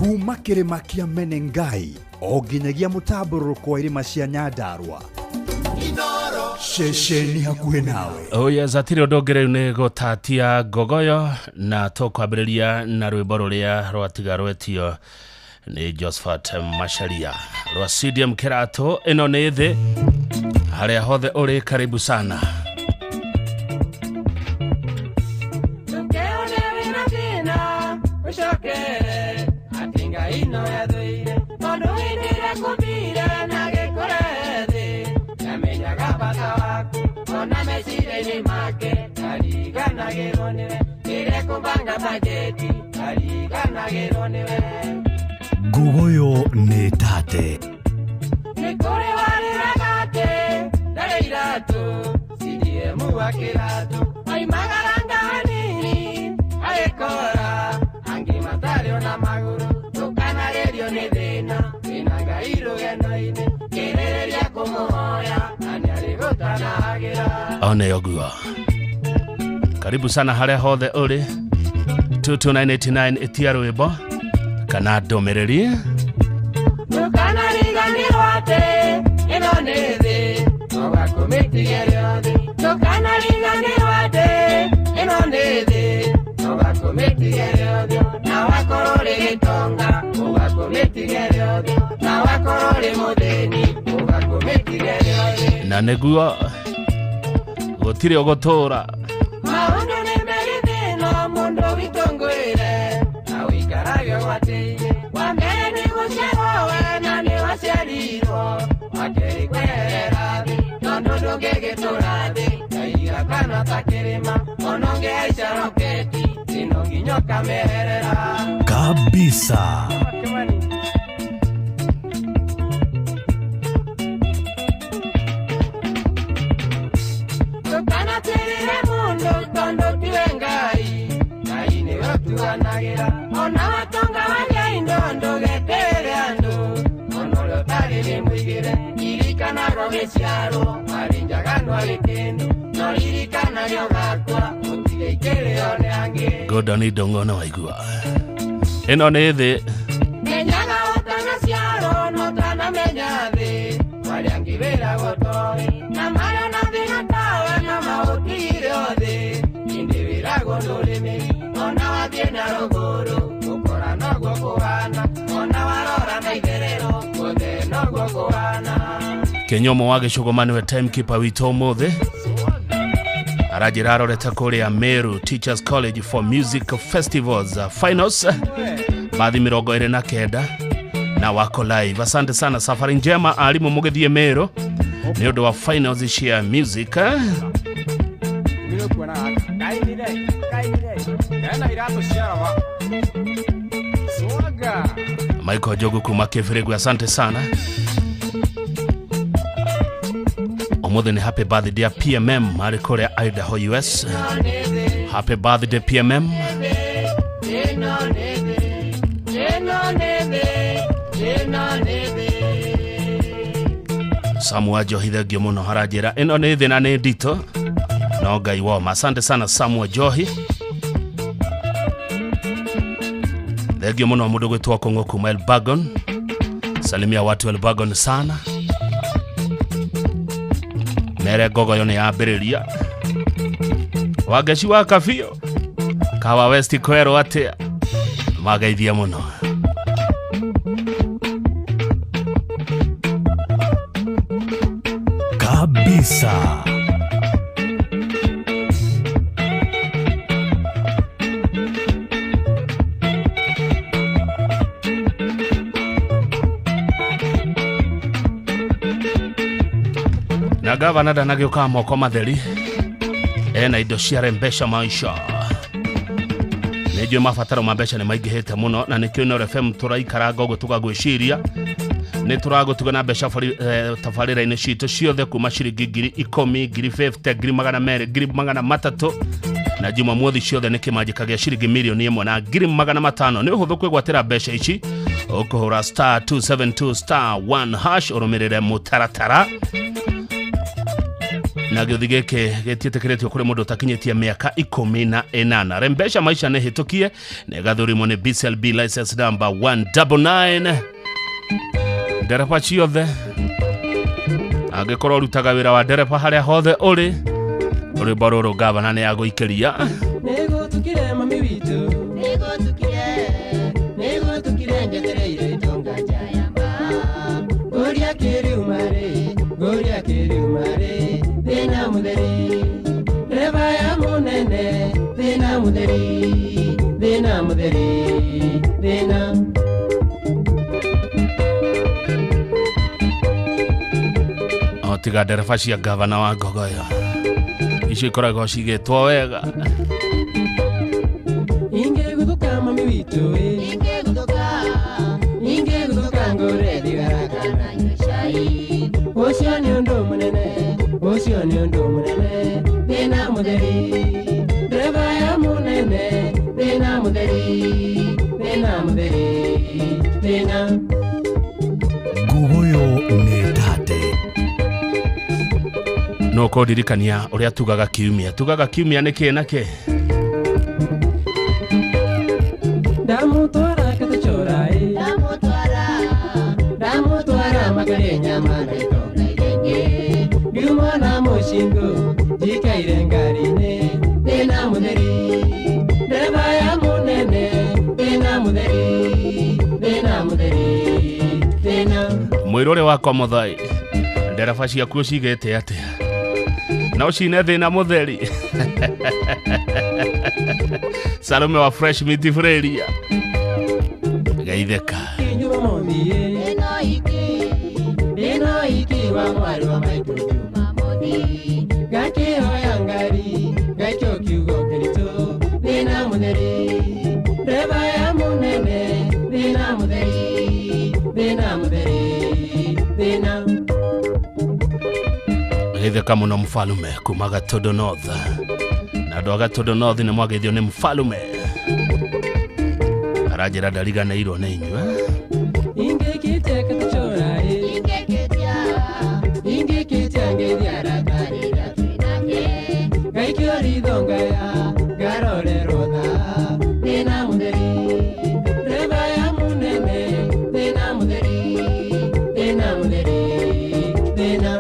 Kuma kĩrĩma kĩa Menengai o nginyagia mũtambũrũrũko wa irĩma cia Nyandarua, ceceni hakuhĩ nawe. Oh yes, hatirĩ ũndũ ũngĩ rĩu nĩ gũtatia ngogoyo na tũkwambĩrĩria na rwĩmbo rũrĩa rwatiga rwetio nĩ Josephat Macharia rwa CDM Kĩratũ. Ĩno nĩ thĩ harĩa hothe ũrĩ, karibu sana. Ndũkeone wĩna thĩna ũcokere atĩ Ngai no athũire, tondũ hĩndĩ ĩrĩa akũmbire na agĩkũrehe thĩ nĩamenyaga bata waku, ona meciria-inĩ make ndariganagĩrwo nĩwe, rĩrĩa ekũbanga bajeti ndariganagĩrwo nĩwe. Ngogoyo nĩ tate. Nĩ kũrĩ warĩraga atĩ ndarĩ iratũ, CDM wa kĩratũ oimagaranga hanini agĩkora angĩ matarĩ ona magũrũ. Ndũkanarĩrio nĩ thĩna, wĩna Ngai rũgendo-inĩ, kĩrĩrĩria kũmũhoya na nĩarĩgũtanagĩra. One ũguo, karibu sana harĩa hothe ũrĩ. 22989, ĩtia rwĩmbo kana ndũmĩrĩri. Ndũkanariganĩrwo atĩ ĩno nĩ thĩ, no gakũmĩtigĩre thĩ. Ndũkanariganĩrwo atĩ ĩno nĩ thĩ, no gakũmĩtigĩre thĩ. Na wakorwo ũrĩ gĩtonga, ũgakũmĩtigĩre thĩ. Na wakorwo ũrĩ mũthĩni, ũgakũmĩtigĩre thĩ. Na nĩguo gũtirĩ ũgũtũra. Maũndũ nĩ merĩ thĩno, mũndũ witũ ngwĩre, na ũikarage ũgwatĩirie. Wa mbere nĩ gũciarwo we na nĩ waciarirwo, wa kerĩ kweherera thĩ, tondũ ndũngĩgĩtũra thĩ kaiga kana ta kĩrĩma, ona ũngĩhaica roketi ĩno nginya ũkamĩeherera. Kabisa. Ndũkanatĩrĩre mũndũ tondũ tiwe Ngai, Ngai nĩwe ũtuanagĩra. Ona watonga wagĩa indo ndũgetĩre andũ, ona ũrĩa ũtarĩ nĩ mũigĩre. Ririkanaga ũgĩciarwo warĩ njaga ndwarĩ kĩndũ, no ririkanage ũgakua ũtigaikĩrĩo nĩ angĩ. Gordon Ndong'o, na waigua ĩno nĩ thĩ. Menyaga ũtanaciarwo na ũtanamenya thĩ, marĩa angĩ wĩragwo toĩ, na marĩa na thĩna tawe na maũtigire thĩ, ĩndĩ wĩragwo ndũrĩ mĩri. Ona wathiĩ na rũgũrũ ũkora noguo kũhana, ona warora na itherero guothe noguo kũhana. Kĩnyomo wa gĩcũgũma nĩwe timekeeper witũ ũmũthĩ, aranjĩra arorete kũrĩa Meru Teachers College for Music Festivals finals bathi 29 na wako live. Asante sana, safari njema arimũ mũgĩthiĩ Meru nĩ ũndũ wa finals cia music, eh? Nĩũkuona gaka kainire kainire ena iratũ cia raba swaga. Michael Jogu kuma Kĩbĩrĩgwe, asante sana. Ũmũthĩ nĩ happy birthday ya PMM arĩ kũrĩa Idaho, US. Happy birthday, PMM. Ĩno nĩ thĩ, ĩno nĩ thĩ, ĩno nĩ thĩ. Samu wa Njohi, thengio mũno, haranjĩra ĩno nĩ thĩ na nĩ nditũ no Ngai woma. Asante sana, Samu wa Njohi, thengio mũno. Mũndũ gwĩtwo Kũng'ũ kuma Elbagon, salimia watu Elbagon sana, mere ngogoyo nĩ yambĩrĩria. Wangeci wa Kabio Kawa West, kwerwo atĩa? Mageithia mũno. Kabisa. Na gavana ndanagĩũkaga moko matheri, ena indo cia rembesha maisha. Nĩ njũĩ mabataro ma mbeca nĩ maingĩhĩte mũno, na nĩkĩo Inooro FM tũraikaranga ũguo tũgagwĩciria nĩ tũragũtuga na mbeca tabarĩra-inĩ citũ ciothe kuma ciringi 10,000, 50,000, 200,000, 300,000, na Jumamothi ciothe nĩ kĩmanjĩka gĩa ciringi 1,500,000. Nĩ ũhũthũ kwĩgwatĩra mbeca ici, ũkũhũra *272*1#, ũrũmĩrĩre mũtaratara. Na gĩũthi gĩkĩ gĩtiĩtĩkĩrĩtio kũrĩ mũndũ ũtakinyĩtie mĩaka 18. Rembesha maisha nĩ hĩtũkie na ĩgathũrimwo nĩ BCLB license number 199. Ndereba ciothe, angĩkorwo ũrutaga wĩra wa ndereba harĩa hothe ũrĩ, rwĩmbo rũrũ gavana nĩ agũikĩria. Nĩgũtukire mami witũ, nĩgũtukire, nĩgũtukire njetereire itonga njayamba. Ngũria kĩriuma rĩ, ngũria kĩriuma rĩ, thĩna mũtheri, ndereba ya mũnene, thĩna mũtheri, thĩna mũtheri, thĩna. O tiga ndereba cia gavana wa Ngogoyo icio ikoragwo cigĩtwo wega. Ingĩguthũka mami witũ ĩ, ingĩguthũka, ingĩguthũka ngũre thigara kana nyue cai. Ũcio nĩ ũndũ mũnene, ũcio nĩ ũndũ mũnene, thĩna mũtheri, ndereba ya mũnene, thĩna mũtheri, thĩna mũtheri, thĩna. Ngogoyo nĩ tate. No kũndirikania ũrĩa tugaga kiumia, tugaga kiumia nĩ kĩ na kĩ? Ndamũtwara Katachora ĩ, ndamũtwara, ndamũtwara makarĩe nyama na itonga iria ingĩ. Ngiuma na mũcingũ njikaire ngari-inĩ, thĩna mũtheri, ndereba ya mũnene, thĩna mũtheri, thĩna mũtheri, thĩna. Mũirũ ũrĩa wakwa mũthai, ndereba ciaku ũcigĩte atĩa? No cine thĩna mũtheri. Salome wa Fresh Meat Freria geithĩka. Jumamothi ĩ, ĩno iki, ĩno iki wa mwarĩ wa maitũ Jumamothi. Ngakĩhoya ngari, ngaikio kiugo kĩritũ, thĩna mũtheri, ndereba ya mũnene, thĩna mũtheri, thĩna mũtheri, thĩna. Geithĩka mũno mfalume kuma Gatondo North. Na andũ a Gatondo North nĩ mwageithio nĩ mfalume. Aranjĩra ndariganĩirwo nĩ inyuĩ. Ingĩkĩtie Katachora ĩ, ingĩkĩtia, ingĩkĩtia ngeithi arata rĩrĩa twĩ nake. Ngaikio ritho ngaya, ngarorerwo tha, thĩna mũtheri, ndereba ya mũnene, thĩna mũtheri, thĩna mũtheri, thĩna.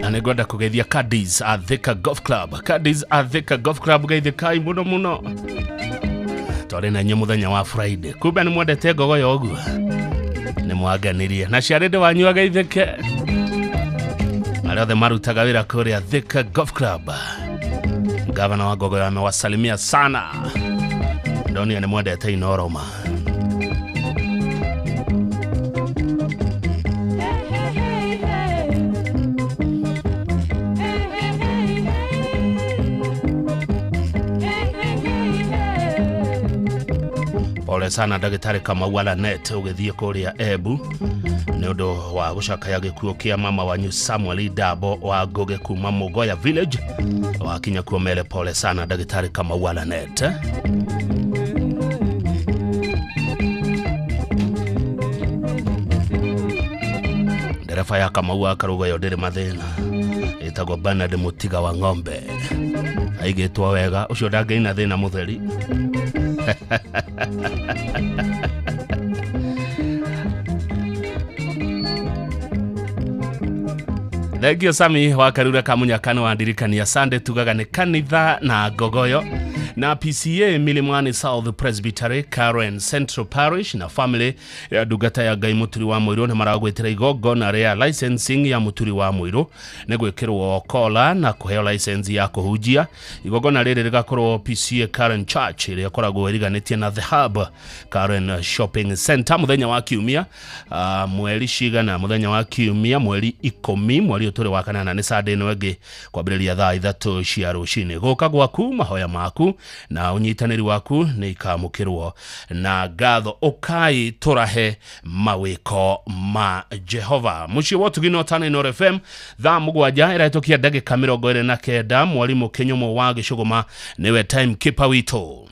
Na nĩngwenda kũgeithia Cadiz a Thika Golf Club. Cadiz a Thika Golf Club, geithĩkai mũno mũno. Twarĩ na inyuĩ mũthenya wa Friday. Kumbe nĩ mwendete Ngogoyo ũguo, nĩ mwanganirie. Na ciarĩndĩ wanyu ageithĩke, arĩa othe marutaga wĩra kũrĩa Thika Golf Club. Gavana wa Ngogoyo amewasalimia sana. Ndonio nĩ mwendete Inoroma. Pole sana ndagĩtarĩ Kamau Alanet ũgĩthiĩ kũrĩa Embu nĩ ũndũ wa gũcakaya gĩkuũ kĩa mama wanyu Samuel Dabo wa Ngũgĩ kuma Mũgoya Village. Wakinya kuo mere pole sana ndagĩtarĩ Kamau Alanet. Ndereba ya Kamau wa Karũgoyo ndĩrĩ mathĩna, ĩtagwo Bernard Mũtiga wa Ng'ombe, aigĩtwo wega, ũcio ndangĩina thĩna mũtheri. Thengio Sami wa Karura Kamunyakano wa ndirikania Sunday tugaga nĩ kanitha na Ngogoyo na PCA Milimani South Presbytery Karen Central Parish na family ya ndungata ya Ngai Mũturi wa Mũirũ nĩ maragwĩtĩra igongona rĩa licensing ya Mũturi wa Mũirũ nĩ gwĩkĩrwo kola na kũheo license ya kũhunjia. Igongona rĩrĩ rĩgakorwo PCA Karen Church ĩrĩa ĩkoragwo ĩriganĩtie na The Hub Karen Shopping Center mũthenya wa kiumia, mweri cigana, mũthenya wa kiumia mweri 10 mweri ũyũ tũrĩ wa kanana, nĩ Sunday ĩno ĩngĩ kwambĩrĩria thaa 3 cia rũcinĩ. Gũka gwaku, mahoya maku na ũnyitanĩri waku nĩ ikamũkĩrwo na ngatho. Ũkai tũrahe mawĩko ma Jehova. Mũciĩ wa ũtugi no Tana Inooro FM, thaa 7 ĩrahĩtũkia ndagĩka 29. Mwarimũ Kĩnyũmũ wa Gĩcũgũma nĩwe time keeper witũ.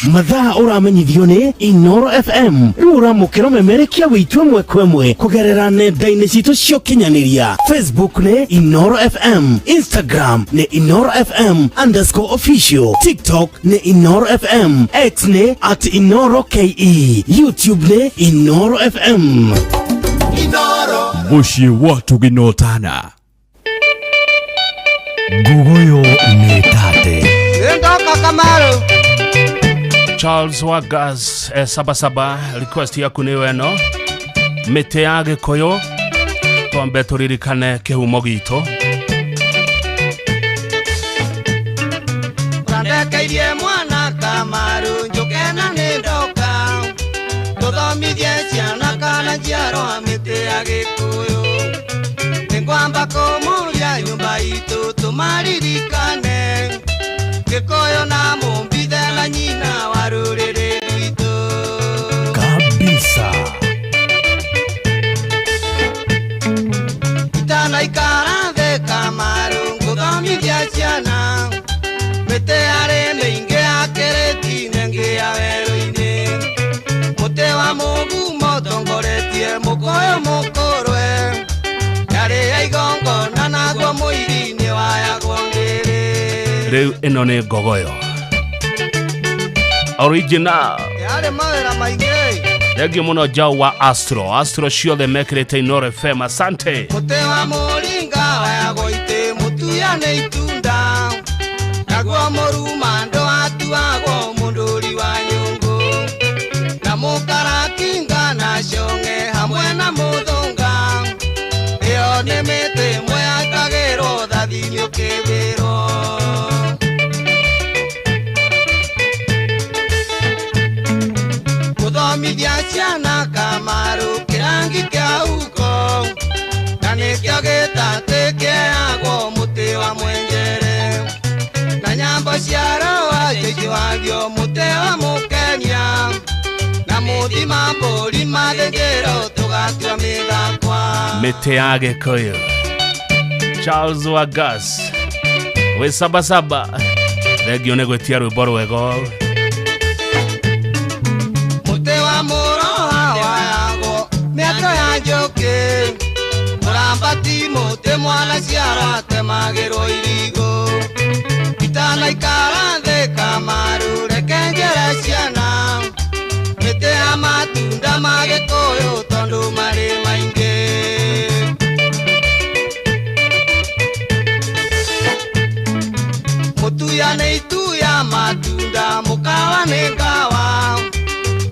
Mathaa ũramenyithio nĩ Inoro FM. Rĩu ũramũkĩra ũmemerekia witũ ĩmwe kwa ĩmwe kũgerera nenda-inĩ citũ cia ũkinyanĩria. Facebook nĩ Inoro FM, Instagram nĩ Inoro FM underscore official, TikTok nĩ Inoro FM, X nĩ at Inoro KE, YouTube nĩ Inoro FM. Mũciĩ wa tũginotana. Nguguyo nĩ tate. Ndoka Kamaru. Charles Wagas sabasaba request yaku nĩ weno mĩtĩ ya gĩkũyũ twambe tũririkane kĩhumo gitũ. Ũrandekeirie mwana Kamaru njũke na nĩ ndoka tũthomithie ciana kana njiarwa mĩtĩ ya gĩkũyũ. Nĩngwamba kũmũria nyũmba itũ tũmaririkane gĩkũyũ na mũmbithe na nyina wa rũrĩrĩ rwitũ. Kabisa. Itanaikara thĩ Kamaru ngũthomithia ciana mĩtĩ yarĩ mĩingĩ ya kĩrĩti-inĩ ĩngĩ ya werũ-inĩ. Mũtĩ wa mũgumo ũtongoretie mũkũyũ mũkũrwe yarĩ ya igongona naguo mũiri-inĩ wayagwo ngĩrĩ. Rĩu ĩno nĩ ngogoyo original. Yarĩ mawĩra maingĩ. Thengiũ mũno Jau wa Astro. Astro ciothe mekĩrĩte Inoro FM, asante. Mũtĩ wa mũringa wayagwo itĩ mũtuya nĩ itunda naguo mũrumando watuagwo mũndũri wa nyũngũ na mũkarakinga na cong'e hamwe na mũthũnga. Ĩyo nĩ mĩtĩ ĩmwe yakagĩrwo thathi-inĩ ũkĩwĩrwo. Gũthomithia ciana Kamaru kĩrangi kĩa huko na nĩkĩo gĩtatĩ kĩheagwo mũtĩ wa mwenjere na nyambo cia rũa ciicũhagio mũtĩ wa mũkenia na mũthima mbũri mathĩnjĩrwo tũgatua mĩthakwa. Mĩtĩ ya gĩkũyũ Charles Wagas wĩ sabasaba. Thengiũ nĩ gwĩtia rwĩmbo rwega ũũ. Mũtĩ wa mũroha wayagwo mĩatũ ya njũkĩ mũrambati mũtĩ mwana ciarwa atemagĩrwo irigũ. Itanaikara thĩ Kamaru reke njĩre ciana mĩtĩ ya matunda ma gĩkũyũ tondũ marĩ maingĩ. Mũtuya nĩ ituya matunda mũkawa nĩ ngawa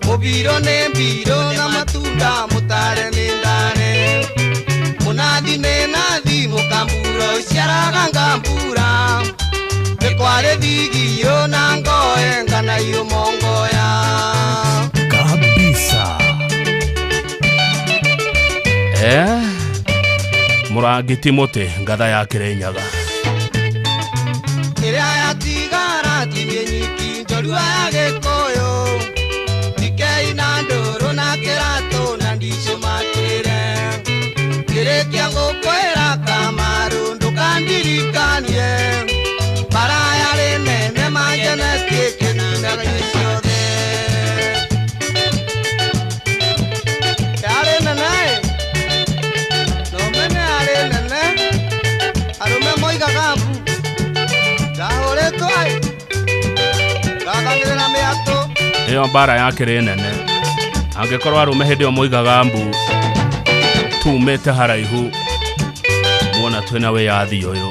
mũbirũ nĩ mbirũ na matunda mũtare nĩ ndare mũnathi nĩ nathi mũkambura ũciaraga ngambura nĩ kwarĩ thigiyũ na ngoe nganaiyũ mongoya. Kabisa. Mũrangi ti mũtĩ ngatha ya Kĩrĩnyaga. Ĩrĩa yatigara tirie nyiki njorua ya gĩkũyũ ndikei na ndũrũ na kĩratũ na ndicũmatĩre kĩrĩkia ngũkwĩra Kamaru ndũkandirikanie bara yarĩ nene manjenetie kĩnina-inĩ ciothe. Yarĩ nene no mene yarĩ nene arũme moigaga mbu ndahũrĩtwo ĩ ngathanĩrĩra mĩatũ. Ĩyo mbara yakĩrĩ nene angĩkorwo arũme hĩndĩ ĩyo moigaga mbu tumĩte haraihu muona twĩna wĩyathi ũyũ.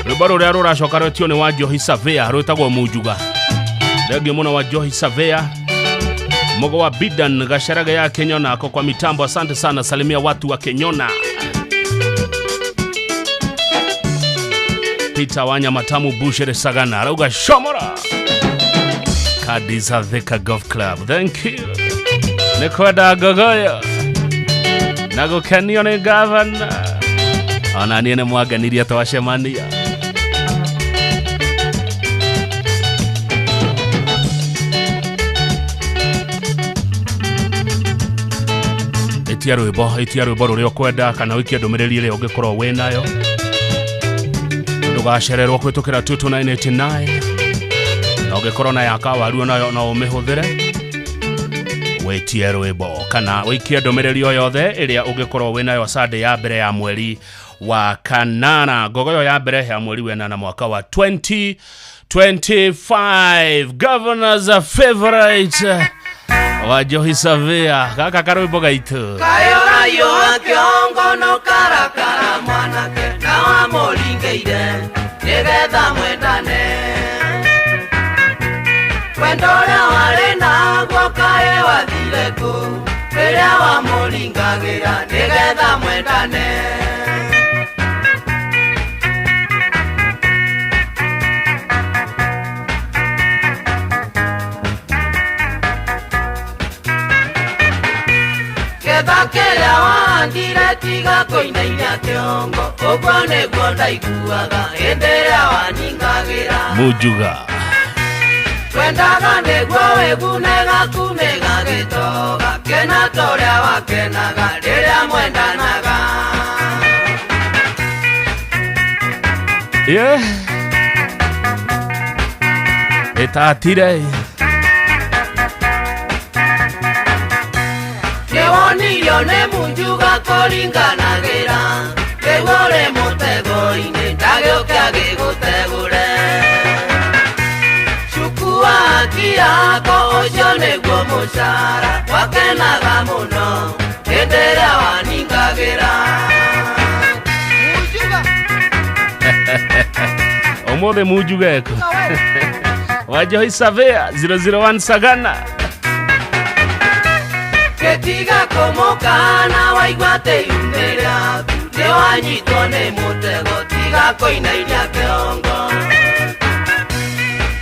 Rwĩmbo rũrĩa rũracoka rwetio nĩ wa Njohi Savea rwĩtagwo Munjuga. Thengiũ mũno wa Njohi Savea Mogo wa Bidan Gacharage ya Kenyona ako kwa mitambo, asante sana, salimia watu wa Kenyona. Peter Wanya Matamu Bushere Sagana arauga shomora Kadiza Thika Golf Club, thank you. Nĩ kwenda ngogoyo na gũkenio nĩ gavana ona niĩ nĩ mwangenirie twacemania. Ĩtia rwĩmbo rũrĩa ũkwenda kana ũikie ndũmĩrĩri ĩrĩa ũngĩkorwo wĩ nayo. Ndũgacererwo kũhĩtũkĩra 22989 Na ũngĩkorwo na ya kawaru onayo no ũmĩhũthĩre wĩtie rwĩmbo kana wĩikie ndũmĩrĩri o yothe ĩrĩa ũngĩkorwo wĩnayo Sunday ya mbere ya mweri wa kanana, ngogoyo ya mbere ya mweri wenana mwaka wa 2025. Governor's favorite wa Njohi Savia, gaka karwĩmbo gaitũ. Kayũrayũ wa kĩongo no karakara mwanake na wamũringĩire nĩgetha mwendane. Wendo ũrĩa warĩ naguo kaĩ wathire kũ rĩrĩa wamũringagĩra nĩgetha mwendane. Ketha kĩrĩa wahandire tiga kũinainia kĩongo, ũguo nĩguo ndaiguaga hĩndĩ ĩrĩa waningagĩra. Mujuga Twendaga nĩguo wĩgune gaku nĩgagĩtoga, kena ta ũrĩa wakenaga rĩrĩa mwendanaga. Yeah. Ĩtatire. Nĩwonirio nĩ Munjuga kũringanagĩra, rĩu ũrĩ mũtego-inĩ ndagĩũke agĩgũtegũre. Cukua haki yako ũcio nĩguo mũcara, wakenaga mũno hĩndĩ ĩrĩa waningagĩra. Ũmũthĩ Munjuga eko wa Njohi Savia 001 Sagana. Gĩtiga kũmũkana waigua atĩ iumĩ rĩaku nĩwanyitwo nĩ mũtego, tiga kũinainia kĩongo.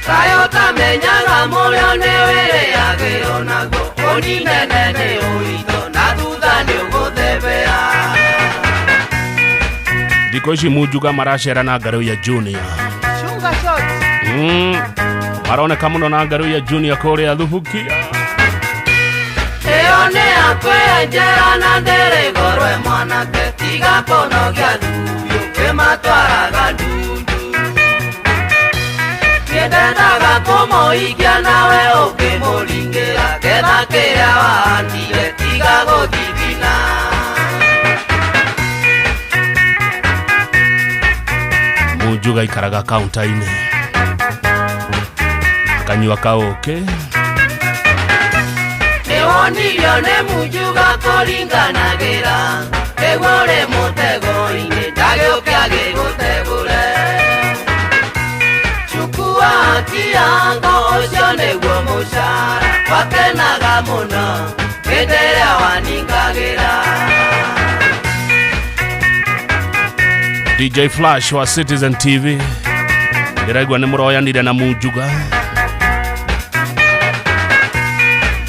Kaĩ ũtamenyaga mũrĩo nĩwĩrĩagĩrwo naguo, ũninene nĩ ũitho na thutha nĩũgũthebea. Thikũ ici Munjuga maracera na ngarũ ya Junior. Chunga shot. Maroneka mũno na ngarũ ya Junior kũrĩa Thubukia. Ĩyo nĩ yakwenjera na ndĩrĩ mwanake, tiga kũnogia thuyũ kĩmatwaraga ndundu. Niĩ ndendaga kũmũikia nawe ũkĩmũringĩra, ketha kĩrĩa wahandire tiga gũthithina. Munjuga ikaraga kaunta-inĩ akanyua kaũkĩ. Nĩwonirio nĩ Munjuga kũringanagĩra, rĩu ũrĩ mũtego-inĩ ndagĩũke agĩgũtegũre. Chukua haki yako ũcio nĩguo mũcara, wakenaga mũno hĩndĩ ĩrĩa waningagĩra. DJ Flash wa Citizen TV ndĩraigua nĩ mũroyanire na Munjuga.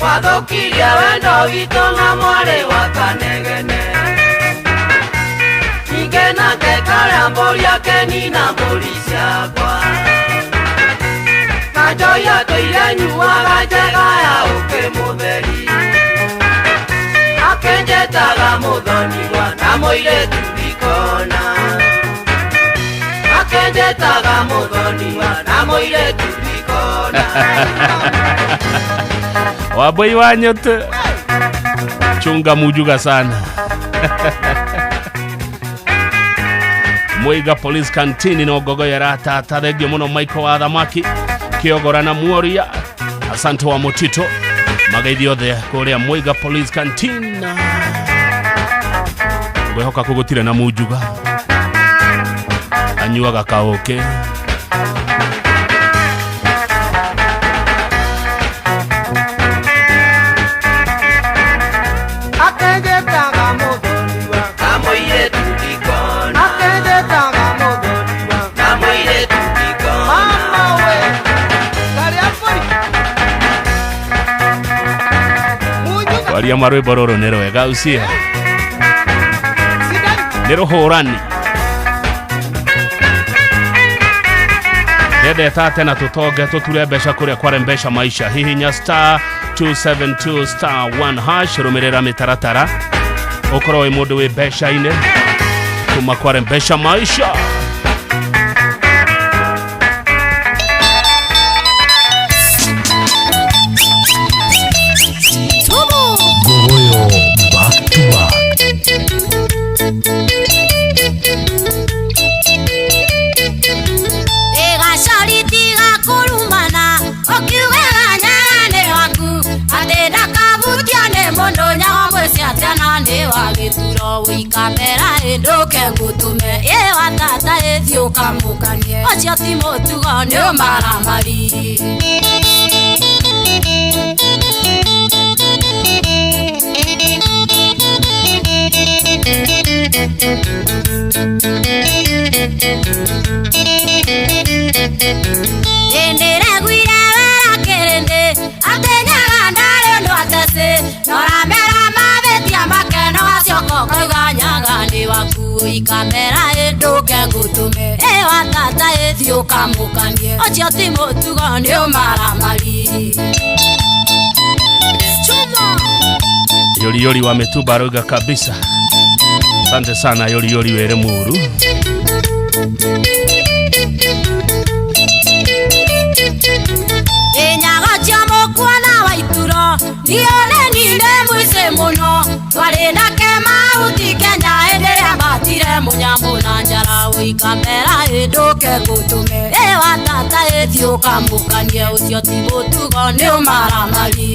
Wathũkirie wendo witũ na mwarĩ wa Kanegene, ningĩ nake karĩa mbũri akenina mbũri ciakwa. Na njohi atũire nyuaga njega ya ũkĩ mũtheri, akenjetaga mũthoniwa na mũirĩtu ndikona. Akenjetaga mũthoniwa na mũirĩtu ndikona. Waboi wa nyote chunga Mujuga sana. Mwiga Police Canteen no ngogoyo ĩratata. Thengio mũno Michael wa Thamaki Kĩogora na Muoria, asante wa Mutito mageithi othe kũrĩa Mwiga Police Canteen. Ngwĩhoka kũ gũtirĩ na Munjuga anyuaga kaũkĩ. Akenjetaga mũthoniwa Na mũirĩtu ndikona. Akenjetaga mũthoniwa Na mũirĩtu ndikona. Mama we karĩa mbũri Munjuga Kwaria marwĩmbo rũrũ nĩ rwega ucia sidai nĩ rũhũrani ndendeta tena tũtonge tũture mbeca kũrĩa kware mbeca maisha. Hihinya star 272 star 1 hash, rũmĩrĩra mĩtaratara ũkorwo wĩ mũndũ wĩ mbeca-inĩ kuma kware mbeca maisha. Ngugoyo back to back. Ĩgacori tiga kũrumana ũkiugaga nyaga nĩ waku atĩ ndakavutio nĩ mũndũ nyago mwĩci atĩana nĩ wa gĩturo wĩikamera ĩndũke ngũtũme ĩ wa tata ĩthiĩ ũkamũkanie ũcio ti mũtugo nĩ ũmaramari. Ndĩreguire wera kĩrĩndĩ atĩ nyaga ndarĩ ũndũ atecĩ noramera mavĩtia makeno gacoka ũkauga nyaga nĩ waku ikamera ĩndũke ngũtũme ĩ wa tata ĩthiĩ ũkamũkanie ũcio ti mũtugo nĩ ũmaramari. Chuma. Yori wa mĩtumba arauga kabisa. Asante sana Yori Yori were muru. Inyago cia mũkuona wa ituro nione ninde mũici mũno twarĩ nake mahuti Kenya hĩndĩ ĩrĩa matire mũnyamũ na njara ũikamera ĩndũke ngũtũme ĩ wa tata ĩthiĩ ũkamũkanie ũcio ti mũtugo nĩ ũmaramari.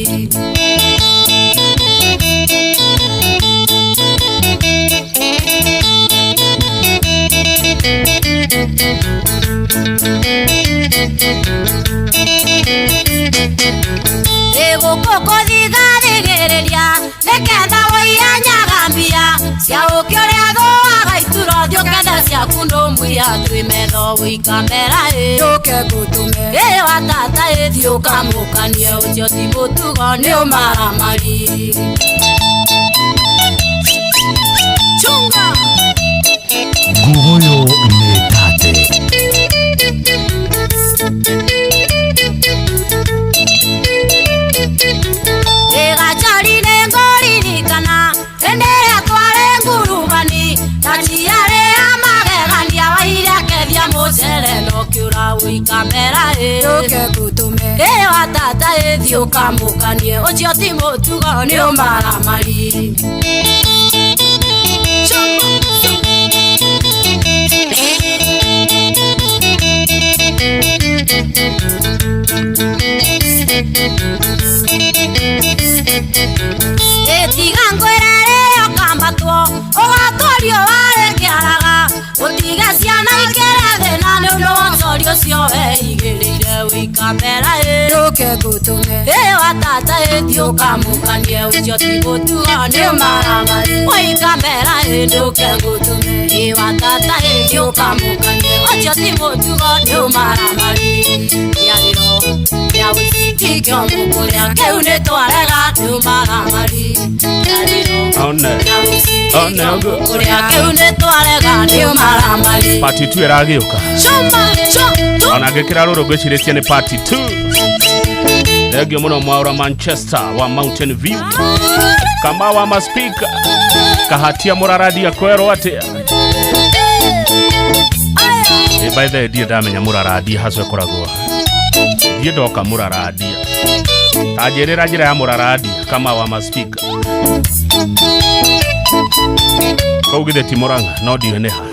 Ĩgũkũ kũthigathigĩrĩria nĩketha wũiye nyaga mbia cia ũkĩ ũrĩa thũaga ituro thiĩ ũkethe ciaku ndũmwia twĩ metho wĩikamera ĩndũke ngũtũme ĩ wa tata ĩthiĩ ũkamũkanie ũcio ti mũtugo nĩ ũmaramari. Chunga. Ngugoyo nĩ tate. Ĩgacori nĩ ngũririkana hĩndĩ ĩrĩa twarĩ ngurubani na ciarĩ a magegania waire akethia mũcere na ũkĩũra ũikamera ĩũke ngũtũme ĩ wa tata ĩthiĩ ũkamũkanie ũcio ti mũtugo nĩ ũmaramari. Ĩtiga ngwĩre rĩrĩa ũkambatwo ũgatwario warĩ kĩaraga ũtige ciana ikĩre thĩna nĩ ũndũ wa ũcori ũcio weigĩrĩire wĩikamera ĩũke ngũtũme ĩ wa tata ĩthiĩ ũkamũkanie ũcio ti mũtugo nĩ ũmaramari wĩikamera ĩndũke ngũtũme ĩ wa tata ĩthiĩ ũkamũkanie ũcio ti mũtugo nĩ ũmaramari. Kĩarĩro kĩa ũici tikĩo mũkũrĩa kĩu nĩ twarega nĩ ũmaramari. Kĩarĩro One. kĩa ũici One tikĩo ũguo. mũkũrĩa kĩu nĩ twarega nĩ ũmaramari. Part 2 ĩragĩũka. Chuma cho tu. Ona ngĩkĩra rũrũ ngwĩcirĩtie nĩ part 2. Thengio mũno Mwaura Manchester wa Mountain View. Kama wa maspika kahatia mũraradia kwerwo atĩa. Ĩ by the way ndirĩ ndamenya mũraradia haco ĩkoragwo. Ndiĩ ndoka mũraradia. Ta njĩrĩra njĩra ya mũraradia kama wa maspika. Kũu githĩ ti Mũrang'a no ndiũĩ nĩ ha.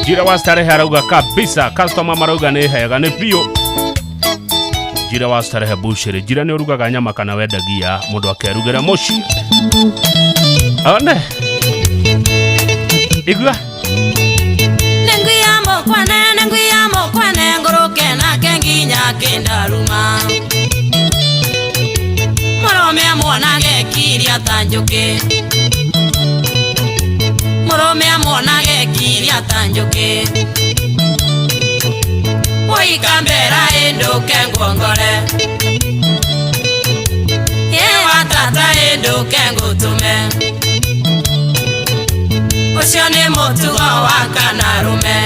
Njira wa starehe arauga kabisa customer marauga nĩ hega nĩ biũ. Njira wa starehe bushiri njira nĩ ũrugaga nyama kana wendagia mũndũ akerugĩra mũciĩ. One. Igua. Nenguyamo kwane nenguyamo kwane ngũrũke nake nginya kĩndaruma mũrũme amuonage kiria ta njũkĩ mũrũme amuonage kiria ta njũkĩ ũikambera ĩndũke nguongore ĩ wa tata ĩndũke ngũtũme ũcio nĩ mũtugo wa kanarume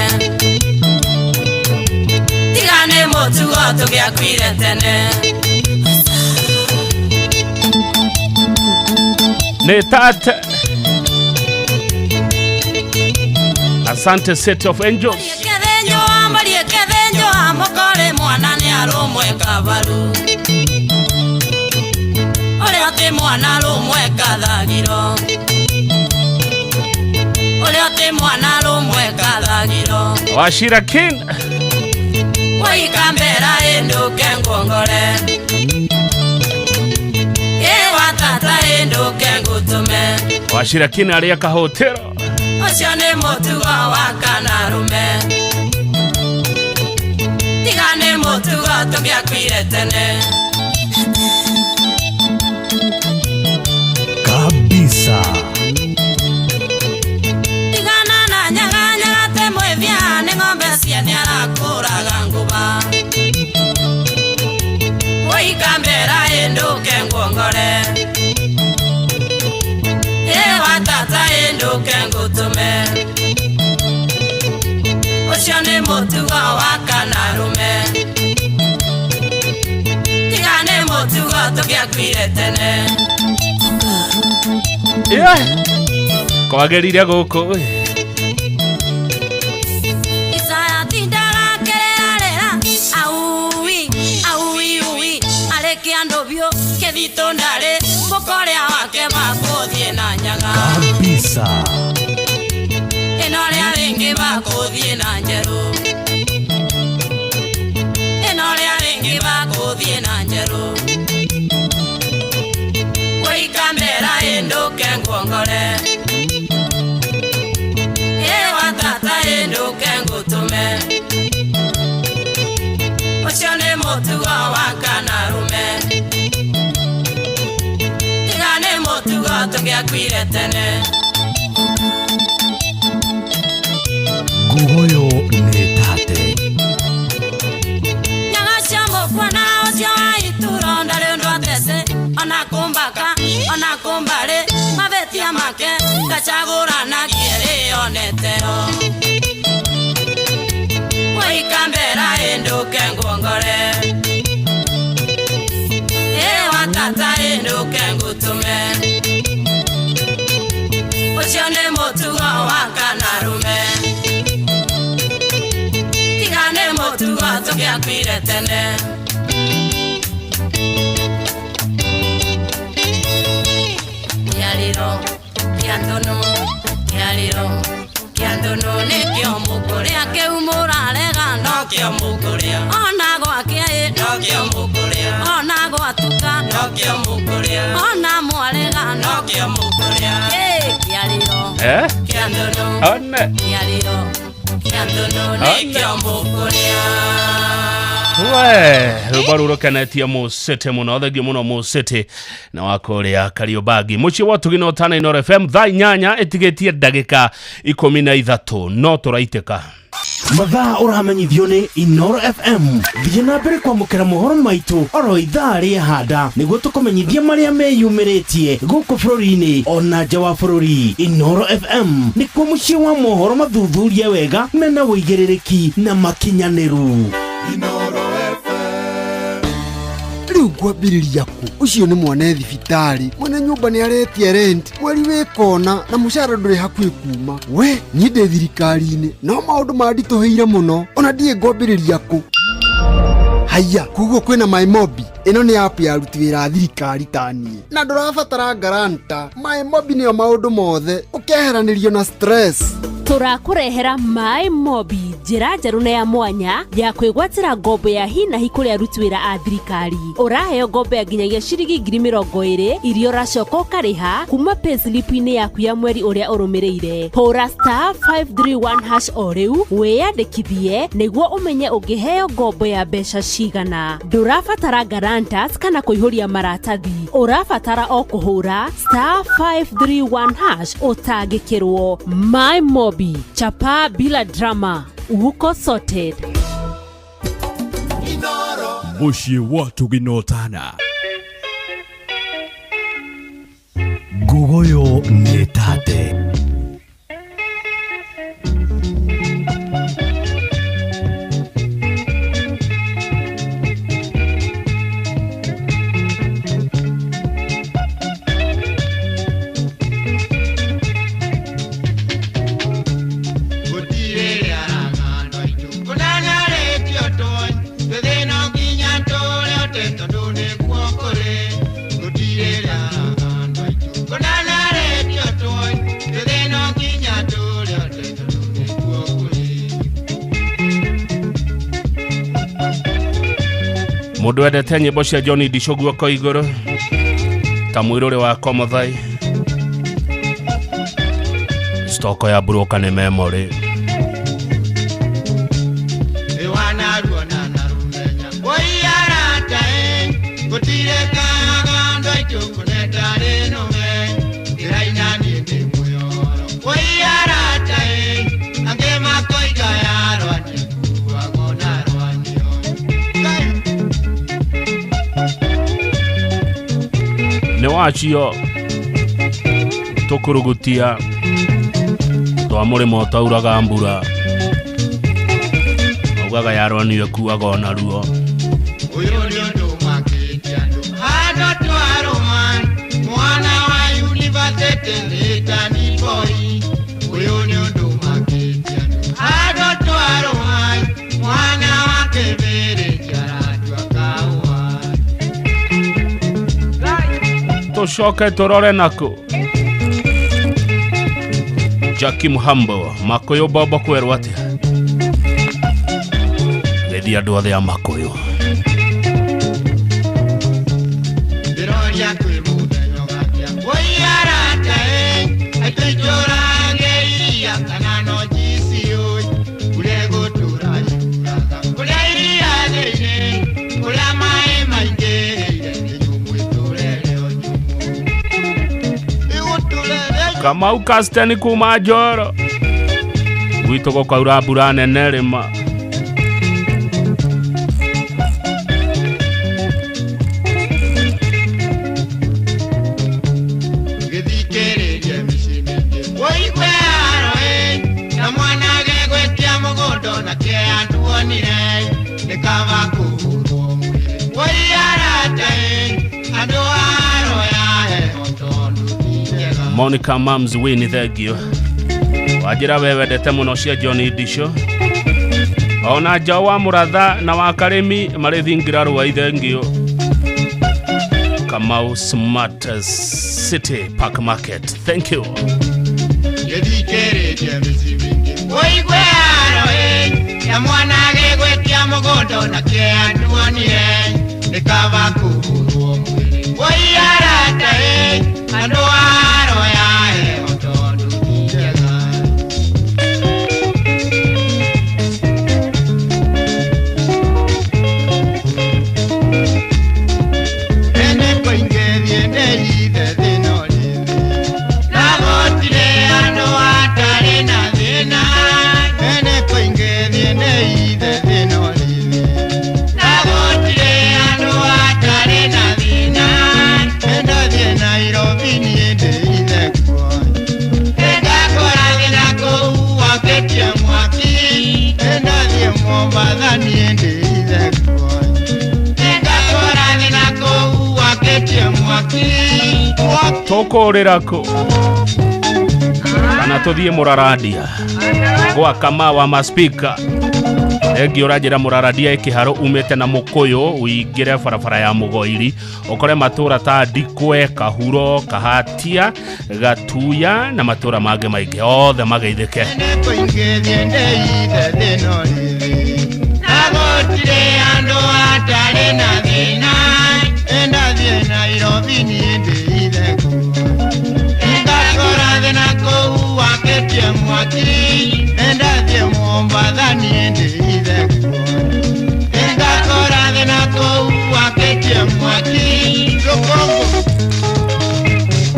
tiga nĩ mũtugo tũgĩakuire tene. Nĩ tate. Asante City of Angels. Kethenjo ambarie kethenjo amokore mwana nĩ arũmwe kabaru ũrĩa ti mwana rũmwe kathagiro ũrĩa ti mwana rũmwe kathagiro Wachira King waikambera ĩndũke ngongore ĩwa tata ĩndũke ngũtũme Wachira King arĩa kahotero ũcio nĩ mũtugo wa kana rũme tiga nĩ mũtugo tũngĩakuire tene Kabisa. Tigana na nyaga nyaga te mwĩthia nĩ ng'ombe ciene arakũraga ngũba waikambera ĩndũke ngongore ĩwa tata ĩndũke ngũtũme ũcio nĩ mũtugo wa kana rũme tiga nĩ mũtugo tũngĩakuire tene. Yeah. Kwagĩrĩire gũkũ Isaya tindaga kererarera aui aui ui arĩkia andũ biũ kĩthitũ ndarĩ mũkorĩa wake makũthiĩ na nyaga Kabisa. Ĩno rĩa rĩngĩ makũthiĩ na njerũ ĩno rĩa rĩngĩ makũthiĩ na njerũ waikambera ĩndũke ngongore ĩwa tata ĩndũke ngũtũme ũcio nĩ mũtugo wa kana rũme tiga nĩ mũtugo tũngĩakuire tene. Ngugoyo nĩ tate. Nyaga cia mũkwana ũcio wa ituro ndarĩ ũndũ atece ona kũmbaka ona kũmbarĩ mabetia make ndacagũranagie rĩonetero waikambera ĩndũke ngongore ĩwa tata ĩndũke ngũtũme ũcio nĩ mũtugo wa kana rũme tiga nĩ mũtugo tũngĩakuire tene. Kĩarĩro kĩa ndũnũ kĩarĩro kĩa ndũnũ nĩkĩo mũkũrĩa kĩu mũrarega nokĩo mũkũrĩa ona gwakĩa ĩ nokĩo mũkũrĩa ona gwatuka nokĩo mũkũrĩa ona mwarega nokĩo mũkũrĩa kĩarĩro kĩa ndũnũ one kĩarĩro kĩa ndũnũ nĩkĩo mũkũrĩa. We rwĩmbo rũu rũkenetie mũcĩtĩ mũno thengio mũno mũcĩtĩ na wa kũrĩa Kariobangi mũciĩ wa ũtugi na ũtana Inooro FM thaa 8 ĩtigĩtie ndagĩka 13 no tũraitĩka. Mathaa ũramenyithio nĩ Inooro FM. Thiĩ na mbere kwamũkĩra mohoro maitũ oro ithaa rĩa handa nĩguo tũkũmenyithie marĩa meyumĩrĩtie gũkũ bũrũri-inĩ ona nja wa bũrũri. Inooro FM nĩkuo mũciĩ wa mohoro mathuthurie wega mena ũigĩrĩrĩki na makinyanĩru. Rĩu ngwambĩrĩria kũ? Ũcio nĩ mwana thibitarĩ mwene nyũmba nĩ aretia rent mweri wĩ kona na mũcara ndũrĩ hakuhĩ kuma. We niĩ ndĩ thirikari-inĩ no maũndũ manditũhĩire mũno ona ndiĩ ngwambĩrĩria kũ. Haiya koguo kwĩna MyMobi ĩno nĩ app ya aruti wĩra a thirikari ta niĩ na ndũrabatara garanta. MyMobi nĩyo maũndũ mothe ũkeheranĩrio na stress. Tũrakũrehera MyMobi njĩra njerũ na ya mwanya ya kwĩgwatĩra ngombo ya hi na hi kũrĩ aruti wĩra a thirikari. Ũraheo ngombo ya nginyagia ciringi 20,000 iria ũracoka ũkarĩha kuma payslip-inĩ yaku ya mweri ũrĩa ũrũmĩrĩire. Hũra *531# o rĩu wĩyandĩkithie nĩguo ũmenye ũngĩheo ngombo ya mbeca cigana. Ndũrabatara guarantors kana kũihũria maratathi, ũrabatara o kũhũra *531# ũtangĩkĩrwo. MyMobi, chapa bila drama, uko sorted. Mũciĩ wa ũtugi na ũtana. Ngugoyo nĩ tate. Gũtirĩ Mũndũ wendete nyĩmbo cia John Ndicũ guoko igũrũ ta mwĩrũrĩ wakwa Mũthai. Stoko ya broka nĩ memory. Nĩ wacio tũkũrũgũtia twa mũrĩmo ũtauraga mbura augaga yarwanio ĩkuaga ona ruo. Ũyũ nĩ ũndũ makĩtie andũ handũ twarũma mwana wa yunivasĩtĩ nĩtani boy. Ũyũ nĩ ũndũ makĩtie andũ handũ twarũma mwana wa kĩbĩrĩti aratua kahũa. Tũcoke tũrore nakũ Jackie Muhambo Makũyũ bombo kwerwo atĩa gĩthiĩ andũ othe a Makũyũ. Ndĩroria kwĩ mũthenya ũgakĩa woi arata ĩ aitũ itũrange iria kana no njiciũĩ kũrĩa ĩgũtũra yuraga kũrĩa iria thĩinĩ kũrĩa maĩ maingĩrĩire nĩ nyũmũ ĩtũrere o nyũmũ ĩgũtũrere. Kamau Kasteni kuma Njoro gwitũ gũkaura mbura nene rĩma. Gĩthikĩrĩrie mĩciĩ mĩingĩ wũigue haro ĩ na mwana agegwetia mũgũnda na kĩeha nduonire nĩ kaba kũhũrwo mwĩrĩ woi arata ĩ andũ haro ya heho tondũ ti njega. Monica Mams Wini thengio wanjĩra we wendete mũno cia John Ndicũ ona Njaũ wa Mũratha na wa Karĩmi marĩ thingira rwa ithengio. Kamau Smart City Park Market, thank you. Gĩthikĩrĩrie mĩciĩ mĩingĩ wũigue haro ĩ na mwana agegwetia mũgũnda na kĩeha nduonire nĩ kaba kũhũrwo mwĩrĩ woi arata ĩ andũ haro ya heho tondũ ti njega. Ene kũingĩrie ndĩithe thĩna ũrĩ thĩ na gũtirĩ andũ atarĩ na thĩna. Ene kũingĩrie ndĩithe thĩna ũrĩ thĩ na gũtirĩ andũ atarĩ na thĩna. Ndathiĩ Nairobi niĩ ndĩithe kuo ndakora thĩna kũu wakĩtie mwaki. Ndathiĩ Mombatha niĩ ndĩithe kuo ndakora thĩna kũu wakĩtie mwaki. Tũkũrĩra kũ kana tũthiĩ Mũrarandia gwa Kamau wa maspika Thengio ũranjĩra Mũrarandia ĩkĩharo umĩte na Mũkũyũ ũingĩre barabara ya Mũgoiri ũkore matũra ta Ndikwe, Kahuro, Kahatia, Gatuya na matũra mangĩ maingĩ othe mageithĩke. Ene kũingĩrie ndĩithe thĩna ũrĩ thĩ na gũtirĩ andũ atarĩ na thĩna. Ndathiĩ Nairobi niĩ ndĩithe kuo ndakora thĩna kũu wakĩtie mwaki. Ndathiĩ Mombatha niĩ ndĩithe kuo ndakora thĩna kũu wakĩtie mwaki. Rũkũngũ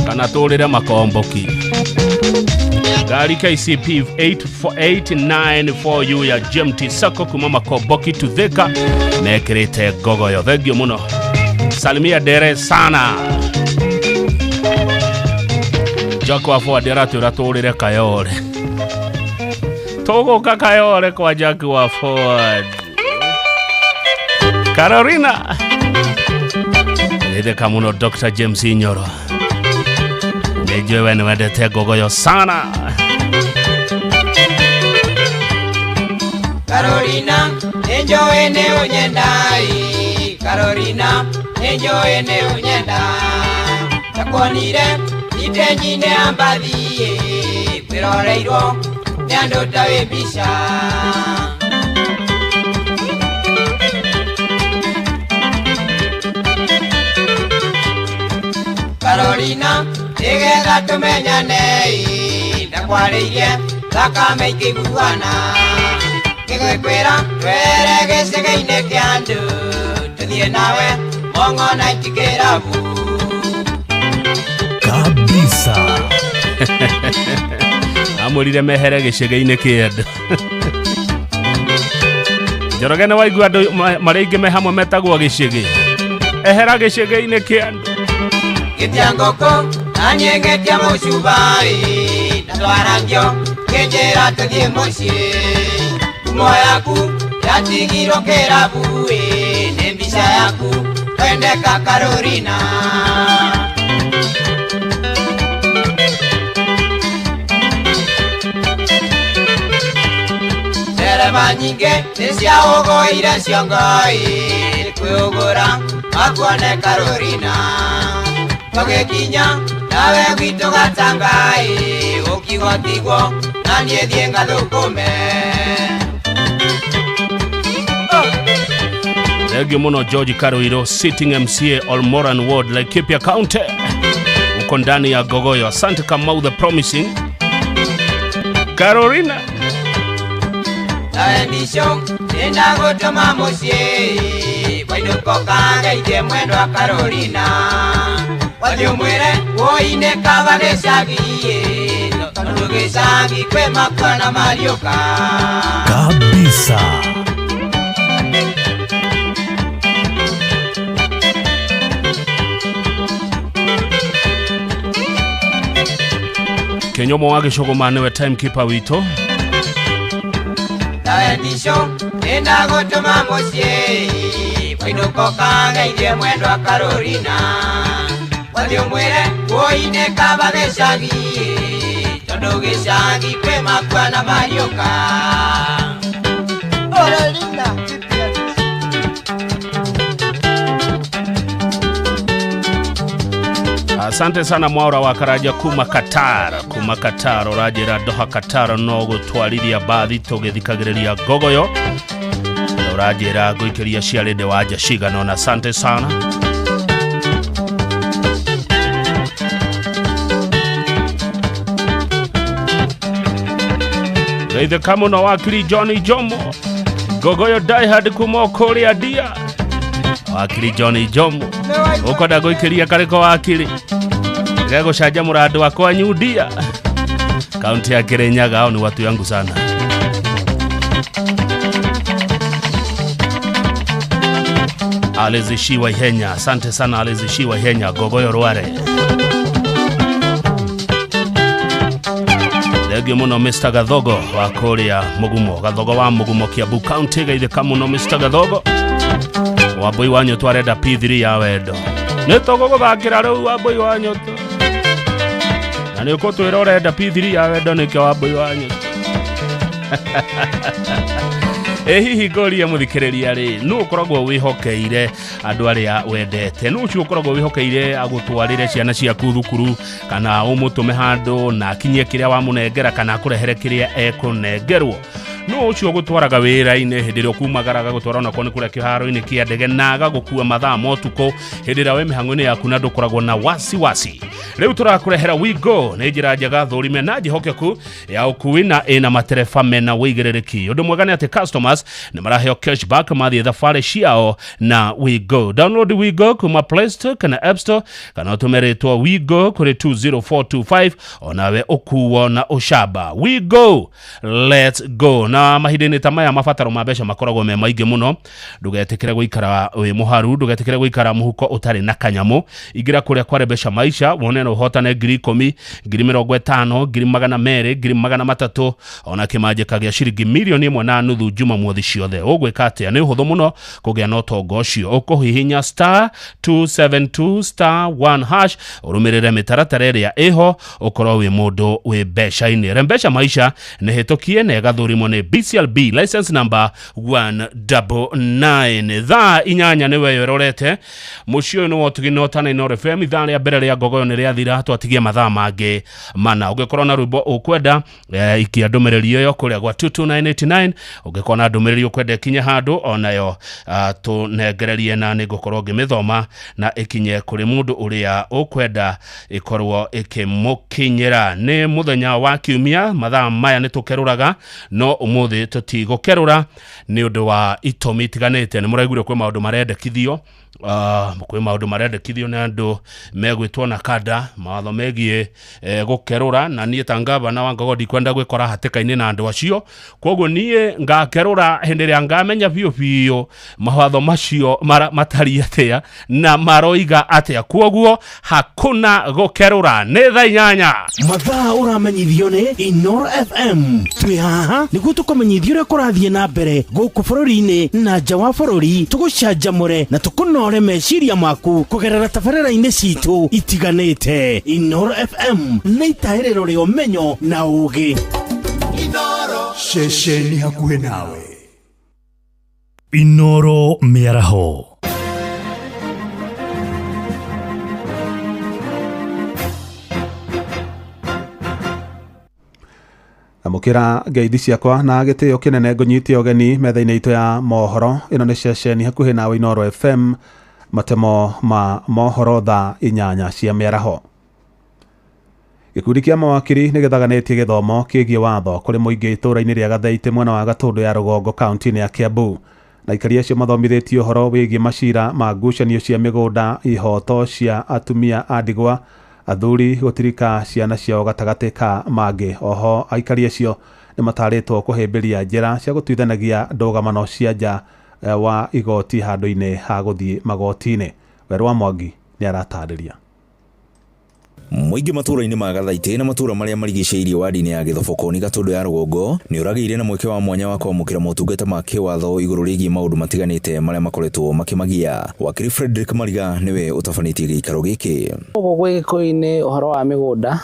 Kana tũrĩre makomboki. Ngari KCP 84894U ya GMT Sacco kuma Makomboki to Thika mekĩrĩte ngogoyo. Thengio mũno. Salimia dere sana. Jack wa Ford aratwĩra tũrĩre Kayole. Tũgũka Kayole kwa Jack wa Ford. Carolina Geithĩka mũno Dr. James Inyoro. Nĩnjũĩ we nĩwendete ngogoyo sana. Carolina, nĩnjũĩ nĩ ũnyendai. Carolina, nĩnjũĩ nĩ ũnyenda. Ndakuonire itenyi-inĩ ya mbathi kwĩroreirwo nĩ andũ ta wĩ mbica. Carolina nĩgetha tũmenyane ndakwarĩirie thakame ikĩiguana ngĩgwĩkwĩra twere gĩcegĩ-inĩ kĩa andũ tũthiĩ nawe mong'o na itikĩrabu Kabisa. Amwĩrire mehere gĩcegĩ-inĩ kĩa andũ. Njoroge nĩ waigua andũ marĩa aingĩ me hamwe metagwo gĩcegĩ. Ehera gĩcegĩ-inĩ kĩa andũ. Ngĩtia ngũkũ na niĩ ngĩtia mũcuba ndatwarangio kĩnjĩra tũthiĩ mũciĩ ngumo yaku yatigirwo kĩrabu nĩ mbica yaku twendeka Carolina. Ndereba nyingĩ nĩ ciaũgũire ciongo kwĩũgũra makuone Carolina tũgĩkinya nawe gwitũ gatanga ũkiuga tigwo na niĩ thiĩ ngathũkũme. Thengiũ mũno George Karoiro, sitting MCA Olmoran Ward, Laikipia County, uko ndani ya Gogoyo. Asante Kamau the promising Carolina. Nawe ndico nĩndagũtũma mũciĩ wainũka ũkangeithie mwendwa Carolina wathiĩ ũmwĩre wũi-inĩ kaba gĩcagi tondũ gĩcagi kwĩ makua na mariũka. Kabisa. Kinyomo wa gĩcũgũma nĩwe timekeeper witũ. Nawe ndico nĩndagũtũma mũciĩ wainũka ũkangeithie mwendwa Carolina wathiĩ ũmwĩre wũi-inĩ kaba gĩcagi tondũ gĩcagi kwĩ makua na mariũka. Carolina. Asante sana Mwaura wa Karaja kuma Qatar, kuma Qatar ũranjĩra Doha Qatar no gũtwarithia mbathi tũgĩthikagĩrĩria Gogoyo na ũranjĩra ngũikĩria ciarĩndĩ wanja cigana ũna. Asante sana. Geithĩka mũno wakiri John Jomo Gogoyo diehard kuma kũrĩa ndia. Wakiri John Jomo ũkwenda ngũikĩria karĩko wakiri gegũcanjamũra andũ akwa nyundia kaunti ya Kirinyaga. Hao ni watu yangu sana. Alizishiwa Ihenya, asante sana Alizishiwa Ihenya Gogoyo Rware. Thengio mũno Mr. Gathogo wa kũrĩa Mũgumo, Gathogo wa Mũgumo Kiambu County. Geithĩka mũno Mr. Gathogo. Wambui wa Nyũtũ arenda P3 ya wendo. Nĩ tũgũgũthakĩra rĩu Wambui wa Nyũtũ. Na nĩ ũkũtwĩra ũrenda P3 ya wendo nĩkĩo Wambui wa Nyũtũ. Ĩ hihi ngũrie mũthikĩrĩria rĩ, nũ ũkoragwo wĩhokeire andũ arĩa wendete? Nũ ũcio ũkoragwo wĩhokeire agũtwarĩre ciana ciaku thukuru kana ũmũtũme handũ na akinyie kĩrĩa wamũnengera kana akũrehere kĩrĩa ekũnengerwo? Nũ ũcio ũgũtwaraga wĩra-inĩ hĩndĩ ĩrĩa ũkumagara agagũtwara onakorwo nĩ kũrĩa kĩharo-inĩ kĩa ndege na agagũkua mathaa ma ũtukũ hĩndĩ ĩrĩa wĩ mĩhang'o-inĩ yaku na ndũkoragwo na wasiwasi? Rĩu tũrakũrehera Wigo, nĩ njĩra njega thũrime na njĩhokeku ya ũkui na ĩna matereba mena wĩigĩrĩrĩki. Ũndũ mwega nĩ atĩ customers nĩ maraheo cashback mathiĩ thabarĩ ciao na Wigo. Download Wigo kuma Play Store kana App Store kana ũtũme rĩtwa Wigo kũrĩ 20425 onawe ũkuo na ũcamba. Wigo, let's go. Na mahinda-inĩ ta maya mabataro ma mbeca makoragwo me maingĩ mũno. Ndũgetĩkĩre gũikara wĩ mũharu, ndũgetĩkĩre gũikara mũhuko ũtarĩ na kanyamũ. Ingĩra kũrĩa kwa mbeca maisha wone no ũhotane 10,000, 50,000, 200,000, 300,000 ona kĩmanjĩka gĩa ciringi 1.5 milioni Jumamothi ciothe. Ũgwĩka atĩa? Nĩ ũhũthũ mũno kũgĩa na ũtonga ũcio. Ũkũhihinya star 272 star 1 hash ũrũmĩrĩre mĩtaratara ĩrĩa ĩho ũkorwo wĩ mũndũ wĩ mbeca-inĩ. Rembeca maisha nĩ hĩtũkie na ĩgathũrimwo nĩ BCLB license number 199. Thaa 8 nĩwe ĩrorete mũciĩ ũyũ nĩ wotugi na ũtana Inooro FM. Ithaa rĩa mbere rĩa ngogoyo nĩ rĩathira, twatigie mathaa mangĩ mana. Ũngĩkorwo na rwĩmbo ũkwenda, ikia ndũmĩrĩri ĩyo kũrĩa gwa 22989. Ũngĩkorwo na ndũmĩrĩri ũkwenda ĩkinye handũ onayo, tũnengererie na nĩngũkorwo ngĩmĩthoma na ĩkinye kũrĩ mũndũ ũrĩa ũkwenda ĩkorwo ĩkĩmũkinyĩra. Nĩ mũthenya wa kiumia, mathaa maya nĩ tũkerũraga, no ũmũthĩ tũtigũkerũra nĩ ũndũ wa itũmi itiganĩte. Nĩ mũraiguire kwĩ maũndũ marendekithio, kwĩ maũndũ marendekithio nĩ andũ megwĩtwo na kanda mawatho megiĩ gũkerũra, na niĩ ta ngavana wa Ngogo ndikwenda gwĩkora hatĩka-inĩ na andũ acio. Koguo niĩ ngakerũra hĩndĩ ĩrĩa ngamenya biũ biũ mawatho macio matariĩ atĩa na maroiga atĩa. Koguo hakuna gũkerũra. Nĩ thaa 8. Mathaa ũramenyithio nĩ Inooro FM. Twĩ haha nĩguo tũkũmenyithia ũrĩa kũrathiĩ na mbere gũkũ bũrũri-inĩ na nja wa bũrũri, tũgũcanjamũre na tũkũnore meciria maku kũgerera tabarĩra-inĩ citũ itiganĩte. Inooro FM nĩ itahĩrĩro rĩa ũmenyo na ũũgĩ. Ceceni hakuhĩ nawe. Inooro mĩaraho. Amũkĩra ngeithi ciakwa na gĩtĩo kĩnene, ngũnyitie ũgeni metha-inĩ itũ ya mohoro. Ĩno nĩ ceceni hakuhĩ nawe Inooro FM, matemo ma mohoro thaa 8 cia mĩaraho. Gĩkundi kĩa mawakiri nĩ gĩthaganĩtie gĩthomo kĩgiĩ watho kũrĩ mũingĩ itũũra-inĩ rĩa Gathaitĩ mwena wa Gatũndũ ya rũgongo kaunti-inĩ ya Kiambu. Na aikari acio mathomithĩtio ũhoro wĩgiĩ macira ma ngucanio cia mĩgũnda, ihoto cia atumia a ndigwa, athuri gũtirika ciana ciao gatagatĩ ka mangĩ. Oho aikari acio nĩ matarĩtwo kũhĩmbĩria njĩra cia gũtuithanagia ndũgamano cia nja wa igoti handũ-inĩ ha gũthiĩ magoti-inĩ. Werũ wa Mwangi nĩ aratarĩria. Mũingĩ matũũra-inĩ ma Gathaitĩ na matũũra marĩa marigicĩirie wadi-inĩ ya Gĩthobokoni Gatũndũ ya rũgongo nĩ ũragĩire na mweke wa mwanya wa kwamũkĩra motungata ma kĩwatho igũrũ rĩgiĩ maũndũ matiganĩte marĩa makoretwo makĩmagia. Wakiri Frederick Mariga nĩwe ũtabanĩtie gĩikaro gĩkĩ. Gũkũ gwĩ Gĩkũyũ-inĩ ũhoro wa mĩgũnda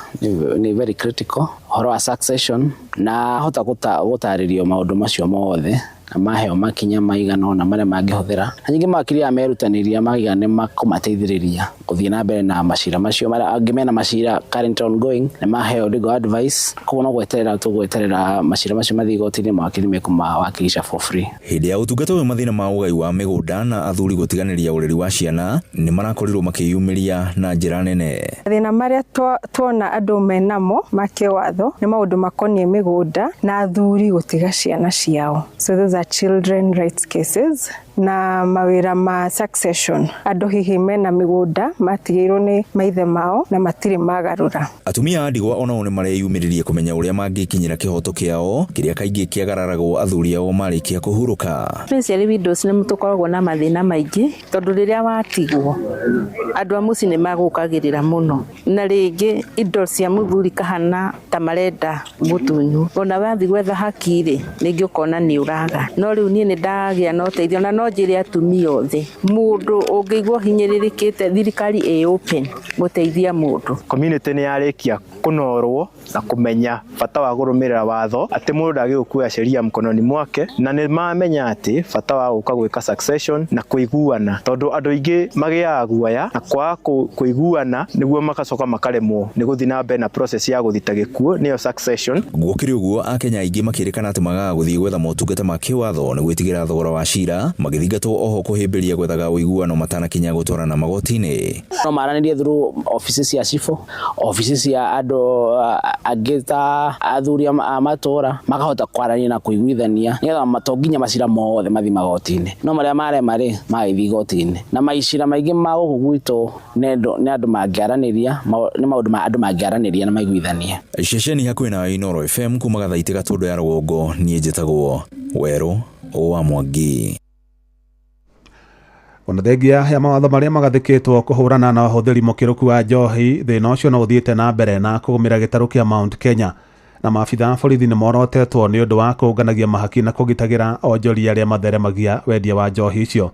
nĩ very critical, ũhoro wa succession, na hota gũtarĩrio maũndũ macio mothe na maheo makinya maigana ũna marĩa mangĩhũthĩra. Na nyingĩ mawakiri aya merutanĩria magiga nĩ makũmateithĩrĩria gũthiĩ na mbere na macira macio. Marĩa angĩ mena macira current ongoing nĩ maheo legal advice, koguo no gweterera tũgweterera macira macio mathiĩ igoti-inĩ, mawakiri mekũmawakilisha for free. Hĩndĩ ya ũtungata ũyũ mathĩna ma ũgai wa mĩgũnda na athuri gũtiganĩria ũreri wa ciana nĩ marakorirwo makĩyumĩria na njĩra nene. Mathĩna marĩa tuona andũ menamo ma kĩwatho nĩ maũndũ makoniĩ mĩgũnda na athuri gũtiga ciana ciao. So those are children rights cases na mawĩra ma succession. Andũ hihi mena mĩgũnda matigĩirwo nĩ maithe mao na matirĩ magarũra. Atumia a ndigwa onao nĩ mareyumĩririe kũmenya ũrĩa mangĩkinyĩra kĩhoto kĩao kĩrĩa kaingĩ kĩagararagwo athuri ao marĩkia kũhurũka. Especially widows nĩ tũkoragwo na mathĩna maingĩ tondũ rĩrĩa watigwo andũ a mũciĩ nĩ magũkagĩrĩra mũno, na rĩngĩ indo cia mũthuri kahana ta marenda gũtunywo, ona wathiĩ gwetha haki rĩ rĩngĩ ũkona nĩ ũraga. No rĩu niĩ nĩ ndagĩa na ũteithio, na no njĩre atumia othe mũndũ ũngĩigua ũhinyĩrĩrĩkĩte thirikari ĩ open gũteithia mũndũ. Community nĩ yarĩkia kũnorwo na kũmenya bata wa kũrũmĩrĩra watho, atĩ mũndũ ndagĩrĩirwo kuoya sheria mkononi mwake, na nĩ mamenya atĩ bata wa gũka gwĩka succession na kũiguana, tondũ andũ aingĩ magĩaga guoya na kwaga kũiguana nĩguo magacoka makaremwo nĩ gũthiĩ na mbere na process ya gũthita gĩkuũ, nĩyo succession. Gũkĩrĩ ũguo, Akenya aingĩ makĩrĩkana atĩ magaga gũthiĩ gwetha motungata ma kĩwatho nĩ gwĩtigĩra thogora wa cira, magĩthingatwo oho kũhĩmbĩria gwethaga ũiguano matanakinya gũtwarana magoti-inĩ. No maranĩrie through offices cia cibũ, offices cia andũ angĩ ta athuri a matũũra, makahota kwaranĩria na kũiguithania nĩgetha to nginya macira mothe mathiĩ magoti-inĩ, no marĩa marema rĩ magĩthiĩ igoti-inĩ. Na macira maingĩ ma gũkũ gwitũ nĩ andũ mangĩaranĩria, nĩ maũndũ ma andũ mangĩaranĩria na maiguithanie. Ceceni hakuhĩ na Inooro FM kuma Gathaitĩ Gatũndũ ya rũgongo, niĩ njĩtagwo Werũ wa Mwangi. Ona thengia ya mawatho marĩa magathĩkĩtwo kũhũrana na ũhũthĩri mũkĩrũku wa njohi, thĩna ũcio no ũthiĩte na mbere na kũgũmĩra gĩtarũ kĩa Mount Kenya, na maabitha a borithi nĩ morotetwo nĩ ũndũ wa kũnganagia mahaki na kũgitagĩra onjoria arĩa matheremagia wendia wa njohi icio.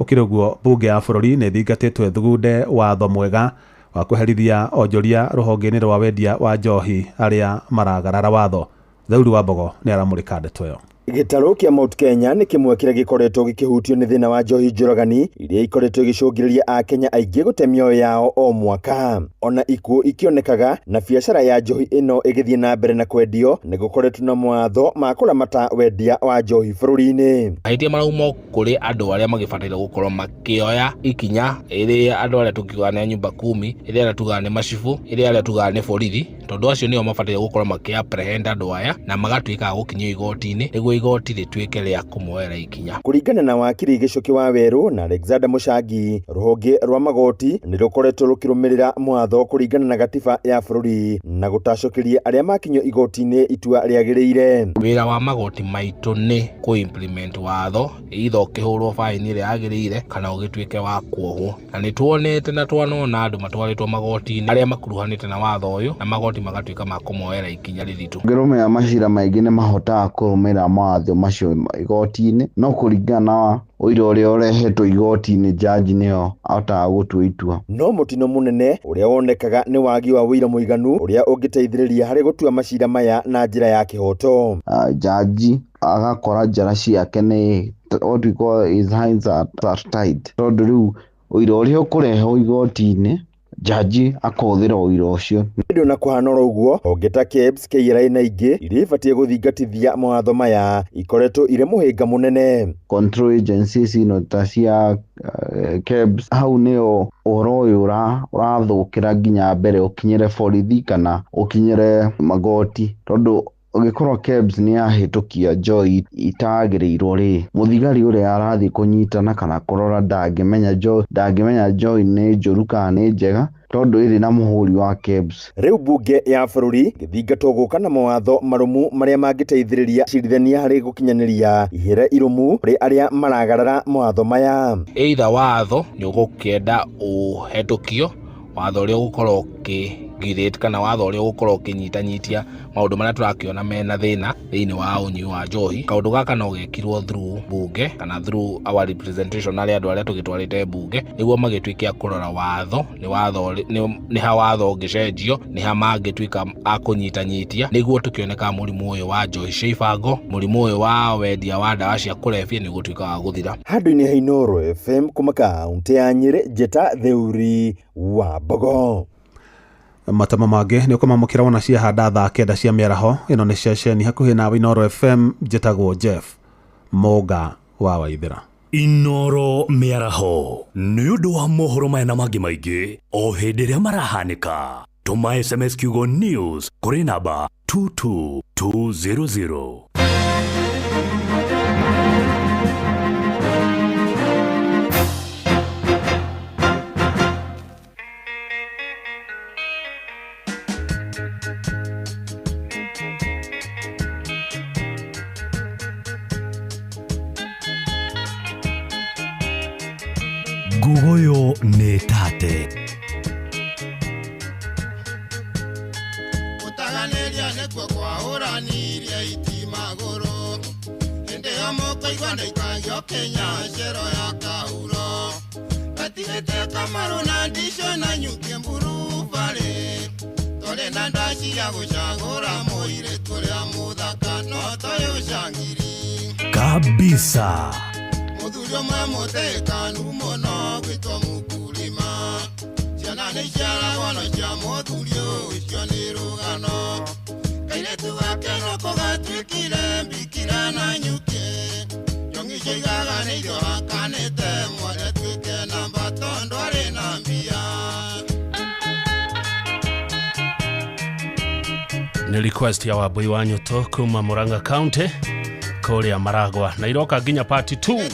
Gũkĩrĩ ũguo, mbunge ya bũrũri nĩ ĩthingatĩtwo ĩthugunde watho mwega wa kũherithia onjoria rũhonge-inĩ rwa wendia wa njohi arĩa maragarara watho. Theuri wa Mbogo nĩ aramũrĩka ndeto ĩyo. Gĩtarũ kĩa Mount Kenya nĩ kĩmwe kĩrĩa gĩkoretwo gĩkĩhutio nĩ thĩna wa njohi njũragani iria ikoretwo igĩcũngĩrĩria akenya aingĩ gũte mĩoyo yao o mwaka. Ona ikuũ ikĩonekaga na biacara ya njohi ĩno ĩgĩthiĩ na mbere na kwendio, nĩ gũkoretwo na mawatho ma kũramata wendia wa njohi bũrũri-inĩ. Mahĩtia marauma kũrĩ andũ arĩa magĩbataire gũkorwo makĩoya ikinya, ĩrĩa andũ arĩa tũkiugaga nĩ a nyumba kumi, ĩrĩa arĩa tugaga nĩ macibũ, ĩrĩa arĩa tugaga nĩ borithi, tondũ acio nĩo mabataire gũkorwo makĩ-apprehend andũ aya na magatuĩka a gũkinyio igoti-inĩ nĩguo igoti rĩtuĩke rĩa kũmoera ikinya. Kũringana na wakiri Gĩcũkĩ wa Werũ na Alexander Mũcangi, rũhonge rwa magoti nĩ rũkoretwo rũkĩrũmĩrĩra mwatho kũringana na gatiba ya bũrũri na gũtacũkĩria arĩa makinyio igoti-inĩ itua rĩagĩrĩire. Wĩra wa magoti maitũ nĩ kũ-implement watho, either ũkĩhũrwo baini ĩrĩa yagĩrĩire kana ũgĩtuĩke wa kuohwo. Na nĩ tuonete na twanona andũ matwarĩtwo magoti-inĩ arĩa makuruhanĩte na watho ũyũ na magoti magatuĩka ma kũmoera ikinya rĩritũ. Ngĩrũmĩrĩra macira maingĩ nĩ mahotaga kũrũmĩrĩra mawatho macio igoti-inĩ, no kũringana na ũira ũrĩa ũrehetwo igoti-inĩ jaji nĩyo ahotaga gũtua itua. No mũtino mũnene ũrĩa wonekaga nĩ wagi wa ũira mũiganu ũrĩa ũngĩteithĩrĩria harĩ gũtua macira maya na njĩra ya kĩhooto. Jaji agakora njara ciake nĩ what we call his hands are tied, tondũ rĩu ũira ũrĩa ũkũrehwo igoti-inĩ jaji akũhũthĩra ũira ũcio. Ĩndĩ ona kũhana oro ũguo, honge ta KEBS, KRA na ingĩ iria ibatiĩ gũthingatithia mawatho maya ikoretwo irĩ mũhĩnga mũnene. Control agencies ino ta cia KEBS, hau nĩyo ũhoro ũyũ ũrathũkĩra nginya mbere ũkinyĩre borithi kana ũkinyĩre magoti, tondũ ũngĩkorwo KEBS nĩ yahĩtũkia njohi itagĩrĩirwo rĩ, mũthigari ũrĩa arathiĩ kũnyitana kana kũrora ndangĩmenya njohi nĩ njũru kana nĩ njega, tondũ ĩrĩ na mũhũri wa KEBS. Rĩu mbunge ya bũrũri gĩthingatwo gũka na mawatho marũmu marĩa mangĩteithĩrĩria acirithania harĩ gũkinyanĩria ihera irũmu kũrĩ arĩa maragarara mawatho maya. Either watho nĩ ũgũkĩenda ũhetũkio, watho ũrĩa ũgũkorwo ũkĩgirĩte kana watho ũrĩa ũgũkorwo ũkĩnyitanyitia maũndũ marĩa tũrakĩona mena thĩna thĩinĩ wa ũnyui wa njohi. Kaũndũ gaka no gekirwo through bunge kana through our representation arĩa andũ arĩa tũgĩtwarĩte bunge nĩguo magĩtuĩke a kũrora watho nĩ watho nĩ ha watho ũngĩcenjio, nĩ ha mangĩtuĩka a kũnyitanyitia nĩguo tũkĩone kana mũrimũ ũyũ wa njohi cia ibango, mũrimũ ũyũ wa wendia wa ndawa cia kũrebia nĩ ũgũtuĩka wa gũthira. Handũ-inĩ ha Inooro FM kuma kaũntĩ ya Nyĩrĩ, Njĩta Theuri wa Mbogo. Matemo mangĩ nĩ ũkũmamũkĩra wona ciahanda thaa 9 cia mĩaraho. Ĩno nĩ ceceni hakuhĩ nawe Inooro FM, njĩtagwo Jeff Mũnga wa Waithĩra. Inooro mĩaraho nĩ ũndũ wa mohoro maya na mangĩ maingĩ o hĩndĩ ĩrĩa marahanĩka. Tũma SMS kiugo news kũrĩ namba 22200. Ngugoyo nĩ tate. Gũtaganĩria nĩkuo kwahũranirie iti magũrũ, hĩndĩ ĩyo mũkũigua ndaikagio Kenya cero ya kahuro, gatigĩte kamaru na ndico na nyuki mburubarĩ, tũrĩ na ndaci ya gũcagũra mũirĩtu ũrĩa mũthaka no toyũ cangiri kabisa. Mũthuri ũmwe mũthĩkanu mũno gwĩtwo mũkulima, ciana nĩ ciaragwo no cia mũthuri ũcio nĩ rũgano, kairĩtu gake noko gatuĩkire mbikira na nyuki, njong'i ciaigaga nĩ irio hakanĩte mware tuĩke namba tondũ arĩ na mbia. Nĩ request ya Wambui wa Nyũtũ kuma Murang'a County kũrĩa Maragwa na iroka nginya part 2.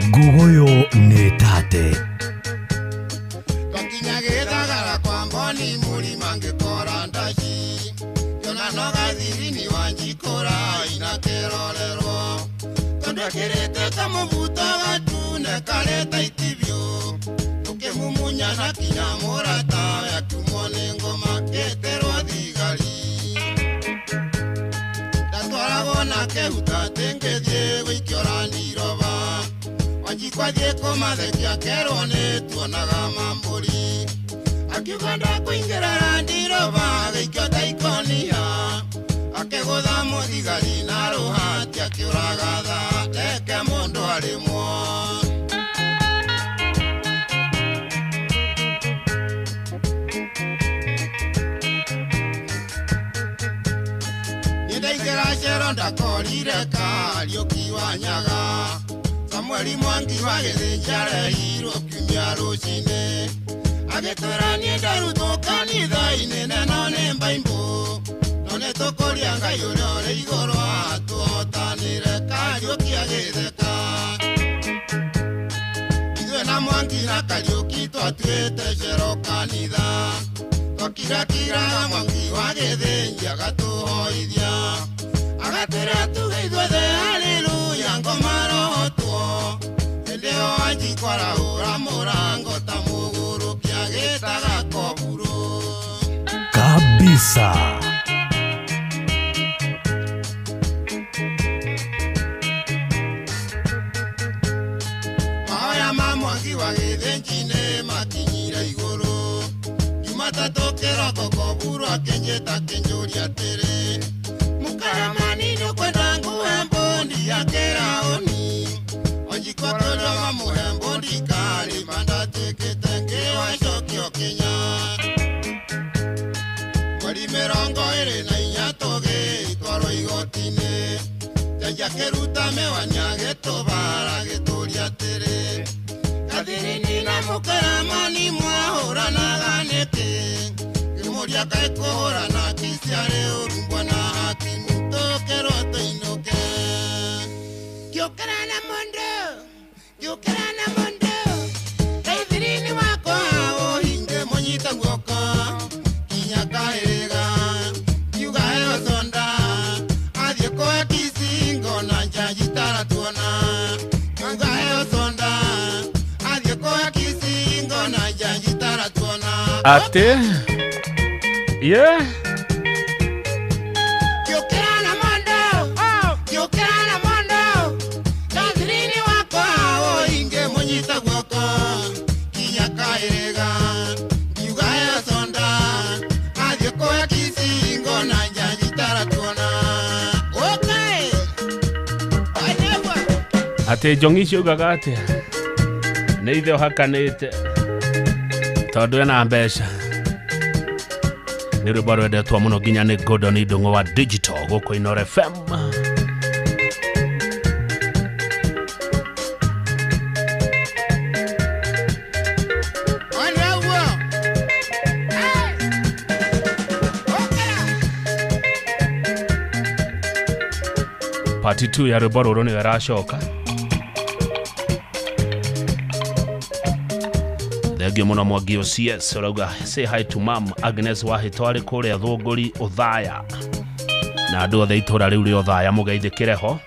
Ngugoyo nĩ tate. Kirete kamuvuto gatune kareta itibio tukimumunya na kinya murata. gũikio randiroba Wanjikwathiĩ kũmathekia kerwo nĩ tuonaga mambũri akiuga ndakũingĩra randiroba agĩikio ta ikonia akĩgũtha mũthigari na rũhati akĩũraga tha reke mũndũ arĩmwo. Nĩndaingĩra cero ndakorire Kariũki wa Nyaga Samueli Mwangi wa Gĩthĩnji arehirwo kiumia rũcinĩ agĩtwĩra niĩ ndarutwo kanitha-inĩ neno nĩ mbaimbũ no nĩtũkũria Ngai ũrĩa ũrĩ igũrũ atũhotanĩre Kariũki agĩtheka. Ithuĩ na Mwangi na Kariũki twatuĩte cero kanitha twakirakiraga Mwangi wa Gĩthĩnji agatũhoithia agatwĩra tuge ithuothe haleluya ngoma rohotwo hĩndĩ ĩyo Wanjikũ arahũra mũrango ta mũgũrũki agĩtaga koburo Kabisa. Mahoya ma Mwangi wa Gĩthĩnji nĩ makinyire igũrũ Jumatatũ kĩroko koburo akĩnjĩta akĩnjũria atĩrĩ mũkaramani nĩũkwenda nguhe mbondi ya kĩraũni Wanjikũ akĩũria mamũhe mbondi karĩma ndatuĩkĩte ngĩoa icokio Kenya mweri 24 tũgĩtwarwo igoti-inĩ jaji akĩruta mĩwani agĩtũbara agĩtũria atĩrĩ Kathirini na mũkaramani mwahũranaga nĩkĩ ngĩmũria kaĩ kũhũrana kiciarĩ ũrumbwa na hakimu tũkĩrwo tũinũke ngĩũkĩra na mũndũ ngĩũkĩra na mũndũ Kathirini wakwa ũhinge mũnyite guoko kinya kahĩrĩga ngiuga heo sonda athiĩ kũhe kicingo na njanji taratuona ngiuga heo sonda athiĩ kũhe kicingo na njanji taratuona Ate yeah. Ngĩũkĩra na mũndũ ngĩũkĩra na mũndũ Kathirini wakwa ũhinge mũnyite guoko kinya kahĩrĩga ngiuga heo sonda athiĩ kũhe kicingo na njanji taratuona okay. Atĩ njongi icio ugaga atĩa nĩ ithe ũhakanĩte tondũ ena mbeca nĩ rwĩmbo rwendetwo mũno nginya nĩ Gordon Ndung'u wa digital gũkũ Inooro FM. Part 2 ya rwĩmbo rũrũ nĩyo ĩracoka. Thengio mũno Mwangi OCS ũrauga say hi to mom Agnes Wahĩto arĩ kũrĩa Thũngũri Ũthaya na andũ othe itũra rĩu rĩa Ũthaya mũgeithĩkĩre ho.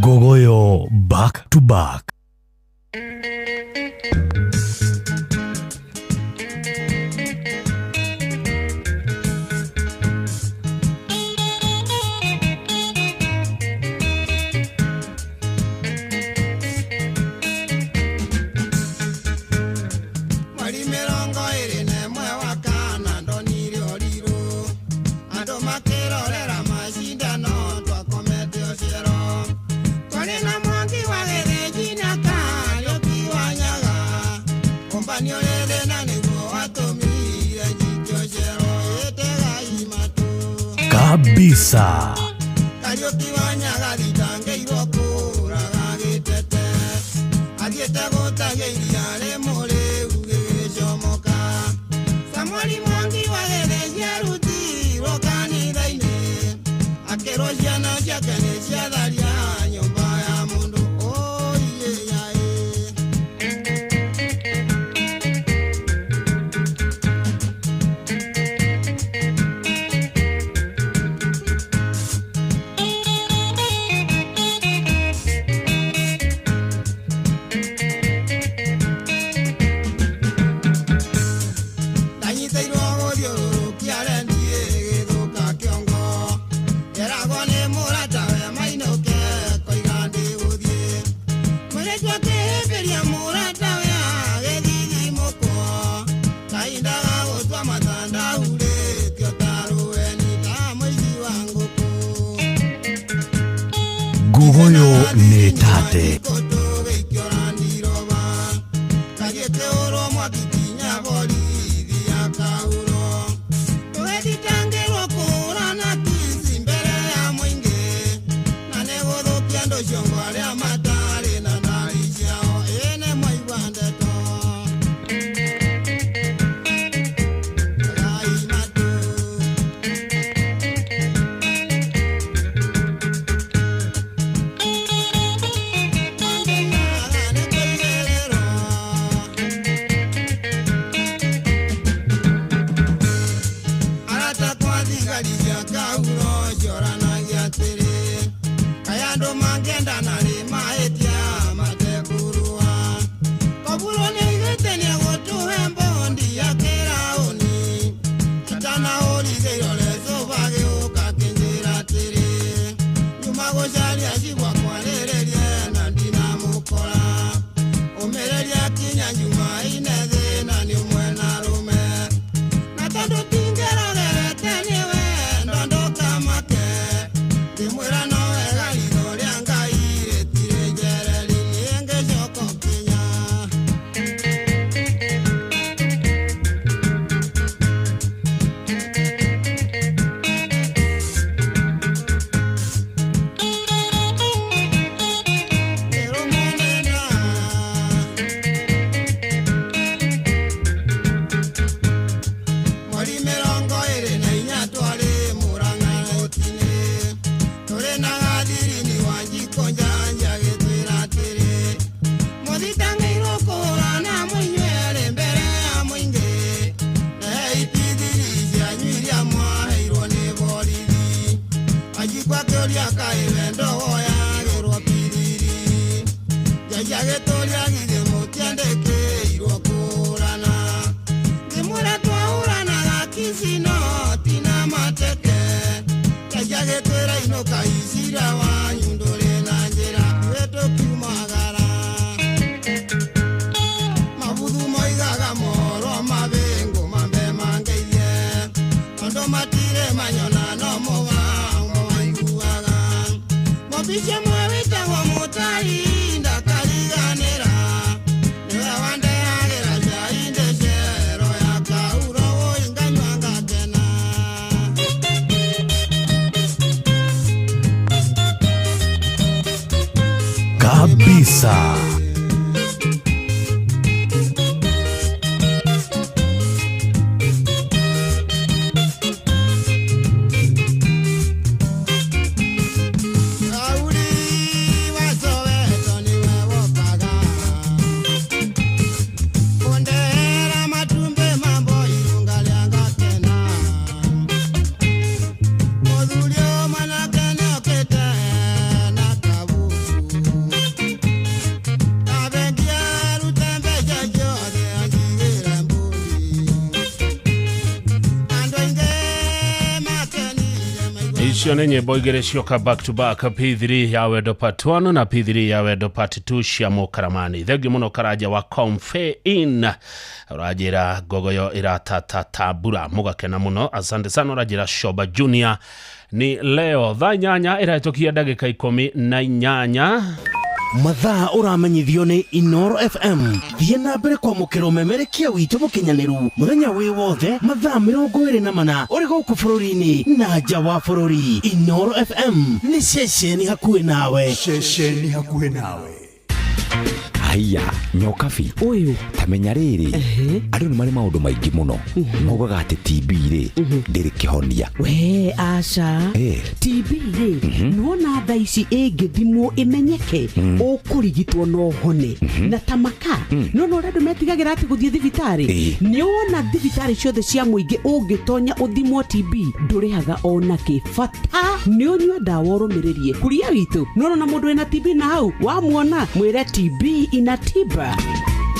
Gogoyo back to back. Mweri 21 wa kana ndonire ũrirũ andũ makĩrorera macindano twakomete ũcero twarĩ na Mwangi wa Gĩthĩnji na Kariũki wa Nyaga ũmbanio rĩrĩ na nĩguo watũmire nyitio cero ĩtegai matũ Kabisa. Kariũki wa Nyaga thitangĩirwo kũraga gĩtete athiĩte gũtahia iria rĩmũrĩu gĩgĩcomoka Samueli Mwangi wa Gĩthĩnji arutirwo kanitha-inĩ akĩrwo ciana ciake nĩ ciatharia nyũmba ya mũndũ oiye yaĩ. Nĩ tate. Kabisa. Icio nĩ nyĩmbo igĩrĩ cioka back to back, P3 ya Wendo part 1 na P3 ya Wendo part 2 cia Mũkaramani. Thengiũ mũno Karanja wa Comfe-in, ũranjĩra ngogoyo ĩratatata mbura, mũgakena mũno, asante sana. Ũranjĩra Shoba Junior ni leo thaa 8 ĩrahĩtũkia ndagĩka 18. Mathaa ũramenyithio nĩ Inoro FM. Thiĩ na mbere kwamũkĩra ũmemerekia witũ mũkinyanĩru mũthenya wĩ wothe mathaa 24 ũrĩ gũkũ bũrũri-inĩ na nja wa bũrũri. Inoro FM nĩ ceceni hakuhĩ nawe. Ceceni hakuhĩ nawe. Haiya nyokabi ũyũ tamenya rĩrĩ, andũ nĩ marĩ maũndũ maingĩ mũno maugaga atĩ TB rĩ ndĩrĩ kĩhonia. We aca, TB rĩ, nĩwona thaa ici ĩngĩthimwo ĩmenyeke, ũkũrigitwo no ũhone na tamaka. No ũrĩa andũ metigagĩra atĩ gũthiĩ thibitarĩ, nĩwona thibitarĩ ciothe cia mũingĩ ũngĩtonya ũthimwo TB ndũrĩhaga ona kĩ, bata nĩ ũnyue ndawa ũrũmĩrĩrie kuria witũ. Nĩwona mũndũ wĩna TB na hau wamuona mwĩre TB ina tiba.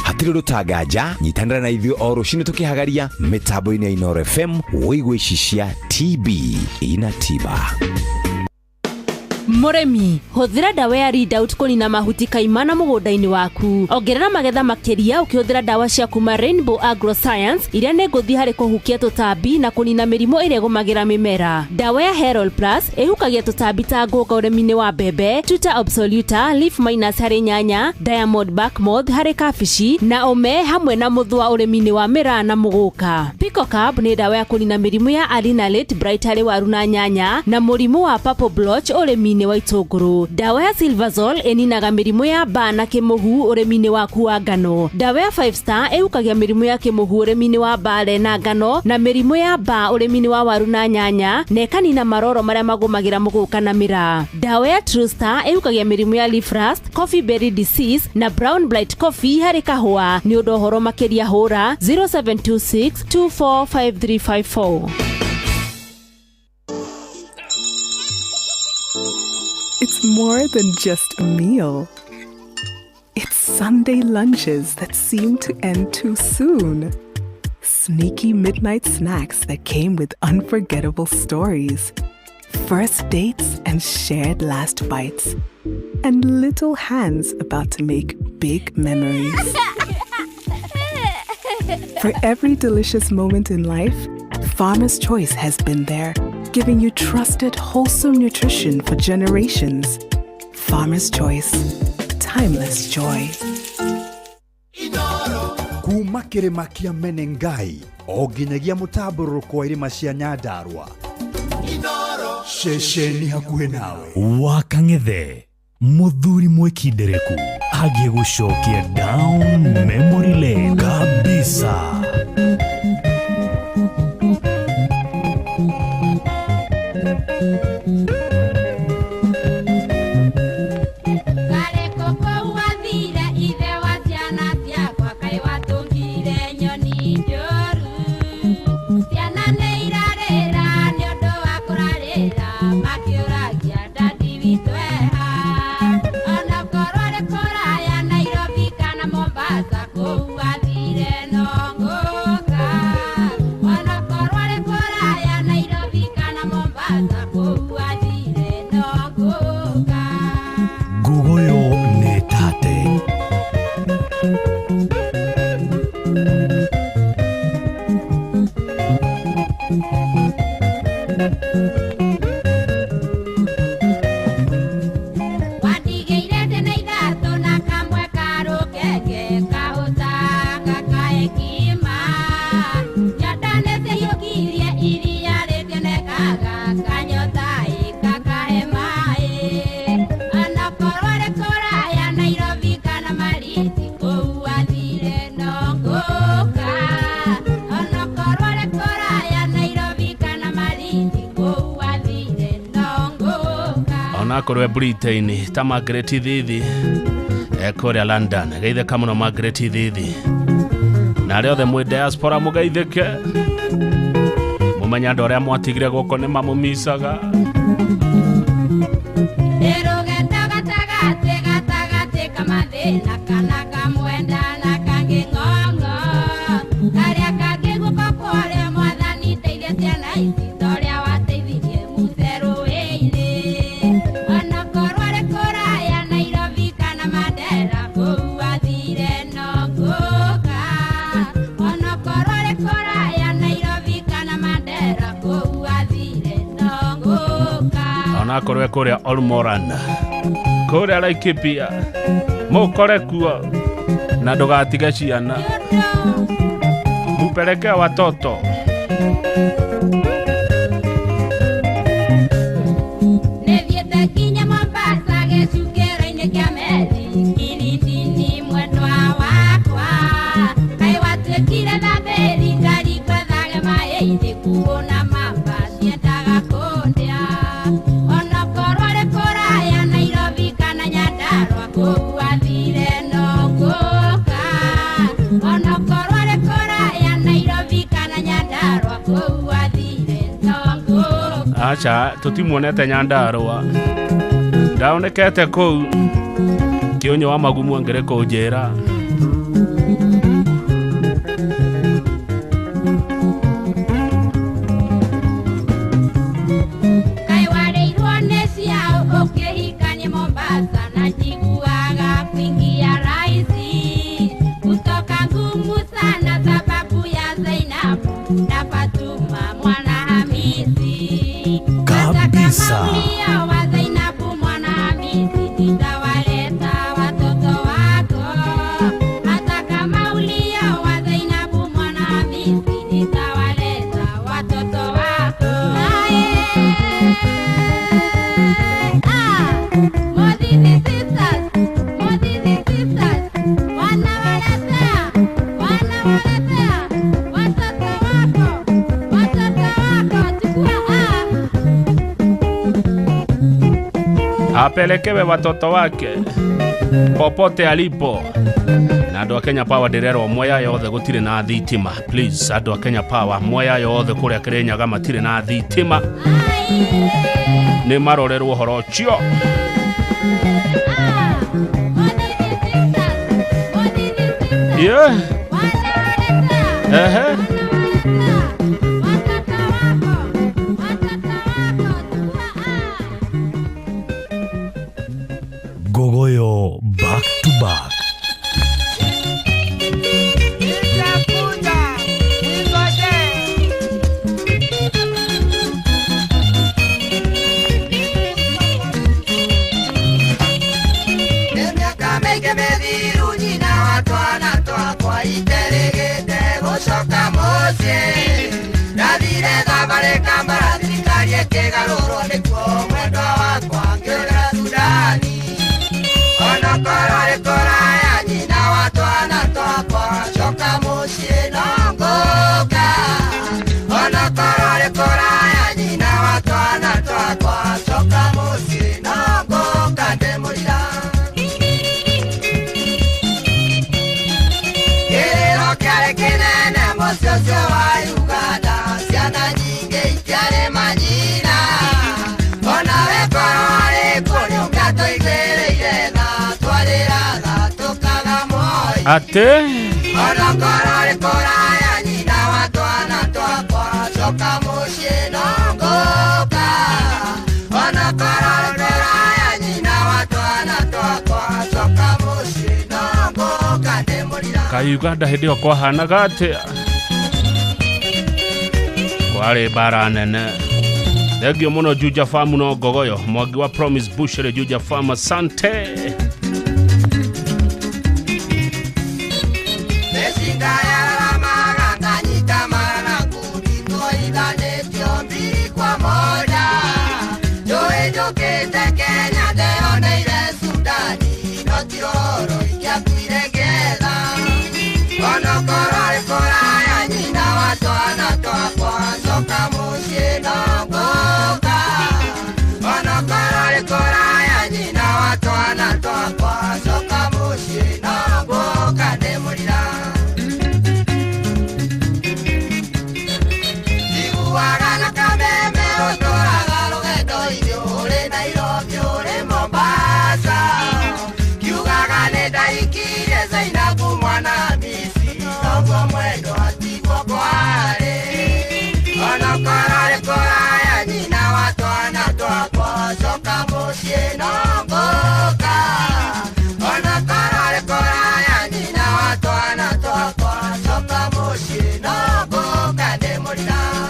Hatirĩ ũndũ ta nganja, nyitanĩra na ithuĩ o rũcinĩ tũkĩhagaria mĩtambo-inĩ ya Inoro FM wĩigue ici cia TB ina tiba. Mũrĩmi, hũthĩra ndawa ya Readout kũnina mahuti kaimana mũgũnda-inĩ waku. Ongerera magetha makĩria ũkĩhũthĩra ndawa cia kuma Rainbow Agroscience iria nĩ ngũthi harĩ kũhukia tũtambi na kũnina mĩrimũ ĩrĩa ĩgũmagĩra mĩmera. Ndawa ya Herald Plus ĩhukagia tũtambi ta ngũnga ũrĩmi-inĩ wa mbembe, Tuta absoluta, leaf minus harĩ nyanya, Diamond bark moth harĩ kabici na ũme hamwe na mũthũa ũrĩmi-inĩ wa mĩraa na mũgũka. Picocab nĩ ndawa ya kũnina mĩrimũ ya Alinalate Bright harĩ waru na nyanya na mũrimũ wa purple blotch ũrĩmi-inĩ wa itũngũrũ. Ndawa ya Silversol ĩninaga mĩrimũ ya mbaa na kĩmũhu ũrĩmi-inĩ waku wa ngano. Ndawa ya Five Star ĩhukagia mĩrimũ ya kĩmũhu ũrĩmi-inĩ wa mbare na ngano na mĩrimũ ya mbaa ũrĩmi-inĩ wa waru na nyanya na ĩkanina maroro marĩa magũmagĩra mũgũka na mĩraa. Ndawa ya True Star ĩhukagia mĩrimũ ya leaf rust, coffee berry disease na brown blight coffee harĩ kahũa. Nĩ ũndũ ũhoro makĩria hũra 0726 245354. It's more than just a meal. It's Sunday lunches that seem to end too soon. Sneaky midnight snacks that came with unforgettable stories. First dates and shared last bites. And little hands about to make big memories. For every delicious moment in life, Farmer's Choice has been there, giving you trusted, wholesome nutrition for generations. Farmer's Choice, timeless joy. Kuma kĩrĩma kĩa Menengai o nginyagia mũtambũrũko wa irĩma cia Nyandarua, ceceni hakuhĩ nawe. Wakang'ethe muthuri mwĩkindereku agĩgũcokia down memory lane kabisa. Nguguyo nĩ tate. Watigĩire tene ithatũ na kamwe karũkenge kahũtaga kaekima nyondo nĩcihiũkirie iria rĩtionekaga kanyota ĩkakahe maĩ onakorwo rĩ kũraya Nairobi kana Malindi kũu athire no ngũka onakorwo rĩ kũraya Nairobi kana Malindi kũu athire no ngũka. Onakorwo e Britain ta Margaret Thithi ekũrĩa London, geithĩka mũno Margaret Thithi, na arĩa othe mwĩ diaspora mũgeithĩke, mũmenye andũ arĩa mwatigire gũkũ nĩ mamũmicaga. Ndĩrũgendo gatagatĩ gatagatĩ ka mathĩna kana kamwenda na kangĩ ng'ong'o karĩa kangĩ guoko kwarĩo mwathani teithia ciana ici ta ũrĩa wateithirie Musa rũĩ-inĩ onakorwo arĩ kũraya Nairobi kana Mandera kũu athire no ngũka onakorwo arĩ kũraya Nairobi kana Mandera kũu athire no ngũka. Onakorwo e kũrĩa Olmoran, kũrĩa Laikipia, mũkore kuo na ndũgatige ciana, mupeleke watoto. Nĩthiĩte nginya Mombasa gĩcukĩro-inĩ kĩa meri Kilindini mwendwa wakwa kaĩ watuĩkire thabĩri ngarikwathage maĩ-inĩ kuona mamba ciendaga kũndĩa onakorwo rĩ kũraya Nairobi kana Nyandarua kũu athire no ngũka onakorwo rĩ kũraya Nairobi kana Nyandarua kũu athire no ngũka. Acha, tũtimuonete Nyandarua, ndaonekete kũu kĩũnyũ wa magumu angĩrĩ kũnjĩra. Kaĩ warĩirwo nĩ ciao ũkĩ Apelekewe watoto wake popote alipo. Na andũ a Kenya Power ndĩrerwo Mwea yothe gũtirĩ na thitima. Please andũ a Kenya Power Mwea yothe kũrĩa Kĩrĩnyaga matirĩ na thitima. Nĩ marorerwo ũhoro ũcio. Yeah. Ehe. Gogoyo back to back. Ate Kai Uganda hĩndĩ ĩyo kwahanaga atĩa? Kwarĩ mbara nene. Thengio mũno Juja Farm no Ngogoyo, Mwangi wa Promise Bushere Juja Farm, asante.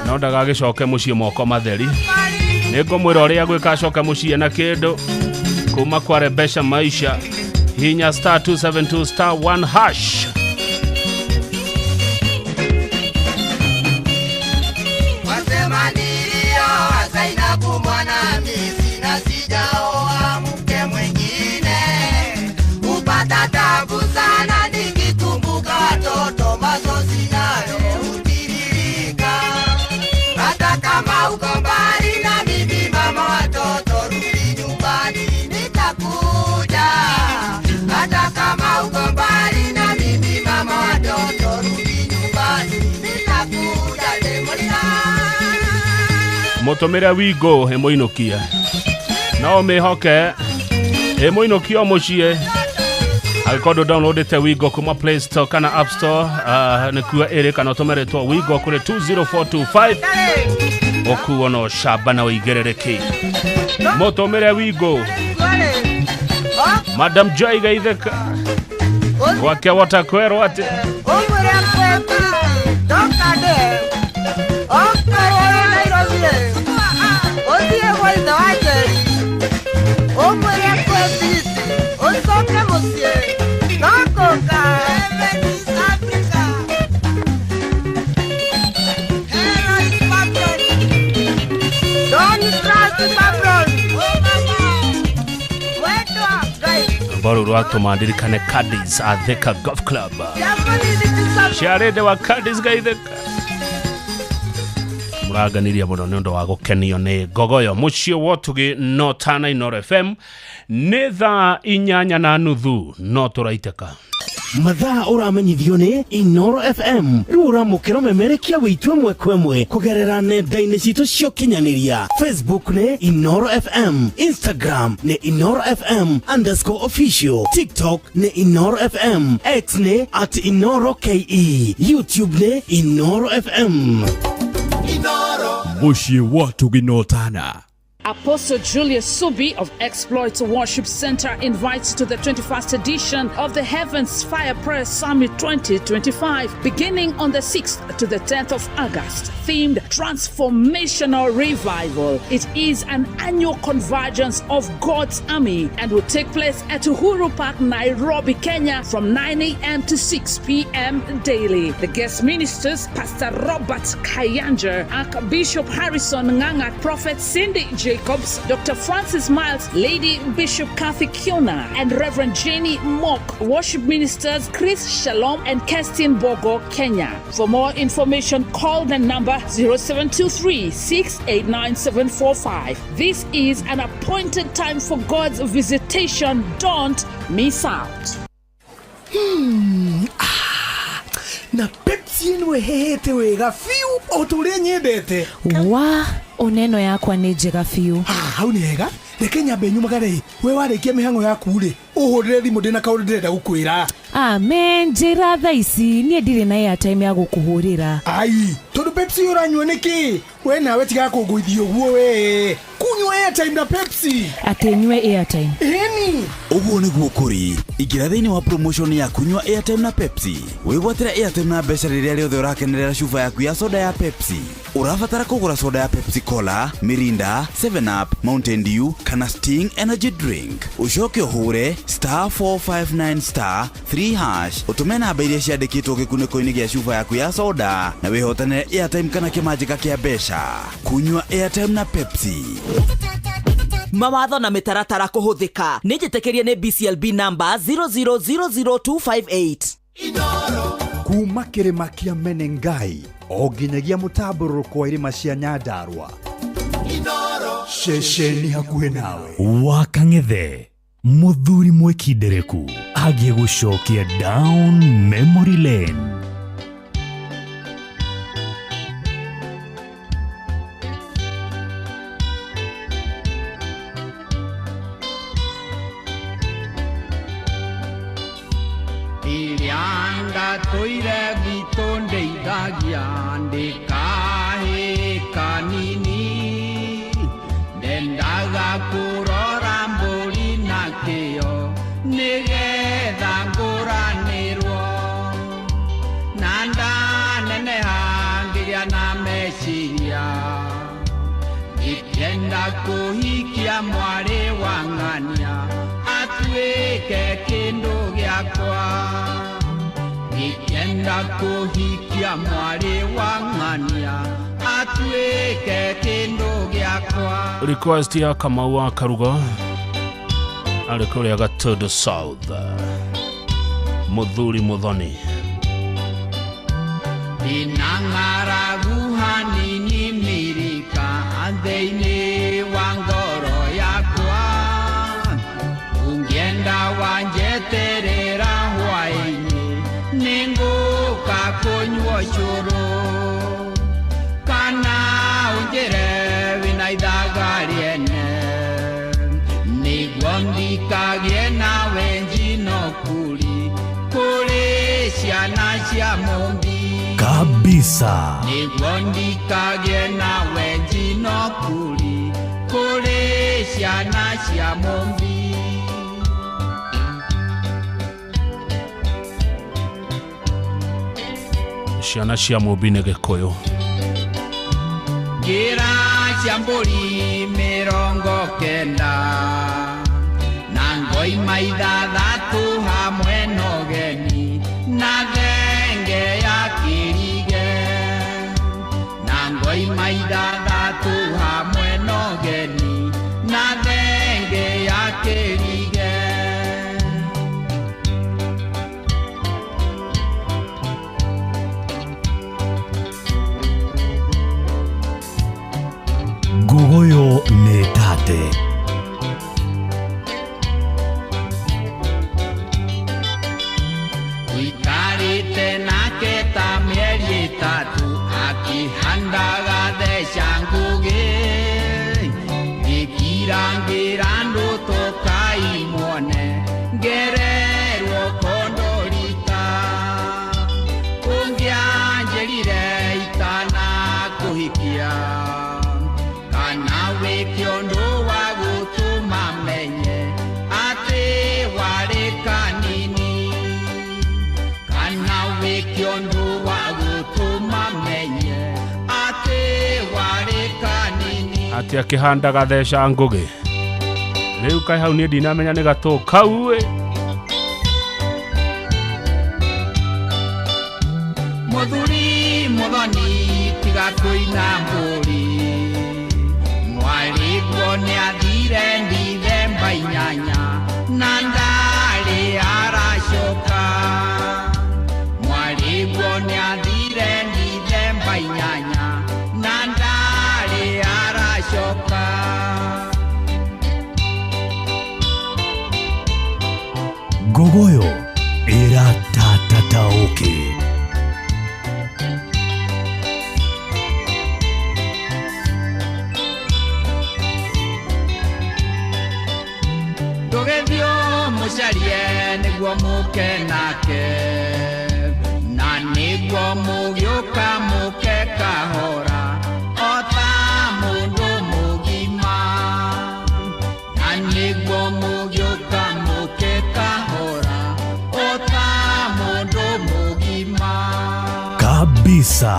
No ndagagĩcoke mũciĩ moko matheri. Nĩngũmwĩra ũrĩa gwĩka acoke mũciĩ na kĩndũ kuma kwa Rebesha Maisha. Hinya star 272 star 1 hash. Mũtũmĩre Wigo ĩmũinũkie. No ũmĩhoke ĩmũinũkie o mũciĩ. Angĩkorwo ndũ downloadĩte Wigo kuma Play Store kana App Store, nĩkuo ĩrĩ, kana ũtũme rĩtwa Wigo kũrĩ 20425 ũkuo no ũcamba na ũigĩrĩrĩki. Mũtũmĩre Wigo. Madam Joy Gaitheka gwake watakwĩrwo atĩ Rwimbo rũrũ rwatũma ndirikane Cadiz at Thika Golf Club. Ciarĩndĩ wa Cadiz Gaitheka. Mũranganiria mũno nĩ ũndũ wa gũkenio nĩ ngogoyo mũciĩ wotugi no tana Inooro FM nĩ thaa 8:30 no tũraitĩka. Mathaa ũramenyithio nĩ Inooro FM rĩu ũramũkĩra memerekia wĩitũ ĩmwe kwa ĩmwe kũgerera nenda-inĩ citũ cia ũkinyanĩria. Facebook nĩ Inooro FM, Instagram nĩ Inooro FM underscore official, TikTok nĩ Inooro FM, X nĩ at Inooro KE, YouTube nĩ Inooro FM. Mũciĩ wa Tugino Tana. Apostle Julius Subi of Exploits Worship Center invites to the 21st edition of the Heavens Fire Prayer Summit 2025, beginning on the 6th to the 10th of August, themed Transformational Revival. It is an annual convergence of God's army and will take place at Uhuru Park, Nairobi, Kenya, from 9 a.m. to 6 p.m. daily. The guest ministers, Pastor Robert Kayanja, Archbishop Harrison Nganga, Prophet Cindy Jacobs, Dr. Francis Miles, Lady Bishop Kathy Kiona, and Reverend Jenny Mock. Worship ministers Chris Shalom and Kerstin Bogo, Kenya. For more information, call the number 0723 689 745. This is an appointed time for God's visitation. Don't miss out. Ah, na Pepsi ĩno ĩhĩhĩte wega biũ o ta ũrĩa nyendete. Wa oneno yakwa nĩ njega biũ. Hau nĩ hega, reke nyambe nyumagare. We warĩkia mĩhang'o yaku rĩ, ũhũrĩre thimũ, ndĩna kaũndũ ndĩrenda gũkwĩra. Amen, njĩra thaa ici, niĩ ndirĩ na airtime ya gũkũhũrĩra. Ai, tondũ Pepsi ũranyua nĩkĩ? We nawe tiga kũngũithia ũguo, we kunyua airtime na Pepsi. Atĩ nyue airtime? Ĩni. Ũguo nĩguo kũrĩ. Ingĩra thĩinĩ wa promotion ya kunyua airtime na Pepsi, wĩgwatĩre airtime na mbeca rĩrĩa rĩothe ũrakenerera cuba yaku ya soda ya Pepsi. Ũrabatara kũgũra soda ya Pepsi Cola, Mirinda, 7 Up, Mountain Dew kana Sting Energy Drink, ũcoke ũhũre *459 *3# ũtũme namba iria ciandĩkĩtwo gĩkunĩko-inĩ gĩa cuba yaku ya soda na wĩhotanĩre airtime kana kĩmanjĩka kĩa mbeca. Kunyua airtime na Pepsi. Mawatho na mĩtaratara kũhũthĩka. Nĩ njĩtĩkĩrie nĩ BCLB number 0000258. Kuma kĩrĩma kĩa Menengai o nginyagia mũtambũrũko wa irĩma cia Nyandarua, ceceni hakuhĩ nawe. Wakang'ethe mũthuri mwĩkindereku agĩgũcokia down memory lane. Iria ndatũire gwitũ ndeithagia ndĩkahĩka nini, ndendaga kũrora mbũri na kĩo nĩgetha ngũranĩrwo, na ndaneneha ngĩgĩa na meciria ngĩkĩenda kũhikia mwarĩ wa ng'ania atuĩke kĩndũ gĩakwa, ngĩkĩenda kũhikia mwarĩ wa ng'ania atuĩke kĩndũ gĩakwa. Request ya Kamau wa Karugo arĩ kũrĩa Gatundu South, mũthuri Muthoni. Ndĩna ng'aragu hanini mĩrika thĩinĩ wa ngoro yakwa, ũngĩenda wanjeterera hwaĩ-inĩ nĩngũka kũnyua cũrũ, kana ũnjĩre wĩna ithaga rĩene nĩguo ndikagĩe na wenji no kũri kũrĩ ciana cia mũmbi. Kabisa. Nĩguo ndikagĩe na wenji no kũri kũrĩ ciana cia mũmbi. Ciana cia mũmbi nĩ Gĩkũyũ. Ngĩra cia mbũri 90 na ngoima 6 hamwe na ũgeni na thenge ya kĩrige, na ngoima 6 hamwe na ũgeni na thenge ya kĩrige. Ngĩhandaga theca ngũgĩ ngĩkirangĩra andũ tũkaimwone ngererwo kondorita ũngĩanjĩrire itanakũhikia kana wĩke ũndũ wa gũtũma menye atĩ warĩ kanini kana wĩke ũndũ wa gũtũma menye atĩ warĩ kanini Atĩ akĩhandaga theca ngũgĩ. Rĩu kaĩ hau niĩ ndinamenya nĩ gatũ kau ĩ. Mũthuri mũthoni tiga kũina mbũri mwarĩguo nĩathire ndithemba 8 na ndarĩ aracoka mwarĩguo nĩathire ndithemba 8 na ndarĩ aracoka. Ngogoyo ĩratatataũkĩ. Ndũgĩthiĩ mũcarie nĩguo mũke nake na nĩguo mũgĩũka mũke kahora o ta mũndũ mũgima na nĩguo mũgĩũka mũke kahora o ta mũndũ mũgima. Kabisa.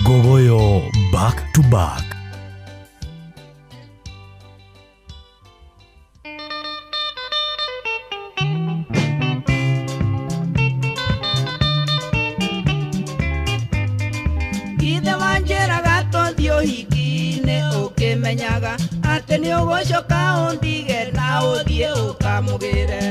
Ngogoyo back to back. Ithe wanjĩraga tũthiĩ ũhiki-inĩ ũkĩmenyaga atĩ nĩ ũgũcoka ũndige na ũthiĩ ũkamũgĩre.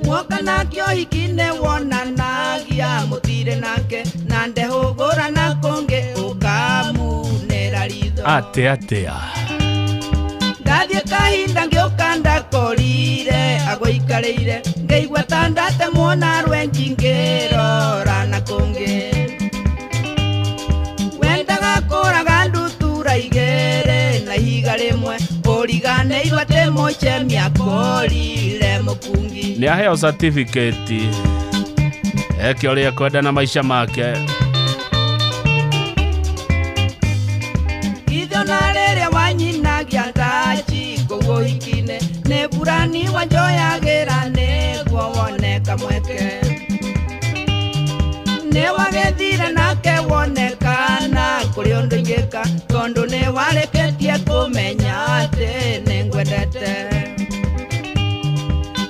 Woka nake ũhiki-inĩ wonanagia mũtirĩ nake na ndehũgũra na kũngĩ ũkamunĩra ritho. Atĩ atĩa. Ndathiĩ kahinda ngĩũka ndakorire agũikarĩire ngĩigua ta ndatemwo na rwenji ngĩrora na kũngĩ. Wendaga kũraga ndutura igĩrĩ na ihiga rĩmwe ũriganĩirwo atĩ mũcemi akorire mũkungi. Nĩ aheo certificate eke ũrĩa ekwenda na maica make. Ithe ona rĩrĩa wanyinagia ndaci kũu ũhiki-inĩ nĩ burani wanjoyagĩra nĩguo wone kamweke. Nĩ wagethire nake wonekana kũrĩ ũndũ ingĩka tondũ nĩ warĩkĩtie kũmenya atĩ nĩ ngwendete.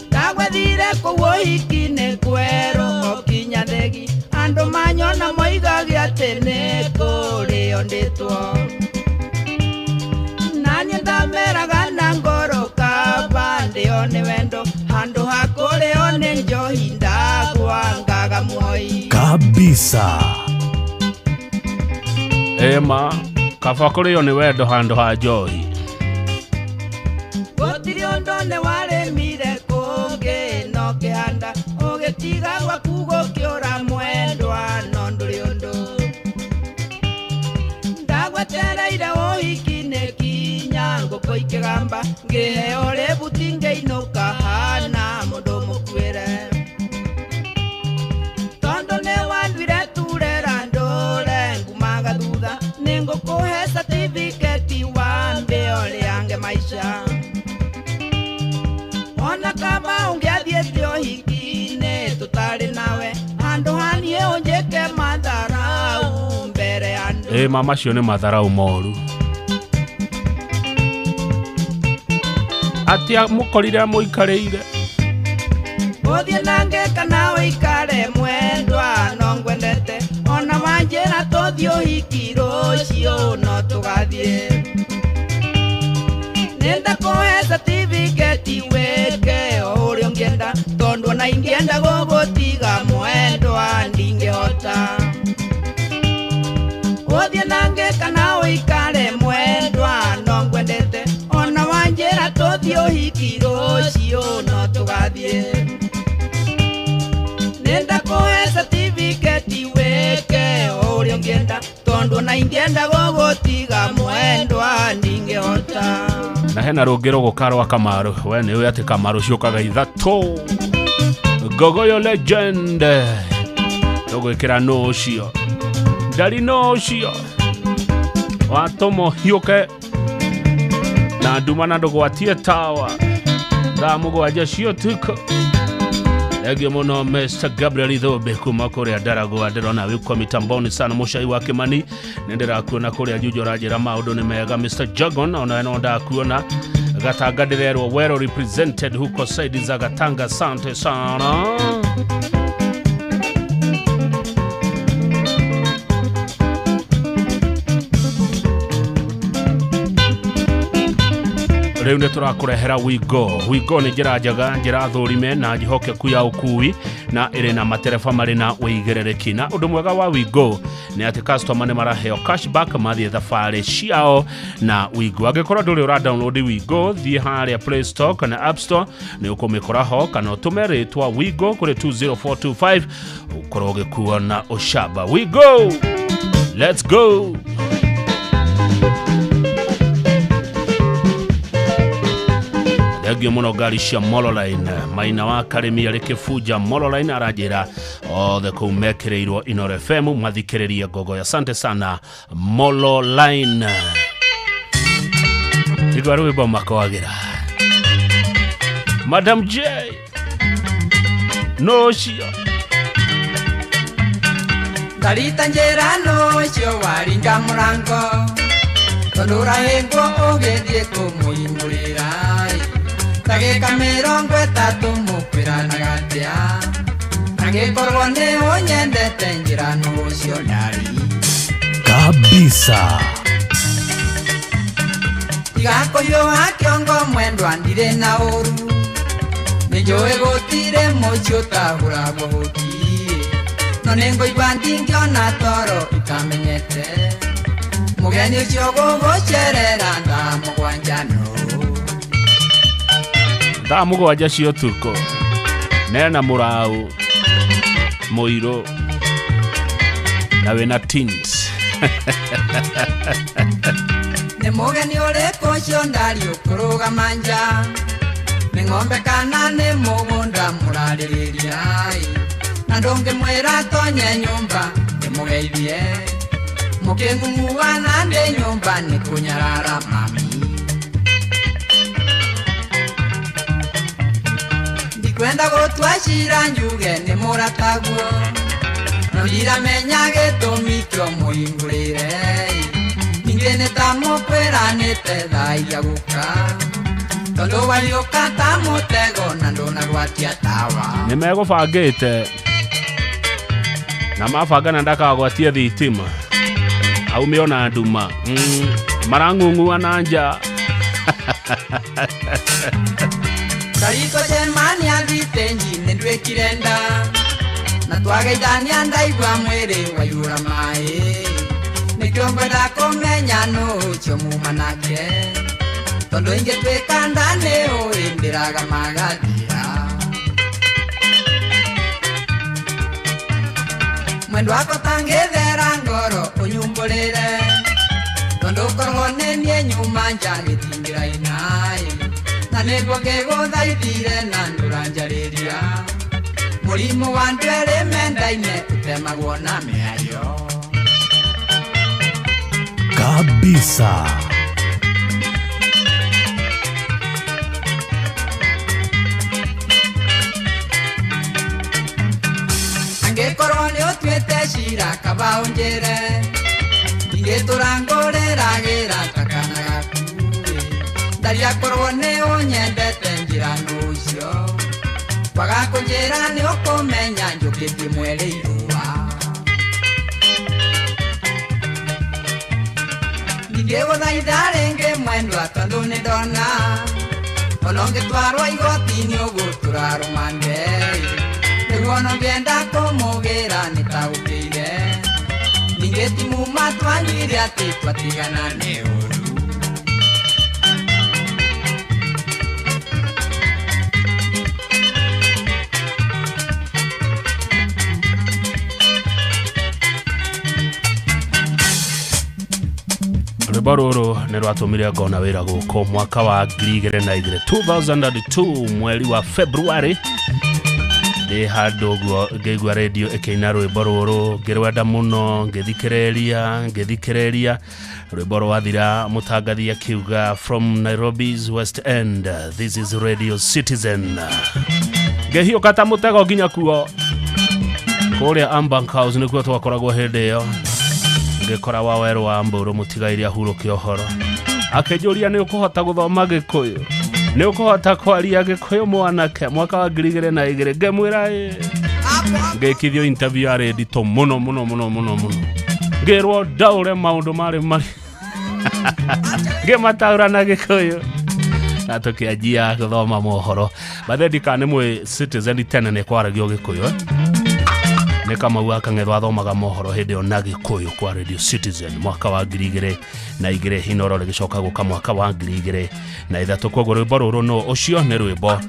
Ndagwethire kũu ũhiki-inĩ kwerũ o kinya thegi andũ manyona moigage atĩ nĩ kũrĩo ndĩtwo. Naniĩ ndameraga na ngoro kaba ndĩo nĩ wendo handũ ha kũrĩo nĩ njohi ndagwangaga muoi. Kabisa. Ema kaba kũrĩo nĩ wendo handũ ha njohi. Gũtirĩ ũndũ nĩ warĩmire kũngĩ no kĩhanda ũgĩtiga gwaku gũkĩũra mwendwa no ndũrĩ ũndũ. Ndagwetereire ũhiki-inĩ kinya ngũkũ ikĩgamba ngĩheo rĩbuti ngĩinũka hana mũndũ mũkuĩre. Tondũ nĩ wanduire turera ndũre ngumaga thutha nĩ ngũkũhe certificate wambe ũrĩange maica. Ona kaba ũngĩathiĩte ũhiki-inĩ tũtarĩ nawe handũ haniĩ ũnjĩke matharau mbere ya andũ. Ĩ ma macio nĩ matharau moru. Atĩa mũkorire mũikarĩire. Ũthiĩ nange kana ũikare mwendwa no ngwendete ona wanjĩra tũthiĩ ũhiki rũciũ no tũgathiĩ. Nĩndakũhe certificate wĩke o ũrĩa ũngĩenda tondũ ona ingĩenda gũgũtiga mwendwa ndingĩhota. Ũthiĩ nange kana ũikare mwendwa no ngwendete ona wanjĩra tũthiĩ ũhiki rũciũ no tũgathiĩ. Ingĩenda gũgũtiga mwendwa ndingĩhota. Na hena rũngĩ rũgũka rwa Kamaru. We nĩ ũĩ atĩ Kamaru ciũkaga ithatũ. Gogoyo legend. Tũgwĩkĩra nũ ũcio. Ndari nũ ũcio. Watũmwo hiũke na nduma na ndũgwatie tawa. Thaa mũgwanja cia ũtukũ. Thengio mũno Mr. Gabriel Ithũmbĩ kuma kũrĩa Ndaragwa, ndĩrona wĩ kwa mitamboni sana. Mũcai wa Kĩmani nĩ ndĩrakuona kũrĩa Juja, ũranjĩra maũndũ nĩ mega. Mr. Jagon onawe no ndakuona. Gatanga ndĩrerwo well represented huko side za Gatanga, sante sana. Rĩu nĩ tũrakũrehera Wigo. Wigo nĩ njĩra njega, njĩra thũrime na njĩhokeku ya ũkui na ĩrĩ na matereba marĩ na ũigĩrĩrĩki. Na ũndũ mwega wa Wigo nĩ atĩ customer nĩ maraheo cashback mathiĩ thabarĩ ciao na Wigo. Angĩkorwo ndũrĩ ũra download Wigo, thiĩ harĩa Play Store kana App Store nĩ ũkũmĩkora ho, kana ũtũme rĩtwa Wigo kũrĩ 20425 ũkorwo ũgĩkuo na ũcamba. Wigo, let's go. Thengio mũno ngari cia Mololine. Maina wa Karĩmi arĩ Kĩbunja Mololine aranjĩra othe kũu mekĩrĩirwo Inooro FM mathikĩrĩrie Ngogoyo. Asante sana Mololine. Igua rwĩmbo makwagĩra. Madam J no ũcio. Ndarita njĩra no ũcio waringa mũrango, tondũ ũrahĩngwo ũgĩthiĩ kũmũhingũrĩra. Ndagĩka mĩrongo ĩtatũ mũkwĩranaga atĩa, angĩkorwo nĩ ũnyendete njĩra nũ ũcio ndari kabisa. Tiga kũhiũha kĩongo mwendwa ndirĩ na ũru, nĩnjũĩ gũtirĩ mũciĩ ũtahũragwo hũti, no nĩngũigua ndingĩona toro itamenyete mũgeni ũcio gũgũcerera thaa mũgwanja nũ. Thaa mũgwanja cia ũtukũ nena mũrau mũirũ na wĩna tint. Nĩ mũgeni ũrĩkũ ũcio ndari ũkũrũgama nja, nĩ ng'ombe kana nĩ mũgũnda mũrarĩrĩria, na ndũngĩmwĩra tonye nyũmba ndĩmũgeithie, mũkĩng'ung'uana ndĩ nyũmba nĩ kũnyarara mami. Ndikwenda gũtua cira njuge nĩ mũrataguo, no ndiramenya gĩtũmi kĩo mũhingũrĩre, ningĩ nĩ ta mũkwĩranĩte thaa iria gũka, tondũ wariũka ta mũtego na ndũnagwatia tawa. Nĩ megũbangĩte na mabangana ndakagwatie thitima aume ona nduma. Marang'ung'ua na nja. Ndariko cemania thitenji nĩ nduĩkire nda, na twageithania ndaigua mwĩrĩ waiyũra maĩ, nĩkĩo ngwenda kũmenya nũ ũcio muma nake, tondũ ingĩtuĩka nda nĩ ũĩ ndĩraga magathira. Mwendwa wakwa tangĩthera ngoro ũnyumbũrĩre, tondũ korwo nĩ niĩ nyuma nja gĩtingĩraina, na nĩguo ngĩgũthaithire na ndũranjarĩria, mũrimũ wa andũ erĩ mendaine ũtemagwo na mĩario kabisa. Angĩkorwo nĩ ũtuĩte cira kaba ũnjĩre, ndingĩtũra ngũrĩragĩra ta kana gaku, ndaria korwo nĩ ũnyendete njĩra nũ ũcio, kwaga kũnjĩra nĩ ũkũmenya njũkĩtie mweri irũa. Ndingĩgũthaitha rĩngĩ mwendwa tondũ nĩ ndona, ona ũngĩtwarwo igoti-inĩ ũgũtũra rũmande, nĩguo ona ũngĩenda kũmũgĩra nĩ taũkĩire, ningĩ ti muma twanyuire atĩ twatigana nĩ ũru. Rwĩmbo rũrũ nĩ rwatũmire ngona wĩra gũkũ mwaka wa 2002 2002 mweri wa February ndĩ handũ ũguo ngĩigua redio ĩkĩina rwĩmbo rũrũ ngĩrwenda mũno ngĩthikĩrĩria rwĩmbo rwathira mũtangathi akiuga from Nairobi's West End, this is Radio Citizen. Ngĩhiũka ta mũtego nginya kuo kũrĩa Ambank House nĩkuo twakoragwo hĩndĩ ĩyo ngĩkora wa werũ wa mbũrũ mũtigaire ahurũke ũhoro akĩnjũria nĩ ũkũhota gũthoma gĩkũyũ nĩ ũkũhota kwaria gĩkũyũ mwanake mwaka wa 2002 ngĩmwĩra ĩ ngĩkithio interview ya rĩnditũ mũno mũno mũno mũno mũno ngĩrwo ndaũre maũndũ marĩ marĩ ngĩmataũra na gĩkũyũ na tũkĩanjia gũthoma mohoro bathe ndikana nĩ mwĩ Citizen tene nĩ kwaragio gĩkũyũ nĩ Kamau wa Kang'etho athomaga mohoro hĩndĩ ĩyo na gĩkũyũ kwa Radio Citizen mwaka wa 2002 Inoro rĩgĩcoka gũka mwaka wa 2003 koguo rwĩmbo rũrũ no ũcio nĩ rwĩmbo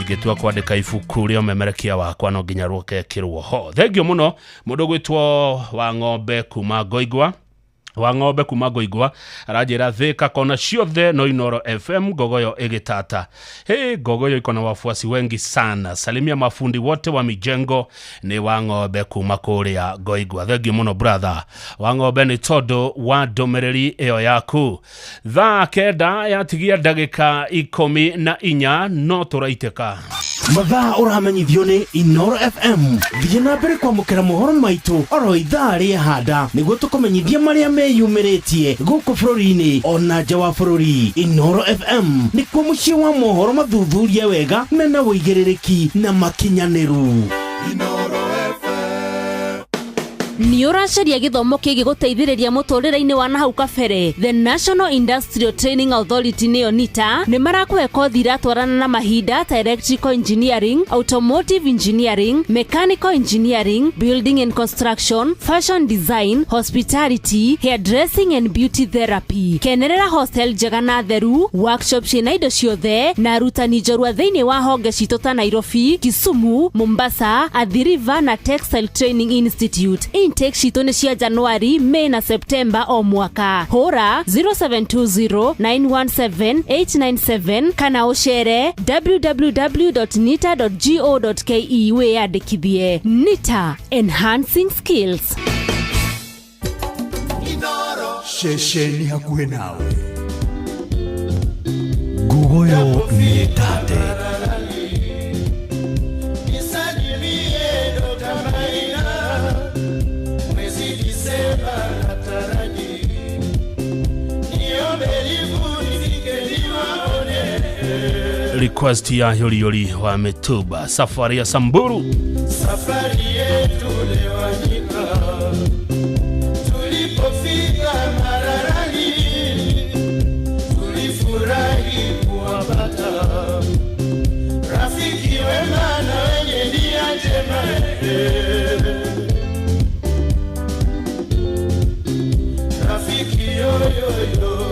ingĩtua kwandĩka ibuku rĩa ũmemerekia wakwa no nginya rũgekĩrwo ho. Thengio mũno mũndũ gwĩtwo wa ng'ombe kuma Ngoigwa wa ng'ombe kuma Ngoigwa aranjĩra thĩka kona ciothe no Inoro FM Ngogoyo ĩgĩtata. Hey, Ngogoyo iko na wafuasi wengi sana. Salimia mafundi wote wa mijengo ni wa ng'ombe kuma kũrĩa Ngoigwa. Thengio mũno brother wa ng'ombe nĩ tondũ wa ndũmĩrĩri ĩyo yaku. Thaa 9 yatigia ndagĩka 14 no tũraitĩka. Mathaa ũramenyithio nĩ Inoro FM. Thiĩ na mbere kwamũkĩra mohoro maitũ oro ithaa rĩa handa nĩguo tũkũmenyithia marĩa meyumĩrĩtie gũkũ bũrũri-inĩ ona nja wa bũrũri. Inoro FM nĩkuo mũciĩ wa mohoro mathuthurie wega mena ũigĩrĩrĩki na makinyanĩru. Nĩ ũracaria gĩthomo kĩngĩgũteithĩrĩria mũtũrĩre-inĩ wa nahau kabere. The National Industrial Training Authority nĩyo NITA nĩ marakũhe kothi iratwarana na mahinda ta electrical engineering, automotive engineering, mechanical engineering, building and construction, fashion design, hospitality, hairdressing and beauty therapy. Kenerera hostel njega na theru, workshop ciĩna indo ciothe na arutani njorua thĩinĩ wa honge citũ ta Nairobi, Kisumu, Mombasa, Athi River na Textile Training Institute. Intake citũ nĩ cia Januari, May na September o mwaka. Hũra 0720917897 kana ũcere www.nita.go.ke wĩyandĩkithie. NITA, enhancing skills. Ceceni hakuhĩ nawe Ngogoyo nĩ tate. Request ya Yoli wa Mituba, safari ya Samburu. Safari yetu lewanyika, tulipofika Mararani, tulifurahi kuwapata rafiki wema na wenye nia njema. Rafiki yoyoyo,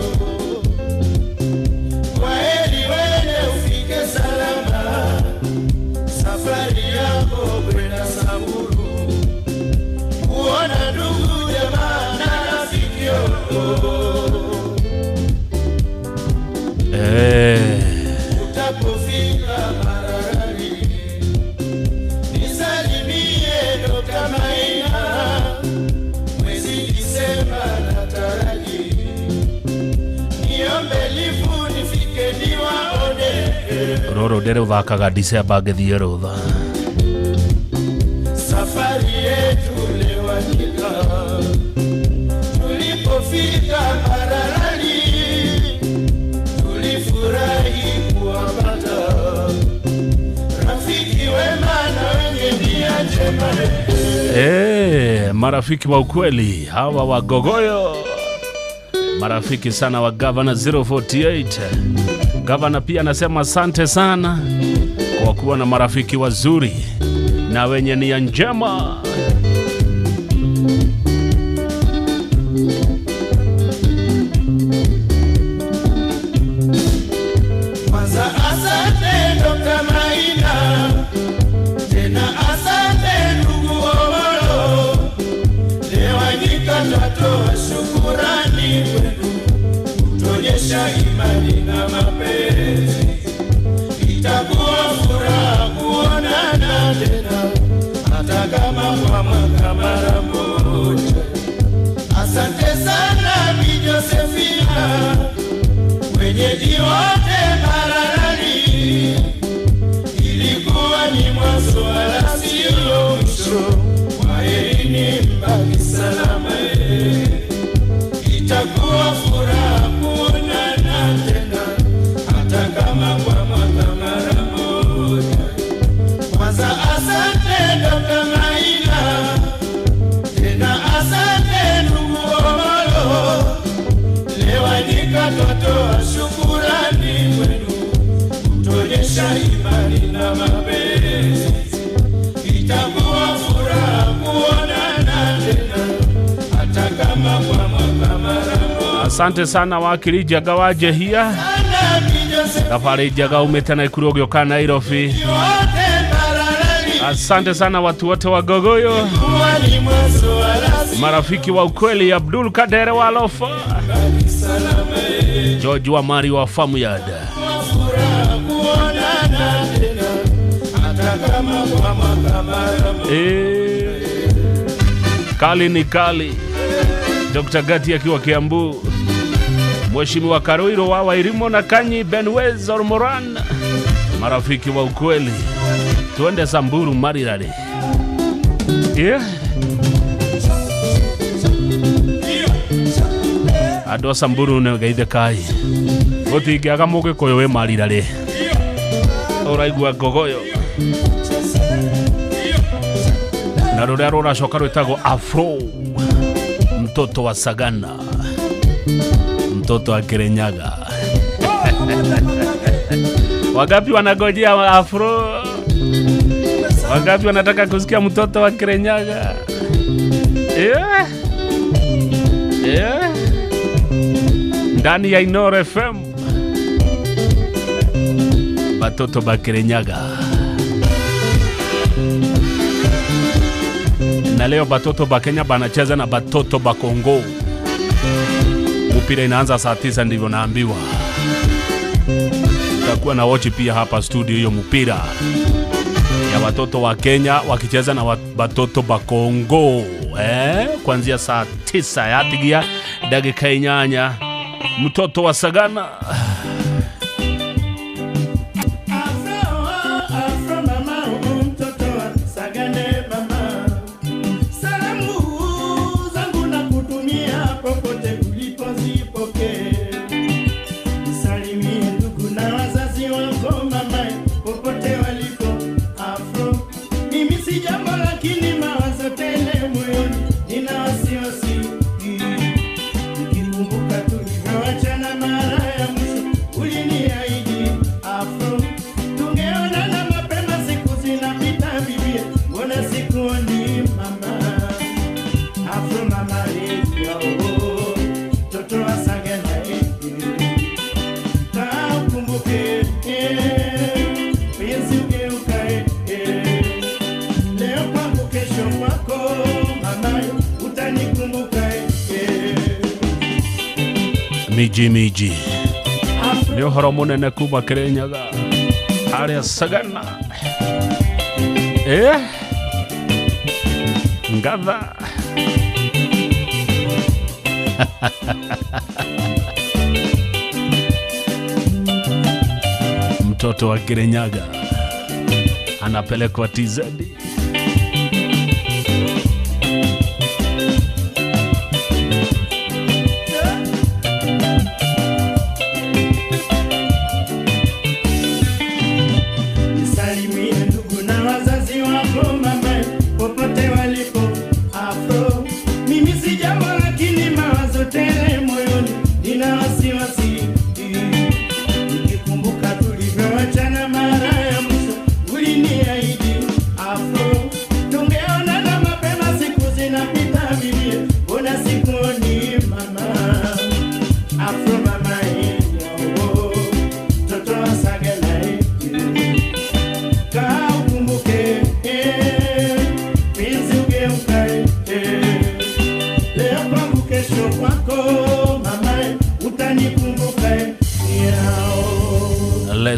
kwaheri wene ufike salama, safari yako kwenda Samburu, kuona ndugu jamaa na rafiki yako. Utapofika Mararani, nisalimie Dr. Maina, mwezi Disemba nataraji, niombe lifu nifike niwaone. Roro ndere uthakaga Disemba ngĩthiĩ rũtha. Safari yetu lewanyika, tulipofika Mararani, tulifurahi kuwapata rafiki wema na wenye nia njema. Marafiki wa ukweli hawa wa Gogoyo, marafiki sana wa Governor 048. Governor pia anasema asante sana kwa kuwa na marafiki wazuri na wenye nia njema. Kwanza asante Dr. Maina, tena asante ndugu Omolo, lewanyika twatoa shukurani kwenu Kutuonyesha imani na mapenzi. Itakuwa furaha kuonana tena, hata kama kwa mwaka mara moja. Asante sana Bi Josephina, wenyeji wote Mbaralani. Ilikuwa ni mwanzo wala sio mwisho, kwaherini mbaki salama. Itakuwa furaha kuonana tena, hata kama kwa mwaka mara moja. Kwanza asante Dr. Maina, tena asante ndugu Omolo. Lewanyika twatoa shukurani kwenu, kutuonyesha imani na mapenzi. Itakuwa furaha kuonana tena, hata kama kwa mwaka mara moja. Asante sana wakili Njaga wa Njehia, thabarĩ njega umĩte Naikuru ũgĩũka Nairobi. Asante sana watu wote wa Gogoyo, marafiki wa ukweli, Abdul Kadere wa Lofa, George wa Mari wa Farmyard. Kali ni kali. Dr. Gati akiwa Kiambu, Mheshimiwa Karoiro wa Wairimo na Kanyi Benwez Ormoran, marafiki wa ukweli. Tuende Samburu Marirari. Yeah. Andũ a Samburu nĩ geithe kai. Gũtingĩaga mũgĩkũyũ wĩ Marirari. Ũraigua ngogoyo. Na rũrĩa rũracoka rwĩtagwo Afro, mtoto wa Sagana, mtoto wa Kirinyaga. Wangapi wanagojea Afro? Wangapi wanataka kusikia mtoto wa Kirinyaga? Yeah. Yeah. Ndani ya Inoro FM, batoto ba Kirinyaga. Na leo batoto ba Kenya banacheza na batoto ba Kongo. Mpira inaanza saa 9 ndivyo naambiwa. Tutakuwa na watch pia hapa studio hiyo mpira ya watoto wa Kenya wakicheza na batoto ba Kongo. Kuanzia saa 9 yatigia dakika 8. Mtoto wa Sagana. Miji miji nĩ ũhoro mũnene kuma Kirinyaga harĩa Sagana. Ngatha. Mtoto wa Kirinyaga anapelekwa TZ.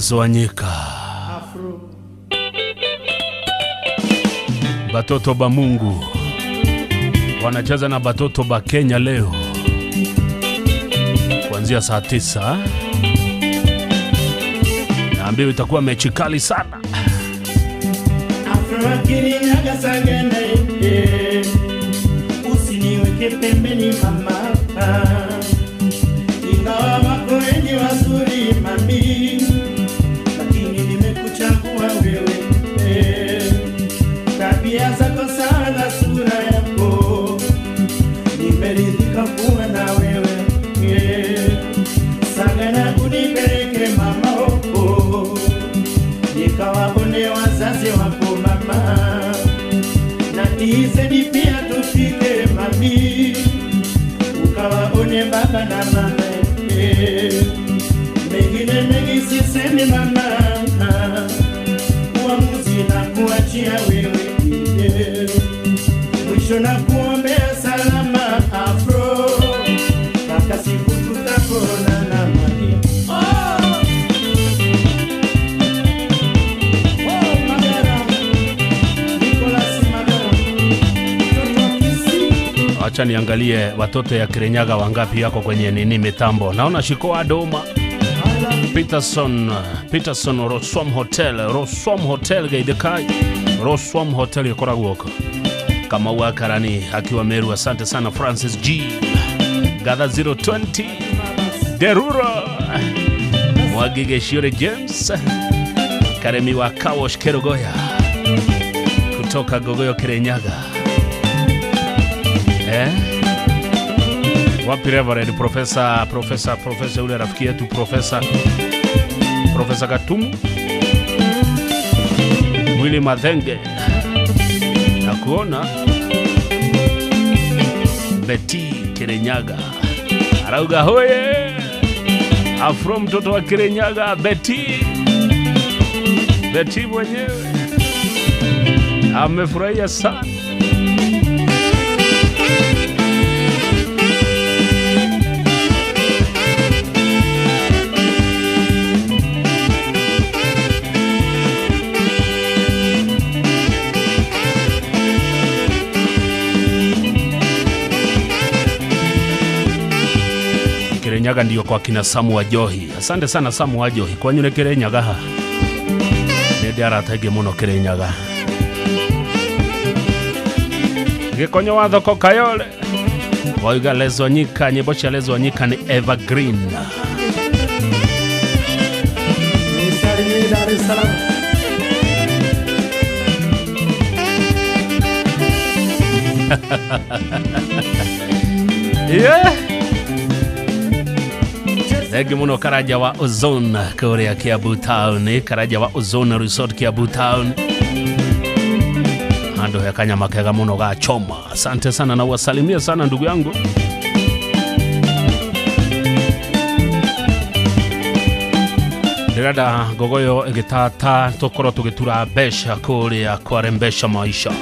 Les Wanyika, batoto ba Mungu wanacheza na batoto ba Kenya leo kuanzia saa 9. Naambiwa itakuwa mechi kali sana. Usiniweke pembeni mama, ingawa wako wengi wazuri mami, lakini nimekuchagua wewe. Tabia zako sana, sura yako, nimeridhika kuwa na wewe. Sagana unipeleke mama huko, nikawaone wazazi wako mama, na tizeni pia tufike mami, ukawaone baba na mama. Mengine mengi sisemi mama, uamuzi na kuachia wewe. Mwisho na kuombea salama Afro, mpaka siku tutaonana mami. Acha niangalie watoto ya Kirinyaga wangapi yako kwenye nini mitambo. Naona Shikoa Doma, Peterson Roswam Hotel, Roswam Hotel Gaidekai, Roswam Hotel ikoragwo huko. Kamau wa Karani akiwa Meru, asante sana. Francis G Gather 020 Derura Mwagige Shiore James Karemi wa Kawosh Kerogoya kutoka Gogoyo Kirinyaga. Wapi Reverend Professor ule rafiki yetu Professor Gatumu Mwili Mathenge, na kuona Betty Kirinyaga arauga hoye Afro, mtoto wa Kirinyaga. Betty mwenyewe amefurahia sana. Kirinyaga ndio kwa kina Samu wa Johi. Asante sana Samu wa Johi. Kwanyu nĩ Kirinyaga ha. Nĩ ndĩ arata aingĩ mũno Kirinyaga. Gĩkonyo wa thoko Kayole. Waiga Les Wanyika, nyĩmbo cia Les Wanyika nĩ evergreen. Nisalimie Dar es Salaam. Yeah. Thank muno Karanja wa Ozone kuria Kiambu Town, Karanja wa Ozone Resort Kiambu Town. Handu he kanyama kega muno ga choma. Asante sana na wasalimia sana ndugu yangu. Ndirenda ngogoyo igitata tukorwo tugitura mbeca kuria kwarembesha maisha.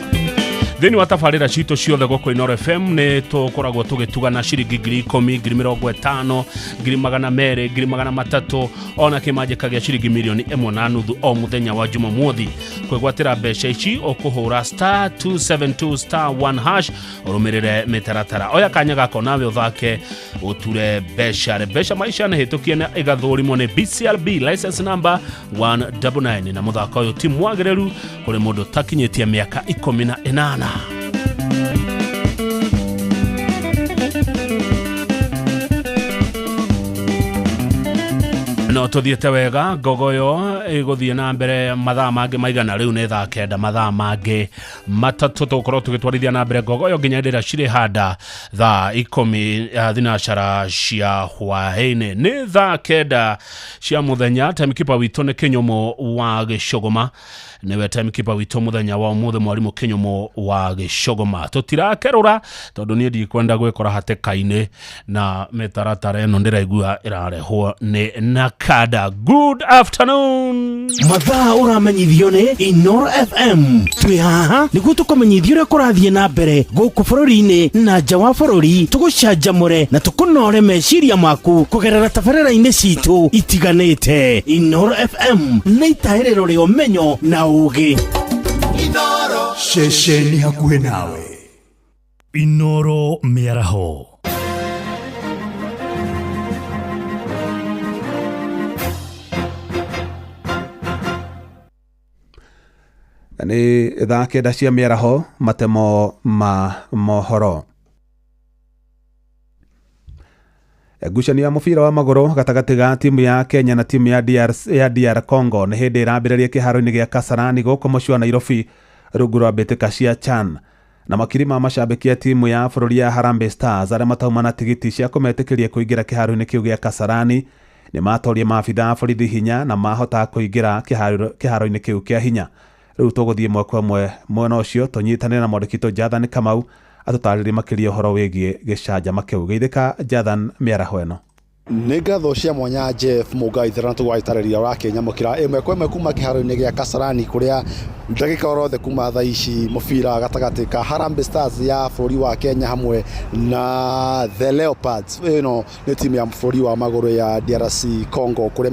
Thĩinĩ wa tabarĩra citũ ciothe gũkũ Inooro FM nĩ tũkoragwo tũgĩtugana ciringi 10,000, 50,000, 200,000, 300,000 ona kĩmanjĩka gĩa ciringi 1.5 o mũthenya wa Jumamothi. Kwĩgwatĩra mbeca ici ũkũhũra star 272 star 1 hash ũrũmĩrĩre mĩtaratara. Oya kanya gako nawe ũthake ũture mbeca. Mbeca maisha nĩ hĩtũkie na ĩgathũrimwo nĩ BCLB license number 199 na mũthako ũyũ ti mwagĩrĩru kũrĩ mũndũ ũtakinyĩtie mĩaka 18. No tuthiĩte wega ngogoyo ĩgũthiĩ na mbere mathaa mangĩ maigana rĩu nĩ thaa 9 mathaa mangĩ 3 tũgũkorwo tũgĩtwarithia na mbere ngogoyo nginya hĩndĩ ĩrĩa cirĩ handa thaa 10 thinacara cia hwaĩ-inĩ. Nĩ thaa 9 cia mũthenya. Timekeeper witũ nĩ Kĩnyũmũ wa Gĩcũgũma Nĩwe timekeeper witũ mũthenya wa ũmũthĩ, mwarimũ Kĩnyũmũ wa Gĩcogoma. Tũtirakerũra tondũ niĩ ndikwenda gwĩkora hatĩka-inĩ na mĩtaratara ĩno ndĩraigua ĩrarehwo nĩ Nakada. Good afternoon. Mathaa ũramenyithio nĩ Inoro FM. Twĩ haha nĩguo tũkũmenyithia ũrĩa kũrathiĩ na mbere gũkũ bũrũri-inĩ na nja wa bũrũri, tũgũcanjamũre na tũkũnore meciria maku kũgerera tabarĩra-inĩ citũ itiganĩte. Inoro FM nĩ itahĩrĩro rĩa ũmenyo na ũgĩ. Ceceni hakuhĩ nawe. Inoro mĩaraho. Nĩ thaa 9 cia mĩaraho, matemo ma mohoro. Ngucanio ya mũbira wa magũrũ gatagatĩ ga timu ya Kenya na timu ya DR Congo nĩ hĩndĩ ĩrambĩrĩria kĩharo-inĩ gĩa Kasarani gũkũ mũciĩ wa Nairobi rungu rwa mbĩtĩka cia CHAN. Na makiri ma macambĩki a timu ya bũrũri ya Harambee Stars arĩa matauma na tigiti cia kũmetĩkĩria kũingĩra kĩharo-inĩ kĩu gĩa Kasarani nĩ matorie maabitha a borithi hinya na mahota kũingĩra kĩharo-inĩ kĩu kĩa hinya. Rĩu tũgũthiĩ ĩmwe kwa ĩmwe mwena ũcio tũnyitanĩre na mwandĩki witũ Jathan Kamau atũtarĩrie makĩria ũhoro wĩgiĩ gĩcanjama kĩu. Geithĩka Jathan mĩaraho ĩno. Nĩ ngatho cia mwanya Jeff Mũngai Therana tũgwagĩtarĩria ũrakĩnyamũkĩra ĩmwe kwa ĩmwe kuma kĩharo-inĩ gĩa Kasarani kũrĩa ndagĩka orothe kuma thaa ici mũbira gatagatĩ ka Harambee Stars ya bũrũri wa Kenya hamwe na The Leopards. Ĩno nĩ timu ya bũrũri wa magũrũ ya DRC Congo kũrĩa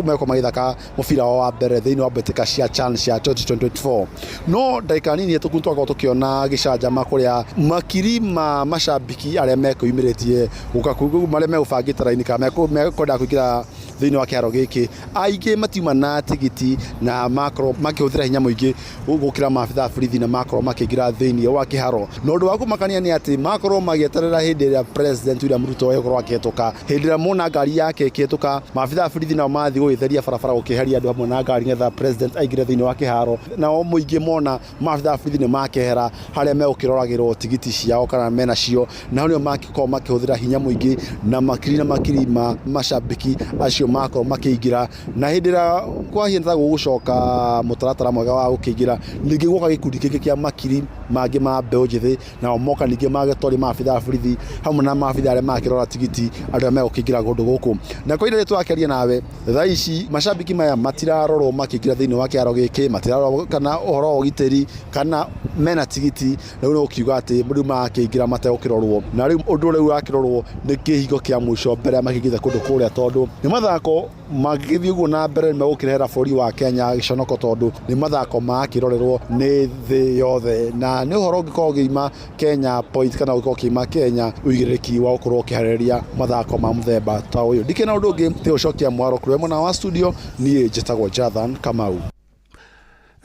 mekwo magĩthaka mũbira wao wa mbere thĩinĩ wa mbĩtĩka cia CHAN cia 2024. No ndagĩka nini hĩtũku twakorwo tũkĩona gĩcanjama kũrĩa makiri ma macambĩki arĩa mekwĩyumĩrĩtie gũka marĩa megũbangĩte raini kana mekwenda kũingĩra thĩinĩ wa kĩharo gĩkĩ, aingĩ matiuma na tigiti na makorwo makĩhũthĩra hinya mũingĩ gũkĩra maabitha a borithi na makorwo makĩingĩra thĩinĩ wa kĩharo. Na ũndũ wa kũmakania nĩ atĩ makorwo magĩeterera hĩndĩ ĩrĩa President William Ruto egũkorwo akĩhetũka. Hĩndĩ ĩrĩa mona ngari yake ĩkĩhetũka, maabitha a borithi nao mathiĩ gũgĩtheria barabara gũkĩeheria andũ hamwe na ngari nĩgetha President aingĩre thĩinĩ wa kĩharo. Nao mũingĩ mona maabitha a borithi nĩ makehera harĩa megũkĩroragĩrwo tigiti ciao kana menacio, na hau nĩho makorwo makĩhũthĩra hinya mũingĩ na makiri na makiri ma macambĩki acio makorwo makĩingĩra. Na hĩndĩ ĩrĩa kwahiana ta gũgũcoka mũtaratara mwega wa gũkĩingĩra, ningĩ gwoka gĩkundi kĩngĩ kĩa makiri mangĩ ma mbeũ njĩthĩ, nao moka ningĩ magĩtwaria maabitha a borithi hamwe na maabitha arĩa makĩrora tigiti andũ arĩa megũkĩingĩra kũndũ gũkũ. Na kwa ihinda rĩrĩ tũrakĩaria nawe thaa ici macambĩki maya matirarorwo makĩingĩra thĩinĩ wa kĩharo gĩkĩ, matirarorwo kana ũhoro wa ũgitĩri kana mena tigiti. Rĩu nĩ gũkiuga atĩ rĩu marakĩingĩra mategũkĩrorwo, na rĩu ũndũ ũrĩa ũrakĩrorwo nĩ kĩhingo kĩa mũico mbere ya makĩingĩrĩte kũndũ kũrĩa, tondũ nĩ mathako mangĩgĩthiĩ ũguo na mbere nĩ megũkĩrehera bũrũri wa Kenya gĩconoko, tondũ nĩ mathako marakĩrorerwo nĩ thĩ yothe, na nĩ ũhoro ũngĩkorwo ũgĩima Kenya point kana ũngĩkorwo ũkĩima Kenya ũigĩrĩrĩki wa gũkorwo ũkĩharĩrĩria mathako ma mũthemba ta ũyũ. Ndikĩrĩ na ũndũ ũngĩ tiga gũcokia mwaro kũrĩ mwena wa studio. Niĩ njĩtagwo Jathan Kamau.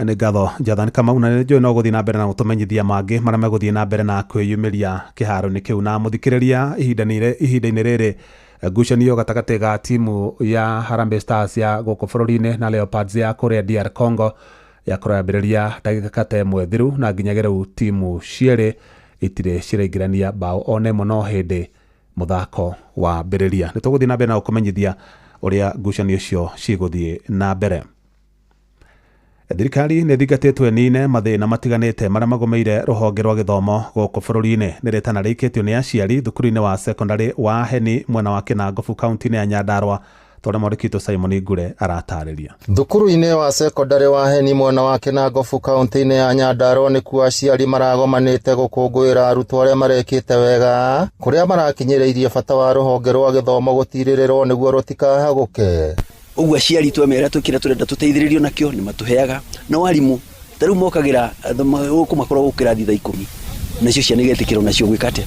Nĩ ngatho Jathan Kamau, na nĩ njũĩ no gũthiĩ na mbere na gũtũmenyithia mangĩ marĩa megũthiĩ na mbere na kwĩyumĩria kĩharo-inĩ kĩu. Na mũthikĩrĩria, ihinda-inĩ rĩrĩ ngucanio gatagatĩ ga timu ya Harambee Stars ya gũkũ bũrũri-inĩ na Leopards ya kũrĩa DR Congo yakorwo yambĩrĩria ndagĩka ta ĩmwe thiru, na nginyagia rĩu timu cierĩ itirĩ ciraingĩrania bao one ĩmwe no hĩndĩ mũthako wambĩrĩria. Nĩ tũgũthiĩ na mbere na gũkũmenyithia ũrĩa ngucanio icio cigũthiĩ na mbere. Thirikari nĩ ĩthingatĩtwo ĩnine mathĩna matiganĩte marĩa magũmĩire rũhonge rwa gĩthomo gũkũ bũrũri-inĩ. Nĩ rĩtana rĩikĩtio nĩ aciari thukuru-inĩ wa secondary wa Heni mwena wa Kĩnangobu kaunti-inĩ ya Nyandarua, ta ũrĩa mwandĩki witũ Simon Ngure aratarĩria. Thukuru-inĩ wa secondary wa Heni mwena wa Kĩnangobu kaunti-inĩ ya Nyandarua nĩkuo aciari maragomanĩte gũkũngũĩra arutwo arĩa marekĩte wega, kũrĩa marakinyĩrĩirie bata wa rũhonge rwa gĩthomo gũtirĩrĩrwo nĩguo rũtikahagũke. Ũguo aciari twamera twĩ kĩrĩa tũrenda tũteithĩrĩrio nakĩo nĩ matũheaga, no arimũ ta rĩu mokagĩra gũkũ makoragwo gũkĩra thaa 10, nacio ciana igetĩkĩra onacio gwĩka atĩa,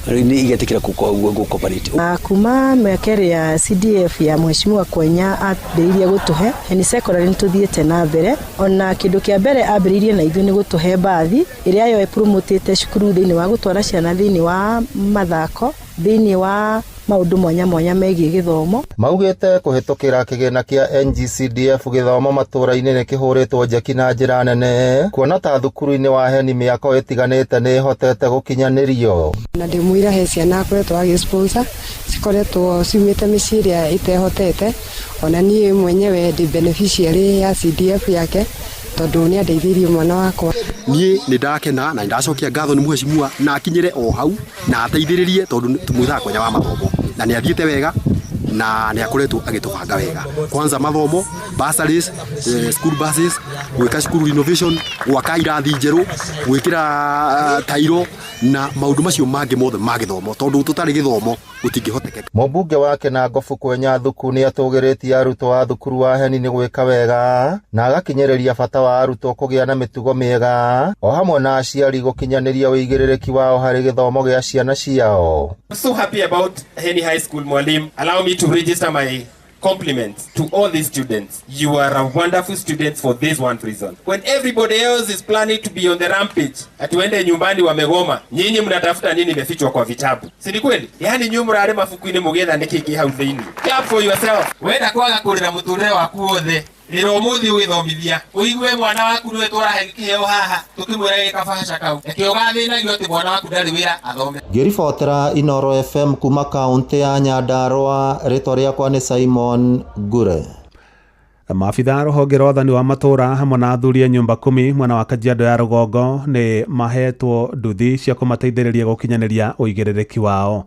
nĩ igetĩkĩra gũ-cooperate. Na kuma mĩaka ĩrĩa CDF ya Mheshimiwa Kwenya ambĩrĩirie gũtũhe Heni Secondary nĩ tũthiĩte na mbere. Ona kĩndũ kĩa mbere ambĩrĩirie na ithuĩ nĩ gũtũhe mbathi ĩrĩa yo ĩpromotĩte cukuru thĩinĩ wa gũtwara ciana thĩinĩ wa mathako, thĩinĩ wa maũndũ mwanya mwanya megiĩ gĩthomo. Maugĩte kũhĩtũkĩra kĩgĩna kĩa NGCDF gĩthomo matũũra-inĩ nĩ kĩhũrĩtwo njeki na njĩra nene, kuona ta thukuru-inĩ wa Heni mĩako ĩtiganĩte nĩ ĩhotete gũkinyanĩrio. Na ndĩmũira he ciana akoretwo agĩ-sponsor cikoretwo ciumĩte mĩciĩ ĩrĩa ĩtehotete. Ona niĩ mwenyewe ndĩ beneficiary ya CDF yake, tondũ Tondũ nĩ andeithĩirie mwana wakwa. Niĩ nĩ ndakena na nĩ ndacokia ngatho nĩ mheshimiwa na akinyĩre o hau na ateithĩrĩrie tondũ tũmwĩtaga Kwenya wa mathomo na nĩ athiĩte wega na nĩ akoretwo agĩtũbanga wega, kwanza mathomo, bursaries, school buses, gwĩka school renovation, gwaka irathi njerũ, gwĩkĩra tairo na maũndũ macio mangĩ mothe ma gĩthomo, tondũ tũtarĩ gĩthomo gũtingĩhotekeka. Mũmbunge wa Kinangofu Kwenya Thuku nĩ atũgĩrĩtie arutwo a thukuru wa Heni nĩ gwĩka wega na agakinyĩrĩria bata wa arutwo kũgĩa na mĩtugo mĩega o hamwe na aciari gũkinyanĩria ũigĩrĩrĩki wao harĩ gĩthomo gĩa ciana ciao. I'm so happy about Heni High School, Mwalimu. Allow me to register my compliments to all these students. You are a wonderful students for this one reason. When everybody else is planning to be on the rampage, atuende nyumbani wamegoma, nyinyi mnatafuta nini imefichwa kwa vitabu? Si ni kweli? Yaani nyinyi mrare mabuku-inĩ mũgĩetha nĩkĩ kĩ hau thĩinĩ. Clap for yourself. Wenda kwaga kũrĩra mũtũrĩre waku wothe, rĩra ũmũthĩ ũgĩthomithia, ũigue mwana waku nĩwe twarahe kĩheo haha, tũkĩmwĩra gĩka bahasha kau. Reke ũgathĩnagio atĩ mwana waku ndarĩ wĩra athome. Ngĩribotera Inoro FM kuma kaunti ya Nyandarua, rĩtwa rĩakwa nĩ Simon Ngure. Maabitha a rũhonge rwa wathani wa matũũra hamwe na athuri a nyũmba kumi mwena wa Kajiado ya rũgongo nĩ mahetwo nduthi cia kũmateithĩrĩria gũkinyanĩria ũigĩrĩrĩki wao,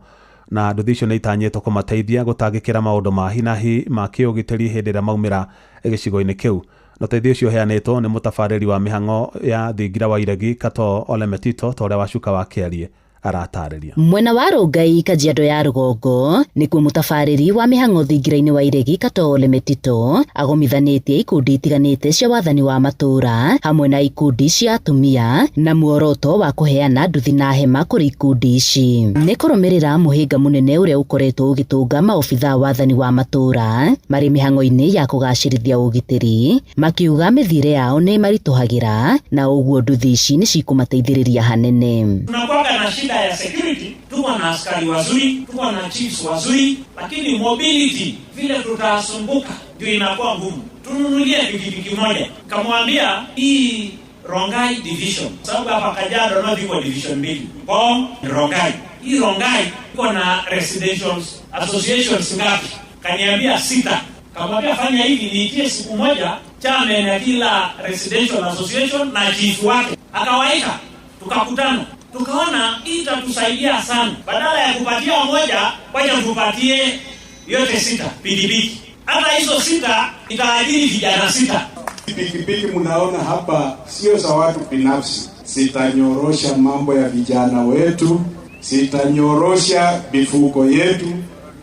na nduthi icio nĩ itanyĩtwo kũmateithia gũtangĩkĩra maũndũ ma hinahi ma kĩũgitĩri hĩndĩ ĩrĩa maumĩra gĩcigo-inĩ kĩu. Na ũteithio ũcio ũheanĩtwo nĩ mũtabarĩri wa mĩhang'o ya thingira wa Iregi Kato Ole Metito, ta ũrĩa Wacuka wa Kĩarie aratarĩria. Mwena wa Rongai Kajiado ya rũgongo nĩkuo mũtabarĩri wa mĩhang'o thingira-inĩ wa Iregi Kato Ole Metito agomithanĩtie ikundi itiganĩte cia wathani wa matũũra hamwe na ikundi cia atumia na muoroto wa kũheana nduthi na hema kũrĩ ikundi ici. Nĩ kũrũmĩrĩra mũhĩnga mũnene ũrĩa ũkoretwo ũgĩtũnga maobitha wathani wa matũũra marĩ mĩhang'o-inĩ ya kũgacĩrithia ũgitĩri, makiuga mĩthiĩre yao nĩ maritũhagĩra na ũguo nduthi ici nĩ cikũmateithĩrĩria hanene. Tunakuwa na shida ya security, tuko na askari wazuri, tuko na chiefs wazuri, lakini mobility vile tutasumbuka ndio inakuwa ngumu. Tununulie pikipiki moja, kamwambia hii Rongai division, sababu hapa Kajiado North iko division mbili, Ngong Rongai. Hii Rongai iko na residential associations ngapi? Kaniambia 6. Kamwambia fanya hivi, niitie siku moja chairman ya kila residential association na chief wake. Akawaita, tukakutana. Tukaona hii itatusaidia sana. Badala ya kupatia moja, wacha tupatie yote 6 pikipiki. Hata hizo 6 itaajiri vijana 6. Pikipiki mnaona hapa sio za watu binafsi. Sitanyorosha mambo ya vijana wetu, sitanyorosha mifuko yetu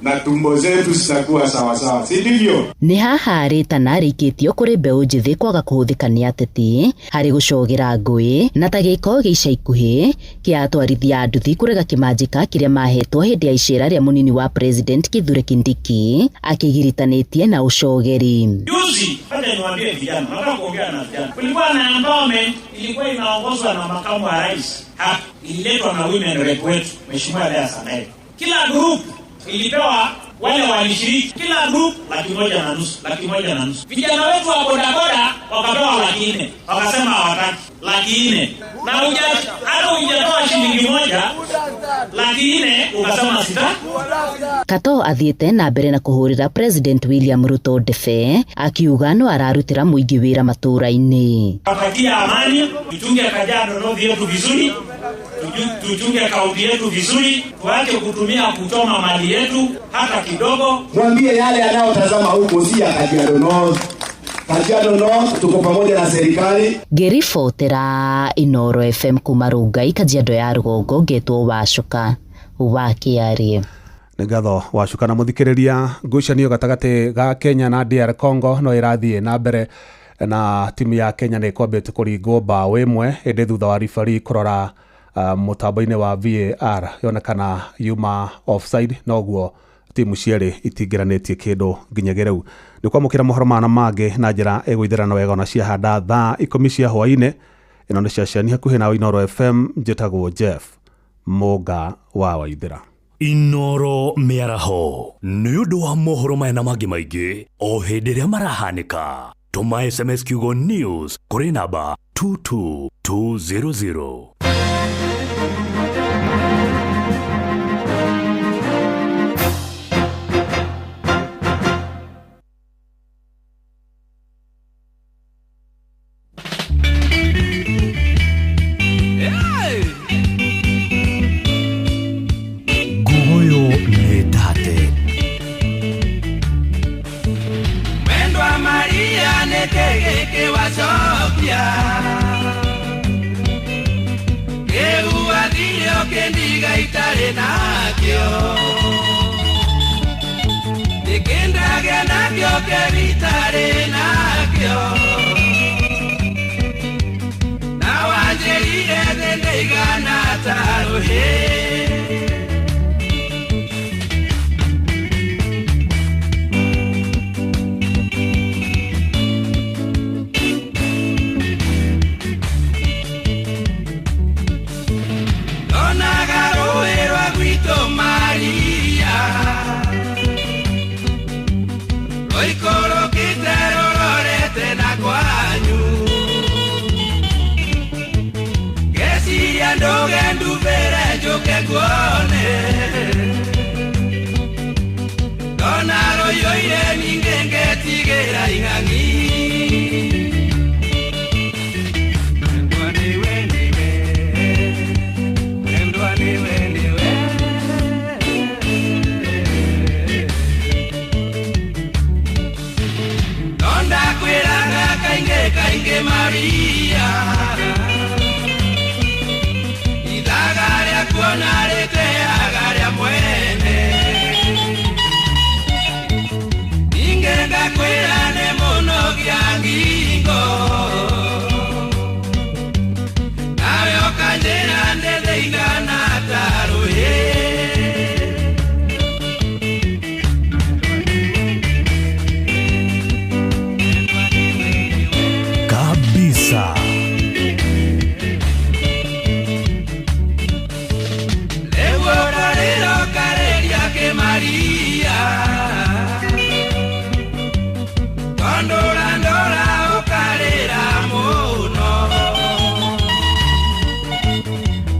na tumbo zetu zitakuwa sawa sawa, si ndivyo? Nĩ haha rĩtana rĩikĩtio kũrĩ mbeũ njĩthĩ kwaga kũhũthĩka nĩ ateti harĩ gũcogera ngũĩ na ta gĩko gĩa ica ikuhĩ kĩa atwarithia a nduthi kũrega kĩmanjĩka kĩrĩa mahetwo hĩndĩ ya icera rĩa mũnini wa President Kithure Kindiki akĩgiritanĩtie na ũcogeri. Juzi, wacha niwaambie vijana, nataka kuongea na vijana. Kulikuwa na empowerment ilikuwa inaongozwa na makamu wa rais hapa, ililetwa na women rep wetu Mheshimiwa Lea Sanae. Kila group ilipewa wale walishiriki, kila group 1.5, 1.5. Vijana wetu wa bodaboda wakapewa 400, wakasema hawataki 400. Na hata hujatoa shilingi 1, 400 ukasema sita. Kato athiĩte na mbere na kũhũrĩra President William Ruto ndebe akiuga no ararutĩra mũingĩ wĩra matũũra-inĩ. Watakia amani, tuchunge Kajiado North yetu vizuri, tuchunge kaunti yetu vizuri, tuache kutumia kuchoma mali yetu hata kidogo. Mwambie yale yanayotazama huko si ya Kajiado North. Kajiado North tuko pamoja na serikali. Ngĩribotera Inoro FM kuma Rongai Kajiado ya rũgongo ngetwo Wacuka wa Kĩarie. Nĩ ngatho Wacuka. Na mũthikĩrĩria, ngucanio gatagatĩ ga Kenya na DR Congo no ĩrathiĩ na mbere na timu ya Kenya nĩ ĩkwambĩte kũringwo mbaũ 1 ĩndĩ thutha wa referee kũrora mũtambo-inĩ wa VAR yonekana yuma offside, noguo timu cierĩ itingĩranĩtie kĩndũ nginyagia rĩu. Nĩ kwamũkĩra mohoro mana mangĩ na njĩra ĩgũithĩrana wega ona ciahanda thaa 10 cia hwaĩ-inĩ. Ĩno nĩ ceceni hakuhĩ na Inoro FM, njĩtagwo Jeff Mũnga wa Waithĩra. Inoro mĩaraho nĩ ũndũ wa mohoro maya na mangĩ maingĩ o hĩndĩ ĩrĩa marahanĩka. Tũma SMS kiugo news kũrĩ namba 22200. Nĩkĩndiga itarĩ nakĩo Nĩkĩndagĩa nakĩo kĩbitarĩ nakĩo Na wanjĩrire thĩ ndĩigana ta rũhĩ Ndonaga rũĩ rwa gwitũ Maria Rũikũrũkĩte rũrorete na kwanyu Ngeciria ndũge ndubĩre njũke nguone Ndona rũiyũire ningĩ ngetigĩra ing'ang'i Wendwa nĩwe nĩwe Wendwa nĩwe nĩwe Ndakwĩraga kaingĩ kaingĩ Maria Ithaga rĩa kuona rĩteaga rĩa mwene Ningĩ ngakwĩra nĩ mũnogia ngingo Nawe ũkanjĩra ndĩthĩigana ta rũhĩ Kabisa. Rĩu ũrarĩra ũkarĩria kĩmaria Tondũ ũrandora ũkarĩra mũno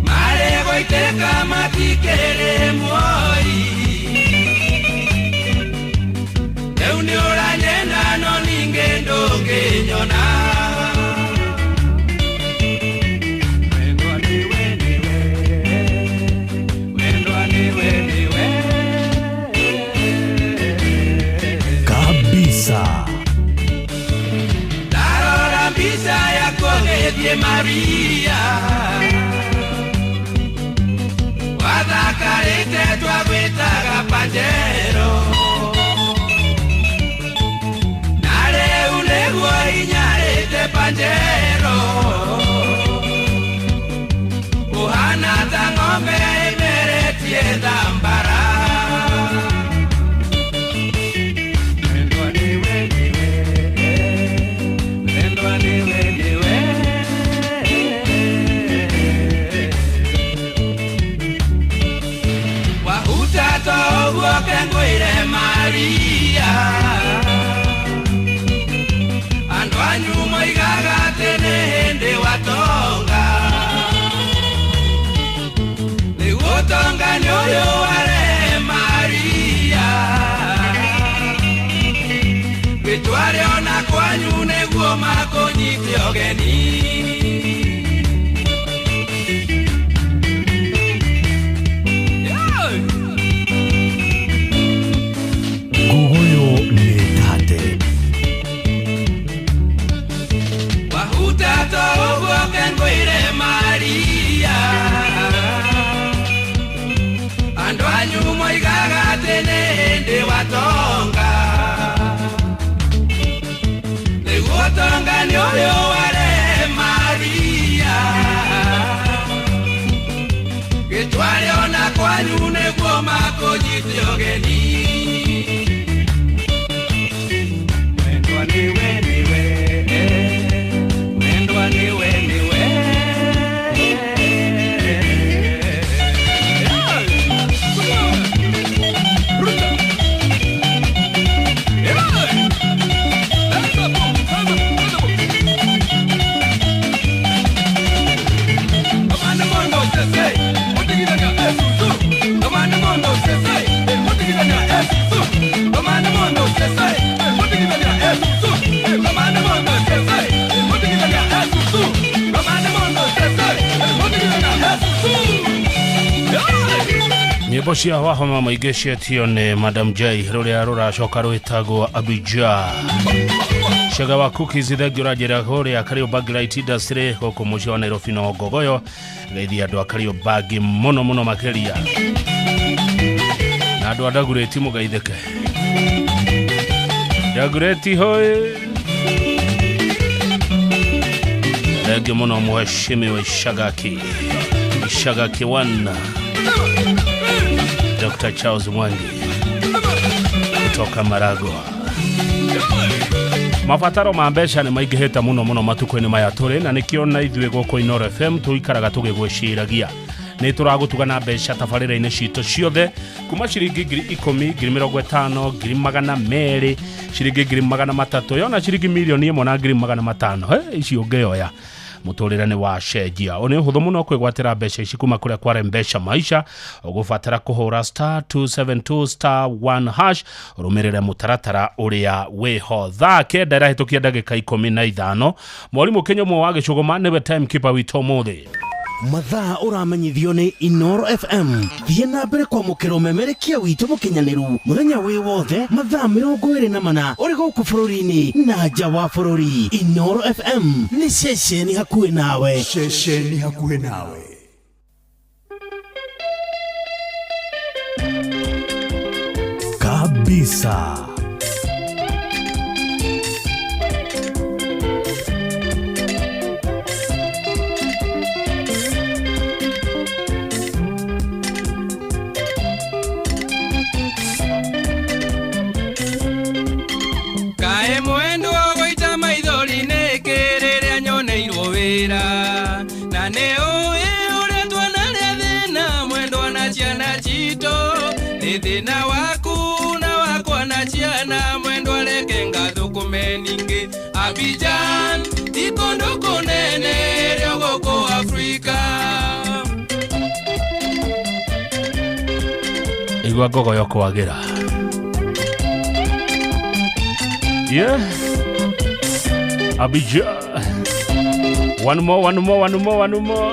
Marĩ gũitĩka matikĩrĩ muoyi Rĩu nĩ ũranyenda no ningĩ ndũngĩnyona Wendwa nĩwe nĩwe Wendwa nĩwe nĩwe Kabisa. Ndarora mbica yaku ũgĩthiĩ Maria Wathakarĩte twagwĩtaga Pajero Na rĩu nĩguo inyarĩte Pajero Ũhana ta ng'ombe ĩmeretie thambara Wendwa nĩwe nĩwe Wendwa nĩwe nĩwe Wahuta to ũguo kengwĩre Maria Andũ anyu moigaga atĩ nĩ hĩndĩ watonga Rĩu ũtonga nĩ ũyũ warehe Maria Wĩtware ona kwanyu nĩguo makũnyite ũgeni Nguguyo nĩ tate. Wahuta to ũguo kengwĩre Maria Andũ anyu moigaga atĩ nĩ hĩndĩ watonga Rĩu ũtonga nĩ ũyũ warehe Maria Gĩtware ona kwanyu nĩguo makũnyite ũgeni Wendwa nĩwe nĩwe Wendwa nĩwe nĩwe Nyĩmbo cia wahoma maingĩ cietio nĩ Madam J rũrĩa rũracoka rwĩtagwo Abija. Sugar wa cookies thengio ũranjĩra kũrĩa Kariobangi Light Industry gũkũ mũciĩ wa Nairobi no Ngogoyo geithia andũ a Kariobangi mũno mũno makĩria na andũ a Dagoretti mũgeithĩke. Dagoretti hoi. Thengio mũno mheshimiwa Ishagaki Ishagaki 1 Dr. Charles Mwangi kutoka Maragua. Mabataro ma mbeca nĩ maingĩhĩte mũno mũno matukũ-inĩ maya tũrĩ na nĩkĩo na ithuĩ gũkũ Inooro FM tũikaraga tũgĩgwĩciragia. Nĩ tũragũtuga na mbeca tabarĩra-inĩ citũ ciothe kuma ciringi 10,000, 50,000, 200,000, ciringi 300,000 yona ciringi 1,100,000 na 500,000. Ici ũngĩoya mũtũrĩre nĩ wacenjia. Nĩ ũhũthũ mũno kwĩgwatĩra mbeca ici kuma kũrĩa kwa Mbeca Maisha. Ũgũbatara kũhũra star 272 star 1 hash ũrũmĩrĩre mũtaratara ũrĩa wĩho. Thaa 9 ĩrahĩtũkia ndagĩka 15. Mwarimũ Kĩnyũmũ wa Gĩcũgũma nĩwe timekeeper witũ ũmũthĩ. Mathaa ũramenyithio nĩ Inooro FM. Thiĩ na mbere kwamũkĩra ũmemerekia witũ mũkinyanĩru mũthenya wĩ wothe mathaa 24 ũrĩ gũkũ bũrũri-inĩ na nja wa bũrũri. Inooro FM nĩ ceceni hakuhĩ nawe. Ceceni hakuhĩ nawe. Kabisa. Na nĩ ũĩ ũrĩa twanarĩa thĩna mwendwa na ciana citũ nĩ thĩna waku na wakwa na ciana mwendwa reke ngathũkũme ningĩ Abidjan ti kũndũ kũnene rĩo gũkũ Afrika. Igua ngogoyo kwagĩra. Yeah. Abidjan. One more, one more, one more, one more.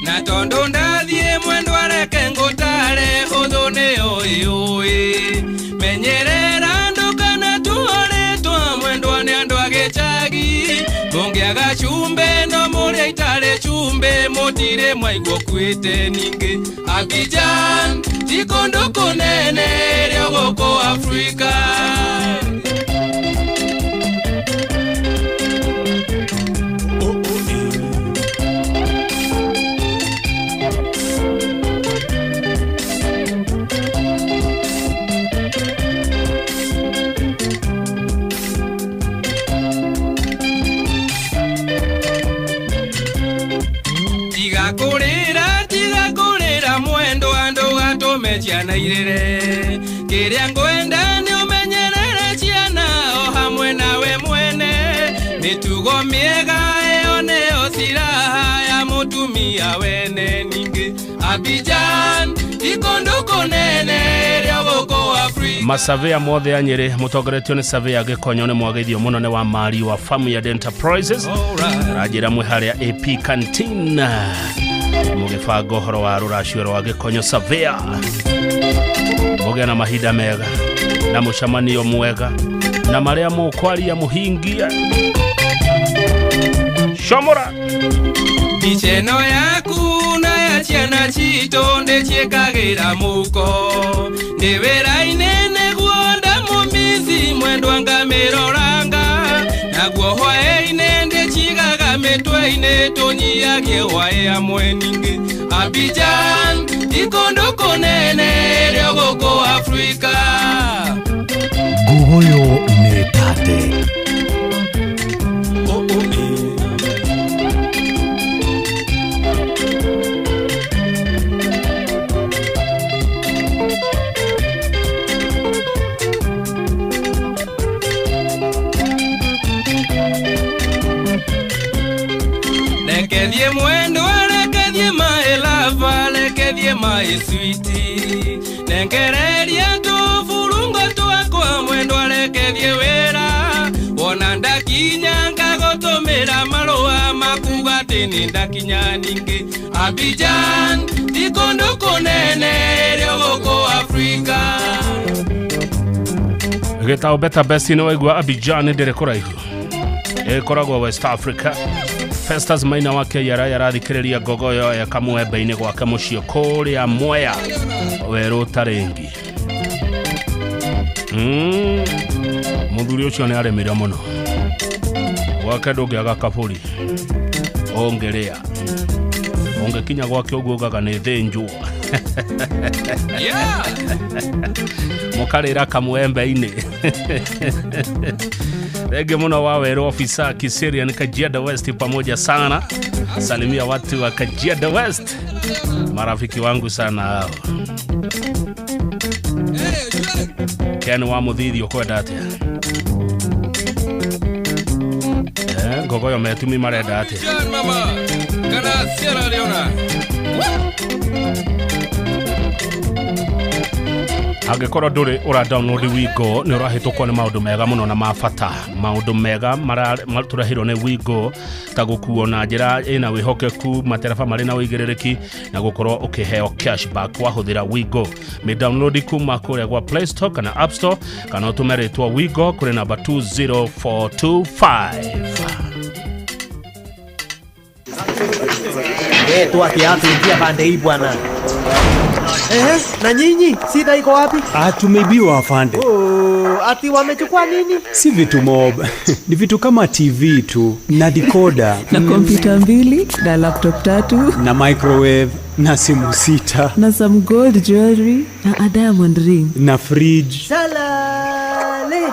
Na tondu ndathie mwendwa reke ngũtare ũthũ nĩ ũĩ ũĩ menyerera ndũkana tuorĩtwa mwendwa nĩ andũ a gĩcagi mũngĩaga cumbĩ no mũrĩa itarĩ cumbĩ mũtirĩ mwaigua ũkuĩte ningĩ Abidjan ti kũndũ kũnene rĩo gũkũ Afrika. Ciana irĩre kĩrĩa ngwenda nĩ ũmenyerere ciana o hamwe nawe mwene mĩtugo mĩega ĩyo nĩyo silaha ya mũtumia wene ningĩ Abidjan ti kũndũ kũnene rĩo gũkũ Afrika. Masavea mothe a Nyĩrĩ mũtongoretio nĩ Savea Gĩkonyo nĩ mwageithio mũno nĩ wa Mari wa Farmyard Enterprises. Aranjĩra mwĩ harĩa AP Canteen mũgĩbanga ũhoro wa rũracio rwa Gĩkonyo Savea. Mũgĩe na mahinda mega na mũcemanio mwega na marĩa mũkwaria mũhingia. Shomora mbica ĩno yaku na ya ciana citũ ndĩciĩkagĩra mũhuko ndĩ wĩra-inĩ nĩguo ndamũmici mwendwa ngamĩroranga naguo hwaĩ-inĩ ndĩcigaga mĩtwe-inĩ tũnyiagie hwaĩ hamwe ningĩ Abidjan ti kũndũ kũnene rĩo gũkũ Afrika. Ngugoyo nĩ tate. Rekethie mwendwa rekethie my lover rekethie my sweetie nengereria tũburungo twakwa mwendwa rekethie wĩra wona ndakinya ngagũtũmĩra marũa makuga atĩ lakini ndakinya ningĩ Abidjan ti kũndũ kũnene rĩo gũkũ Afrika. Gĩtao Beta Best nĩ waigua Abidjan ndĩrĩ kũraihu, ĩkoragwo West Africa. Festus Maina wake yara yarathikĩrĩria ngogoyo ya kamwembe-inĩ gwake mũciĩ kũrĩa Mwea werũ tarĩngi. Mũthuri ũcio nĩ arĩmire mũno gwake, ndũngĩaga kabũri ũngĩrĩa, ũngĩkinya gwake ũguo ugaga nĩ thĩnjwo. Mũkarĩra kamwembe-inĩ. Rege muno wa Weru ofisa Kiserian Kajiado West pamoja sana. Salimia watu wa Kajiado West, marafiki wangu sana hao. Ken wa Muthithi ukwenda atia? Ngogoyo metumi marenda atia? Mama kana Sierra Leone. Angĩkorwo ndũrĩ ũra download Wigo nĩ ũrahĩtũkwo nĩ maũndũ mega mũno na ma bata. Maũndũ mega tũrehirwo nĩ Wigo ta gũkuo na njĩra ĩna wĩhokeku, matereba marĩ na ũigĩrĩrĩki na gũkorwo ũkĩheo cashback wahũthĩra Wigo. Mĩ download kuma kũrĩa gwa Play Store kana App Store kana ũtũme rĩtwa Wigo kũrĩ namba 20425. Tu ati pande hii bwana. Na nyinyi shida iko wapi? Tumeibiwa afande. Oh, ati wamechukua nini? Si vitu mob. Ni vitu kama TV tu na decoder na kompyuta 2 na laptop 3 na microwave na simu 6 na some gold jewelry na a diamond ring na fridge. Salale.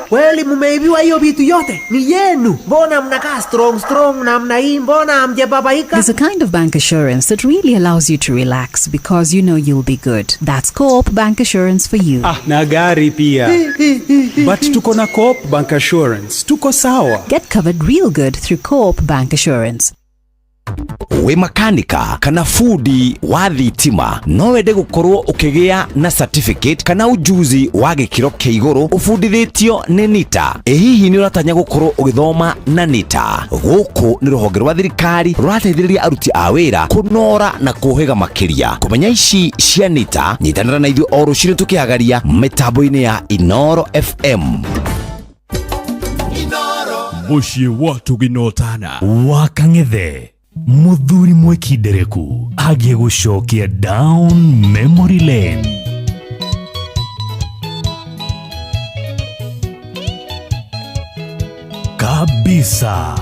Kweli mumeibiwa hiyo vitu yote? Ni yenu. Mbona mnakaa strong strong na mna hii, mbona hamjababaika? There's a kind of bank assurance that really allows you to relax because you know you'll be good. That's Co-op Bank Assurance for you. Na gari pia. But tuko na Co-op Bank Assurance. Tuko sawa. Get covered real good through Co-op Bank Assurance. Wĩ makanika kana fundi wa thitima no wende gũkorwo ũkĩgĩa na certificate kana ujuzi wa gĩkĩro kĩa igũrũ ũbundithĩtio nĩ NITA. Ĩ hihi nĩ ũratanya gũkorwo ũgĩthoma na NITA? Gũkũ nĩ rũhonge rwa thirikari rũrateithĩrĩria aruti a wĩra kũnora na kũhĩga makĩria. Kũmenya ici cia NITA, nyitanĩra na ithuĩ o rũcinĩ tũkĩhagaria mĩtambo-inĩ ya Inoro FM. Mũciĩ wa tũginotana wa Kang'ethe, muthuri mwekindereku agĩgũcokia down memory lane. Kabisa.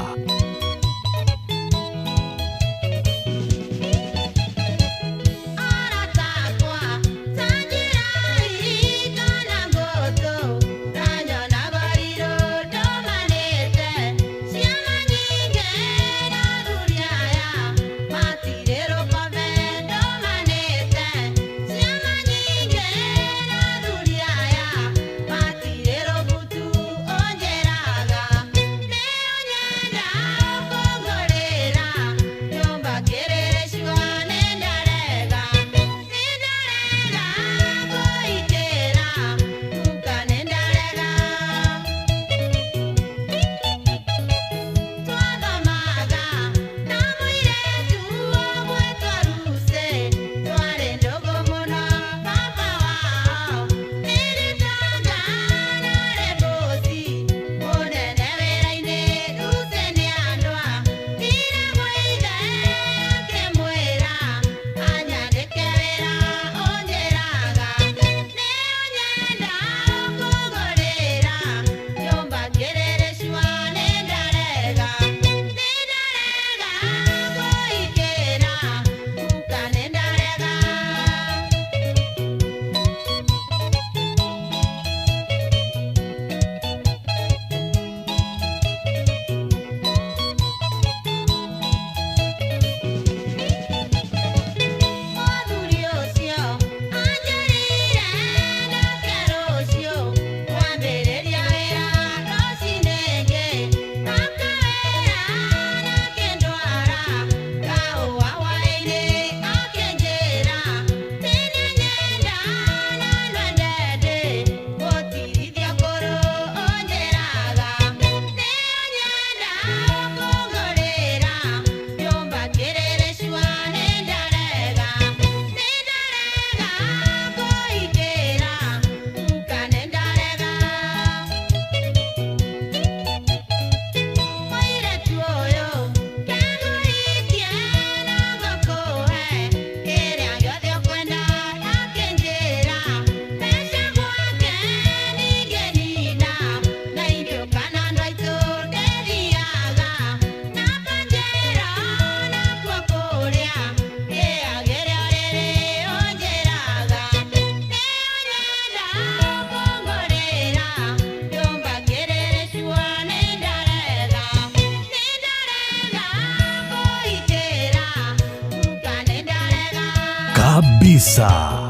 Kabisa.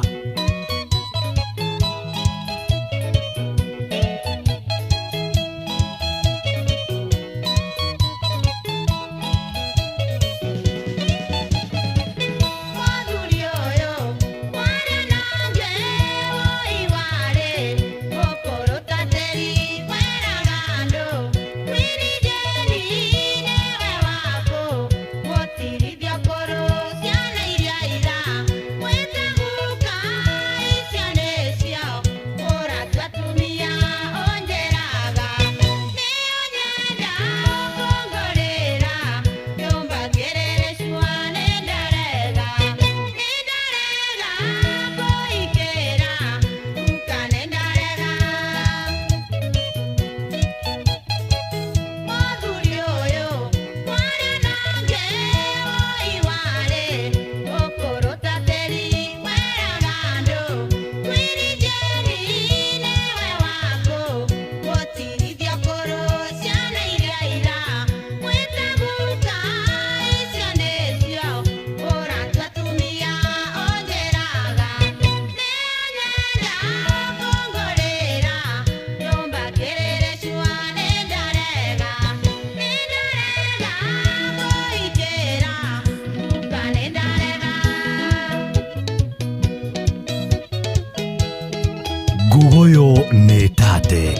Ngugoyo nĩ tate.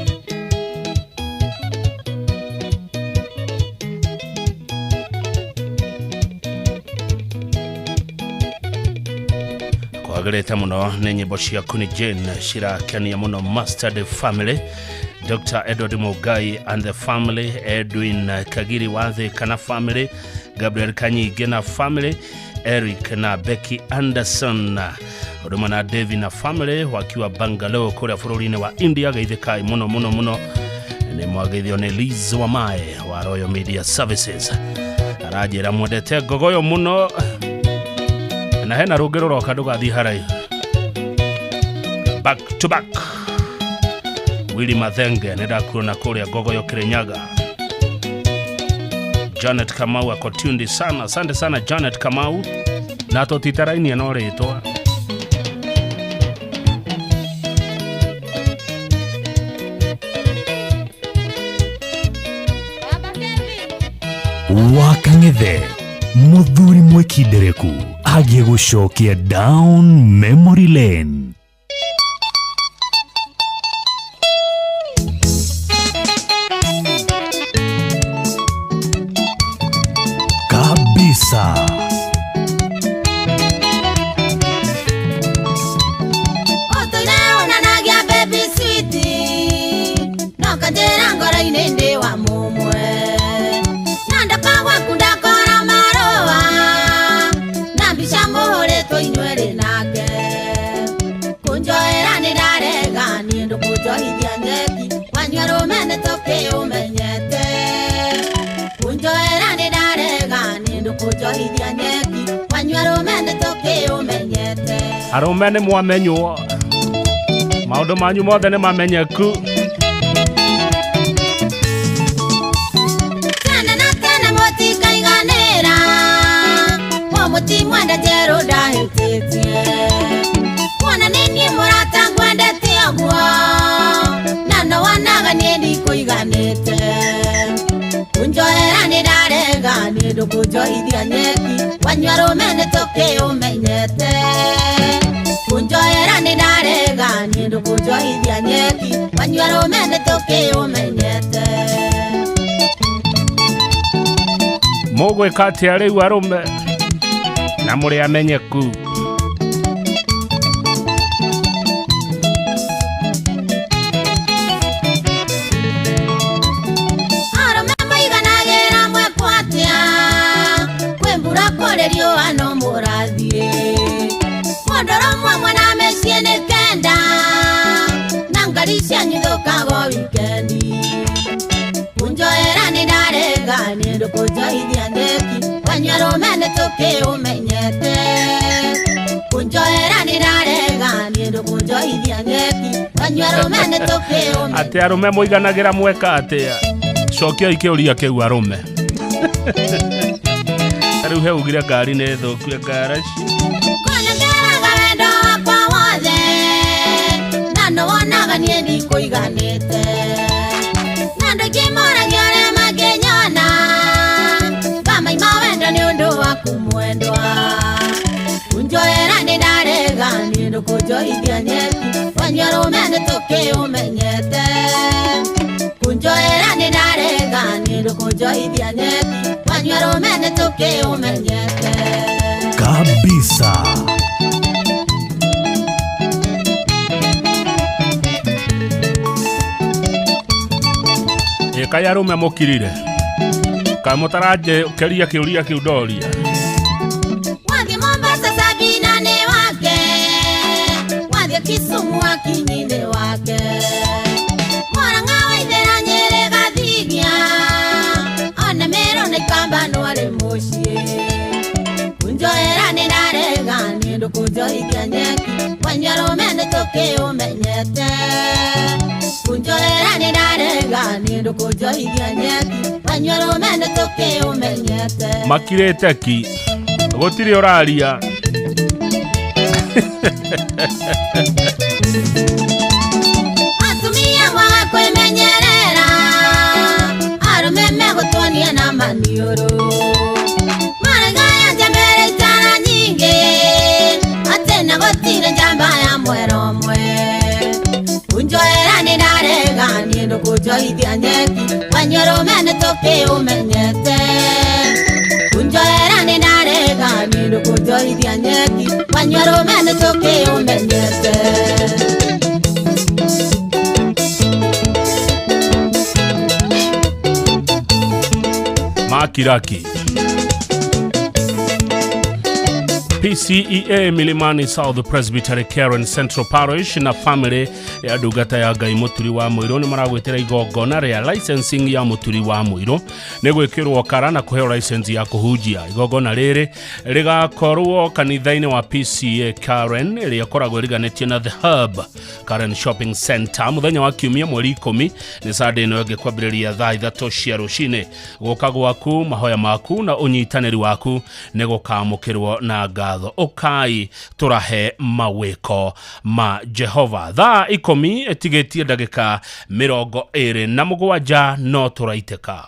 Kwagĩrĩte mũno nĩ nyĩmbo ciaku nĩ Jane cirakenia mũno. Mustard Family, Dr. Edward Mugai and the family, Edwin Kagiri Wathe kana family, Gabriel Kanyige na family, Eric na Becky Anderson ũndũ na Devi na family wakiwa Bangalore kũrĩa bũrũri-inĩ wa India. Geithĩkai mũno mũno mũno, nĩ mwageithio nĩ Liz Wamae wa Royal Media Services. Aranjĩra mwendete ngogoyo mũno na hena rũngĩ rũroka ndũgathiĩ haraihu. Back to back. Willy Mathenge nĩ ndakuona kũrĩa Ngogoyo Kirinyaga. Janet Kamau ako tuned sana, asante sana Janet Kamau, na tũtitarainie no rĩtwa. Wakang'ethe muthuri mwikindereku agĩgũcokia down memory lane. Kabisa. Ũtũire wonanagia baby sweet, no kanjĩra ngoro-inĩ ndĩ wa mũmwe, na ndoka gwaku ndakora marũa na mbica mũhũrĩtwo inyuerĩ nake. Kũnjoera nĩ ndarega niĩ ndũkũnjohithia nyeki, wanyua rũme nĩ tũkĩũmenyete. Kũnjoera nĩ ndarega niĩ ndũkũnjohithia nyeki, wanyua rũme nĩ tũkĩũmenyete. Arũme nĩ mwamenywo, maũndũ manyu mothe nĩ mamenyeku. Tene na tene mũtikaiganĩra, mũtimwenda njerũ ndahĩtĩtie. Kuona nĩ niĩ mũrata ngwendete ũguo, na no wonaga niĩ ndikũiganĩte. Kũnjoera nĩ ndarega niĩ ndũkũnjohithia nyeki, wanyua rũme nĩ tũkĩũmenyete. Kũnjoera nĩ ndarega niĩ ndũkũnjohithia nyeki, wanyua rũme nĩ tũkĩũmenyete. Mũgwĩka atĩa rĩu arũme na mũrĩ amenyeku? Arũme maiganagĩra mwekwo atĩa, kwĩ mbura kũrĩ riũa no mũrathiĩ. Mũndũrũmwe mwena mĩciĩ nĩ kenda, na ngari cianyu ithũkaga o wikendi. Kũnjoera nĩ ndarega niĩ ndũkũnjohithia nyeki, wanyua rũme nĩ tũkĩũmenyete. Kũnjoera nĩ ndarega niĩ ndũkũnjohithia nyeki, wanyua rũme nĩ tũkĩũmenyete. Atĩ arũme mũiganagĩra mweka atĩa? Cokiai kĩũria kĩu arũme. Rĩu he ugire ngari nĩ thũku ya ngaraci. Kona ngeraga we no wonaga niĩ ndikũiganĩte na andũ aingĩ moragia ũrĩa mangĩnyona ngamaima wendo nĩ ũndũ waku mwendwa kunjoera nĩ ndarega niĩ ndũkũnjohithia nyeki wanyua rũme nĩ tũkĩũmenyete kunjoera nĩ ndarega niĩ ndũkũnjohithia nyeki wanyua rũme nĩ tũkĩũmenyete Kabisa. Ĩ kaĩ arũme mũkirire kaĩ mũtaranjĩkĩria kĩũria kĩu ndoria Wathiĩ Mombasa Sabina nĩ wake wathiĩ Kisumu Akinyi nĩ wake Murang'a Waithera Nyĩrĩ Gathigia ona Meru na Ikamba no arĩ mũciĩ kunjoera nĩ ndarega niĩ ndũkũnjohithia nyeki wanyua rũme nĩ tũkĩũmenyete kunjoera nĩ ndarega niĩ ndũkũnjohithia nyeki wanyua rũme nĩ tũkĩũmenyete makirĩte ki gũtirĩ ũraria Atumia mwaga kwĩmenyerera arũme megũtuonia na maniũrũ maragaya njambere itara nyingĩ atĩ na gũtirĩ njamba ya mwera ũmwe kunjoera nĩ ndarega niĩ ndũkũnjohithia nyeki wanyua rũme nĩ tũkĩũmenyete kunjoera nĩ ndarega niĩ ndũkũnjohithia nyeki wanyua rũme nĩ tũkĩũmenyete Makiraki. PCEA Milimani South Presbytery Karen Central Parish na family ya ndungata ya Ngai Mũturi wa Mũirũ nĩ maragwĩtĩra igongona rĩa licensing ya Mũturi wa Mũirũ nĩ gwĩkĩrwo kara na kũheo license ya kũhunjia. Igongona rĩrĩ rĩgakorwo kanitha-inĩ wa PCEA Karen ĩrĩa ĩkoragwo ĩriganĩtie na The Hub Karen Shopping Center mũthenya wa kiumia mweri 10 nĩ Sunday ĩno ĩngĩ kwambĩrĩria thaa 3 cia rũcinĩ. Gũka gwaku, mahoya maku na ũnyitanĩri waku nĩ gũkamũkĩrwo na ngatho. Ũkai tũrahe mawĩko ma Jehova. Thaa 10 ĩtigĩtie ndagĩka 27 no tũraitĩka.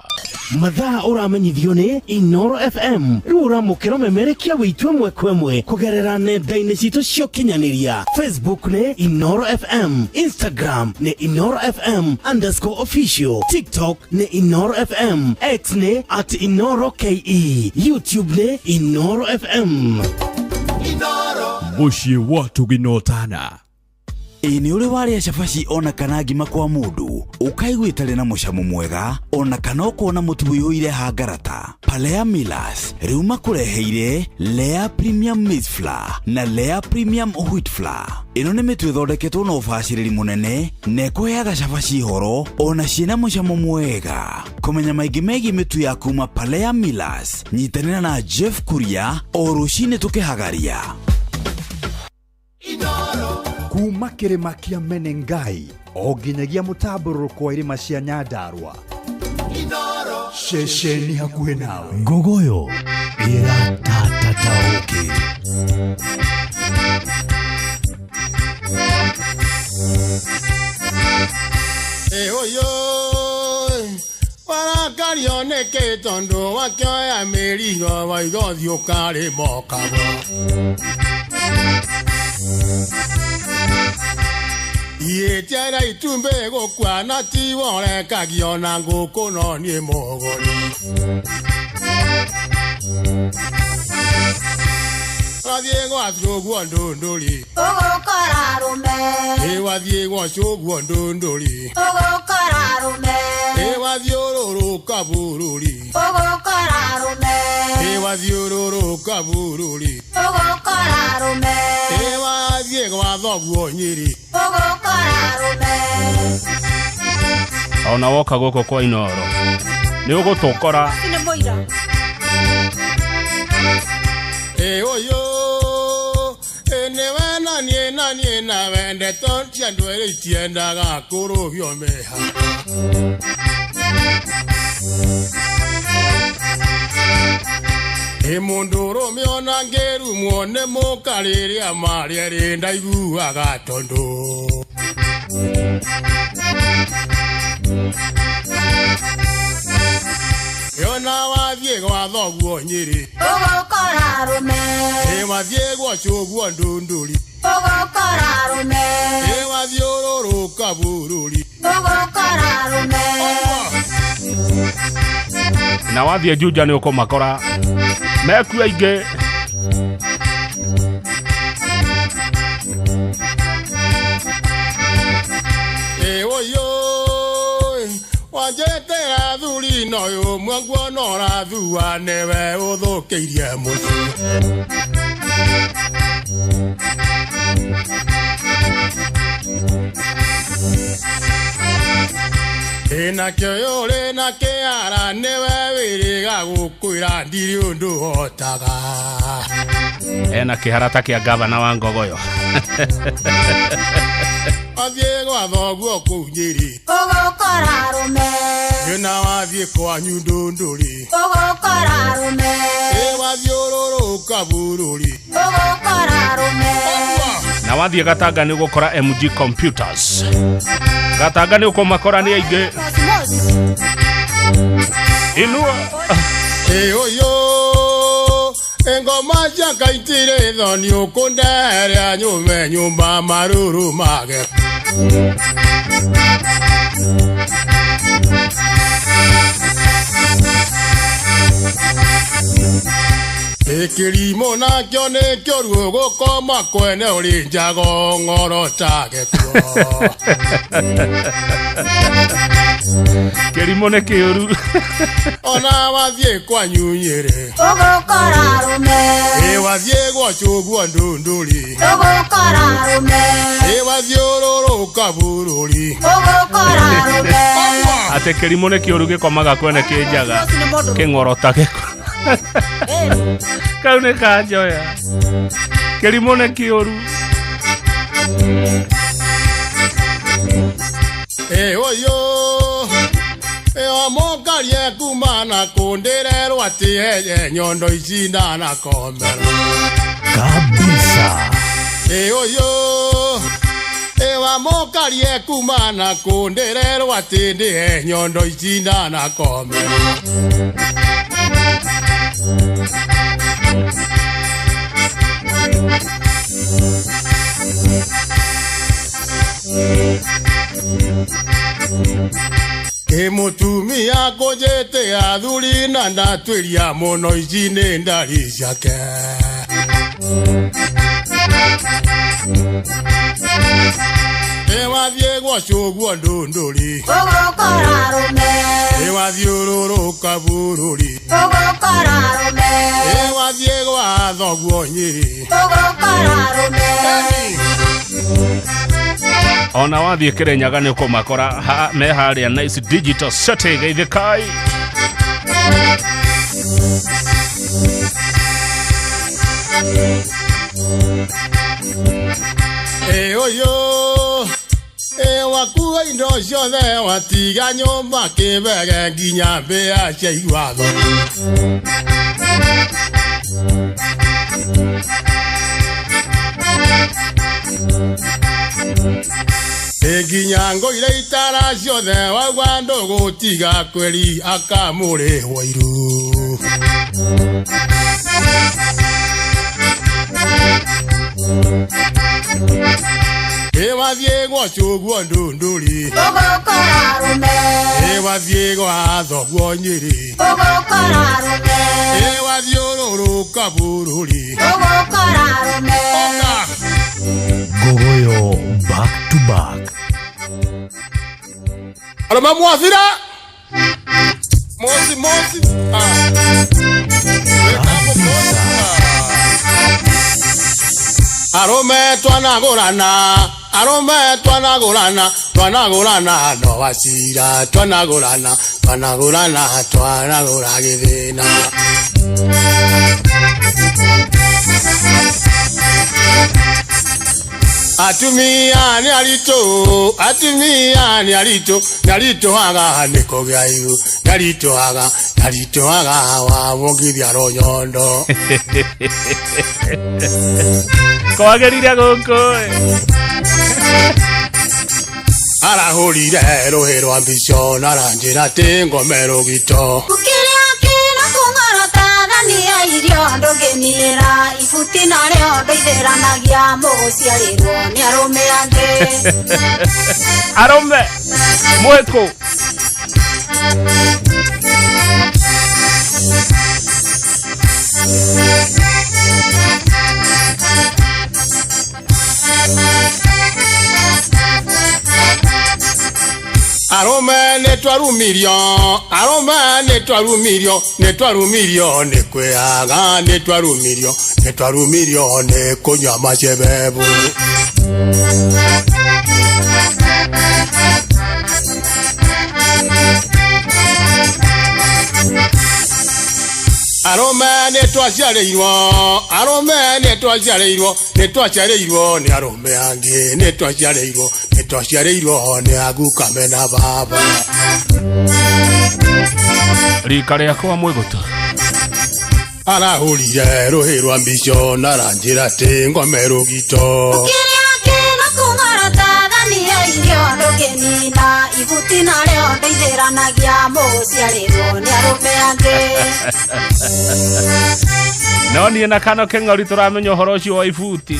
Mathaa ũramenyithio nĩ Inoro FM rĩu ũramũkĩra ũmemerekia wĩitũ ĩmwe kwa ĩmwe kũgerera nenda-inĩ citũ cia ũkinyanĩria. Facebook nĩ Inoro FM, Instagram nĩ Inoro FM _official, TikTok nĩ Inoro FM, X nĩ @InoroKE, YouTube nĩ Inoro FM. Mũciĩ wa tũginotana. Ĩ nĩ ũrĩ warĩa cabaci ona kana ngima kwa mũndũ ũkaigua ĩtarĩ na mũcamo mwega ona kana ũkona mũtu ũiyũire hangarata? Palea Millers rĩu makũreheire Lea Premium Maize Flour na Lea Premium Wheat Flour. Ĩno nĩ mĩtu ĩthondeketwo na ũbacĩrĩri mũnene na ĩkũheaga cabaci horo ona ciĩna mũcamo mwega. Kũmenya maingĩ megiĩ mĩtu ya kuma Palea Millers, nyitanĩra na Jeff Kuria o rũcinĩ tũkĩhagaria. Kuma kĩrĩma kĩa Menengai o nginyagia mũtambũrũko wa irĩma cia Nyandarua ceceni hakuhĩ nawe. Ngogoyo ĩratatataũkĩ. Oyo warakario nĩkĩ tondũ wakĩoya mĩrigo waiga ũthiĩ ũkarĩma ũkagwa Iĩtiara itumbĩ gũkua na tiwo ũrekagio na ngũkũ no niĩ mũgũri Wathiĩ gwa cũguo ndũndũri Ũgũkora arũme Ĩ wathiĩ gwa cũguo ndũndũri Ũgũkora arũme Ĩ wathiũrũrũka bũrũri Ũgũkora arũme Ĩ wathiũrũrũka bũrũri Ũgũkora arũme Ĩ wathiĩ gwa thoguo Nyĩrĩ Ũgũkora arũme Ona woka gũkũ kwa Inoro nĩ ũgũtũkora. Nĩ mũira. Ĩ ũyũ nĩwe na niĩ na niĩ na wende cia andũ erĩ itiendaga kũrũgio mĩhaka. Ĩ mũndũrũme ona ngĩrumwo nĩ mũka rĩrĩa marĩa erĩ ndaiguaga tondũ Yona wathiĩ gwa thoguo Nyĩrĩ, Ũgũkora arũme. Ĩ wathiĩ gwa cũguo Ndũndũri, Ũgũkora arũme. Ĩ wathiĩ ũrũrũka bũrũri, Ũgũkora arũme. Na wathiĩ Juja nĩ ũkũmakora mekuo aingĩ. Ĩ ũyũ wanjĩtĩra thuri no ũmwe nguona ũrathua nĩwe ũthũkĩirie mũciĩ. Ĩ nakĩo ũrĩ na kĩara nĩwe wĩrĩga gũkwĩra ndirĩ ũndũ hotaga. Ena kĩhara ta kĩa gavana wa Ngogoyo. Wathiĩ gwa thoguo kũu Nyĩrĩ, Ũgũkora arũme. Ĩ na wathiĩ kwanyu Ndũndũri, Ũgũkora arũme. Ĩ wathiĩ ũrũrũka bũrũri, Ũgũkora arũme. Na wathiĩ Gatanga nĩ ũgũkora MG Computers. Gatanga nĩ ũkũmakora nĩ aingĩ. Inua. Ĩ ũyũ ngoma cia Ngai itirĩ thoni ũkũndeheria nyume nyũmba marũrũ mage. Ĩ kĩrimũ nakĩo nĩ kĩũru ũgũkoma kwene ũrĩ njago ng'oro ta gĩkuo. Kĩrimũ nĩ kĩũru. Ona wathiĩ kwanyu Nyĩrĩ, Ũgũkora arũme. Ĩ wathiĩ gwa cũguo Ndũndũri, Ũgũkora arũme. Ĩ wathiĩ ũrũrũka bũrũri, Ũgũkora arũme. Atĩ kĩrimũ nĩ kĩũru gĩkomaga kwene kĩ njaga kĩng'orota gĩko. Kau nĩ kanjoya. Kĩrimũ nĩ kĩũru. Ĩ ũyũ ĩ omokarie kuma na kũndĩrerwo atĩ heye nyondo ici ndanakomera. Kabisa. Ĩ ũyũ ĩ wamokarie kuma na kũndĩrerwo atĩ ndĩhe nyondo ici ndanakomera. Ĩ mũtumia kũnjĩte athuri na ndatwĩria mũno ici nĩ ndari ciake. Ĩ wathiĩ gwa cũguo Ndũndũri, Ũgũkora arũme. Ĩ wathiĩ ũrũrũka bũrũri, Ũgũkora arũme. Ĩ wathiĩ gwa thoguo Nyĩrĩ, Ũgũkora arũme. Ona wathiĩ Kĩrĩnyaga nĩ ũkũmakora me harĩa Nice Digital City geithĩkai. Ĩ ũyũ ĩ wakua indo ciothe watiga nyũmba kĩbege nginya mbĩa ciaigua thoni. Ĩ nginya ngũire itara ciothe wauga ndũgũtiga kwĩri akamũrĩhwo iru. Ĩ wathiĩ gwa cũguo Ndũndũri, Ũgũkora arũme. Ĩ wathiĩ gwa thoguo Nyĩrĩ, Ũgũkora arũme. Ĩ wathiĩ ũrũrũka bũrũri, Ũgũkora arũme. Ngogoyo back to back. Arũme mwathira mosi mosi. Arũme twanagũrana, arũme twanagũrana, twanagũrana no wacira, twanagũrana, twanagũrana, twanagũra gĩthĩna. Atumia nĩ aritũ, atumia nĩ aritũ, nĩ aritũhaga nĩ kũgĩa ihu, nĩ aritũhaga, nĩ aritũhaga wamũngithia rũnyondo. Kwagĩrire gũkũ. Arahũrire rũhĩ rwa mbico na aranjĩra atĩ ngome rũgito. Kĩrĩa kĩna kũng'orota thani ya irio ndũngĩnina ibuti narĩo ndũithĩranagia mũgũciarĩrwo nĩ arũme angĩ. Arũme mwĩkũ? Arũme nĩ twarumirio, arũme nĩ twarumirio, nĩ twarumirio nĩ kwĩaga, nĩ twarumirio, nĩ twarumirio nĩ kũnyua macebebu. Arũme nĩ twaciarĩirwo, arũme nĩ twaciarĩirwo, nĩ twaciarĩirwo nĩ arũme angĩ, nĩ twaciarĩirwo, nĩ twaciarĩirwo nĩ aguka mena baba. Rika rĩakwa mwĩgũtũ. Arahũrire rũhĩ rwa mbico na aranjĩra atĩ ngome rũgito. Kĩrĩa kĩna kũng'orota thani ya irio ndũngĩnina ibuti narĩo ndũithĩranagia mũgũciarĩrwo nĩ arũme angĩ. No niĩ na Kano Kĩng'ori tũramenya ũhoro ũcio wa ibuti.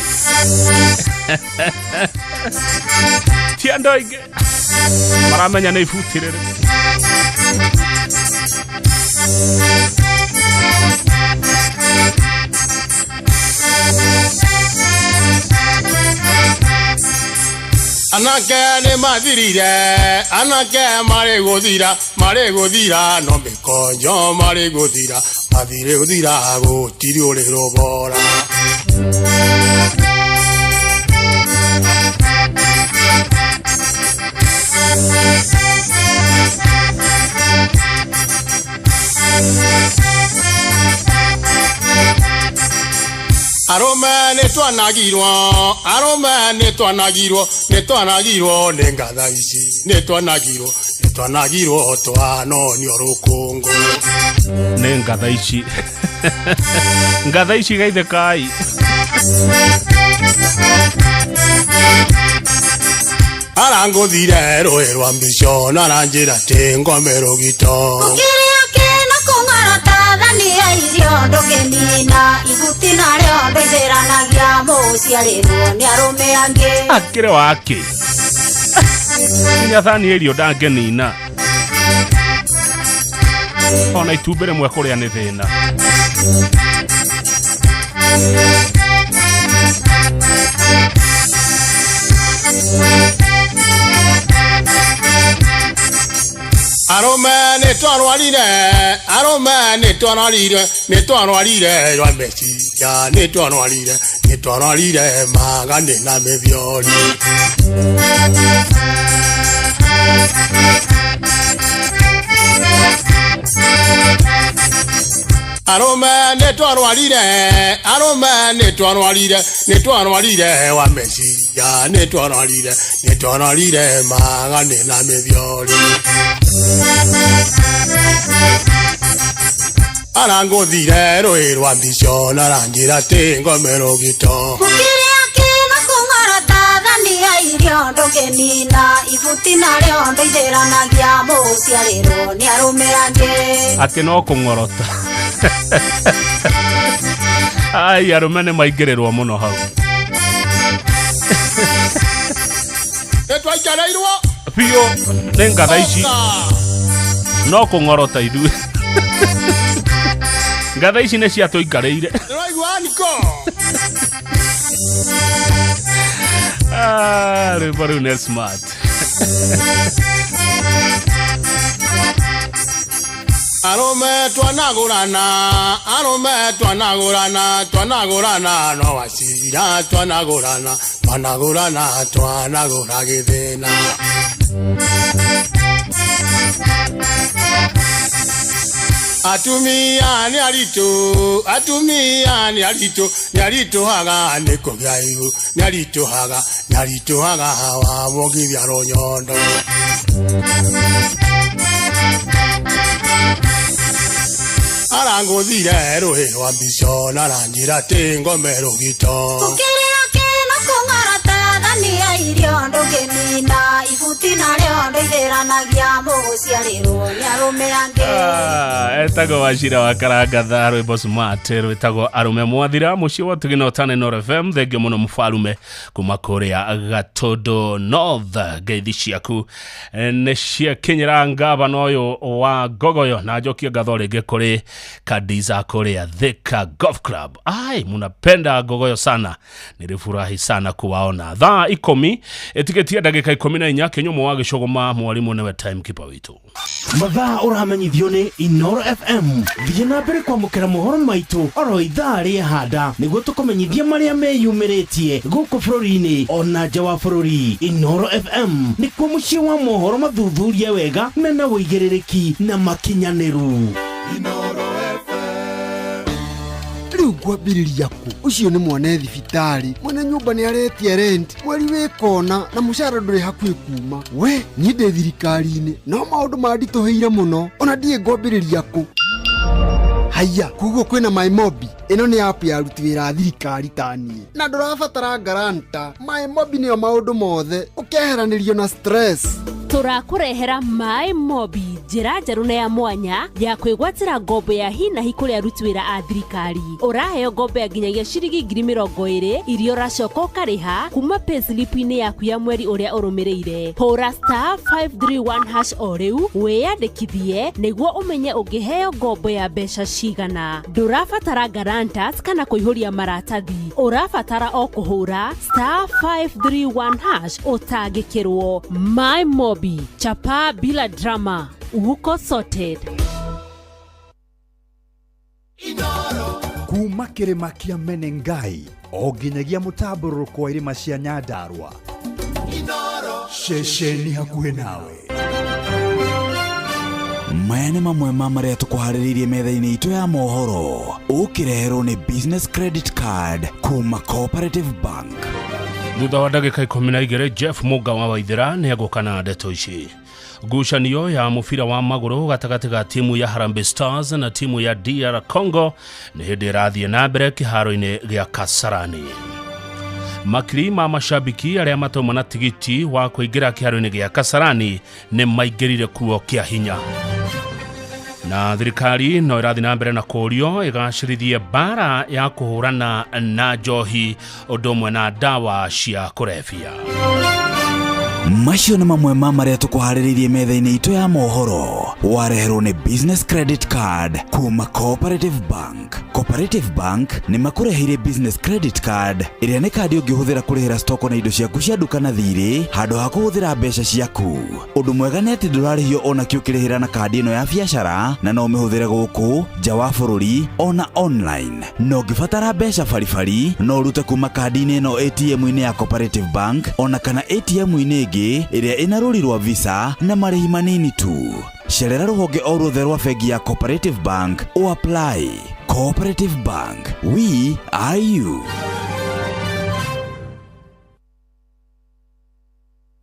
Ti andũ aingĩ maramenya nĩ ibuti rĩrĩ. Anake nĩ mathirire, anake marĩ gũthira, marĩ gũthira no mĩkonjo marĩ gũthira, mathirĩ gũthira gũtirĩ ũrĩ rũbora. Arũme nĩ twanagirwo, arũme nĩ twanagirwo, nĩ twanagirwo nĩ ngatha ici, nĩ twanagirwo, nĩ twanagirwo twanonio rũkũngũ. Nĩ ngatha ici. Ngatha ici geithĩkai. Arangũthire rũhĩ rwa mbico na aranjĩra atĩ ngome rũgito. Kĩrĩa kĩna kũng'orota thani ya irio ndũngĩnina ibuti narĩo ndũithĩranagia mũgũciarĩrwo nĩ arũme angĩ. Akĩrĩ wake. Nginya thani ya irio ndangĩnina. Ona itumbĩ rĩmwe kũrĩa nĩ thĩna. Arũme nĩ twarwarire, arũme nĩ twarwarire, nĩ twarwarire rwa meciria, nĩ twarwarire, nĩ twarwarire magane na mĩthiori. Arũme nĩ twarwarire, arũme nĩ twarwarire, nĩ twarwarire wa meciria, nĩ twarwarire, nĩ twarwarire magane na mĩthiori. Arangũthire rũhĩ rwa mbico na aranjĩra atĩ ngome rũgito. Kĩrĩa kĩna kũng'orota thani ya irio ndũngĩnina ibuti narĩo ndũithĩranagia mũgũciarĩrwo nĩ arũme angĩ. Atĩ no kũng'orota. Ai, arũme nĩ maingĩrĩrwo mũno hau. Nĩ twaikarĩirwo biũ nĩ ngatha ici. No kũng'orota ithuĩ. Ngatha ici nĩ ciatũikarĩire. Ndĩraigua niko. Ah, rwĩmbo rũu nĩ smart. Arũme twanagũrana, arũme twanagũrana, twanagũrana no wacira, twanagũrana, twanagũrana, twanagũra gĩthĩna. Atumia nĩ aritũ, atumia nĩ aritũ, nĩ aritũhaga nĩ kũgĩa ihu, nĩ aritũhaga, nĩ aritũhaga wamũgithia rũnyondo. Arangũthire rũhĩ rwa mbico na aranjĩra atĩ ngome rũgito. Kĩrĩa kĩna kũng'orota thani ya irio ndũngĩnina ibuti narĩo ndũithĩranagia mũgũciarĩrwo nĩ arũme angĩ. Etagwo Wachira wa Karangatha, rwĩmbo smart rwĩtagwo Arũme Mwathira, mũciĩ wa Tugina Ũtane Inooro FM. Thengio mũno mũfarume kuma kũrĩa Gatũndũ North. Ngeithi ciaku nĩ ciakinyĩra ngavana ũyũ wa Ngogoyo, na njokie ngatho rĩngĩ kũrĩ Kadiza kũrĩa Thika Golf Club. Ai, munapenda Ngogoyo sana, nilifurahi sana kuwaona. Thaa 10 ĩtigĩtie ndagĩka 14, Kĩnyũmũ wa Gĩcũgũma, mwarimũ nĩwe timekeeper witũ. Mathaa ũramenyithio nĩ Inooro FM. Thiĩ na mbere kwamũkĩra mohoro maitũ oro ithaa rĩehanda nĩguo tũkũmenyithie marĩa meyumĩrĩtie gũkũ bũrũri-inĩ ona nja wa bũrũri. Inooro FM nĩkuo mũciĩ wa mohoro mathuthurie wega mena ũigĩrĩrĩki na makinyanĩru. Rĩu ngwambĩrĩria kũ? Ũcio nĩ mwana thibitarĩ, mwene nyũmba nĩ aretia rent mweri wĩ kona na mũcara ndũrĩ hakuhĩ kuma. We niĩ ndĩ thirikari-inĩ no maũndũ manditũhĩire mũno, ona ndiĩ ngwambĩrĩria kũ. Haiya, koguo kwĩna MyMobi. Ĩno nĩ app ya aruti wĩra a thirikari ta niĩ, na ndũrabatara guarantor. MyMobi nĩyo maũndũ mothe, ũkeheranĩrio na stress. Tũrakũrehera MyMobi, njĩra njerũ na ya mwanya ya kwĩgwatĩra ngombo ya hi na hi kũrĩ aruti wĩra a thirikari. Ũraheo ngombo ya nginyagia ciringi 20,000 iria ũracoka ũkarĩha kuma payslip-inĩ yaku ya mweri ũrĩa ũrũmĩrĩire. Hũra *531# o rĩu wĩyandĩkithie nĩguo ũmenye ũngĩheo ngombo ya mbeca cigana. Ndũrabatara guarantors kana kũihũria maratathi, ũrabatara o kũhũra *531# ũtangĩkĩrwo. MyMobi, chapa bila drama, uko sorted. Kuma kĩrĩma kĩa Menengai o nginyagia mũtambũrũko wa irĩma cia Nyandarua, ceceni hakuhĩ nawe. Maya nĩ mamwe ma marĩa tũkũharĩrĩirie metha-inĩ itũ ya mohoro, ũkĩreherwo nĩ Business Credit Card kuma Cooperative Bank. Thutha wa ndagĩka 12, Jeff Mũnga wa Waithĩra nĩ egũka na ndeto ici. Ngucanio ya mũbira wa magũrũ gatagatĩ ga timu ya Harambee Stars na timu ya DR Congo nĩ hĩndĩ ĩrathiĩ na mbere kĩharo-inĩ gĩa Kasarani. Makiri ma mashabiki arĩa matauma na tigiti wa kũingĩra kĩharo-inĩ gĩa Kasarani nĩ maingĩrire kuo kĩa hinya. Na thirikari no ĩrathiĩ na mbere na kũũrio ĩgacĩrithie mbara ya kũhũrana na njohi ũndũ ũmwe na ndawa cia kũrebia. Macio nĩ mamwe ma marĩa tũkũharĩrĩirie metha-inĩ itũ ya mohoro, wareherwo nĩ Business Credit Card kuma Cooperative Bank. Cooperative Bank nĩ makũreheire Business Credit Card ĩrĩa nĩ kandi ũngĩhũthĩra kũrĩhĩra stoko na indo ciaku cia nduka na thirĩ handũ ha kũhũthĩra mbeca ciaku. Ũndũ mwega nĩ atĩ ndũrarĩhio ona kĩ ũkĩrĩhĩra na kandi ĩno ya biacara, na no ũmĩhũthĩre gũkũ nja wa bũrũri ona online. Na ũngĩbatara mbeca baribari no ũrute kuma kandi-inĩ ĩno ATM-inĩ ya Cooperative Bank ona kana ATM-inĩ ĩngĩ ĩrĩa ĩna rũri rwa Visa na marĩhi manini tu. Cerera rũhonge o ruothe rwa bengi ya Cooperative Bank o apply. Cooperative Bank, we are you.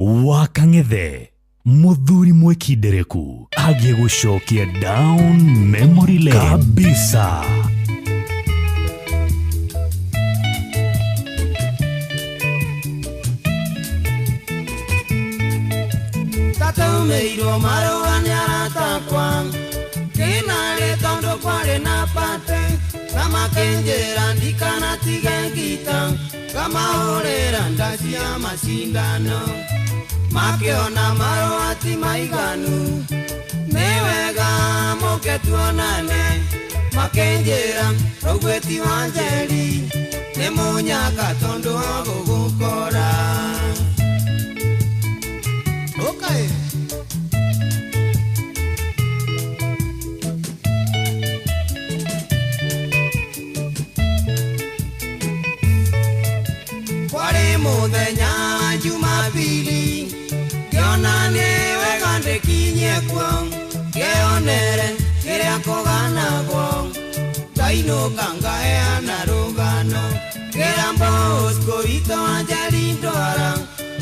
Wakang'ethe mũthuri mwĩkindereku agĩgũcokia down memory lane kabisa. Tatũmĩirwo marũa nĩ aratakwa kĩnarĩ tondũ kwarĩ na pate na makĩnjĩra ndikanatige ngita ngamahũrĩra nda cia macindano makĩona marũa ti maiganu nĩ wega mũke tuonane makĩnjĩra rũguĩ ti wa Njeri nĩ mũnyaka tondũ wa gũgũkora. Okay. Kwarĩ mũthenya Jumapili ngĩona nĩ wega ndĩkinyie kuo ngĩonere kĩrĩa kũganagwo ndainũka ngaheana rũgano ngĩra Bosco witũ wa Njeri ndwara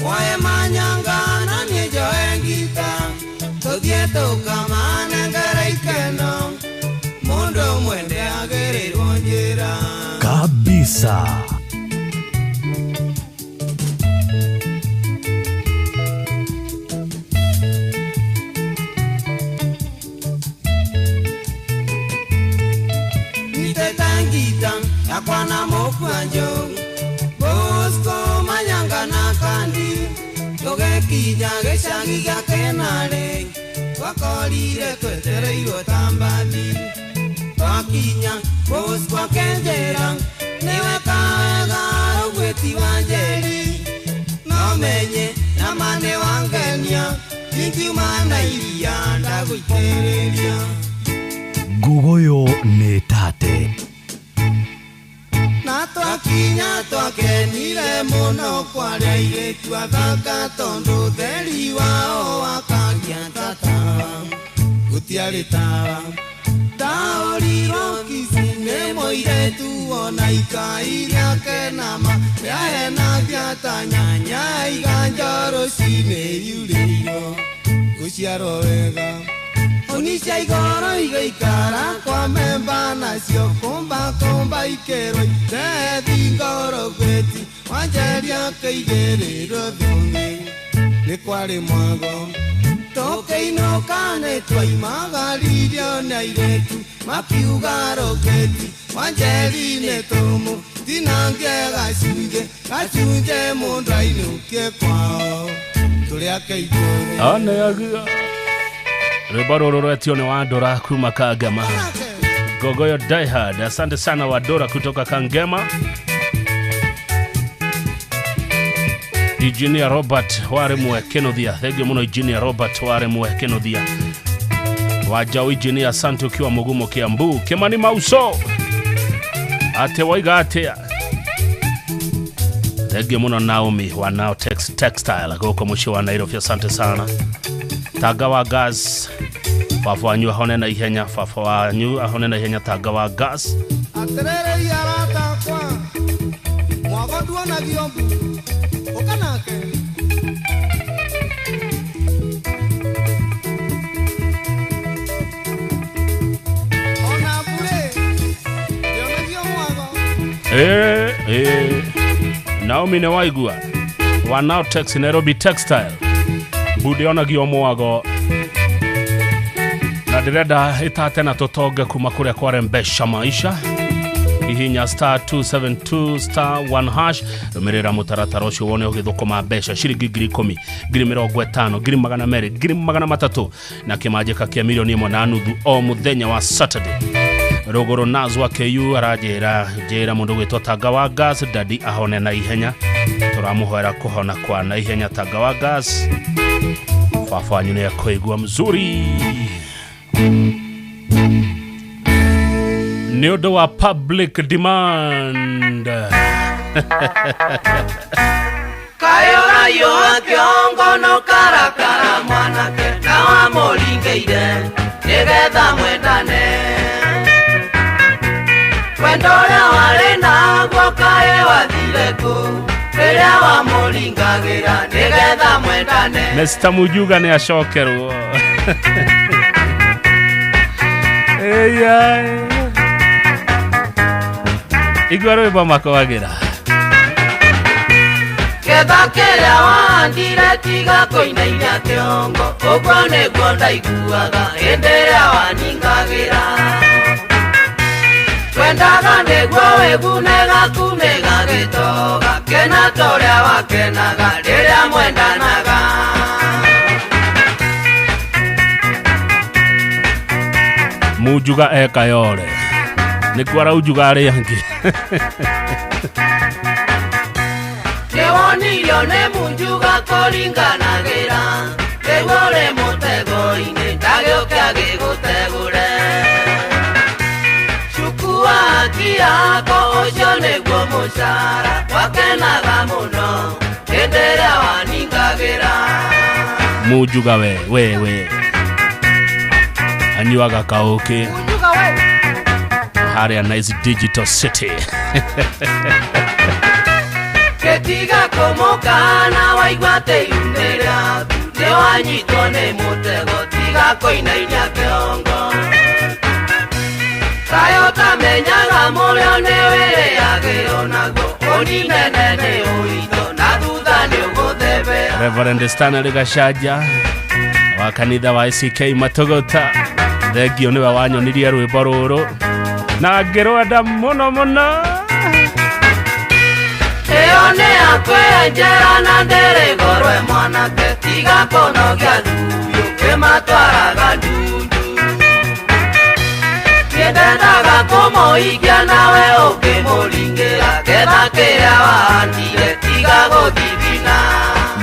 woe manyanga na niĩ njoe ngita tũthiĩ tũkamanengera ikeno mũndũ ũmwe ndĩagĩrĩirwo njĩra kabisa. Takwana mukwanjo Bosco manyanga na kandi Tũgĩkinya gĩcagi gĩa Kenarĩ Twakorire twetereirwo ta mbathi Twakinya Bosco akĩnjĩra Nĩwe kawega rũgwĩti wa Njeri No menye nama nĩ wangenia Ingiuma na iria ndagũitĩrĩria Ngugoyo nĩ tate Na twakinya twakenire mũno kwarĩa airĩtu athaka tondũ ũtheri wao wakagia ta tawa gũtiarĩ tawa ndaũrirwo Kisii nĩ mũirĩtu ona ikai rĩake nama rĩahenagia ta nyanya iganja rũcinĩ yurĩirwo gũciarwo wega Onisha igoro igaikara kwa memba nacio kumba kumba ikerwo itethi ngoro gweti wanjeria kĩigĩrĩrwo thũng'i nĩ kwarĩ mwago tũkĩinũka nĩ twaimagaririo nĩ airĩtu makiuga rũgweti wanjeri nĩ tũmũ tinange gacunjĩ gacunjĩ mũndũ ainũkie kwao tũrĩ ake igũrũ Aneagia rwĩmbo rũrũ rwetio nĩ Wandora kuma Kangema. Gogoyo Diehard, asante sana Wandora kutoka Kangema. Engineer Robert Waremwe Kenothia, thengio mũno Engineer Robert Waremwe Kenothia. Wajau Engineer, asante ukiwa Mugumo Kiambu. Kimani Mauso ate waiga atia. Thengio mũno Naomi wa Now Textile gũkũ mũciĩ wa Nairobi, asante sana. Tanga wa gas baba wanyu ahone na ihenya, baba wanyu ahone na ihenya Tanga wa gas. Atĩrĩrĩ arata akwa mwago nduonagio mbu ũka nake ona mbure ndĩonagio mwago. Naomi nĩ waigua wa Now Tex Nairobi Textile ndionagio mwago na ndĩrenda ĩtate na tũtonge kuma kũrĩa kwarembesha maisha. Hihinya star 272 star 1 hash rũmĩrĩra mũtaratara ũcio wone ũgĩthũkũma mbeca ciringi 10,000 50,000 200 300 na kĩmanjĩka kĩa milioni 1.5 o mũthenya wa Saturday. Rũgũrũ Nazwa KU aranjĩra njĩra mũndũ gwĩtwo Tanga wa Gas dadi ahone na ihenya, tũramũhoera kũhona kwa na ihenya Tanga wa Gas. Baba wanyu nĩ ekũigua mzuri nĩ ũndũ wa public demand. Kayorayo kĩongo no karakara mwanake na wamũringĩire nĩgetha mwendane wendo ũrĩa warĩ naguo kaĩ wathire kũ rĩrĩa wamũringagĩra nĩgetha mwendane. Mr. Mujuga nĩ acokerwo. Eya igua rwĩmbo makwagĩra Ketha kĩrĩa wahandire tiga kũinainia kĩongo ũguo nĩguo ndaiguaga hĩndĩ ĩrĩa waningagĩra twendaga nĩguo wĩgune gaku nĩ gagĩtoga kena ta ũrĩa wakenaga rĩrĩa mwendanaga. Mujuga ekayore nĩkuo araujuga arĩa angĩ. Nĩwonirio nĩ Mujuga kũringanagĩra rĩu ũrĩ mũtego-inĩ ndagĩũke agĩgũtegũre Chukua haki yako ũcio nĩguo mũcara wakenaga mũno hĩndĩ ĩrĩa waningagĩra. Mujuga we we we anyuaga kaũkĩ harĩa Nice Digital City. Kĩtiga kũmũkana waigua atĩ iune rĩaku nĩwanyitwo nĩ mũtego tiga kũinainia kĩongo kaĩ ũtamenyaga mũrĩo nĩwĩrĩagĩrwo naguo ũninene nĩ ũitho na thutha nĩũgũthebea. Reverend Stanley Gashanja wa kanitha wa ICK Matogota, thengio nĩwe wanyonirie rwĩmbo rũrũ na ngĩrwenda mũno mũno. Ĩyo nĩ yakwenjera na ndĩrĩ goro mwanake tiga kũnogia thuri ũkĩmatwaraga ndundu. Nĩndendaga kũmũhikia nawe ũkĩmũringĩra getha kĩrĩa wahandire tiga gũthithina.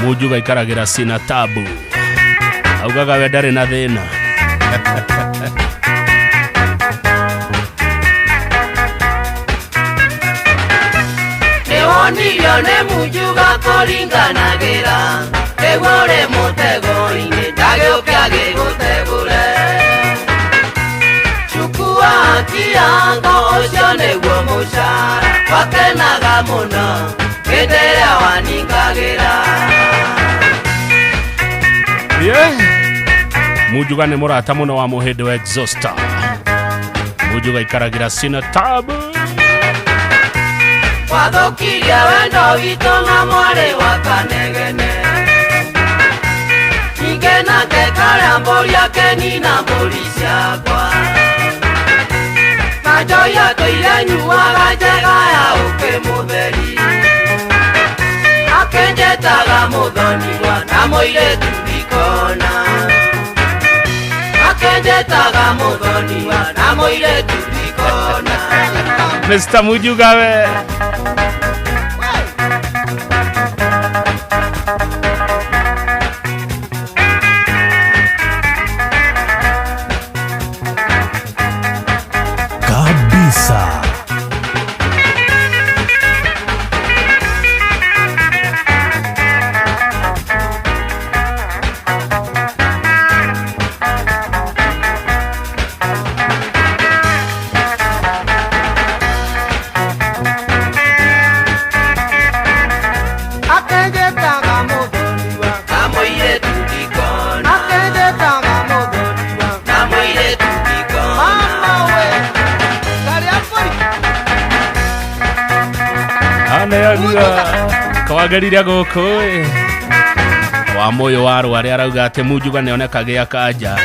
Mujuga ikaragĩra sina tabu, augaga we ndarĩ na thĩna. Nĩwonirio nĩ Mujuga kũringanagĩra nĩguo ũrĩ mũtego-inĩ ndagĩũke agĩgũtegũre. Chukua haki yangu ũcio nĩguo mũcara wakenaga mũno hĩndĩ ĩrĩa waningagĩra. Yeah. Mujuga nĩ mũrata mũno wa mũhĩndĩ wa exhauster. Mujuga ikaragĩra sina tabu. Wathũkirie wendo witũ na mwarĩ wa Kanegene. Ningĩ nake karĩa mbũri akenina mbũri ciakwa. Na njohi atũire nyuaga njega ya ũkĩ mũtheri. Akĩnjĩtaga mũthoniwa na mũirĩtu ndikona. Akĩnjĩtaga mũthoniwa na mũirĩtu ndikona. Mr. Mujuga we. Kabisa. Kawagerire gũkũ ĩ wa mũyũ wa rwarĩ arauga atĩ Mujuga nĩoneka gĩa kanja.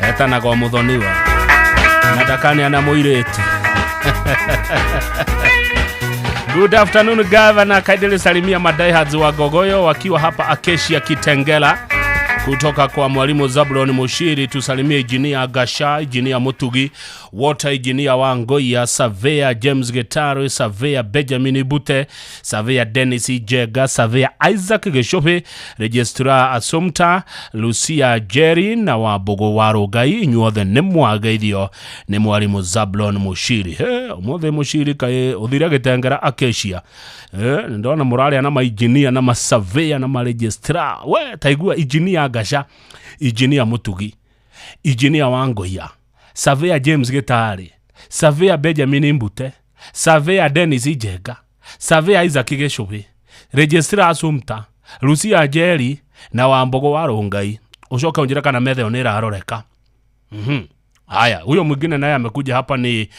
Etanagwo mũthoniwa na ndakaneana mũirĩtu. Good afternoon Governor, kaidele salimia madiehards wa Gogoyo wakiwa hapa Acacia Kitengela. Kutoka kwa mwalimu Zablon Mushiri, tusalimie Engineer Gasha, Engineer Mutugi, Water Engineer Wangoya, Surveyor James Getaro, Surveyor Benjamin Bute, Surveyor Dennis Jega, Surveyor Isaac Geshope, Registrar Assumpta, Lucia Jerry na Wabogo Warugai, inyuothe nĩ mwageithio nĩ mwalimu Zablon Mushiri. He, ũmũthĩ Mushiri kaĩ ũthire Gĩtengera Acacia. Ndona mũraria na ma-engineer na ma-surveyor na ma-registrar. We taigua engineer Gasha, Engineer Mutugi, Engineer Wangoya, Surveyor James Gitari, Surveyor Benjamin Mbute, Surveyor Dennis Ijega, Surveyor Isaac Geshobe, Registrar Assumpta, Lucia Jerry na Wambogo wa Rongai. Ucoke unjira kana metha ĩyo nĩ ĩraroreka. Haya, huyo mwingine naye amekuja hapa ni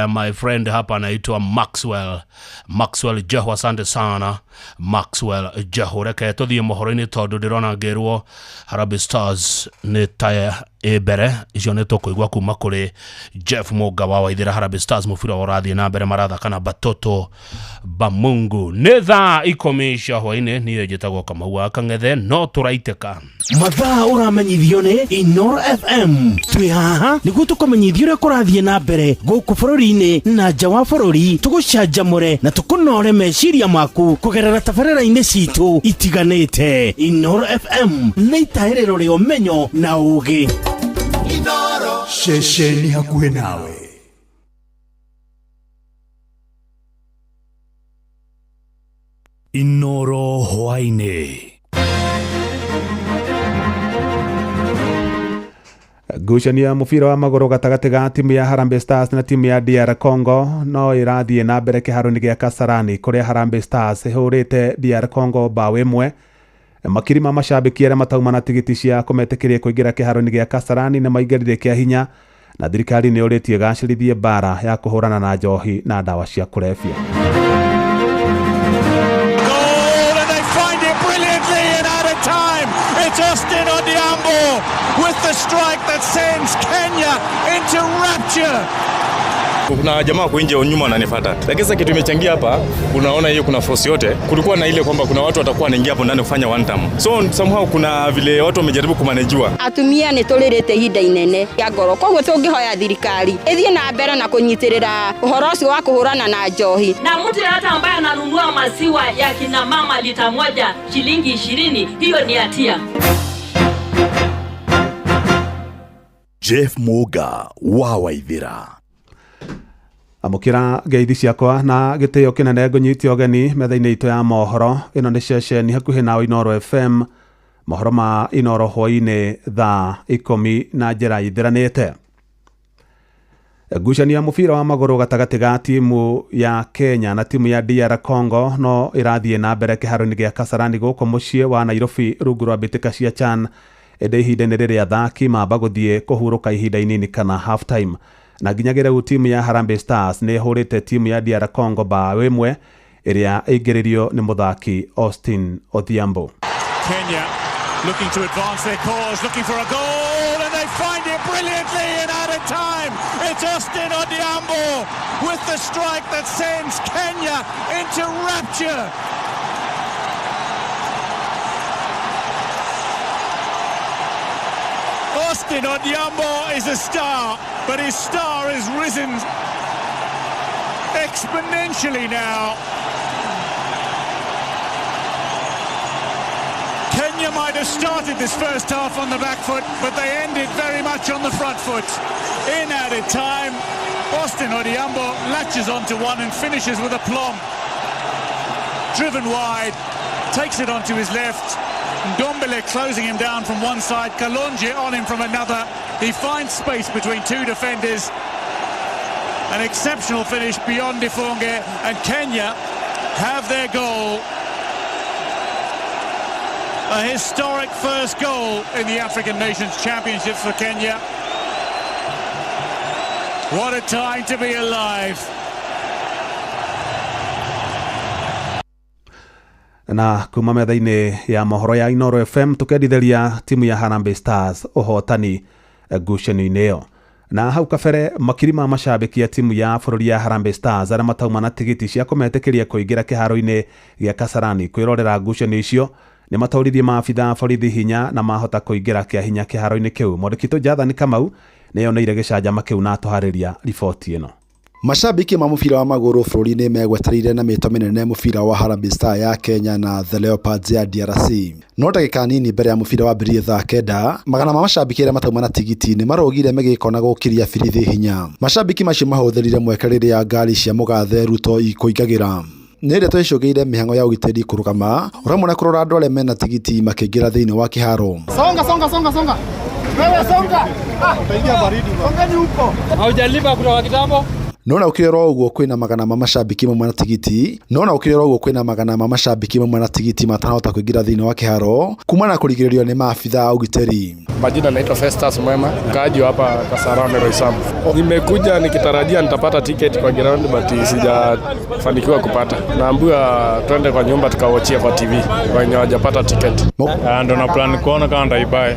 my friend hapa anaitwa Maxwell. Maxwell Jeho, asante sana Maxwell Jeho. Reke tuthiĩ mohoro-inĩ tondũ ndĩrona ngĩrwo Harambee Stars nĩ ta ĩ mbere. Icio nĩ tũkũigua kuma kũrĩ Jeff Mũnga wa Waithĩra. Harambee Stars mũbira ũrathiĩ na mbere, marathaka na Batoto Bamungu. Nĩ thaa 10 cia hwaĩ-inĩ. Niĩ njĩtagwo Kamau wa Kang'ethe, no tũraitĩka. Mathaa ũramenyithio nĩ Inoro FM. Twĩ haha nĩguo tũkũmenyithia ũrĩa kũrathiĩ na mbere gũkũ bũrũri-inĩ na nja wa bũrũri, tũgũcanjamũre na tũkũnore meciria maku kũgerera tabarĩra-inĩ citũ itiganĩte. Inoro FM nĩ itahĩrĩro rĩa ũmenyo na ũũgĩ. Ceceni hakuhĩ nawe. Inoro hwaĩ-inĩ. Ngucanio ya mũbira wa magũrũ gatagatĩ ga timu ya Harambee Stars na timu ya DR Congo no ĩrathiĩ na mbere kĩharo-inĩ gĩa Kasarani kũrĩa Harambee Stars ĩhũrĩte DR Congo bao 1. Makiri ma macambĩki arĩa matauma na tigiti cia kũmetĩkĩria kũingĩra kĩharo-inĩ gĩa Kasarani nĩ maingĩrire kĩa hinya, na thirikari nĩ yũrĩtie ĩgacĩrithie mbara ya kũhũrana na njohi na ndawa cia kũrebia. Goal, and they find it brilliantly and out of time. It's Austin Odhiambo with with the strike that sends Kenya into rapture. Kuna jamaa wako nje nyuma wananifuata. Lakini sasa kitu imechangia hapa, unaona hiyo kuna force yote. Kulikuwa na ile kwamba kuna watu watakuwa wanaingia hapo ndani kufanya one time. So somehow kuna vile watu wamejaribu kumanejiwa. Atumia nä tå rä rä te ihinda inene rĩa ngoro, koguo tũngĩhoya thirikari ĩthiĩ na mbere na kũnyitĩrĩra ũhoro ũcio wa kũhũrana na njohi. Na mtu yeyote ambaye ananunua maziwa ya kina mama lita 1 shilingi 20, hiyo ni hatia. Jeff Muga wa Waithira. Amũkĩra ngeithi ciakwa na gĩtĩo kĩnene, ngũnyite ũgeni metha-inĩ itũ ya mohoro. Ĩno nĩ ceceni hakuhĩ nawe Inooro FM, mohoro ma Inooro hwaĩ-inĩ thaa 10 na njĩra ithiranĩte. Ngucanio ya mũbira wa magũrũ gatagatĩ ga timu ya Kenya na timu ya DR Congo no ĩrathiĩ na mbere kĩharo-inĩ gĩa Kasarani gũkũ mũciĩ wa Nairobi rungu rwa mbĩtĩka cia CHAN, ĩndĩ ihinda-inĩ rĩrĩa athaki mamba gũthiĩ kũhurũka ihinda inini kana half time. Na nginyagia rĩu timu ya Harambee Stars nĩ ĩhũrĩte timu ya DR Congo bao 1 ĩrĩa ĩingĩrĩrio nĩ mũthaki Austin Odhiambo. Kenya looking to advance their cause, looking for a goal, and they find it brilliantly in added time. It's Austin Odhiambo with the strike that sends Kenya into rapture. Austin Odhiambo is a star, but his star has risen exponentially now. Kenya might have started this first half on the back foot, but they ended very much on the front foot. In added time, Austin Odhiambo latches onto one and finishes with aplomb. Driven wide, takes it onto his left. Ndombele closing him down from one side, Kalonji on him from another. He finds space between two defenders. An exceptional finish beyond Ifonge, and Kenya have their goal. A historic first goal in the African Nations Championships for Kenya. What a time to be alive. Na kuma metha-inĩ ya mohoro ya Inooro FM tukendithĩria timu ya Harambee Stars ũhotani ngucanio-inĩ ĩyo. Na hau kabere makiri ma mashabiki ya timu ya bũrũri ya Harambee Stars arĩa matauma na tigiti cia kũmetĩkĩria kũingĩra kĩharo-inĩ gĩa Kasarani kwĩrorera ngucanio icio nĩ matoririe maabitha a borithi hinya na mahota kũingĩra kĩa hinya kĩharo-inĩ kĩu. Mwandĩki Jathani Kamau nĩeyoneire gĩcanjama kĩu na atũharĩria riboti ĩno. Mashabiki ma mũbira wa magũrũ bũrũri-inĩ megwetereire na mĩto mĩnene mũbira wa Harambee Star ya Kenya na The Leopards ya DRC. No ndagĩka nini mbere ya mũbira wambĩrĩrie thaa 9, magana ma mashabiki arĩa matauma na tigiti nĩ marũgire mĩgĩko na gũkĩria birithi hinya. Mashabiki macio mahũthĩrire mweke rĩrĩa ngari cia mũgathe Ruto ikũingagĩra. Nĩ ndeto icũngĩire mĩhang'o ya ũgitĩri kũrũgama ũramwe na kũrora andũ arĩa mena tigiti makĩingĩra thĩinĩ wa kĩharo. Songa songa songa songa. Wewe songa. Utaingia baridi. Songeni huko. Haujalipa kutoka kitambo? Nona ukirora ũguo kwĩna magana ma mashabiki mamwe na tigiti nona ukirora ũguo kwĩna magana ma mashabiki mamwe na tigiti matanahota kũingĩra thĩinĩ wa kĩharo kumana na kũrigĩrĩrio nĩ maabitha a ũgitĩri. Majina naitwa Festus Mwema, mkaaji hapa Kasarani Roysambu. Nimekuja nikitarajia nitapata ticket kwa ground but sijafanikiwa kupata. Naambiwa twende kwa nyumba tukawachia kwa TV wenye hawajapata ticket. Ndo na plan kuona kama ndaibai.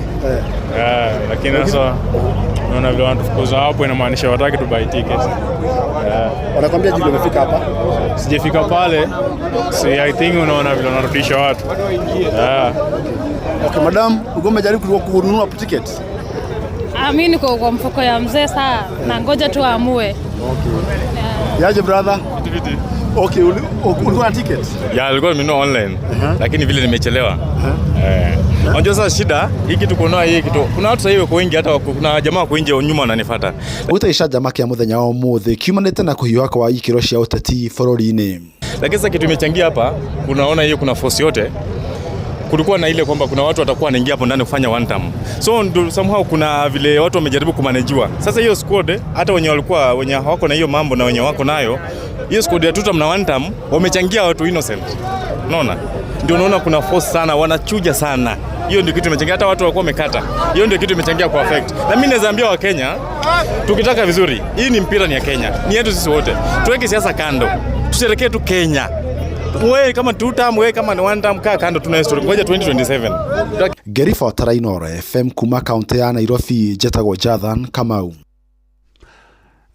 Lakini sasa naona vile wanatufukuza hapo inamaanisha wataki tu buy ticket. Wanakuambia jili umefika hapa? Sijafika pale. Si I think unaona vile wanarudisha watu. Okay, madam, uko umejaribu kununua ticket? Mimi niko kwa mfuko ya mzee saa na ngoja tu aamue. Okay. Yaje brother? Viti. Okay, ulikuwa na ticket? Ya, nilikuwa nimenunua online. Lakini vile nimechelewa. Unajua sasa shida hii kitu kuona hii kitu. Kuna watu sasa hivi wako wengi, hata kuna jamaa wako nje nyuma wananifuata. Gwĩta gĩcanjama kĩa mũthenya wa ũmũthĩ kiumanĩte na kũhiũha kwa ikĩro cia ũteti bũrũri-inĩ. Lakini sasa kitu imechangia hapa, unaona hiyo kuna force yote. Kulikuwa na ile kwamba kuna watu watakuwa wanaingia hapo ndani kufanya one time. So somehow kuna vile watu wamejaribu kumanejiwa. Sasa hiyo squad hata wenye walikuwa wenye hawako na hiyo mambo na wenye wako nayo, hiyo squad ya tutam na one time wamechangia watu innocent. Unaona? Ndio unaona kuna force sana, wanachuja sana. Hiyo ndio kitu imechangia, hata watu walikuwa wamekata. Hiyo ndio kitu imechangia kwa affect. Na mimi naweza ambia wa Kenya, tukitaka vizuri, hii ni mpira ni ya Kenya. Ni yetu sisi wote. Tuweke siasa kando. Tusherekee tu Kenya. Wewe kama two term, wewe kama ni one term, kaa kando, tuna history. Ngoja 2027. Ngĩribotera Inooro FM kuma kaũntĩ ya Nairobi, njĩtagwo Jathan Kamau.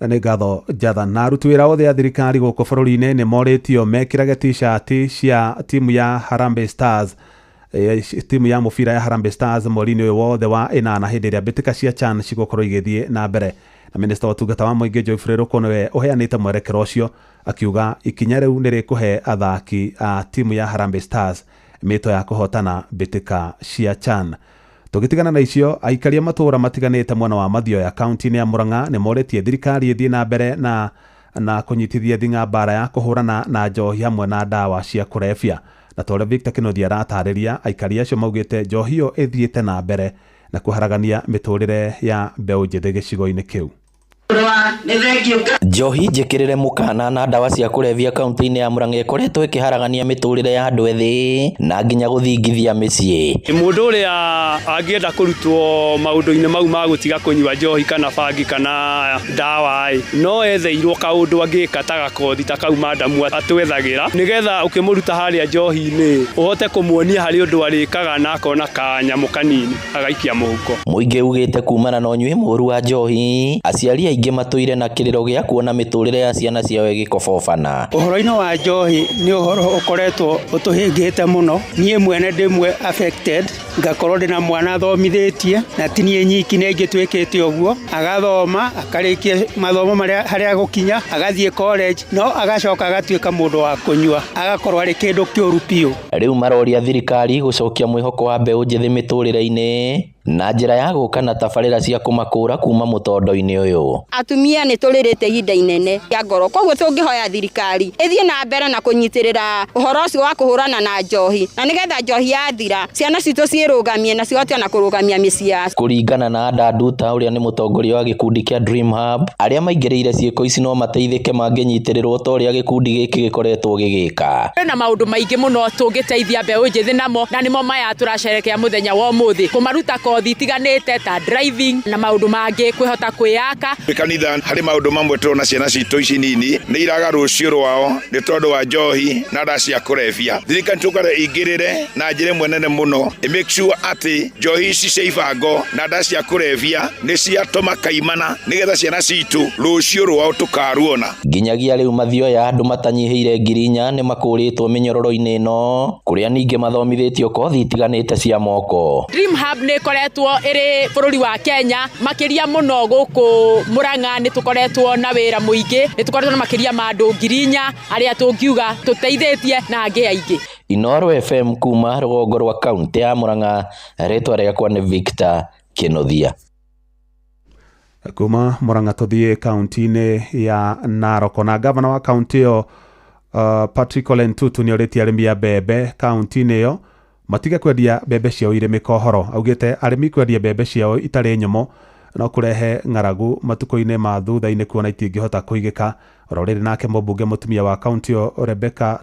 Nĩ ngatho, Jathan. Na aruti wĩra othe a thirikari gũkũ bũrũri-inĩ nĩ morĩtio mekĩrage t-shirt cia timu ya Harambee Stars, timu ya mũbira ya Harambee Stars, mweri-inĩ ũyũ wothe wa ĩnana hĩndĩ ĩrĩa mbĩtĩka cia CHAN cigũkorwo igĩthiĩ na mbere. Na minista wa ũtungata wa mũingĩ Geoffrey Ruku nĩwe ũheanĩte mwerekero ũcio, akiuga ikinya rĩu nĩ rĩkũhe athaki a timu ya Harambee Stars mĩto ya kũhotana mbĩtĩka cia CHAN. Tũgĩtigana na icio, aikaria matũũra matiganĩte mwena wa Mathioya kaunti-inĩ ya Murang'a nĩ morĩtie thirikari ĩthiĩ na mbere na kũnyitithia thing'a mbara ya kũhũrana na njohi hamwe na ndawa cia kũrebia. Na ta ũrĩa Victor Kĩnuthia aratarĩria, aikari acio maugĩte njohi ĩyo ĩthiĩte na mbere na kũharagania mĩtũrĩre ya mbeũ njĩthĩ gĩcigo-inĩ kĩu. Njohi njĩkĩrĩre mũkana na ndawa cia kũrebia kaunti-inĩ ya Murang'a ĩkoretwo ĩkĩharagania mĩtũrĩre ya andũ ethĩ na nginya gũthingithia mĩciĩ. Mũndũ ũrĩa angĩenda kũrutwo maũndũ-inĩ mau ma gũtiga kũnyua njohi kana bangi kana ndawa ĩ, no etheirwo kaũndũ angĩka ta gakothi ta kau madamu atwethagĩra, nĩgetha ũkĩmũruta harĩa njohi-inĩ ũhote kũmuonia harĩ ũndũ arĩkaga na akona kanyamũ kanini agaikia mũhuko. Mũingĩ ugĩte kumana na ũnyui mũru wa njohi, aciari aingĩ matũire na kĩrĩro gĩa kuona mĩtũrĩre ya ciana ciao ĩgĩkobobana. Ũhoro-inĩ wa njohi nĩ ũhoro ũkoretwo ũtũhĩngĩte mũno. Niĩ mwene ndĩ affected, ngakorwo ndĩna mwana thomithĩtie, na ti niĩ nyiki, nĩ aingĩ twĩkĩte ũguo. Agathoma, akarĩkia mathomo marĩa harĩa gũkinya, agathiĩ college, no agacoka agatuĩka mũndũ wa kũnyua, agakorwo arĩ kĩndũ kĩũru biũ. Rĩu maroria thirikari gũcokia mwĩhoko wa mbeũ njĩthĩ mĩtũrĩre-inĩ na njĩra ya gũka na tabarĩra cia kũmakũra kuma mũtondo-inĩ ũyũ. Atumia nĩ tũrĩrĩte ihinda inene rĩa ngoro, koguo tũngĩhoya thirikari ĩthiĩ na mbere na kũnyitĩrĩra ũhoro ũcio wa kũhũrana na njohi, na nĩgetha njohi yathira ciana citũ ciĩrũgamie na cihote ona kũrũgamia mĩciĩ yacio. Kũringana na Ada Nduta ũrĩa nĩ mũtongoria wa gĩkundi kĩa Dream Hub, arĩa maingĩrĩire ciĩko ici no mateithĩke mangĩnyitĩrĩrwo ta ũrĩa gĩkundi gĩkĩ gĩkoretwo gĩgĩka. Kwĩna maũndũ maingĩ mũno tũngĩteithia mbeũ njĩthĩ namo, na nĩmo maya tũracerekea mũthenya wa ũmũthĩ, kũmaruta kothi itiganĩte ta driving na maũndũ mangĩ, kwĩhota kwĩyaka. Kanitha harĩ maũndũ mamwe tũrona ciana citũ ici nini nĩ iraga rũciũ rwao nĩ tondũ wa njohi na ndawa cia kũrebia. Thirikari tũkare ingĩrĩre na njĩra ĩmwe nene mũno ĩ make sure atĩ njohi ici cia ibango na ndawa cia kũrebia nĩ ciatũma kaimana, nĩgetha ciana citũ rũciũ rwao tũkaruona. Nginyagia rĩu mathioya andũ matanyihĩire 4,000 nĩ makũrĩtwo mĩnyororo-inĩ ĩno, kũrĩa ningĩ mathomithĩtio kothi itiganĩte cia moko. Dream Hub nĩ ĩkoretwo ĩrĩ bũrũri wa Kenya, makĩria mũno gũkũ Murang'a nĩ tũkoretwo na wĩra mũingĩ, nĩ tũkoretwo na makĩria ma andũ 4,000 arĩa tũngiuga tũteithĩtie na angĩ aingĩ. Inooro FM kuma rũgongo rwa kaunti ya Murang'a, rĩtwa rĩakwa nĩ Victor Kĩnuthia. Kuma Murang'a tũthiĩ kaunti-inĩ ya Narok, na gavana wa kaunti ĩyo Patrick Ole Ntutu nĩ orĩtie arĩmi a mbembe kaunti-inĩ ĩyo matige kwendia mbembe ciao irĩ mĩkohoro. Augĩte arĩmi kwendia mbembe ciao itarĩ nyũmũ no kũrehe ng'aragu matukũ-inĩ ma thutha-inĩ, kuona itingĩhota kũigĩka. Oro rĩrĩ nake mũmbunge mũtumia wa kaunti ĩyo Rebecca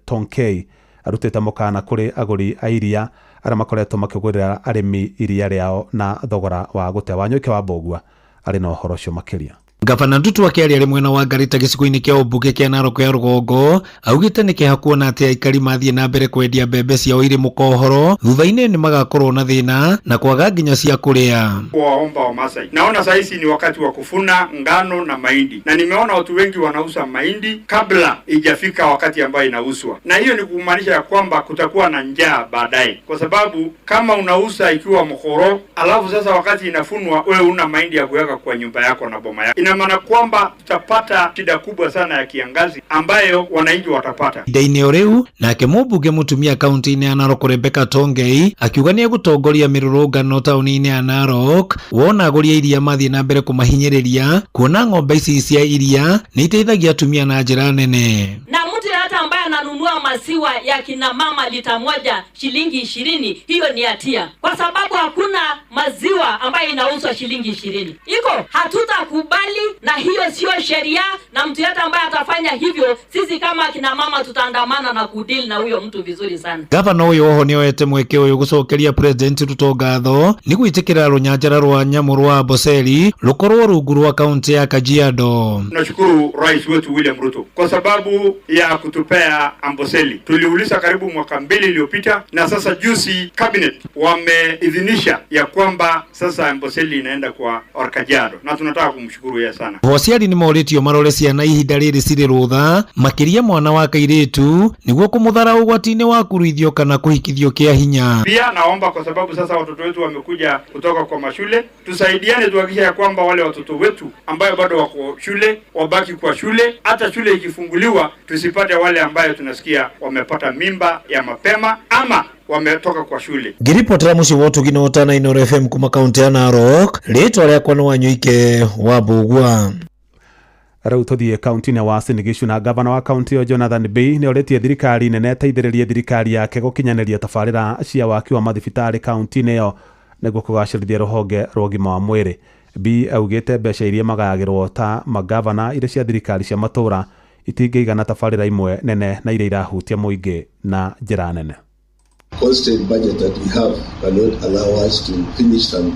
Tonkei arutĩte mũkana kũrĩ agũri a iria arĩa makoretwo makĩgũrĩra arĩmi iria rĩao na thogora wa gũte. Wanyoike wa Mbũgua arĩ na ũhoro ũcio makĩria. Gavana Ntutu akĩaria arĩ mwena wa Ngarita gĩcigo-inĩ kĩa ũmbunge kĩa Narok ya rũgongo, augĩte nĩ kĩeha kuona atĩ aikari mathiĩ na mbere kwendia mbembe ciao irĩ mũkohoro, thutha-inĩ nĩ magakorwo na thĩna na kwaga nginya cia kũrĩa. Waomba wa Masai, naona saa hizi ni wakati wa kuvuna ngano na mahindi, na nimeona watu wengi wanauza mahindi kabla ijafika wakati ambayo inauzwa, na hiyo ni kumaanisha ya kwamba kutakuwa na njaa baadaye, kwa sababu kama unauza ikiwa mkoro, alafu sasa wakati inafunwa wewe una mahindi ya kuweka kwa nyumba yako na boma yako, ina maana kwamba tutapata shida kubwa sana ya kiangazi ambayo wananchi watapata. Ihinda-inĩ o rĩu nake mũmbunge mũtumia kaunti-inĩ ya Narok Rebecca Tongei akiuga nĩ egũtongoria mĩrũrũngano taũni-inĩ ya Narok wona agũri a iria mathiĩ na mbere kũmahinyĩrĩria, kuona ng'ombe ici cia iria nĩ iteithagia atumia na njĩra nene. Na mtu yeyote ambaye ananunua maziwa ya kina mama lita moja shilingi 20, hiyo ni hatia, kwa sababu hakuna maziwa ambayo inauzwa shilingi 20. Iko hatutakubali, na hiyo sio sheria, na mtu yeyote ambaye atafanya hivyo, sisi kama kina mama tutaandamana na kudeal na huyo mtu vizuri sana. Gavana ũyũ oho nĩoete mweke ũyũ gũcokeria President Ruto ngatho nĩ gwĩtĩkĩra rũnyanjara rwa nyamũ rwa Amboseli rũkorwo rungu rwa kaunti ya Kajiado. Tunashukuru Rais wetu William Ruto kwa sababu ya kutupea ya Amboseli. Tuliuliza karibu mwaka 2 iliyopita, na sasa juzi cabinet wameidhinisha ya kwamba sasa Amboseli inaenda kwa Kajiado, na tunataka kumshukuru yeye sana. Aciari nĩ morĩtio marore ciana ihinda rĩrĩ cirĩ rũtha makĩria mwana wa kairĩtu nĩguo kũmũthara ũgwati-inĩ wa kũruithio kana kũhikithio kĩa hinya. Pia naomba kwa sababu sasa watoto wetu wamekuja kutoka kwa mashule, tusaidiane tuhakikishe ya kwamba wale watoto wetu ambayo bado wako shule wabaki kwa shule. Hata shule ikifunguliwa tusipate wale ambayo tunasikia wamepata mimba ya mapema ama wametoka kwa shule. Ngĩribotera mũciĩ wa ũtugi na ũtana Inooro FM kuma kaunti ya Narok, rĩtwa rĩakwa nĩ Wanyuike wa Mbugua. Rĩu tũthiĩ kaunti-inĩ ya Uasin Gishu na gavana wa kaunti ĩyo Jonathan Bii nĩ orĩtie thirikari nene ĩteithĩrĩrie thirikari yake gũkinyanĩria tabarĩra cia waki wa mathibitarĩ kaunti-inĩ ĩyo nĩguo kũgacĩrithia rũhonge rwa ũgima wa mwĩrĩ. Bii augĩte mbeca iria magayagĩrwo ta magavana iria cia thirikari cia matũũra itingĩigana tabarĩra imwe nene na iria irahutia mũingĩ na njĩra nene. Constant budget that we have cannot allow us to finish some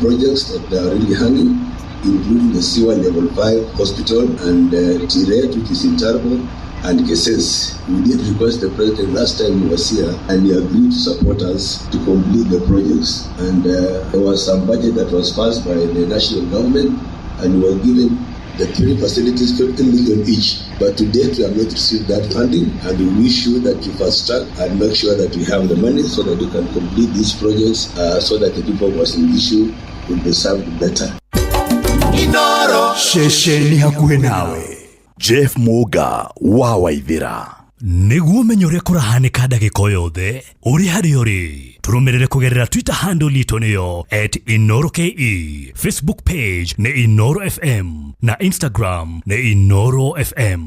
projects that are really hanging, including the Siwa Level 5 Hospital and Tiret, which is in Tarbo, and Keses. We did request the president last time he was here, and he agreed to support us to complete the projects. And there was some budget that was passed by the national government, and we were given the 3 facilities, 50 million each. But to date, we have not received that funding, and we wish you that you fast track and make sure that we have the money so that we can complete these projects, so that the people of Uasin Gishu will be served better. Inoro ceceni hakuhĩ nawe. Jeff Muga wa Waithĩra. Nĩguo ũmenye ũrĩa kũrahanĩka ndagĩka o yothe ũrĩ harĩa ũrĩ, tũrũmĩrĩre kũgerera Twitter handle itũ nĩyo @InooroKE, Facebook page nĩ Inooro FM na Instagram nĩ Inooro FM.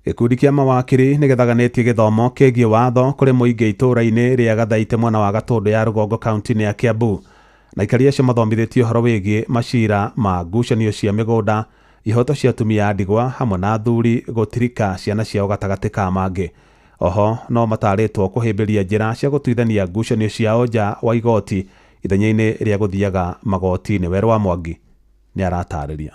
Gĩkundi kĩa mawakiri nĩ gĩthaganĩtie gĩthomo kĩgiĩ watho kũrĩ mũingĩ itũũra-inĩ rĩa Gathaite mwena wa Gatũndũ ya rũgongo kaunti-inĩ ya Kiambu. Na aikari acio mathomithĩtio ũhoro wĩgiĩ macira ma ngucanio cia mĩgũnda, ihoto cia atumia a ndigwa hamwe na athuri gũtirika ciana ciao gatagatĩ ka mangĩ. Oho no matarĩtwo kũhĩmbĩria njĩra cia gũtuithania ngucanio ciao nja wa igoti ithenya-inĩ rĩa gũthiaga magoti-inĩ. Werũ wa Mwangi nĩ aratarĩria.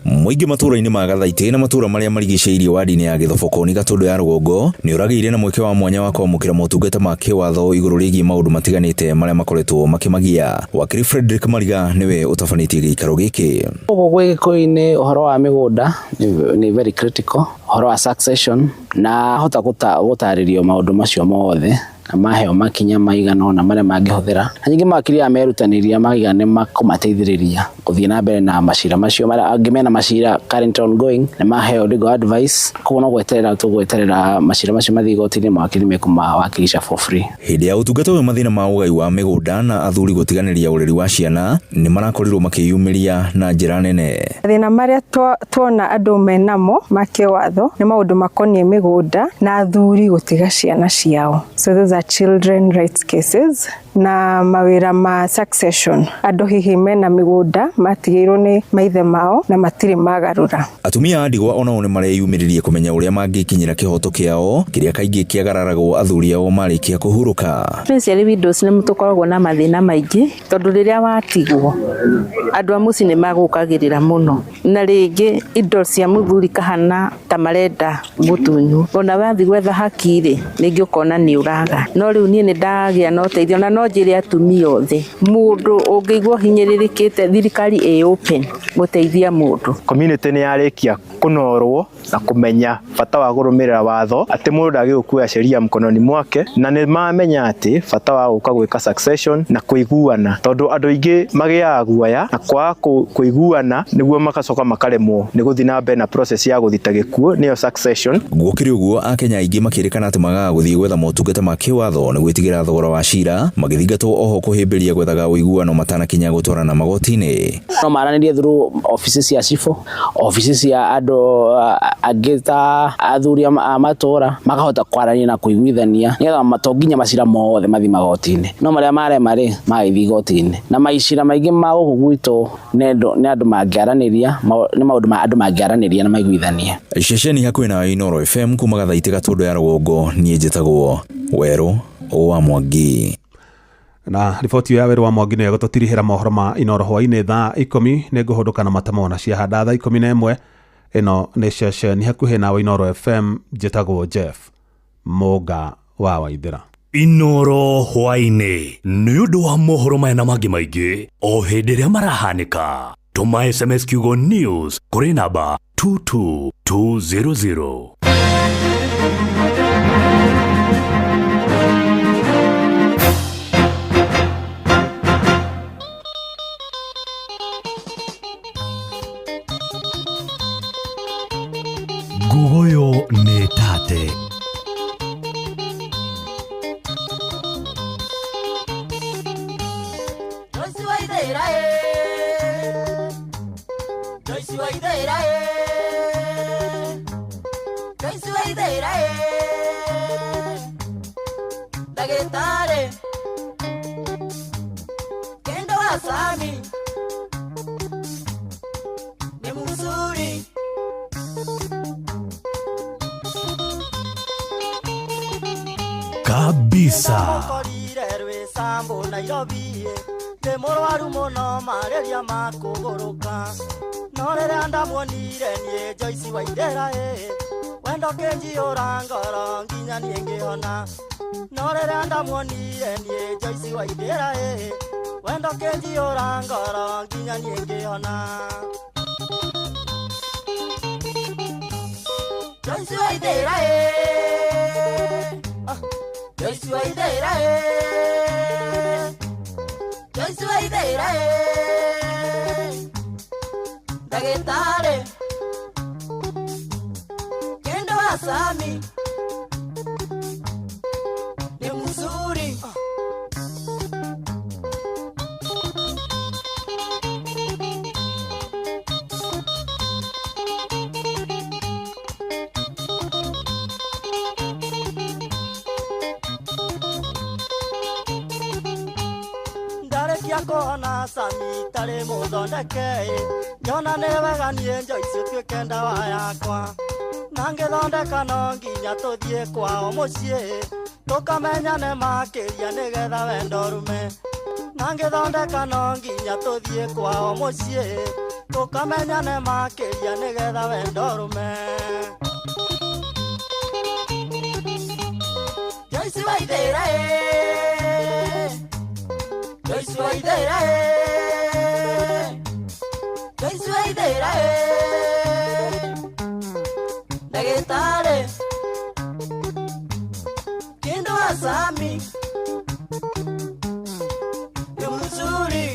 Mũingĩ matũũra-inĩ ma Gathaitĩ na matũũra marĩa marigicĩirie wadi-inĩ ya Gĩthobokoni Gatũndũ ya rũgongo nĩ ũragĩire na mweke wa mwanya wa kwamũkĩra motungata ma kĩwatho igũrũ rĩgiĩ maũndũ matiganĩte marĩa makoretwo makĩmagia. Wakiri Frederick Mariga nĩwe ũtabanĩtie gĩikaro gĩkĩ. Gũkũ gwĩ Gĩkũyũ-inĩ ũhoro wa mĩgũnda nĩ very critical, ũhoro wa succession, na hota gũtarĩrio maũndũ macio mothe na maheo makinya maigana ũna marĩa mangĩhũthĩra. Na nyingĩ mawakiri aya merutanĩria magaiga nĩ makũmateithĩrĩria gũthiĩ na mbere na macira macio marĩa angĩ mena macira current ongoing nĩ maheo legal advice, koguo no gweterera tũgweterera macira macio mathiĩ igoti-inĩ, mawakiri mekũmawakilisha for free. Hĩndĩ ya ũtungata ũyũ mathĩna ma ũgai wa mĩgũnda na athuri gũtiganĩria ũreri wa ciana nĩ marakorirwo makĩyumĩria na njĩra nene. Mathĩna marĩa tuona andũ menamo ma kĩwatho nĩ maũndũ makoniĩ mĩgũnda na athuri gũtiga ciana ciao. So those are children rights cases na mawĩra ma succession, andũ hihi mena mĩgũnda matigĩirwo nĩ maithe mao na matirĩ magarũra. Atumia a ndigwa onao nĩ mareyumĩririe kũmenya ũrĩa mangĩkinyĩra kĩhoto kĩao kĩrĩa kaingĩ kĩagararagwo athuri ao marĩkia kũhurũka. Especially widows nĩ tũkoragwo na mathĩna maingĩ tondũ rĩrĩa watigwo andũ a mũciĩ nĩ magũkagĩrĩra mũno, na rĩngĩ indo cia mũthuri kahana ta marenda gũtunywo, ona wathiĩ gwetha haki rĩ rĩngĩ ũkona nĩ ũraga. No rĩu niĩ nĩ ndagĩa na ũteithio, na no njĩre atumia othe mũndũ ũngĩigua ũhinyĩrĩrĩkĩte thirikari ĩ open gũteithia mũndũ. Community nĩ yarĩkia kũnorwo na kũmenya bata wa kũrũmĩrĩra watho, atĩ mũndũ ndagĩrĩirwo kuoya sheria mkononi mwake, na nĩ mamenya atĩ bata wa gũka gwĩka succession na kũiguana, tondũ andũ aingĩ magĩaga guoya na kwaga kũiguana nĩguo magacoka makaremwo nĩ gũthiĩ na mbere na process ya gũthita gĩkuũ, nĩyo succession. Gũkĩrĩ ũguo, Akenya aingĩ makĩrĩkana atĩ magaga gũthiĩ gwetha motungata ma kĩwatho nĩ gwĩtigĩra thogora wa cira, magĩthingatwo oho kũhĩmbĩria gwethaga ũiguano matanakinya gũtwarana magoti-inĩ. No maranĩrie through offices cia cibũ, offices cia andũ angĩ ta athuri a matũũra, makahota kwaranĩria na kũiguithania nĩgetha to nginya macira mothe mathiĩ magoti-inĩ, no marĩa marema rĩ magĩthiĩ igoti-inĩ. Na macira maingĩ ma gũkũ gwitũ nĩ andũ mangĩaranĩria, nĩ maũndũ ma andũ mangĩaranĩria na maiguithanie. Ceceni hakuhĩ na Inooro FM kuma Gathaitĩ Gatũndũ ya rũgongo, niĩ njĩtagwo Werũ wa Mwangi. Na riboti ya Werũ wa Mwangi nĩyo ĩgũtũtirihĩra mohoro ma Inooro hwaĩ-inĩ thaa 10 nĩ ngũhũndũka na matemo na ciahanda thaa 11 Ĩno nĩ ceceni hakuhĩ nawe Inooro FM, njĩtagwo Jeff Mũnga wa Waithĩra. Inooro hwaĩ-inĩ nĩ ũndũ wa mohoro maya na mangĩ maingĩ o hĩndĩ ĩrĩa marahanĩka, tũma SMS kiugo news kũrĩ namba 22200. Ngugoyo nĩ tate. Joyce Waithera eh. Joyce Waithera eh. Joyce Waithera eh. Ndagĩtarĩ Kendo wa Sami ni mzuri. Kabisa. Ndamukorire rwĩcambũ Nairobi ndĩ mũrwaru mũno marĩria ma kũgũrũka, no rĩrĩa ndamuonire niĩ Joyce Waithera ĩ wendo kĩnjiyũra ngoro nginya niĩ ngĩhona, no rĩrĩa ndamuonire niĩ Joyce Waithera ĩ wendo kĩnjiyũra ngoro nginya niĩ ngĩhona. Joyce Waithera ĩ, Joyce Waithera ĩ, Joyce Waithera ĩ, ndagĩtarĩ Kendo wa Sami ni mzuri. Ndarĩkia kuona Sami tarĩ mũthondeke nyona nĩ wega niĩ Joyce ũtuĩke ndawa yakwa, na ngĩthondeka no nginya tũthiĩ kwao mũciĩ tũkamenyane makĩria nĩgetha wendo rume, na ngĩthondeka no nginya tũthiĩ kwao mũciĩ tũkamenyane makĩria nĩgetha wendo rume. Joyce Waithera ĩ, Joyce Waithera ĩ, Joyce Waithera ĩ, ndagĩtarĩ Kendo wa Sami ni mzuri.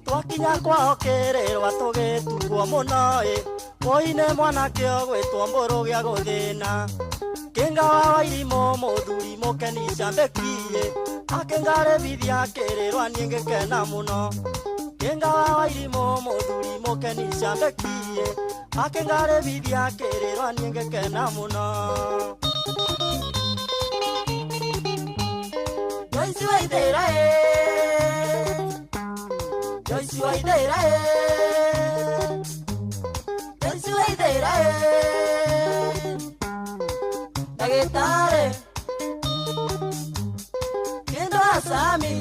Twakinya kwao kĩrĩrwa tũgĩtugwo mũno ĩ woine mwanake ũgwĩtwo mbũrũ gĩa gũthĩna, kĩnga wa Wairimũ mũthuri mũkeni Cambĩki akĩngarĩbithia kĩrĩrwa niĩ ngĩkena mũno, kĩnga wa Wairimũ mũthuri mũkeni Cambĩki akĩngarĩbithia kĩrĩrwa niĩ ngĩkena mũno. Joyce Waithera ĩ, Joyce Waithera ĩ, Joyce Waithera ĩ, ndagĩtarĩ Kendo wa Sami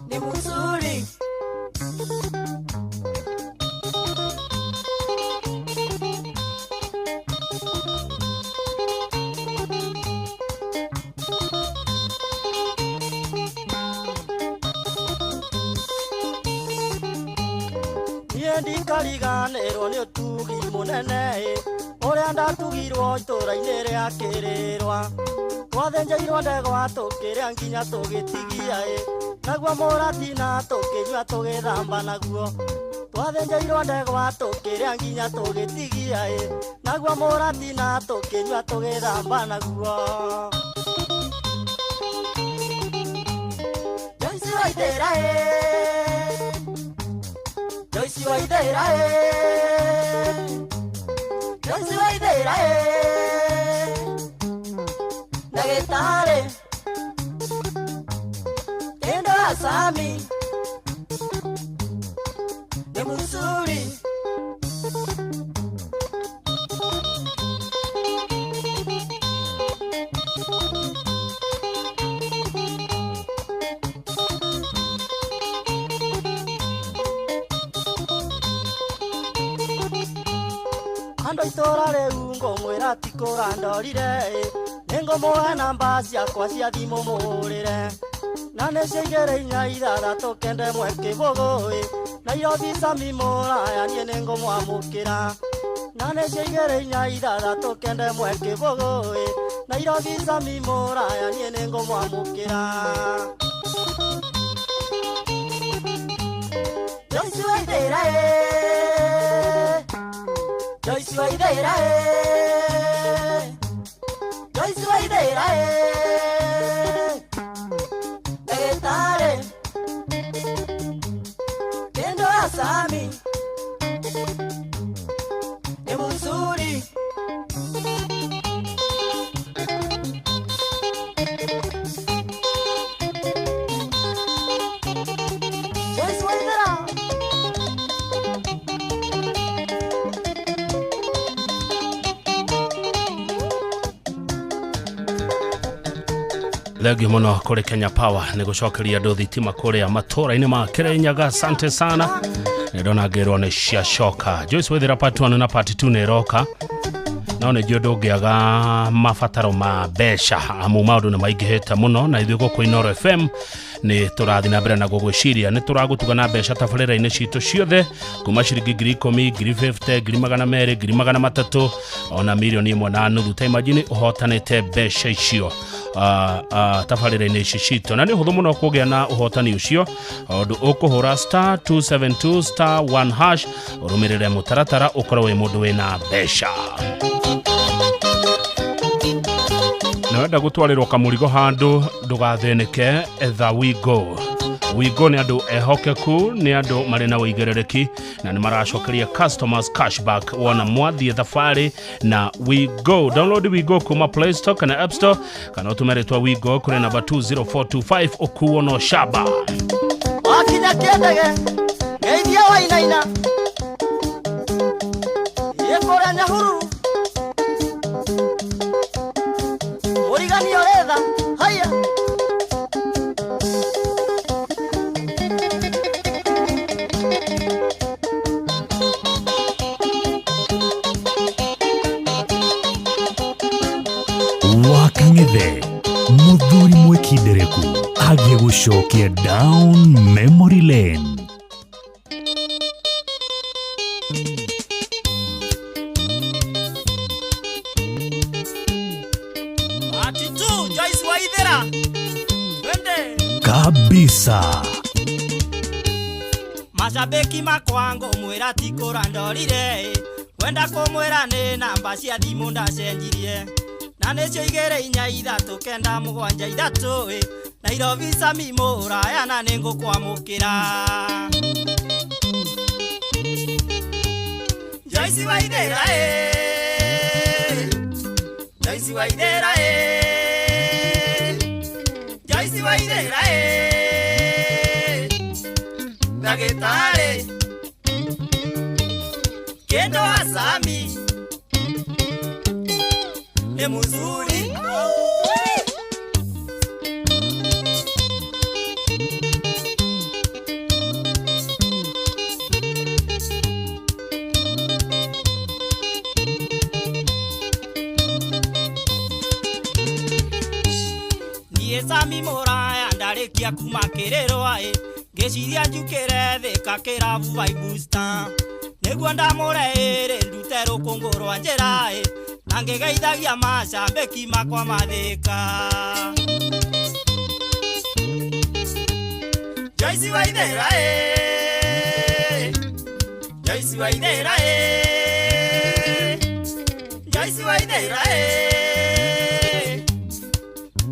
ni mzuri. Niĩ ndikariganĩrwo nĩ ũtugi mũnene ĩ ũrĩa ndatugirwo itũũra-inĩ rĩa Kĩrĩrwa, twathĩnjĩirwo ndegwa tũkĩrĩa nginya tũgĩtigia ĩ naguo mũratina tũkĩnyua tũgĩthamba naguo, twathĩnjĩirwo ndegwa tũkĩrĩa nginya tũgĩtigia ĩ naguo mũratina tũkĩnyua tũgĩthamba naguo. Joyce Waithera ĩ, Joyce Waithera ĩ, Joyce Waithera ĩ, ndagĩtarĩ Kendo wa Sami ni Andũ itũra rĩu ngũmwĩra ti kũrandorire nĩngũmũhe namba ciakwa cia thimũ mũhũrĩre na nĩcio igĩrĩ inya ithathatũ kenda ĩmwe kĩbũgũ Nairobi Sami mũraya niĩ nĩngũmwamũkĩra na nĩcio igĩrĩ inya ithathatũ kenda ĩmwe kĩbũgũ Nairobi Sami mũraya niĩ nĩngũmwamũkĩra. Joyce Waithera Joyce Waithera Joyce Waithera Ndagĩtarĩ Kendo Asami ni mzuri. Joyce Waithera. Thengio muno kuri Kenya Power nĩ gũcokeria andũ thitima kũrĩa matũra-inĩ ma Kirinyaga. Asante sana, nĩ ndona ngĩrwo nĩ ciacoka. Joyce Waithera part 1 na part 2 nĩ ĩroka, no nĩ njũĩ ndũngĩaga mabataro ma mbeca amu maũndũ nĩ maingĩhĩte mũno, na ithuĩ gũkũ Inooro FM nĩ tũrathiĩ na mbere na gũgwĩciria nĩ tũragũtuga na mbeca tabarĩra-inĩ citũ ciothe kuma ciringi 10,000, 50,000, 200,000, 300,000 ona 1.5 million. Ta imagine ũhotanĩte mbeca icio tabarĩra-inĩ ici citũ, na nĩ ũhũthũ mũno kũgĩa na ũhotani ũcio ũndũ ũkũhũra *272*1# ũrũmĩrĩre mũtaratara ũkorwo wĩ mũndũ wĩna mbeca. Na wenda gũtwarĩrwo kamũrigo handũ ndũgathĩnĩke, etha Wigo. Wigo nĩ andũ ehokeku, nĩ andũ marĩ na ũigĩrĩrĩki na nĩ maracokeria customers cashback wona mwathiĩ thabarĩ na Wigo. Download Wigo kuma Play Store kana App Store kana ũtũme rĩtwa Wigo kũrĩ namba 20425 ũkuo no shaba. Wakinya kĩndege ngeithia wainaina ĩ kũrĩa Nyahururu mũrigani ũretha haya. Wakang'ethe mũthuri mwĩkindereku agĩgũcokia down memory lane. Ati tu Joyce Waithera twende kabisa. Mashabiki makwa ngũmwĩra ti kũrandorire wenda kũmwĩra nĩ namba cia thimũ ndacenjirie na nĩcio igĩrĩ inya ithatũ kenda mũgwanja ithatũ Nairobi Sami mũraya na nĩngũkwamũkĩra. Joyce Waithera Joyce Waithera Joyce Waithera Ndagĩtarĩ Kendo Asami ni mzuri. Niĩ Sami mũraya ndarĩkia kuma kĩrĩrwa ngĩciria njukĩre thĩka kĩrabu Vibe Booster nĩguo ndamũre ĩrĩ ndute rũkũngũ rwa njĩra na ngĩgeithagia macambĩki makwa mathĩka. Joyce Waithera Joyce Waithera Joyce Waithera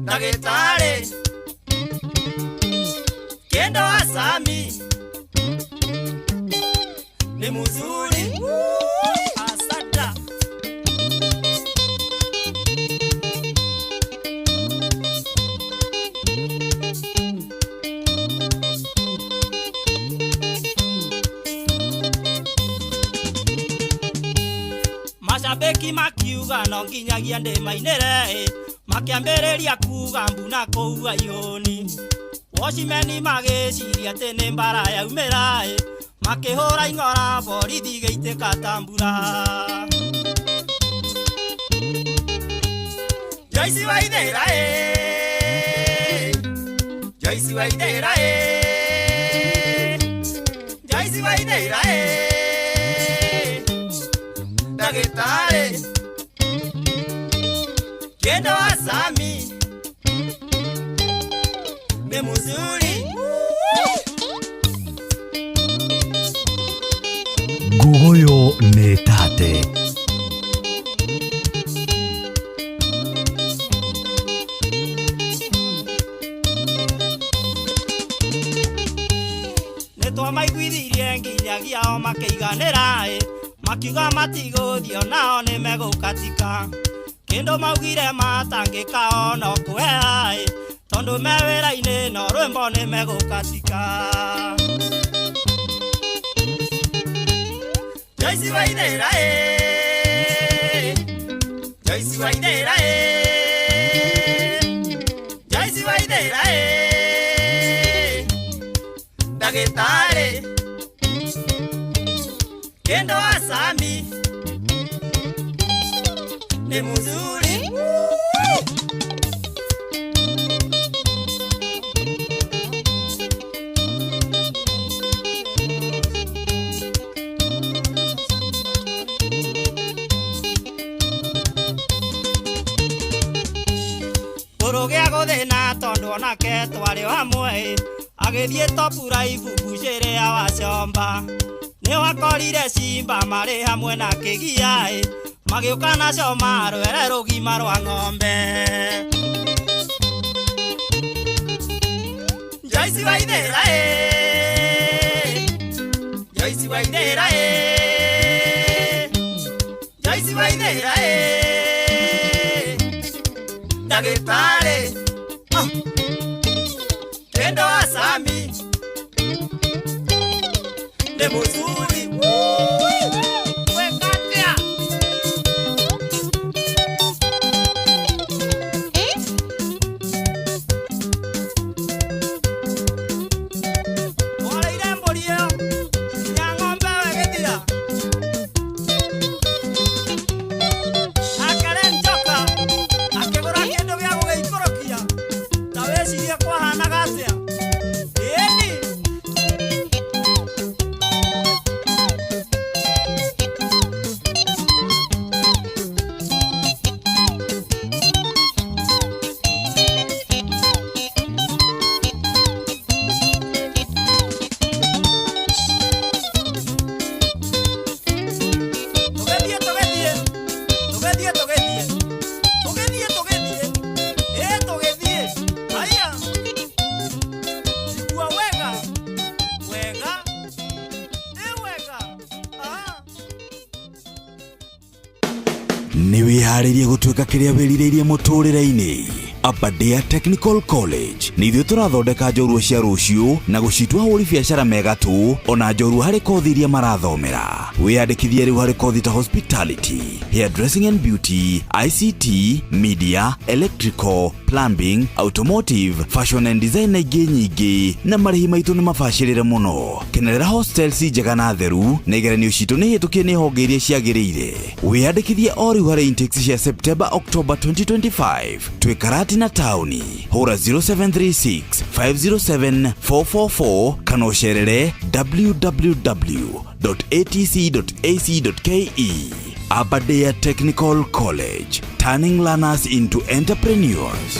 Ndagĩtarĩ Kendo Asami ni mzuri. Asada. Mashabiki makiuga no nginyagia ndĩmainĩre makĩambĩrĩria kuga mbu na kũu ihũni wocimeni magĩciria atĩ nĩ mbara yaumĩra makĩhũra ing'ora borithi gĩitĩka ta mbura. Joyce Waithera eh, Joyce Waithera eh, Joyce Waithera eh, ndagĩtarĩ Kendo wa Sami ni mzuri. Ngugoyo nĩ tate. Nĩtwamaiguithirie nginyagia o makĩiganĩra ĩ, makiuga matigũthiĩ onao nĩmegũkatika. Kĩndũ maugire matangĩka ono kũheha ĩ, tondũ me wĩra-inĩ no rwĩmbo nĩmegũkatika. Joyce Waithera ĩ, Joyce Waithera ĩ, Joyce Waithera ĩ, ndagĩtarĩ Kendo wa Sami ni mzuri. Kũrũgĩa gũthĩna tondũ onake twarĩ hamwe, agĩthiĩ topura ibubucĩrĩ ya wacomba. Nĩwakorire cimba marĩ hamwe na kĩgia ĩ, magĩũka nacio marwere rũgima rwa ng'ombe. Joyce Waithera ĩ, Joyce Waithera ĩ, Joyce Waithera ĩ, ndagĩtarĩ Kendo wa Sami ni mzuri. Wekatia. Wareire mbũri ĩyo nginya ng'ombe ĩyo ĩgĩthira. Akare njoka akĩgũra kĩndũ gĩa gũgĩikũrũkia. Ta wĩcirie kwahanaga atĩa? Ĩni. Tũgĩthiĩ tũgĩthiĩ tũgĩthiĩ tũgĩthiĩ tũgĩthiĩ tũgĩthiĩ ĩ tũgĩthiĩ haya igua wega wega ĩ wega. Nĩ wĩharĩirie gũtuĩka kĩrĩa wĩrirĩirie mũtũrĩre-inĩ? Aberdare Technical College nĩ ithuĩ tũrathondeka njorua cia rũciũ na gũcitua ahũri biacara megatũ ona njorua harĩ kothi iria marathomera. Wĩyandĩkithie rĩu harĩ kothi ta hospitality, hairdressing and beauty, ICT, media, electrical, plumbing, automotive, fashion and design na ingĩ nyingĩ, na marĩhi maitũ nĩ mabacĩrĩre mũno. Kenerera hostels njega na theru na igeranio citũ nĩ hĩtũkie nĩ honge iria ciagĩrĩire. Wĩyandĩkithie o rĩu harĩ intakes cia September October 2025. Twĩ Karatina taũni. Hũra 0736 507 444 kana ũcerere www.atc.ac.ke. Aberdare Technical College, turning learners into entrepreneurs.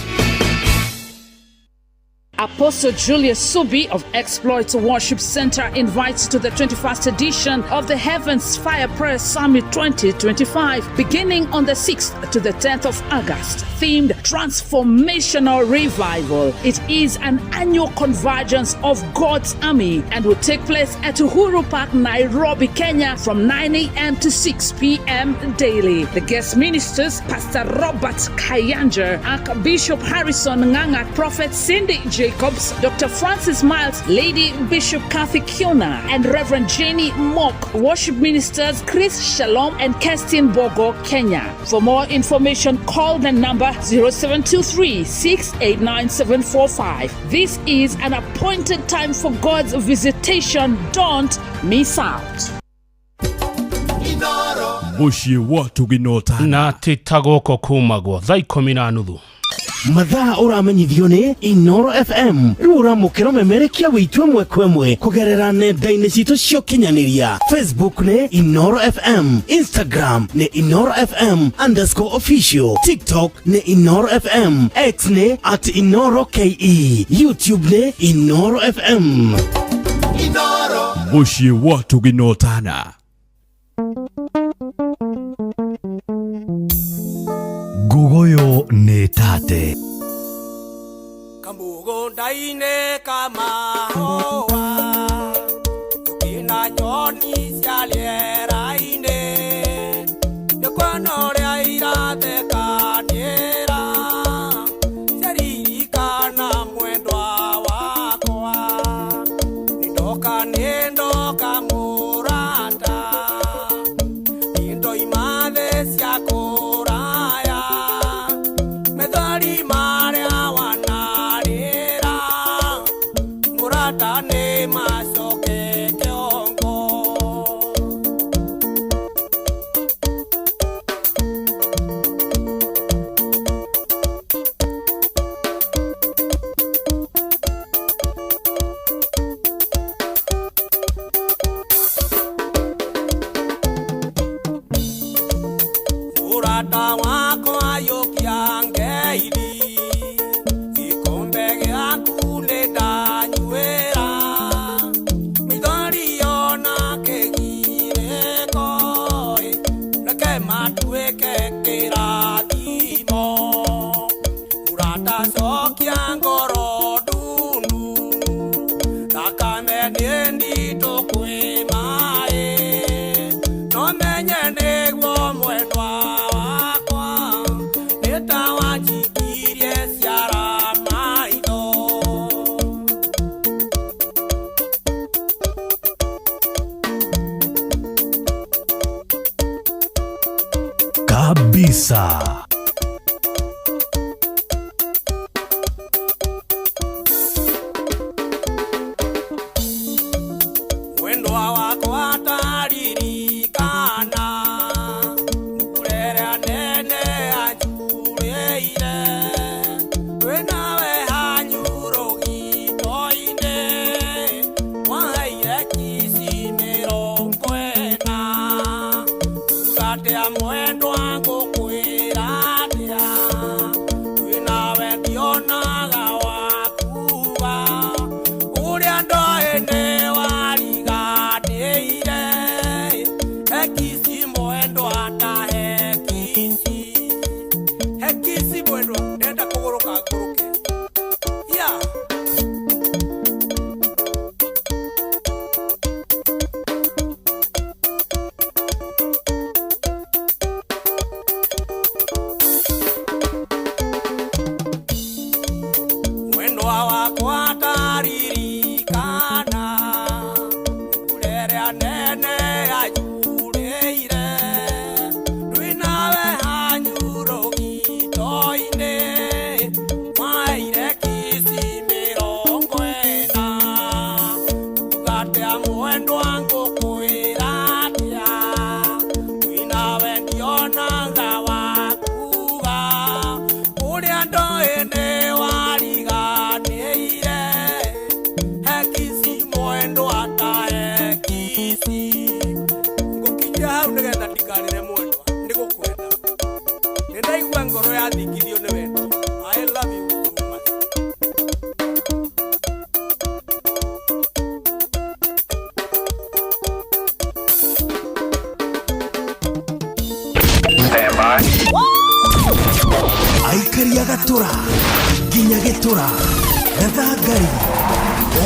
Apostle Julius Subi of Exploit Worship Center invites to the 21st edition of the Heavens Fire Prayer Summit 2025, beginning on the 6th to the 10th of August, themed Transformational Revival. It is an annual convergence of God's army and will take place at Uhuru Park, Nairobi, Kenya, from 9 a.m. to 6 p.m. daily. The guest ministers, Pastor Robert Kayanja, Archbishop Harrison Nganga, Prophet Cindy Jacobs, Dr. Francis Miles, Lady Bishop Kathy Kiona, and Reverend Jenny Mock. Worship ministers Chris Shalom and Kerstin Bogo, Kenya. For more information, call the number 0723 689 745. This is an appointed time for God's visitation. Don't miss out. Inoro. Mũciĩ wa Tũginota. Na ti ta gũkũ kumagwo thaa 10:30. Mathaa ũramenyithio nĩ Inoro FM. Rĩu ũramũkĩra memerekia witũ ĩmwe kwa ĩmwe kũgerera nenda-inĩ citũ cia ũkinyanĩria. Facebook nĩ Inoro FM, Instagram nĩ Inoro FM underscore official, TikTok nĩ Inoro FM, X nĩ at Inoro KE, YouTube nĩ Inoro FM. Inoro. Mũciĩ wa Tũginotana. Ngugoyo nĩ tate. Kamũgũnda-inĩ ka mahũa, tukina nyoni cia rĩera-inĩ, nĩkuona ũrĩa irathekanĩra, ciaririkana mwendwa wakwa. Nĩndoka, nĩndoka mũrata, nĩndoima thĩ cia kũraya, methori marĩa wanarĩra, mũrata nĩ macoke kĩongo. Mũrata wakwa yũkia ngeithi, gĩkombe gĩaku nĩndanyuĩra, mĩthori yona kĩgirĩko, reke matuĩke kĩrathimo. Mũrata cokia ngoro ndunu, thakame nĩ nditũ kwĩ maĩ, no menye nĩguo mwendwa wakwa, nĩ ta wanjikirie ciara maitho. Kabisa. Mwendwa wakwa taririkana mbura nene anjurĩire, twĩnawe hanyũrũgito-inĩ, waheire kici 40. Ugatĩa mwendwa ngũkwĩra atĩa, twĩnawe ndionaga wakuga, ũrĩa ndoĩ nĩ wariganĩire, hekici mwendwa ta hekici, hekici mwendwa ndenda kũgũrũka ngũrũke yeah. Mwendwa wakwa taririkana mbura nene anjurĩire, twĩnawe hanyũrũgito-inĩ, waheire kici 40. Ugatĩa mwendwa ngũkwĩra atĩa, twĩnawe ndionaga wakuga, ũrĩa ndoĩ nĩ wariganĩire, hekici mwendwa ta hekici. Ngũkinyia hau nĩgetha ndikarĩre mwendwa, nĩgũkwenda. Nĩndaigua ngoro yathingithio nĩ wendo. I love you too much. Aikaria gatũra nginya gĩtũra, gathangari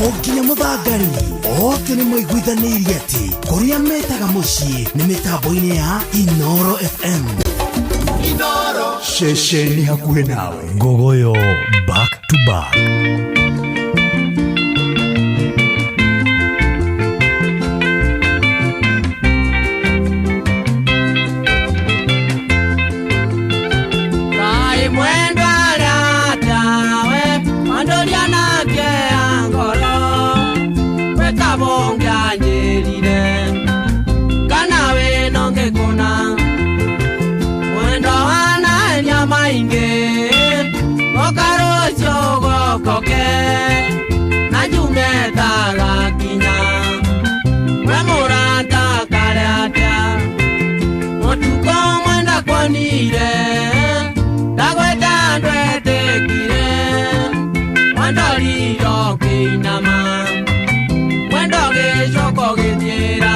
o nginya mũthangari, othe nĩ maiguithanĩirie atĩ kũrĩa metaga mũciĩ nĩ mĩtambo-inĩ ya Inoro FM. Inoro. Ceceni hakuhĩ nawe. Ngogoyo back to back. Kai mwendwa ratawe, wandoria nake ngoro, wetabo nganjĩrire, kana wĩ no ngĩkũna. maingĩ Goka rũciũ gokoke Na njume tagakinya We mũrata karĩ atĩa Mũtukũ mwenda kuonire Ndagweta ndwetĩkire Mwendorire ũkĩinama Mwendo gĩcoka ũgĩthiĩra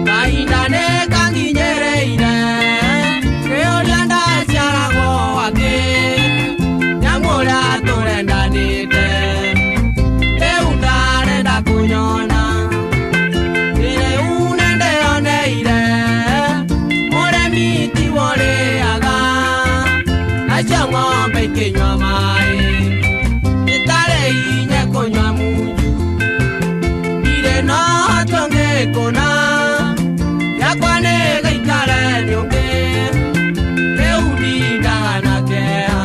Kahinda nĩ kanginyĩrĩire kĩũria ndaciaragwo atĩ nyamũ ũrĩa tũrendanĩte rĩu ndarenda kũnyona rĩu nĩndĩoneire mũrĩmi tiwe ũrĩaga nacio ng'ombe ikĩnyua maĩ itarĩ inye kũnyua munju ndirĩ na ũhoti ũngĩkũna yakwa nĩ gĩikare nĩ ũngĩ rĩu ndindaga na kĩeha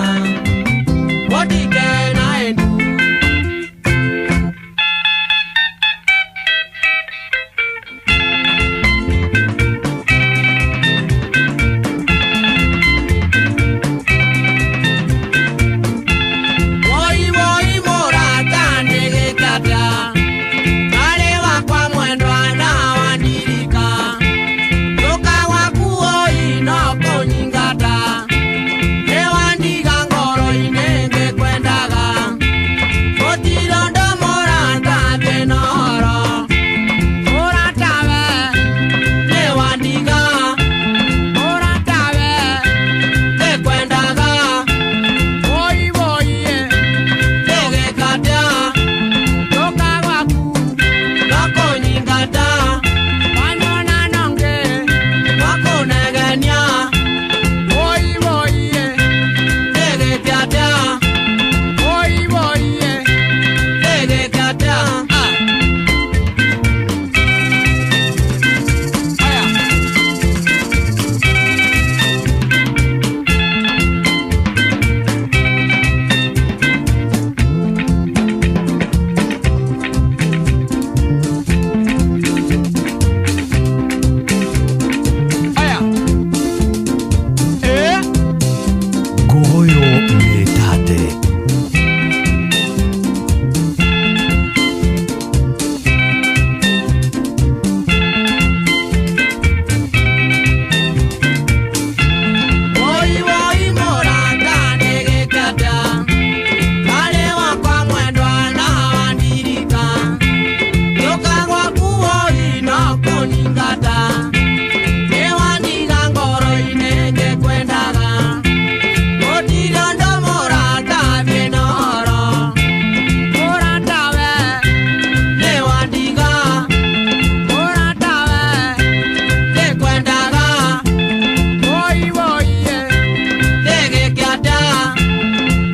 gũtikena ĩndu Woi woi mũrata nĩgĩke atĩa Arĩ wakwa mwendwa na wandirika Nyoka waku oi no kũnyingata Nĩwandiga ngoro-inĩ ngĩkwendaga Gũtirĩ ũndũ mũrata thĩ na ũhoro Mũrata we nĩwandiga Mũrata we ngĩkwendaga Woi woi nĩgĩka atĩa Nyoka gwaku no kũnyingata Wanyona nongĩ wakũnegenia Woi woi nĩgĩke atĩa Woi woi nĩgĩke atĩa Ah. Ngogoyo nĩ tate. Woi woi mũrata nĩgĩke atĩa Arĩ wakwa mwendwa na wandirika Nyoka gwaku woi no kũnyingata Nĩwandiga ngoro-inĩ ngĩkwendaga Gũtirĩ ũndũ mũrata thiĩ na ũhoro Mũrata we nĩwandiga Mũrata we ngĩkwendaga Woi woi nĩgĩke atĩa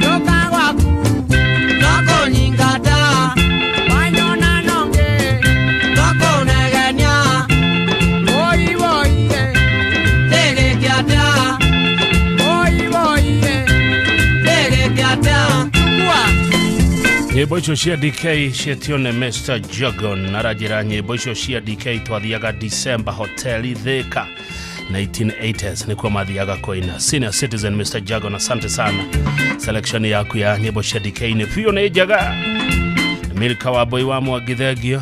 Nyoka gwaku no kũnyingata Wanyona nongĩ no kũnegenia Woi woi nĩgĩke atĩa Woi woi nĩgĩke atĩa Chukua Nyĩmbo icio cia DK cietio nĩ Mr Jogon aranjĩra nyĩmbo icio cia DK twathiaga December Hotel Thika 1980s nĩkuo mathiaga kũina. Senior citizen Mr Jagon, asante sana. Selection yaku ya nyĩmbo cia DK nĩ biũ nĩ njega. Milka wa Boy wa Mwangi thengio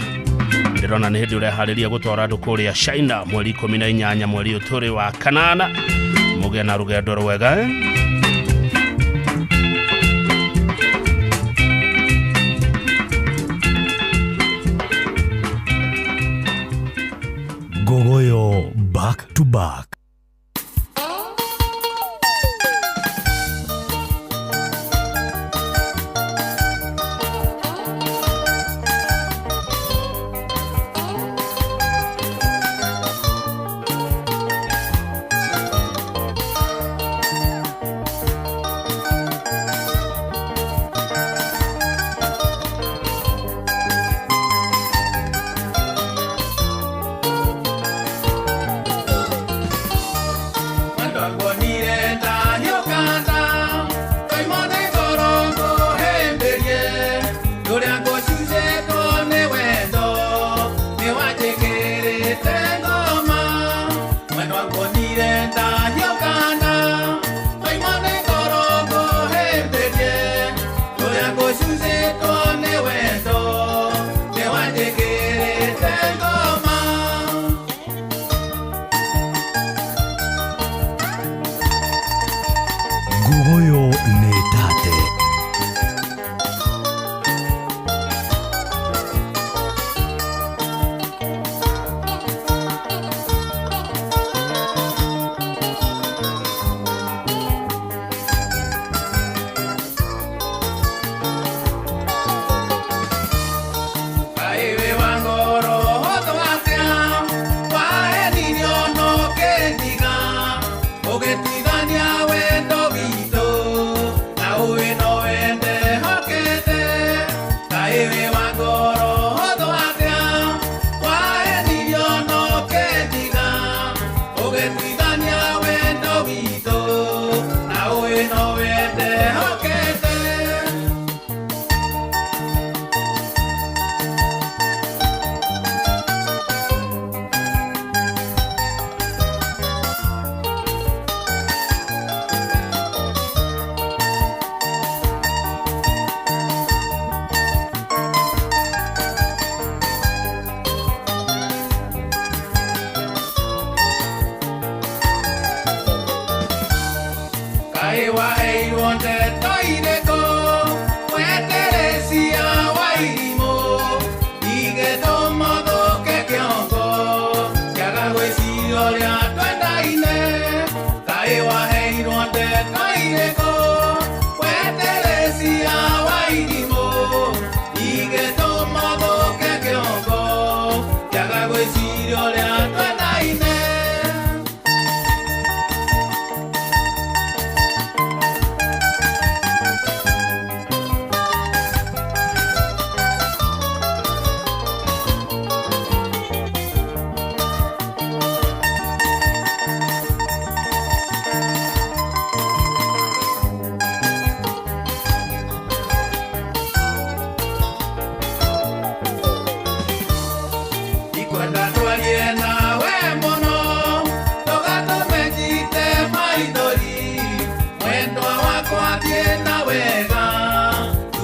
ndĩrona nĩ hĩndĩ ũreharĩria gũtwara andũ kũrĩa China mweri 18 mweri ũyũ tũrĩ wa kanana mũgĩe na rũgendo rwega eh? Ngogoyo back to back.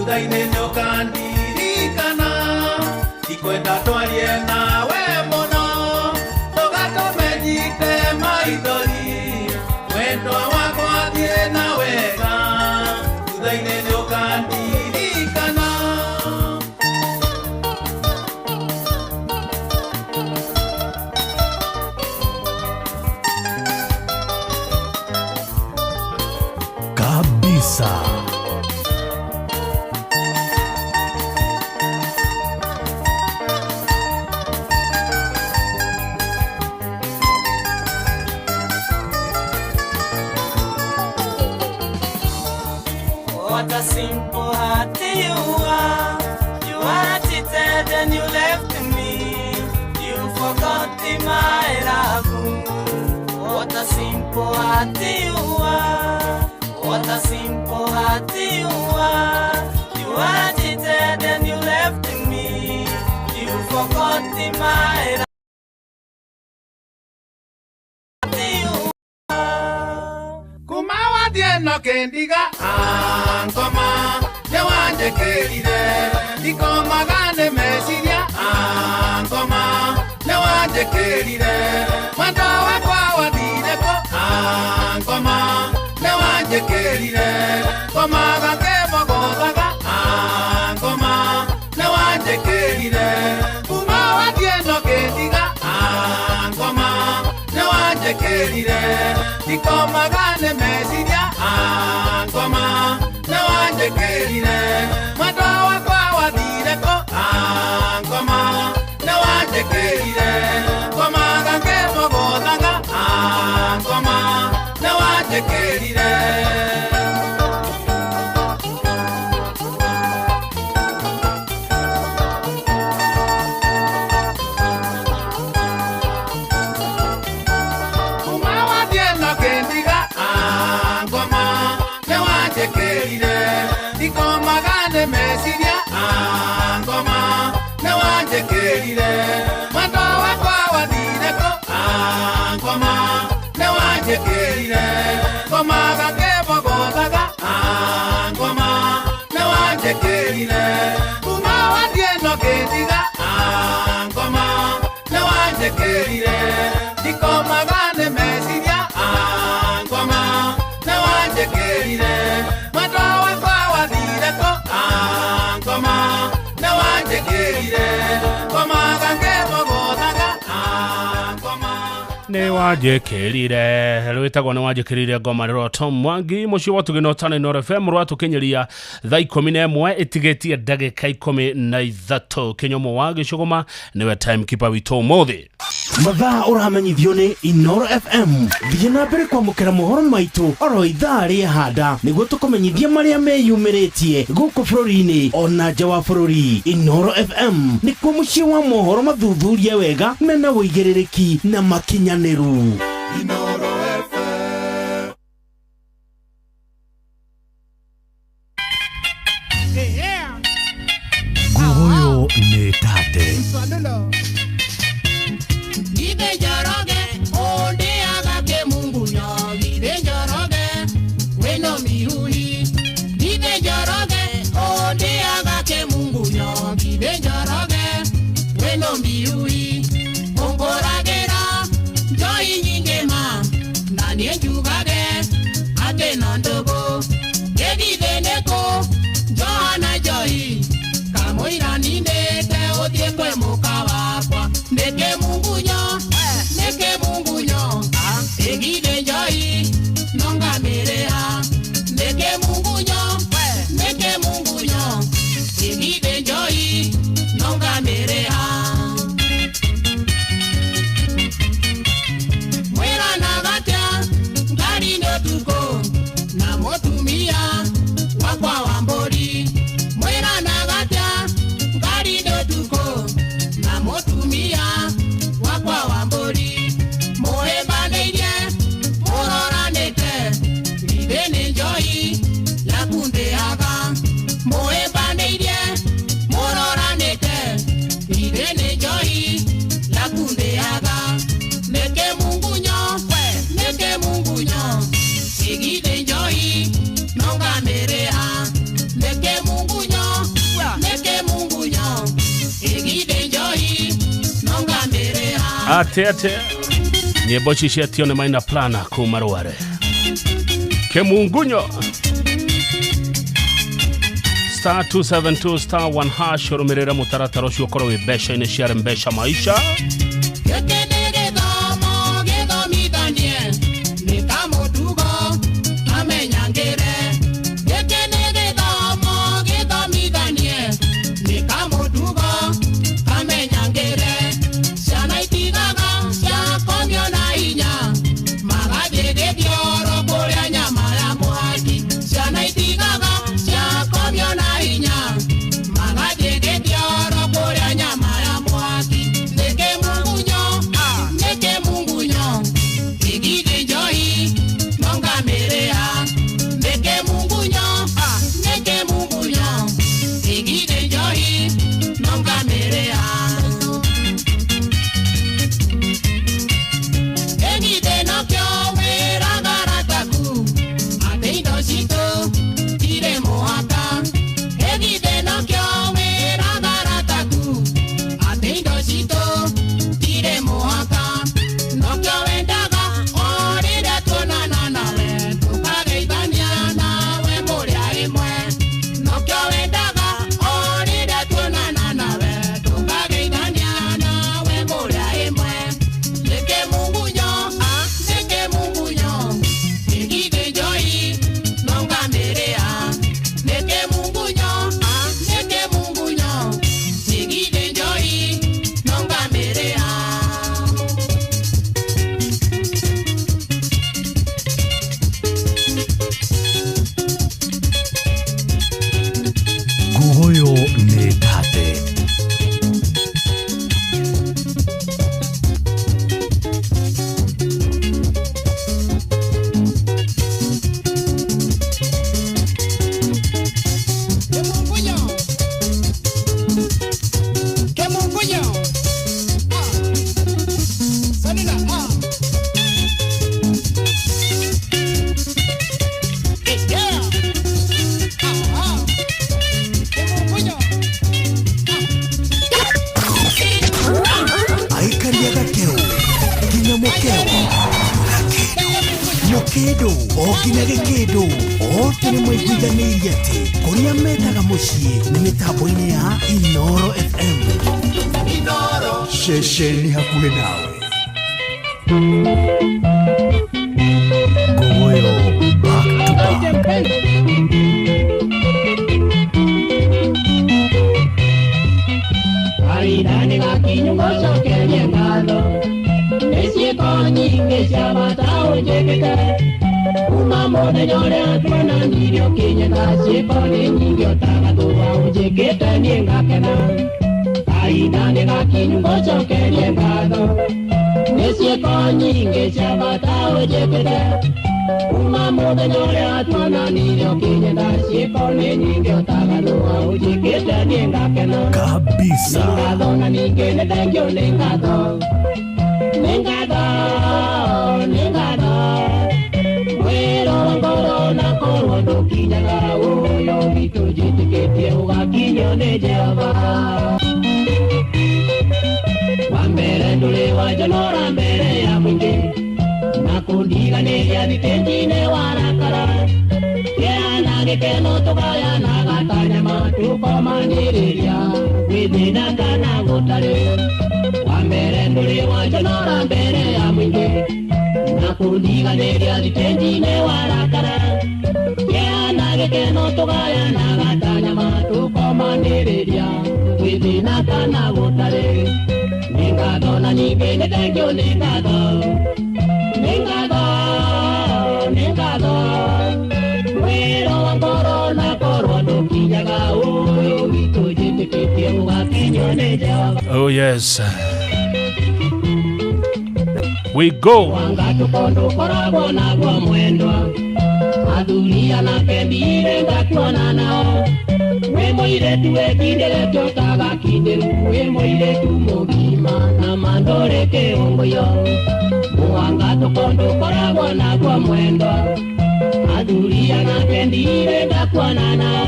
Thutha-inĩ nĩũkandirikana ndikwenda twarie nawe mũno ndũgatũme nyite maithori mwendwa wakwa thiĩ na wega thutha-inĩ nĩũkandirikana. Kabisa. What a simple heart you are. You are cheated and you left me. You forgot my love. What a simple heart you are. What a simple heart you are. You are cheated and you left me. You forgot my love. Kuma wathiĩ no kĩndiga ngoma nĩwanjĩkĩrire ndikomaga nĩ meciria ngoma nĩwanjĩkĩrire mwendwa wakwa wathire kũ ngoma nĩwanjĩkĩrire ngomaga ngĩmũgũthaga ngoma nĩwanjĩkĩrire kuma wathiĩ no kĩndiga ngoma nĩwanjĩkĩrire ndikomaga nĩ meciria ngoma nĩwanjĩkĩrire mwendwa wakwa wathire kũ ngoma nĩwanjĩkĩrire ngomaga ngĩmũgũthaga ngoma nĩwanjĩkĩrire. Kuma wathiĩ no kĩndiga ngoma nĩwanjĩkĩrire ndikomaga nĩ meciria ngoma nĩwanjĩkĩrire mwendwa wakwa wathire kũ ngoma nĩwanjĩkĩrire ngomaga ngĩmũgũthaga ngoma nĩwanjĩkĩrire kuma wathiĩ no kĩndiga ngoma nĩwanjĩkĩrire ndikomaga nĩ meciria ngoma nĩwanjĩkĩrire mwendwa wakwa wathire kũ ngoma nĩwanjĩkĩrire ngomaga ngĩmũgũthaga ngoma Nĩ wanjĩkĩrire rwĩtagwo nĩ wanjĩkĩrire ngoma rĩrwo Tom Mwangi mũciĩ wa Tugĩ Notana Inooro FM rwatũkinyĩria thaa 11 ĩtigĩtie ndagĩka 13. Kĩnyomo wa Gĩcũgũma nĩwe timekeeper witũ ũmũthĩ. Mathaa ũramenyithio nĩ Inooro FM. Thiĩ na mbere kwamũkĩra mohoro maitũ oro ithaa rĩahanda nĩguo tũkũmenyithie marĩa meyumĩrĩtie gũkũ bũrũri-inĩ ona nja wa bũrũri. Inooro FM nĩkuo mũciĩ wa mohoro mathuthurie wega mena ũigĩrĩrĩki na makinyanĩru. Nguguyu nĩ tate. Githe Njoroge ũndĩaga kĩmungunyo Githe Njoroge wĩno mihuhi Githe Njoroge ũndĩaga kĩmungunyo Githe Njoroge wĩno mihuhi ũngũragĩra njoi nyingĩ ma na niĩ njugage atĩ no ndũgũ gĩthithĩ nĩkũ njohana njoi kamũira ninĩte ũthiĩ kwĩ mũka wakwa nĩkĩ mungunyo nĩkĩ mungunyo ĩgithĩ njoi nongamĩrĩha nĩkĩ mungunyo nĩkĩ mungunyo ĩgithĩ njoi nongamĩrĩha mwĩranaga atĩa ngari nĩ ũtukũ na mũtumia wakwa wa mbũri mwĩranaga atĩa ngari nĩ ũtukũ na mũtumia wakwa wa mbũri mũhĩmbanĩirie mũroranĩte githĩ nĩ njoi yaku ndĩaga mũhĩmbanĩirie Ate ate nyĩmbo ici cietio nĩ Maina Plana kuma Rware Kĩmungunyo star 272 star 1 hash ũrũmĩrĩre mũtaratara ũcio ũkorwo wĩ mbeca-inĩ cia mbeca maisha. Mũkĩndũ o nginya gĩkĩndũ othe nĩ maiguithanĩirie atĩ kũrĩa metaga mũciĩ nĩ mĩtambo-inĩ ya Inoro FM. Inoro ceceni hakuhĩ nawe. Ngogoyo back to back. Kahinda gakinyu ngũcokerie ngatho nĩ ciĩko nyingĩ cia bata ũnjĩkĩte kuma mũthenya ũrĩa tuonanirie ũkĩnyenda ciĩko nĩ nyingĩ ũtagathũa ũnjĩkĩte niĩ ngakena. Kahinda nĩ gakinyu ngũcokerie ngatho nĩ ciĩko nyingĩ cia bata ũnjĩkĩte kuma mũthenya ũrĩa tuonanirie ũkĩnyenda ciĩko nĩ nyingĩ ũtagathũa ũnjĩkĩte niĩ ngakena. Kabisa. Nĩ ngatho na ningĩ nĩ thengio nĩ ngatho. Nĩ ngatho, nĩ ngatho. Mwĩro wa ngoro na korwo ndũkinyaga ũyũ witũ njĩtĩkĩtie ũgakinyio nĩ Jehova. Wa mbere ndũrĩ wanjonora mbere ya mũingĩ na kũndiganĩria thitĩnji-inĩ warakara. Kĩeha na gĩkeno tũgayanaga ta nyama tũkomanĩrĩria gwĩ thĩna kana gũtarĩ. Wa mbere ndũrĩ wanjonora mbere ya mũingĩ na kũndiganĩria thitĩnji-inĩ warakara. Kĩeha na gĩkeno tũgayanaga ta nyama tũkomanĩrĩria gwĩ thĩna kana gũtarĩ. Nĩ ngatho na ningĩ nĩ thengio nĩ ngatho. Nĩ ngatho, nĩ ngatho. Mwĩro wa ngoro na korwo ndũkinyaga ũyũ witũ njĩtĩkĩtie ũgakinyio nĩ Jehova. Oh yes. We go. Wanga tũkondo ũkoragwo naguo mwendwa athuri anake ndirĩ ndakuona nao. Wĩ mũirĩtu wĩkindĩrĩte ũtagakindĩru wĩ mũirĩtu mũgima na mandũrĩ kĩũngũyũ. Mwanga tũkondo ũkoragwo naguo mwendwa athuri anake ndirĩ ndakuona nao.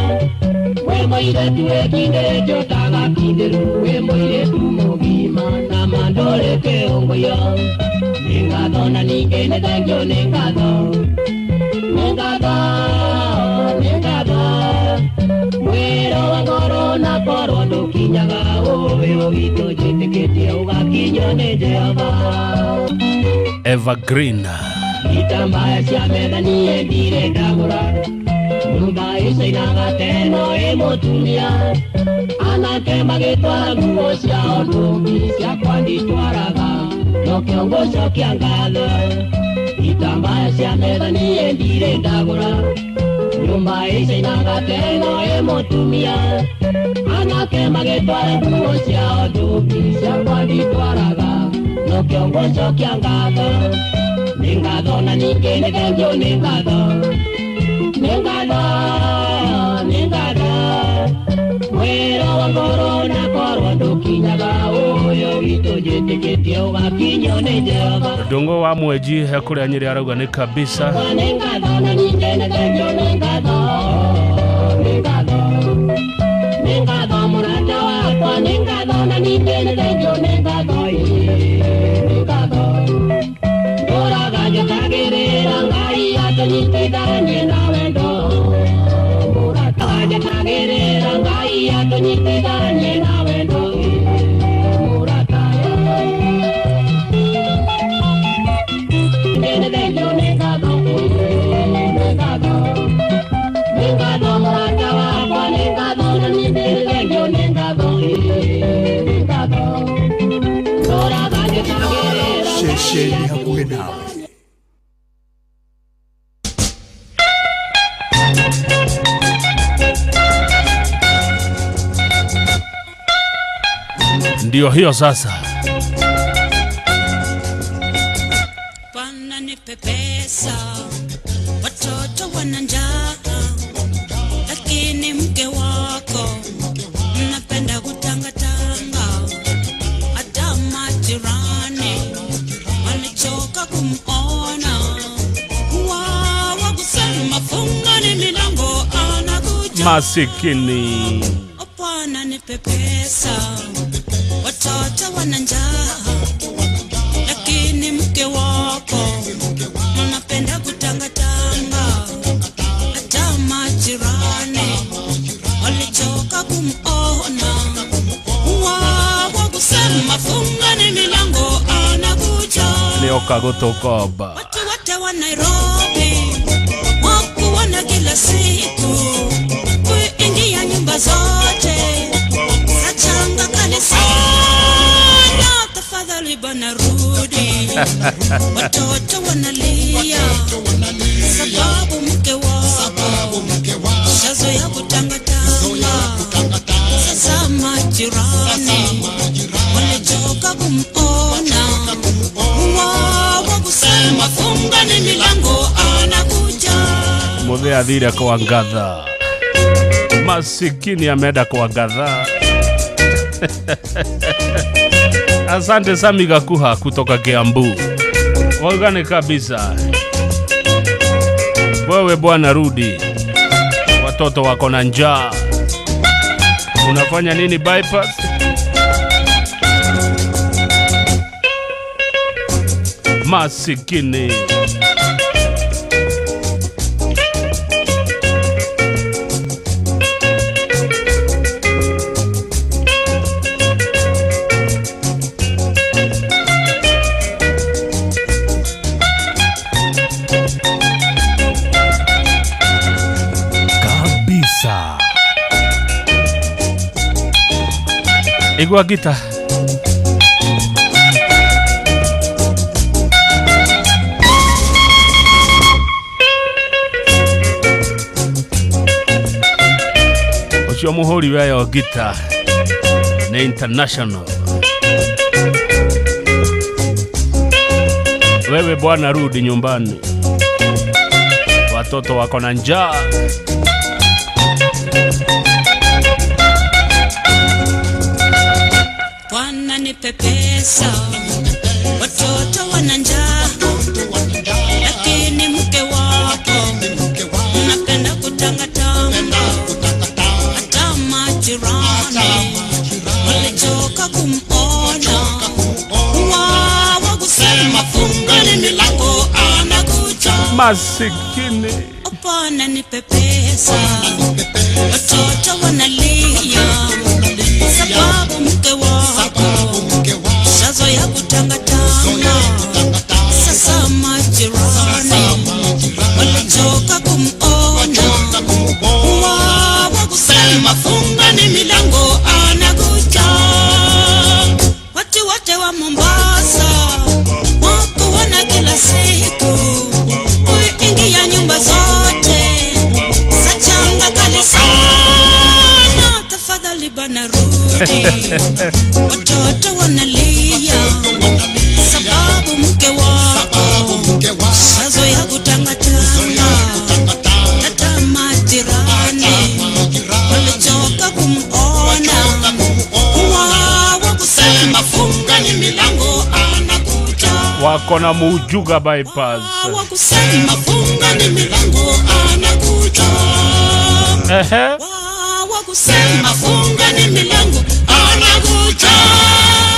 Wĩ mũirĩtu wĩkindĩrĩte ũtagakindĩru wĩ mũirĩtu mũgima ngima na mandore kĩũngũyũ. Nĩ ngatho na ningĩ nĩ thengiũ nĩ ngatho. Nĩ ngatho, nĩ ngatho. Mwĩro wa ngoro na korwo ndũkinyaga ũyũ witũ njĩtĩkĩtie ũgakinyio nĩ Jehova. Evergreen. Itambaya cia metha niĩ ndirĩ ndagũra. Nyũmba ĩcainaga teno ĩ mũtumia. Anake magĩtwara nguo ciao ndũmi ciakwa nditwaraga. No kĩongo cokia ngatho. Itambaya cia metha niĩ ndirĩ ndagũra. Nyũmba ĩcainaga teno ĩ mũtumia. Anake magĩtwara nguo ciao ndũmi ciakwa nditwaraga. No kĩongo cokia ngatho. Nĩ ngatho na ningĩ nĩ thengiũ nĩ ngatho. Nĩ ngatho, nĩ ngatho. Mwĩro wa ngoro na korwo ndũkinyaga ũyũ witũ njĩtĩkĩtie ũgakinyio nĩ Jehova. Ndongo wa mweji kũrĩa Nyĩrĩ arauga nĩ kabisa. Nĩ ngatho na ningĩ nĩ thengiũ nĩ ngatho. Nĩ ngatho, nĩ ngatho mũrata wakwa. Nĩ ngatho na ningĩ nĩ thengiũ nĩ ngatho. Nĩ ngatho. Ndũraga njũkagĩrĩra Ngai atũnyitithanie na wendo. Mũrata njũkagĩrĩra Ngai atũnyitithanie na wendo. Mũrata nĩ thengiũ nĩ ngatho. Nĩ ngatho, nĩ ngatho mũrata wakwa. Nĩ ngatho na ningĩ nĩ thengiũ nĩ ngatho. Nĩ ngatho. Ndũraga njũkagĩrĩra Ceceni hakuhĩ nawe. Ndio hiyo sasa. Bwana nipe pesa, watoto wana njaa, lakini mke wako mnapenda kutangatanga, hata majirani walichoka kumona. Wao kusema fungani milango anakuja. Masikini. Bwana nipe pesa, watoto wana njaa, lakini mke wako mnapenda kutangatanga, hata majirani walichoka kumona. Wao kusema fungani milango anakuja. Nioka gutukomba. Watu wote wa Nairobi wakuona kila siku, kuingia nyumba zote sachanga kanisani. Tafadhali bwana rudi, watoto wanalia sababu mke wako shazoea kutangatanga. Sasa majirani walichoka kumona. Wao kusema fungani milango anakuja. Muthe athire kwa ngatha. Masikini ameenda kwa ngatha. Asante Sami Gakuha kutoka Kiambu. Wagane kabisa. Wewe bwana rudi. Watoto wako na njaa. Unafanya nini bypass? Masikini. Kabisa. Igua gita. Ucio muhuri weyo gita ni international. Wewe bwana rudi nyumbani, watoto wako na njaa. Bwana nipe pesa, watoto wana njaa, lakini mke wako unapenda kutangatanga, hata majirani walichoka kumona. Masikini. Bwana nipe pesa, watoto wanalia, sababu mke wako shazoea kutangatanga. Sasa majirani walichoka kumuona, wao kusema funga ni milango anakuja. Watu wote wa Mombasa wakuona kila siku, kuingia nyumba zote za changa kali sana. Tafadhali bana rudi, watoto wanalia, sababu mke wako shazoea kutangatanga. Hata majirani walichoka kumuona, wao kusema funga ni milango anakuja. Wako na Mujuga bypass. Wa kusema funga ni milango anakuja. Ehe. Wa kusema funga ni milango anakuja.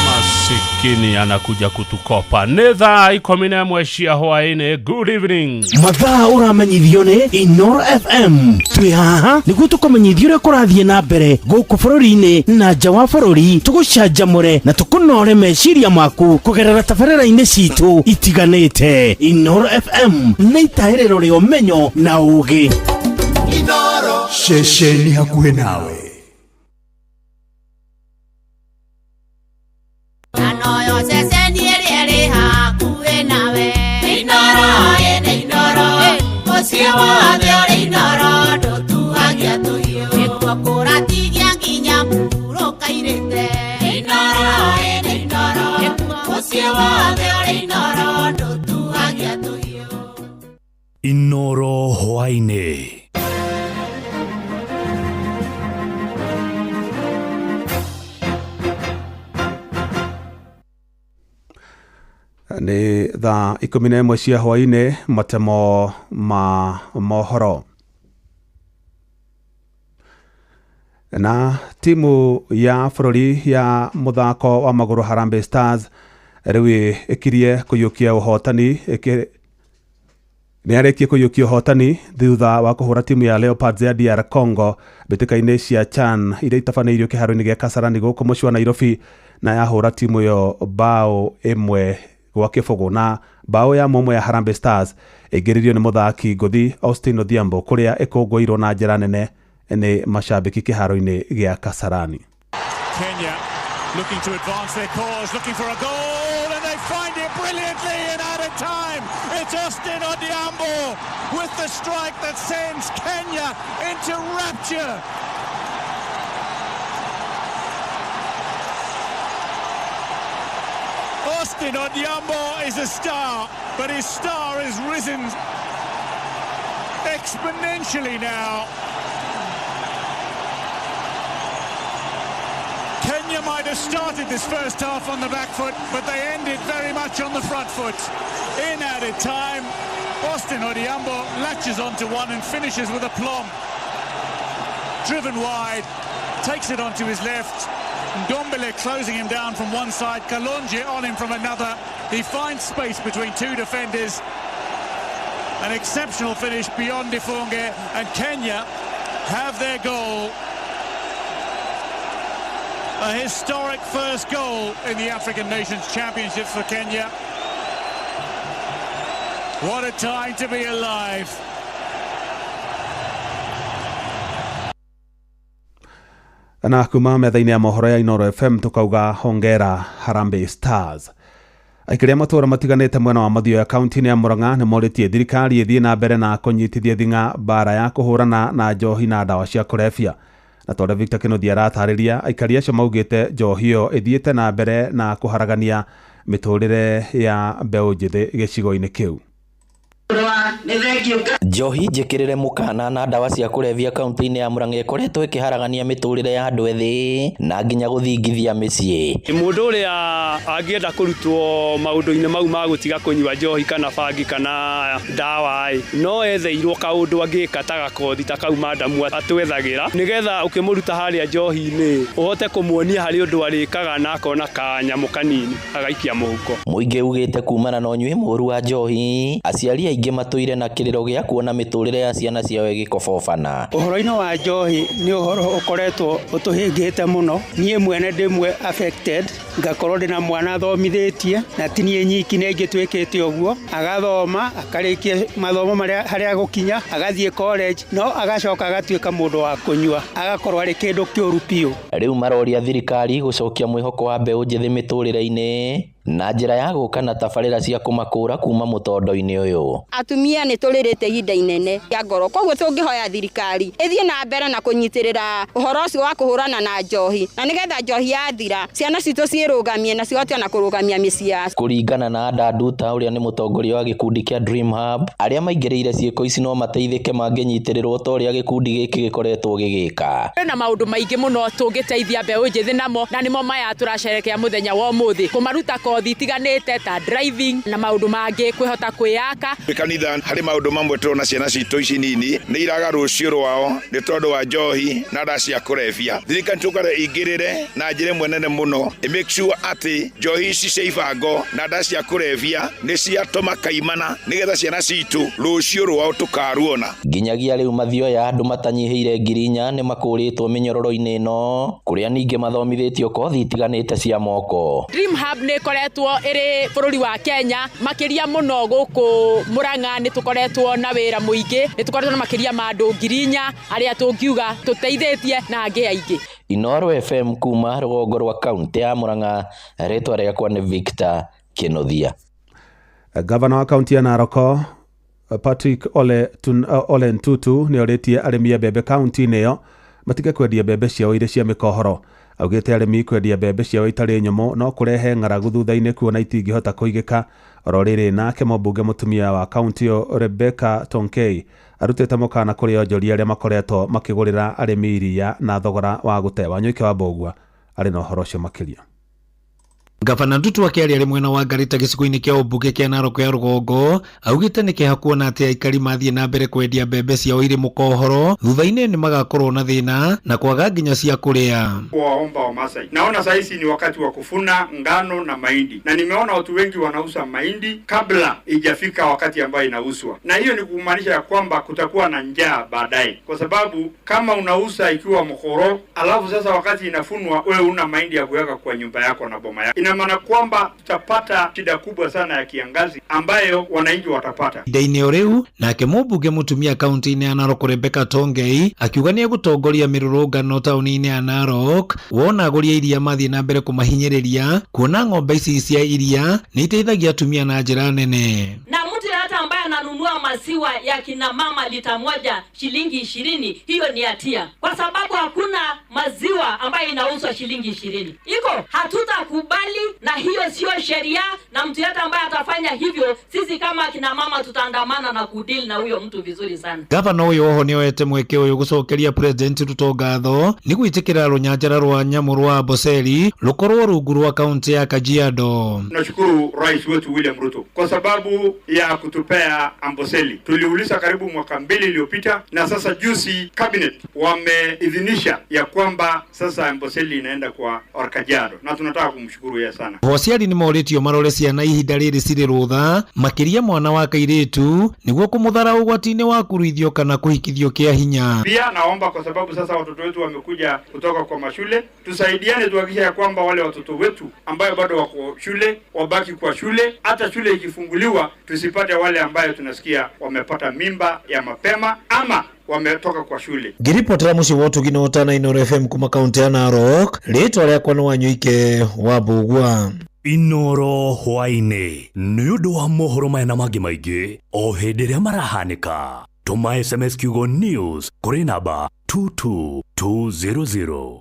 Masikini anakuja kutukopa. Nĩ thaa 11 cia hwaĩ-inĩ. Good evening. Mathaa ũramenyithio nĩ Inoro FM. Twĩ haha nĩguo tũkũmenyithia ũrĩa kũrathiĩ na mbere gũkũ bũrũri-inĩ na nja wa bũrũri, tũgũcanjamũre na tũkũnore meciria maku kũgerera tabarĩra-inĩ citũ itiganĩte. Inoro FM nĩ itahĩrĩro rĩa ũmenyo na ũgĩ. Ceceni hakuhĩ nawe. Anoyo ceceni ĩrĩa ĩrĩ hakuhĩ nawe. Inoro, ĩ nĩ Inoro, mũciĩ wothe ũrĩ Inoro, ndũtuagia tũhiũ. Nĩkuo kũratigia nginya mũhurũka irĩte. Inoro, ĩ nĩ Inoro, mũciĩ wothe ũrĩ Inoro, ndũtuagia tũhiũ. Inoro hwaĩ-inĩ. Nĩ thaa 11 cia hwaĩ-inĩ, matemo ma mohoro. Na timu ya bũrũri ya mũthako wa magũrũ Harambee Stars rĩu ĩkirie kũiyũkia ũhotani nĩ yarĩkie kũiyũkia ũhotani thutha wa kũhũra timu ya Leopards ya DR Congo mbĩtĩka-inĩ cia CHAN iria itabanĩirio kĩharo-inĩ gĩa Kasarani gũkũ mũciĩ wa Nairobi, na yahũra timu ĩyo bao 1-0. Na bao ya mũmwe ya Harambee Stars ĩingĩririo nĩ mũthaki ngũthi Austin Odhiambo, kũrĩa ĩkũngũĩirwo na njĩra nene nĩ macambĩki kĩharo-inĩ gĩa Kasarani. Kenya looking to advance their cause, looking for a goal, and they find it brilliantly in added time. It's Austin Odhiambo with the strike that sends Kenya into rapture. Austin Odhiambo is a star, but his star has risen exponentially now. Kenya might have started this first half on the back foot, but they ended very much on the front foot. In added time, Austin Odhiambo latches onto one and finishes with aplomb. Driven wide, takes it onto his left. Ndombele closing him down from one side, Kalonji on him from another. He finds space between two defenders. An exceptional finish beyond Ifunge, and Kenya have their goal. A historic first goal in the African Nations Championships for Kenya. What a time to be alive. Na kuma metha-inĩ ya mohoro ya Inoro FM tukauga hongera Harambee Stars. Aikaria matũũra matiganĩte mwena wa Mathioya kaunti-inĩ ya Murang'a nĩ morĩtie thirikari ĩthiĩ na mbere na kũnyitithia thing'a mbara ya kũhũrana na njohi na ndawa cia kũrebia. Na tondũ Victor Kĩnuthia aratarĩria, aikari acio maugĩte njohi ĩyo ĩthiĩte na mbere na kũharagania mĩtũrĩre ya mbeũ njĩthĩ gĩcigo-inĩ kĩu. Nĩ thengia. Thank you. Njohi njĩkĩrĩre mũkana na ndawa cia kũrebia kaunti-inĩ ya Murang'a ĩkoretwo ĩkĩharagania mĩtũrĩre ya andũ ethĩ na nginya gũthingithia mĩciĩ. Mũndũ ũrĩa angĩenda kũrutwo maũndũ-inĩ mau ma gũtiga kũnyua njohi kana bangi kana ndawa ĩ, no etheirwo kaũndũ angĩka ta gakothi ta kau madamu atwethagĩra, nĩgetha ũkĩmũruta harĩa njohi-inĩ ũhote kũmuonia harĩ ũndũ arĩkaga na akona kanyamũ kanini agaikia mũhuko. Mũingĩ ugĩte kumana na ũnyui mũru wa njohi, aciari aingĩ matũire na kĩrĩro gĩa kuona mĩtũrĩre ya ciana ciao ĩgĩkobobana. Ũhoro-inĩ wa njohi nĩ ũhoro ũkoretwo ũtũhĩngĩte mũno. Niĩ mwene ndĩmwe affected, ngakorwo ndĩna mwana thomithĩtie na ti niĩ nyiki, nĩ aingĩ twĩkĩte ũguo, agathoma akarĩkia mathomo marĩa harĩa gũkinya, agathiĩ college, no agacoka agatuĩka mũndũ wa kũnyua, agakorwo arĩ kĩndũ kĩũru biũ. Rĩu maroria thirikari gũcokia mwĩhoko wa mbeũ njĩthĩ mĩtũrĩre-inĩ na njĩra ya gũka na tabarĩra cia kũmakũra kuma mũtondo-inĩ ũyũ. Atumia nĩ tũrĩrĩte ihinda inene rĩa ngoro, koguo tũngĩhoya thirikari ĩthiĩ na mbere na kũnyitĩrĩra ũhoro ũcio wa kũhũrana na njohi, na nĩgetha njohi yathira ciana citũ ciĩrũgamie na cihote ona kũrũgamia mĩciĩ yacio. Kũringana na Ada Nduta ũrĩa nĩ mũtongoria wa gĩkundi kĩa Dream Hub, arĩa maingĩrĩire ciĩko ici no mateithĩke mangĩnyitĩrĩrwo ta ũrĩa gĩkundi gĩkĩ gĩkoretwo gĩgĩka. Kwĩna maũndũ maingĩ mũno tũngĩteithia mbeũ njĩthĩ namo, na nĩmo maya tũracerekea mũthenya wa ũmũthĩ, kũmaruta kothi itiganĩte ta driving na maũndũ mangĩ, kwĩhota kwĩyaka. Kanitha harĩ maũndũ mamwe tũrona ciana citũ ici nini nĩ iraga rũciũ rwao nĩ tondũ wa njohi na ndawa cia kũrebia. Thirikari tũkare ingĩrĩre na njĩra ĩmwe nene mũno ĩ make sure atĩ njohi ici cia ibango na ndawa cia kũrebia nĩ ciatũma kaimana nĩgetha ciana citũ rũciũ rwao tũkaruona. Nginyagia rĩu mathioya andũ matanyihĩire 4,000 nĩ makũrĩtwo mĩnyororo-inĩ ĩno, kũrĩa ningĩ mathomithĩtio kothi itiganĩte cia moko. Dream Hub nĩ ĩkoretwo ĩrĩ bũrũri wa Kenya, makĩria mũno gũkũ Murang'a nĩ tũkoretwo na wĩra mũingĩ, nĩ tũkoretwo na makĩria ma andũ 4,000 arĩa tũngiuga tũteithĩtie na angĩ aingĩ. Inooro FM kuma rũgongo rwa kaunti ya Murang'a, rĩtwa rĩakwa nĩ Victor Kĩnuthia. Gavana wa kaunti ya Narok Patrick Ole Ntutu nĩ orĩtie arĩmi a mbembe kaunti-inĩ ĩyo matige kwendia mbembe ciao irĩ cia mĩkohoro. Augĩte arĩmi kwendia mbembe ciao itarĩ nyũmũ no kũrehe ng'aragu thutha-inĩ kuona itingĩhota kũigĩka. Oro rĩrĩ nake mũmbunge mũtumia wa kaunti ĩyo Rebecca Tonkei arutĩte mũkana kũrĩ onjoria arĩa makoretwo makĩgũrĩra arĩmi iria na thogora wa gũte. Wanyoike wa Mbũgua arĩ na ũhoro ũcio makĩria. Gavana Ntutu akĩaria arĩ mwena wa Ngarita gĩcigo-inĩ kĩa ũmbunge kĩa Narok ya rũgongo augĩte nĩ kĩeha kuona atĩ aikari mathiĩ na mbere kwendia mbembe ciao irĩ mũkohoro thutha-inĩ nĩ magakorwo na thĩna na kwaga nginya cia kũrĩa. Waomba wa Masai, naona saa hizi ni wakati wa kufuna ngano na mahindi, na nimeona watu wengi wanauza mahindi kabla ijafika wakati ambayo inauzwa, na hiyo ni kumaanisha ya kwamba kutakuwa na njaa baadaye, kwa sababu kama unauza ikiwa mkoro alafu sasa wakati inafunwa wewe una mahindi ya kuweka kwa nyumba yako na boma yako, ina maana kwamba tutapata shida kubwa sana ya kiangazi ambayo wananchi watapata. Ihinda-inĩ o rĩu nake mũmbunge mũtumia kaunti-inĩ ya Narok Rebecca Tongei akiuga nĩ egũtongoria mĩrũrũngano taũni-inĩ ya Narok wona agũri a iria mathiĩ na mbere kũmahinyĩrĩria kuona ng'ombe ici cia iria nĩ iteithagia atumia na njĩra nene. Na mtu yeyote ambaye ananunua maziwa ya kina mama lita moja shilingi 20, hiyo ni hatia, kwa sababu hakuna maziwa ambayo inauzwa shilingi 20. Iko hatutakubali, na hiyo sio sheria, na mtu yeyote ambaye atafanya hivyo, sisi kama kina mama tutaandamana na kudeal na huyo mtu vizuri sana. Gavana ũyũ oho nĩoete mweke ũyũ gũcokeria President Ruto ngatho nĩ gwĩtĩkĩra rũnyanjara rwa nyamũ rwa Amboseli rũkorwo rungu rwa kaunti ya Kajiado. Tunashukuru Rais wetu William Ruto kwa sababu ya kutupea Amboseli. Tuliuliza karibu mwaka 2 iliyopita, na sasa juzi cabinet wameidhinisha ya kwamba sasa Amboseli inaenda kwa Kajiado, na tunataka kumshukuru yeye sana. Aciari nĩ morĩtio marore ciana ihinda rĩrĩ cirĩ rũtha makĩria mwana wa kairĩtu nĩguo kũmũthara ũgwati-inĩ wa kũruithio kana kũhikithio kĩa hinya. Pia naomba kwa sababu sasa watoto wetu wamekuja kutoka kwa mashule, tusaidiane tuhakikishe ya kwamba wale watoto wetu ambayo bado wako shule wabaki kwa shule. Hata shule ikifunguliwa tusipate wale ambayo tunasikia wamepata mimba ya mapema ama wametoka kwa shule. Ngĩribotera mũciĩ wa ũtugi na ũtana Inooro FM kuma kaunti ya Narok, rĩtwa rĩakwa nĩ Wanyoike wa Mbũgua. Inooro hwaĩ-inĩ nĩ ũndũ wa mohoro maya na mangĩ maingĩ o hĩndĩ ĩrĩa marahanĩka. Tũma SMS kiugo news kũrĩ namba 22200.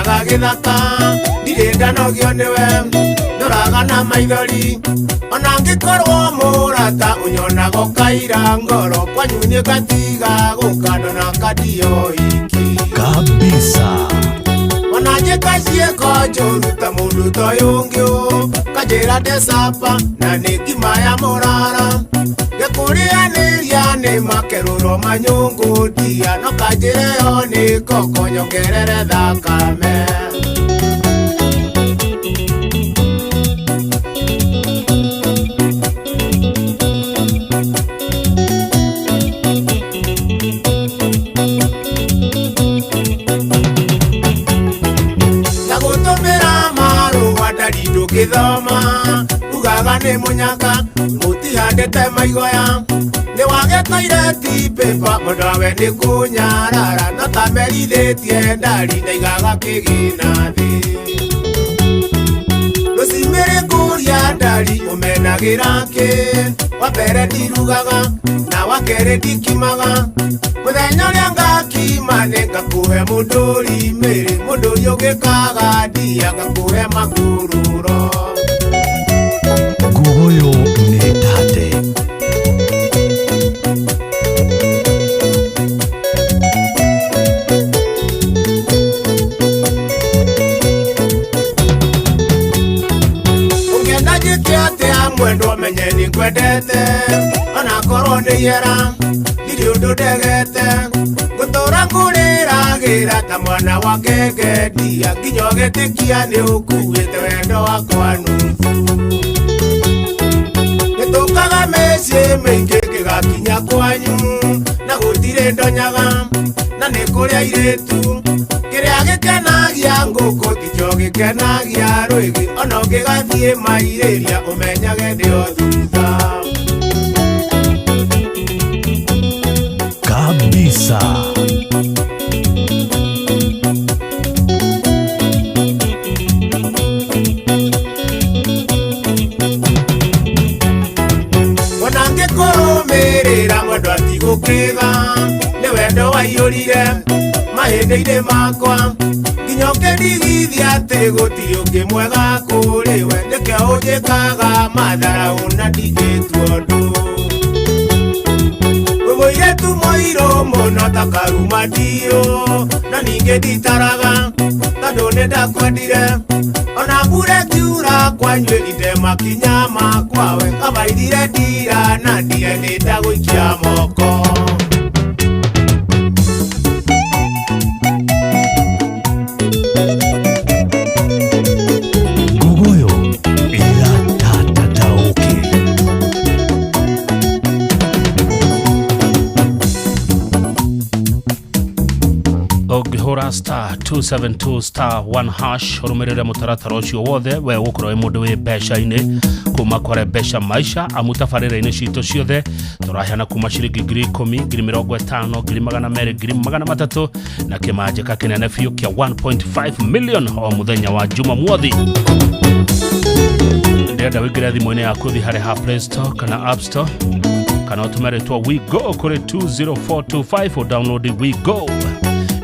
Ndũraga gĩthaka ndirĩ ndanogio nĩwe ndũraga na maithori ona ngĩkorwo mũrata ũnyonaga ũkaira ngoro kwanyu nĩ ngatiga gũka ndona kandio iki kabisa ona njĩka ciĩko njũru ta mũndũ ta ũyũ ũngĩ ũ kanjĩra ndecapa na nĩ ngima ya mũrara ngĩkũrĩanĩria nĩ makerũro manyũngũ ndia no kanjĩre yo nĩ koko nyongerere thakame. Ndũngĩthoma ugaga nĩ mũnyaka mũtihandĩte maigoya nĩ wage toilet paper mũndũ nĩ kũnyarara no ta merithĩtie ndari ndaigaga kĩgĩna thĩ rũcimĩrĩ kũria ndari ũmenagĩra kĩ wa mbere ndirugaga na wa kerĩ ndikimaga mũthenya ũrĩa ngakima nĩ ngakũhe mũndũri mĩrĩ mũndũri ũngĩkaga ndia ngakũhe makururo. Nguoyo nĩ tate. Ũngĩenda njĩke atĩa mwendwa menye nĩ ngwendete onakorwo nĩ ihera ndirĩ ũndũ ndegete ngũtũra ngũrĩragĩra ta mwana wa ngenge ndia nginya ũgĩtĩkia nĩ ũkuĩte wendo wakwa nuthu nĩtũkaga mĩciĩ mĩingĩ ngĩgakinya kwanyu na gũtirĩ ndonyaga na nĩ kũrĩ airĩtu kĩrĩa gĩkenagia ngũkũ tikĩo gĩkenagia rwĩgĩ ona ũngĩgathiĩ mairĩria ũmenyage ndĩo thutha. Kabisa. Ona ngĩkũrũmĩrĩra mwendwa tigũkĩga nĩ wendo waiyũrire mahĩndĩ-inĩ makwa nginya ũkĩndigithia atĩ gũtirĩ ũngĩ mwega kũrĩ we nĩkĩo ũnjĩkaga matharaũ na ndingĩtua ũndũ. Mũirĩtu mũirũ mũno ta karuma ndiũ na ningĩ nditaraga tondũ nĩ ndakwendire ona mbura ĩkiura kwanyu ĩrinde makinya makwa we kabaithire ndira na ndire nĩ ndagũikia moko. Nguoyo ĩratatataũkĩ. Ũngĩhũra star 272 star 1 hash ũrũmĩrĩre mũtaratara ũcio wothe we ũgũkorwo wĩ mũndũ wĩ mbeca-inĩ kuma kware mbeca maisha amu tabarĩra-inĩ citũ ciothe tũraheana kuma ciringi 10,000 50,000 200,000 300,000 na kĩmanjĩka kĩnene biũ kĩa 1.5 million o mũthenya wa Jumamothi. Ndĩrenda wĩingĩre thimũ-inĩ yaku ũthiĩ harĩ ha Play Store kana App Store kana ũtũme rĩtwa WeGo kũrĩ 20425 o download WeGo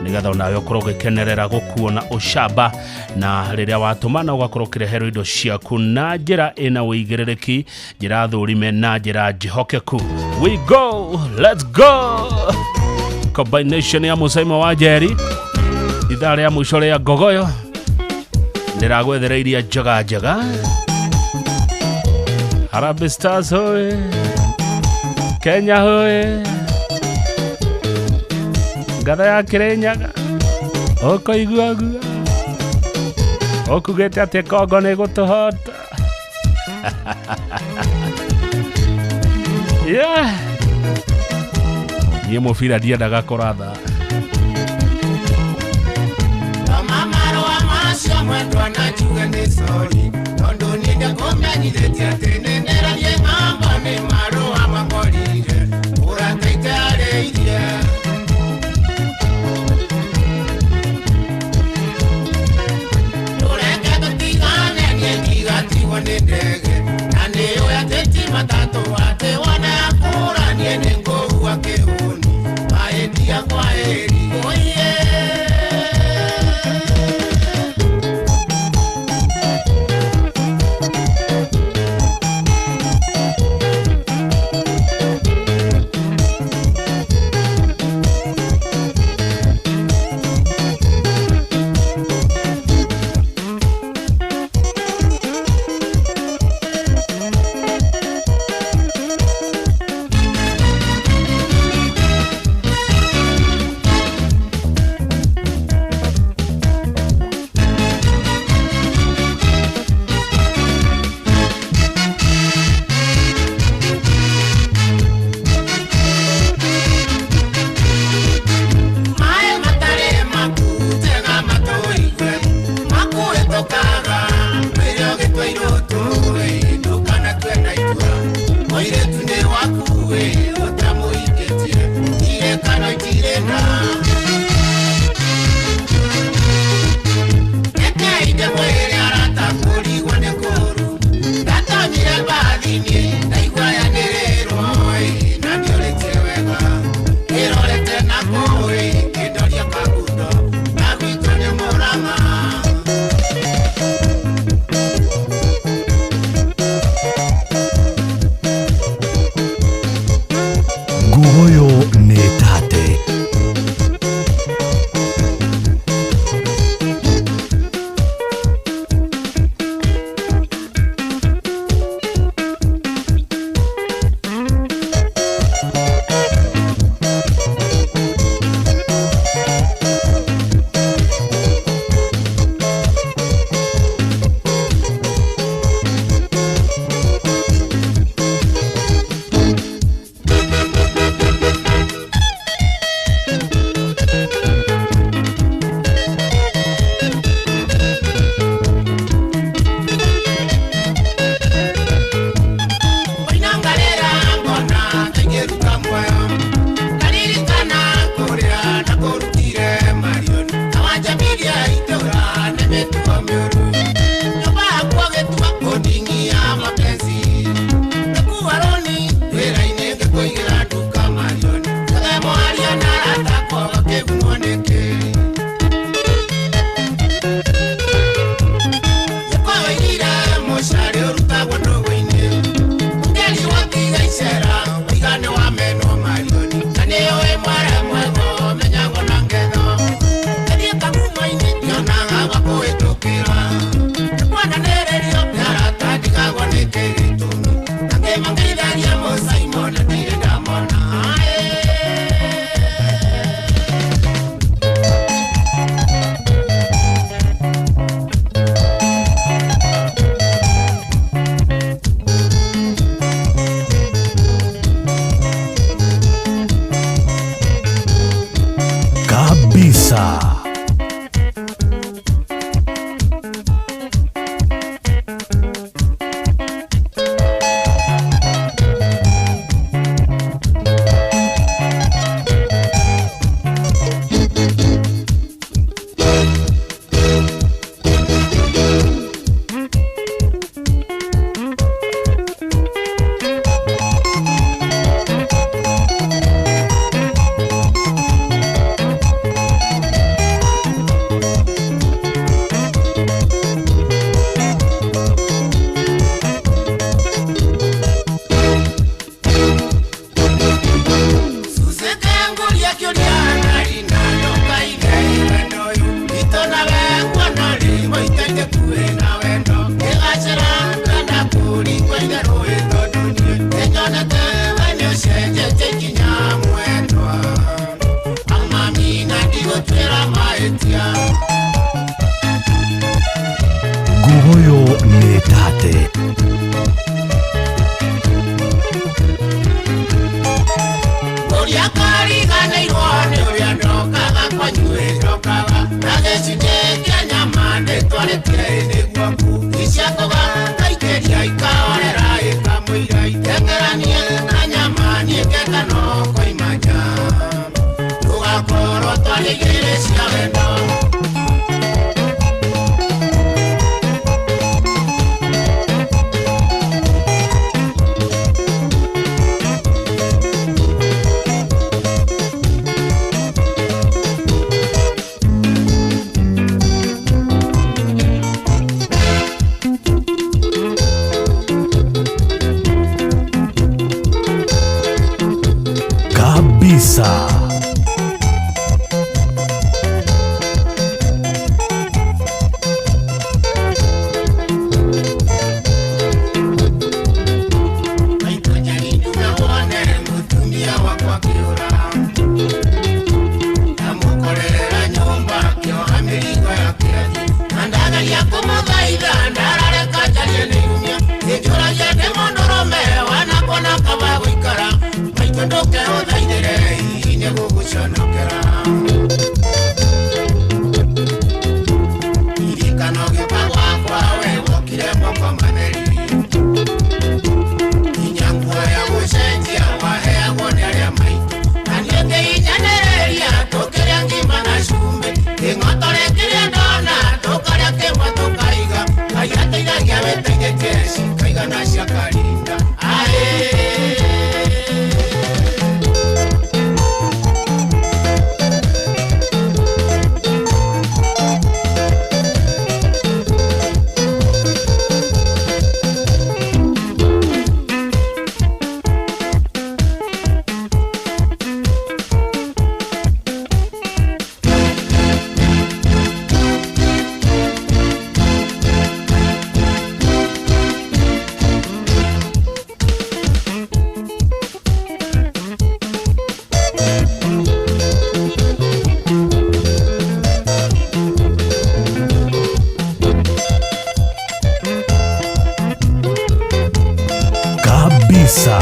nĩgetha onawe ũkorwo ũgĩkenerera gũkuo na ũcamba na rĩrĩa watũma na ũgakorwo ũkĩreherwo indo ciaku na njĩra ĩna ũigĩrĩrĩki njĩra thũrime na njĩra njĩhokeku. We go, let's go. Combination ya Musaima wa Njeri ithaa rĩa mũico rĩa Ngogoyo ndĩragwethera iria njega njega. Harambee Stars hoye, Kenya hoye, ngatha ya Kĩrĩnyaga ũkũigua guo ũkugĩte atĩ Kongo nĩ gũtũhota. Yeah. Niĩ mũbira ndiendaga kũratha. Marũa macio mwendwa na njuge nĩ sorry tondũ nĩ ndakũmenyithĩtie atĩ nĩ ndĩrathiĩ ng'ambo nĩ marũa makorire ũrata itarĩirie. Ndũreke tũtigane niĩ ndigatigwo nĩ ndege na nĩ ũĩ atĩ ti matatũ atĩ wona yakũra niĩ nĩ ngũhua kĩhũni maĩndia kwa Njokaga na gĩcunjĩ kĩa nyama ndĩtwarĩte nĩ gwaku iciakũga ngaikĩria ikahorera ĩkamũira iteng'eranie na nyama niĩ ngeka no koima nja tũgakorwo twarĩ igĩrĩ cia wendo. Kabisa. Kabisa.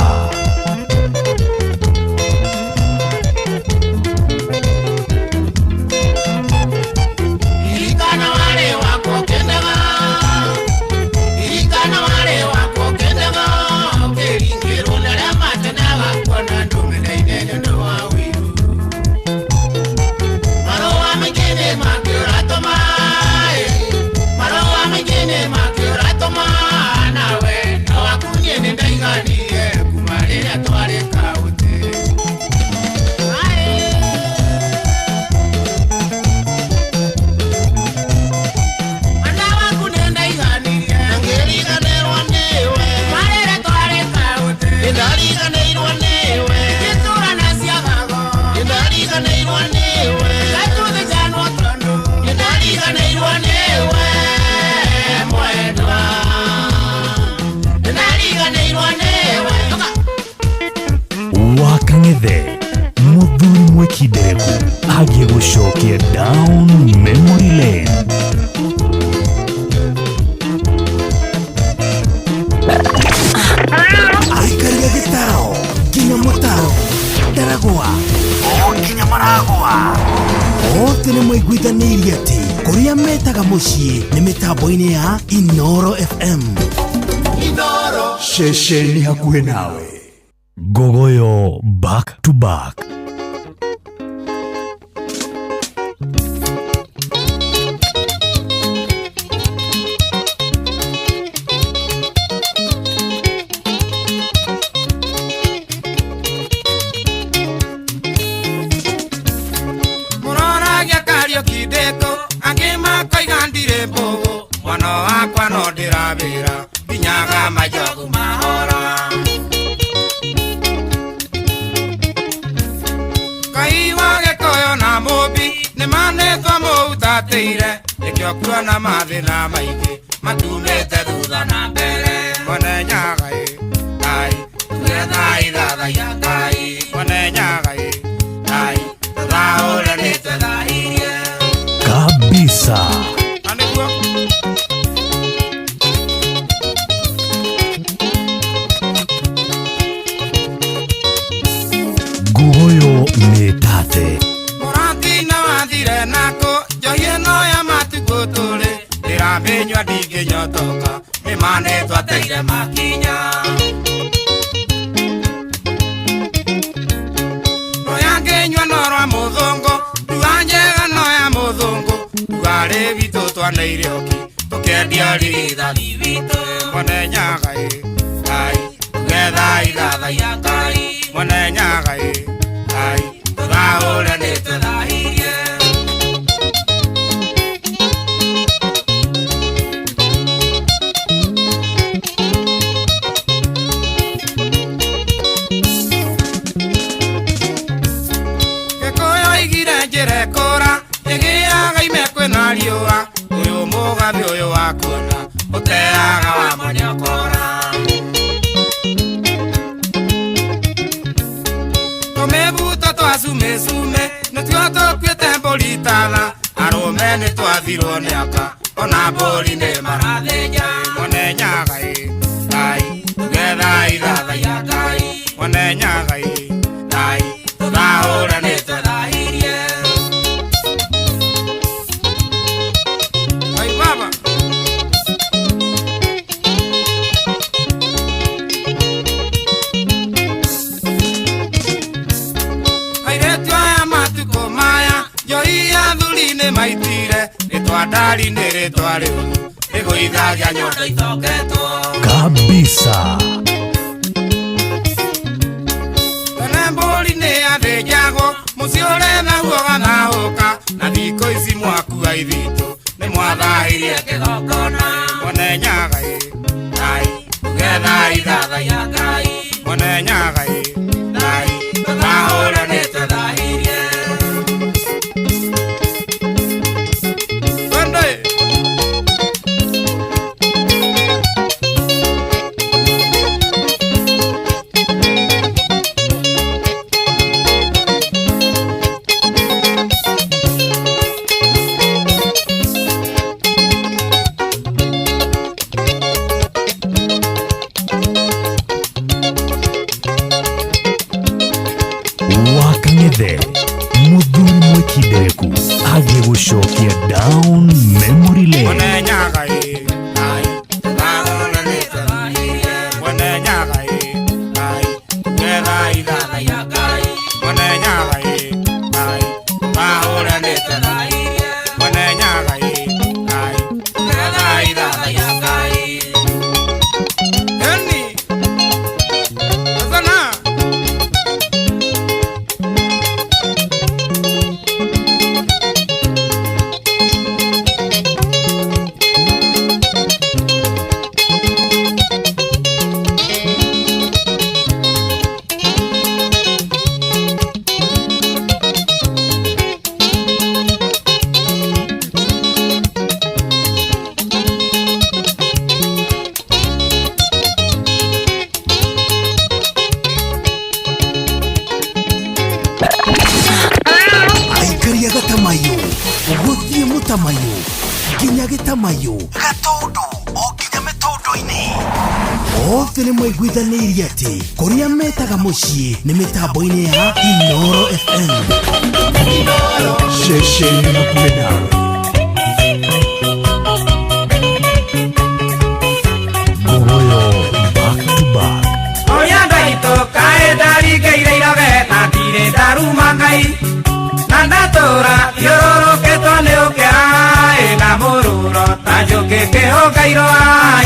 Wakang'ethe muthuri mwikindereku agĩgũcokia down memory lane. Aikarire gĩtaro nginya mũtaro ndaragwa o nginya maragwa othe nĩ maiguithanĩirie atĩ kũrĩa metaga mũciĩ nĩ mĩtambo-inĩ ya Inoro FM. Inoro ceceni hakuhĩ nawe. Gogoyo back to back. Mũroragia Kariũki ndĩkũ angĩ makoiga ndirĩ mbũgũ mwana wakwa no ndĩrawĩra nginyaga majogu mahora. Ngai wa Gĩkũyũ na Mũmbi nĩmanĩtwo mũhutatĩire nĩkĩo kuona mathĩna maingĩ matumĩte thutha na mbere. Mwene Nyaga ĩ Ngai tuge thai thathaiya Ngai mwene Nyaga ĩ Ngai tũthaũre nĩtwethahirie Kabisa. Na nĩguo Gogoyo nĩ tate. Mũratina wathire na Ndamĩnyua ndingĩnyotoka nĩ ma nĩtwateire makinya. Rũya ngĩnyua no rwa mũthũngũ, ndua njega no ya mũthũngũ, ndua rĩ witũ twaneire ũki tũkĩendia rithathi witũ. Mwene Nyaga ĩ Ngai tũgetha ithathaiya Ngai, mwene Nyaga ĩ Ngai tũthahũre nĩtũthahirie. Gĩkũyũ igire njĩra ĩkũra ĩgĩaga ime kwĩna riũa, ũyũ mũgathĩ ũyũ wa kuona ũteaga wa manyokora. Tũmĩbuto twa cume nĩtuo tũkuĩte mbũri tana, arũme nĩtwathirwo nĩ aka ona mbũri nĩ marathĩnja. Mwene Nyaga ĩ Ngai tũgetha ithathaiya Ngai, mwene Nyaga ĩ Ngai tũthahũre nĩtũthahirie. Ai baba. Airĩtu aya matukũ maya njohi ya thuri nĩ maitire, rĩtwa ndari nĩ rĩtwa rĩũru rĩgũithagia nyondo itoketwo Kabisa. Tene mbũri nĩ yathĩnjagwo mũciĩ ũrethagwo ũgathahũka, na thikũ ici mwakua ithitũ nĩ mwathahirie kĩgongona. Mwene Nyaga ĩ Ngai tũgetha ithathaiya Ngai, mwene Nyaga ĩ Ngai tũthahũre nĩtũthahirie. Twende. Wakang'ethe mũthuri mwĩkindereku agĩgũcokia down memory lane. Mwene Nyaga ĩ Ngai tũthahũre nĩtũthahirie. Mwene Nyaga ĩ Ngai tũgetha ithathaiya Ngai, mwene Nyaga ĩ Ngai tũthahũre nĩtũthahirie. Mwene Nyaga ĩ Ngai tũgetha ithathaiya Ngai. Eni Azana. Aikaria gatamayo gũthiĩ mũtamayo nginya gĩtamayo gatũndũ o nginya mĩtũndũ-inĩ othe nĩ maiguithanĩirie atĩ kũrĩa metaga mũciĩ nĩ mĩtambo-inĩ ya Inoro FM. Ceceni hakuhĩ nawe. Ngogoyo back to back. Ũrĩa ndaitũ kaĩ ndaringĩire iroge na ndirĩ ndaruma Ngai, na ndatũra thiũrũrũkĩtwo nĩ ũkĩa ĩ na mũruro ta njũkĩ kĩhũnga irũa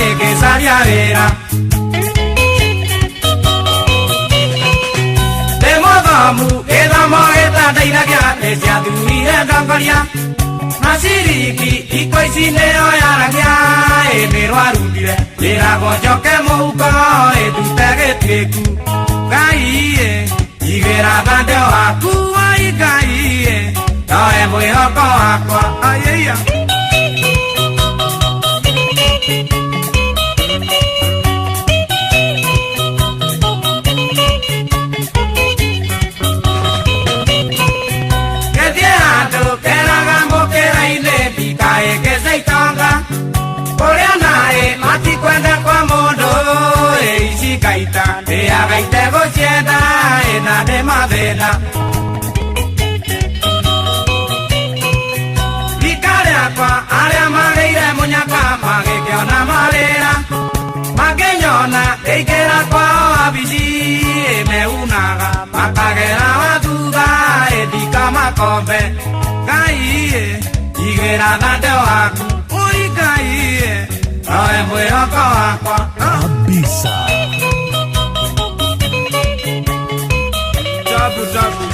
ĩ ngĩcaria wĩra. Ndĩ mũthomu gĩthomo gĩtandeithagia nĩ ciathurire ndongoria, na ciringi thikũ ici nĩyo yaragia ĩ nĩrwarundire njĩragwo njoke mũhuko ĩ ndute gĩtuĩku. Ngai ĩ igĩra thandĩ waku ai Ngai ĩ noe mwĩhoko wakwa aiya. Gĩthiĩ handũ keraga mũkĩra-inĩ ndikaĩgĩce itonga, kũrĩa naĩ matikwenda kwa mũndũ ĩ ici ngaita ndĩaga itegũcienda ĩ na ndĩ mathĩna. Rika rĩakwa arĩa magĩire mũnyaka Ĩingĩra kwao wabici ĩmeunaga makagera wa thutha ĩthika makombe Ngai igĩra thande waku ui Ngai nowe mwĩhoko wakwa Kabisa. Tabu tabu.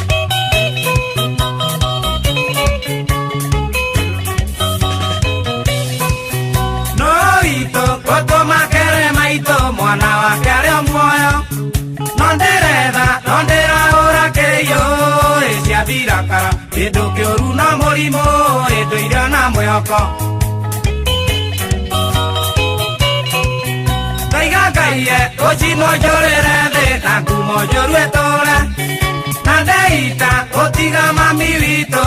No itũ gũtũmakere maitũ mwana wake arĩ o muoyo no ndĩretha no ndĩrahũra kĩiyũ ĩ ciathirakara kĩndũ kĩũru no mũrimũ ĩndũire na mwĩhoko Ndaiga Ngai ũcinwo njũrĩre thĩ na ngumo njũru ĩtũre na ndeita gũtiga mami witũ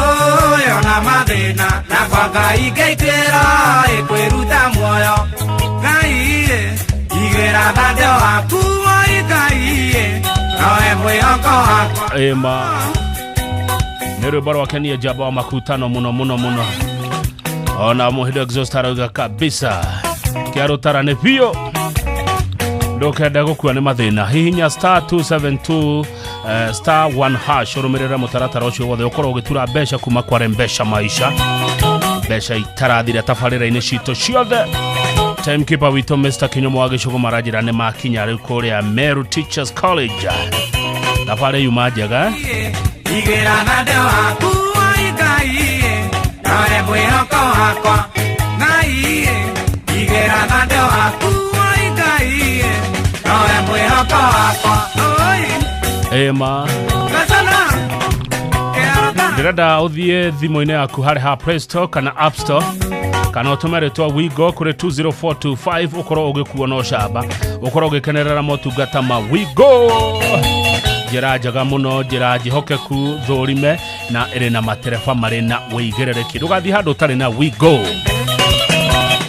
yona mathĩna na kwa Ngai ngĩituĩra ĩkwĩruta muoyo Ngai igĩra thande waku oi Ngai nowe mwĩhoko wakwa. Ĩma nĩ rwĩmbo rwakenia njamba wa makutano mũno mũno mũno ona mũhindo exhaust arauga kabisa kĩarũtara nĩ biũ ndũkenda gũkua nĩ mathĩna. Hihinya star 272 star 1 hash ũrũmĩrĩre mũtaratara ũcio wothe ũkorwo ũgĩtura mbeca kuma kware mbeca maisha mbeca itarathira tabarĩra-inĩ citũ ciothe. Timekeeper witũ Mr. Kinyomo wa Gĩcũgũ maranjĩra nĩ makinya rĩu kũrĩa Meru Teachers College. Thabarĩ yuma njega. Igĩra thande waku oi Ngai nowe mwĩhoko wakwa Ngai igĩra thande waku oi Ngai nowe mwĩhoko wakwa oi Ĩma Gacana ndĩrenda ũthiĩ thimũ-inĩ yaku harĩ ha Play Store kana App Store kana ũtũme rĩtwa Wigo kũrĩ 20425 ũkorwo ũgĩkuo na ũcamba ũkorwo ũgĩkenerera motungata ma Wigo njĩra njega mũno njĩra njĩhokeku thũrime na ĩrĩ na matereba marĩ na wĩigĩrĩrĩki ndũgathiĩ handũ ũtarĩ na Wigo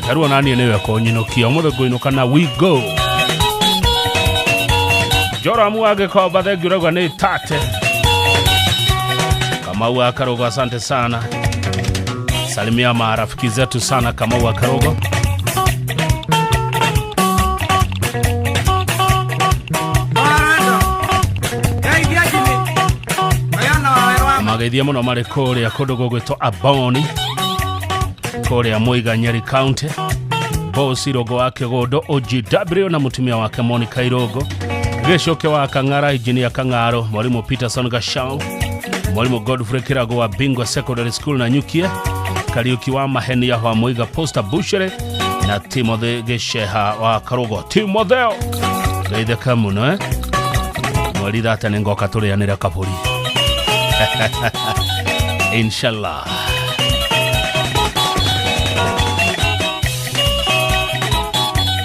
tarĩu ona niĩ nĩwe kũnyinũkia ũmũthĩ ngũinũka na Wigo. Joramu wa Gĩkomba thengiũ ũrauga nĩ tate Kamau wa Karogo, asante sana. Salimia marafiki zetu sana Kamau wa Karogo. Mageithia mũno marĩ kũrĩa kũndũ gũgwĩtwo Aboni kũrĩa Mũiga Nyeri County. Boss Irogo wa Kĩgũndũ OGW na mũtumia wake Monica Irogo, Gĩcoke wa Kang'ara Engineer Kang'aro, Mwalimu Peterson Gashau, Mwalimu Godfrey Kirago wa Bingwa Secondary School na Nyukia, Kariuki wa Mahenia wa Muiga Posta Bushere na Timothy Gesheha wa Karogo. Timotheo geithĩka mũno mweri thate nĩ ngoka tũrĩanĩre kabũri inshallah.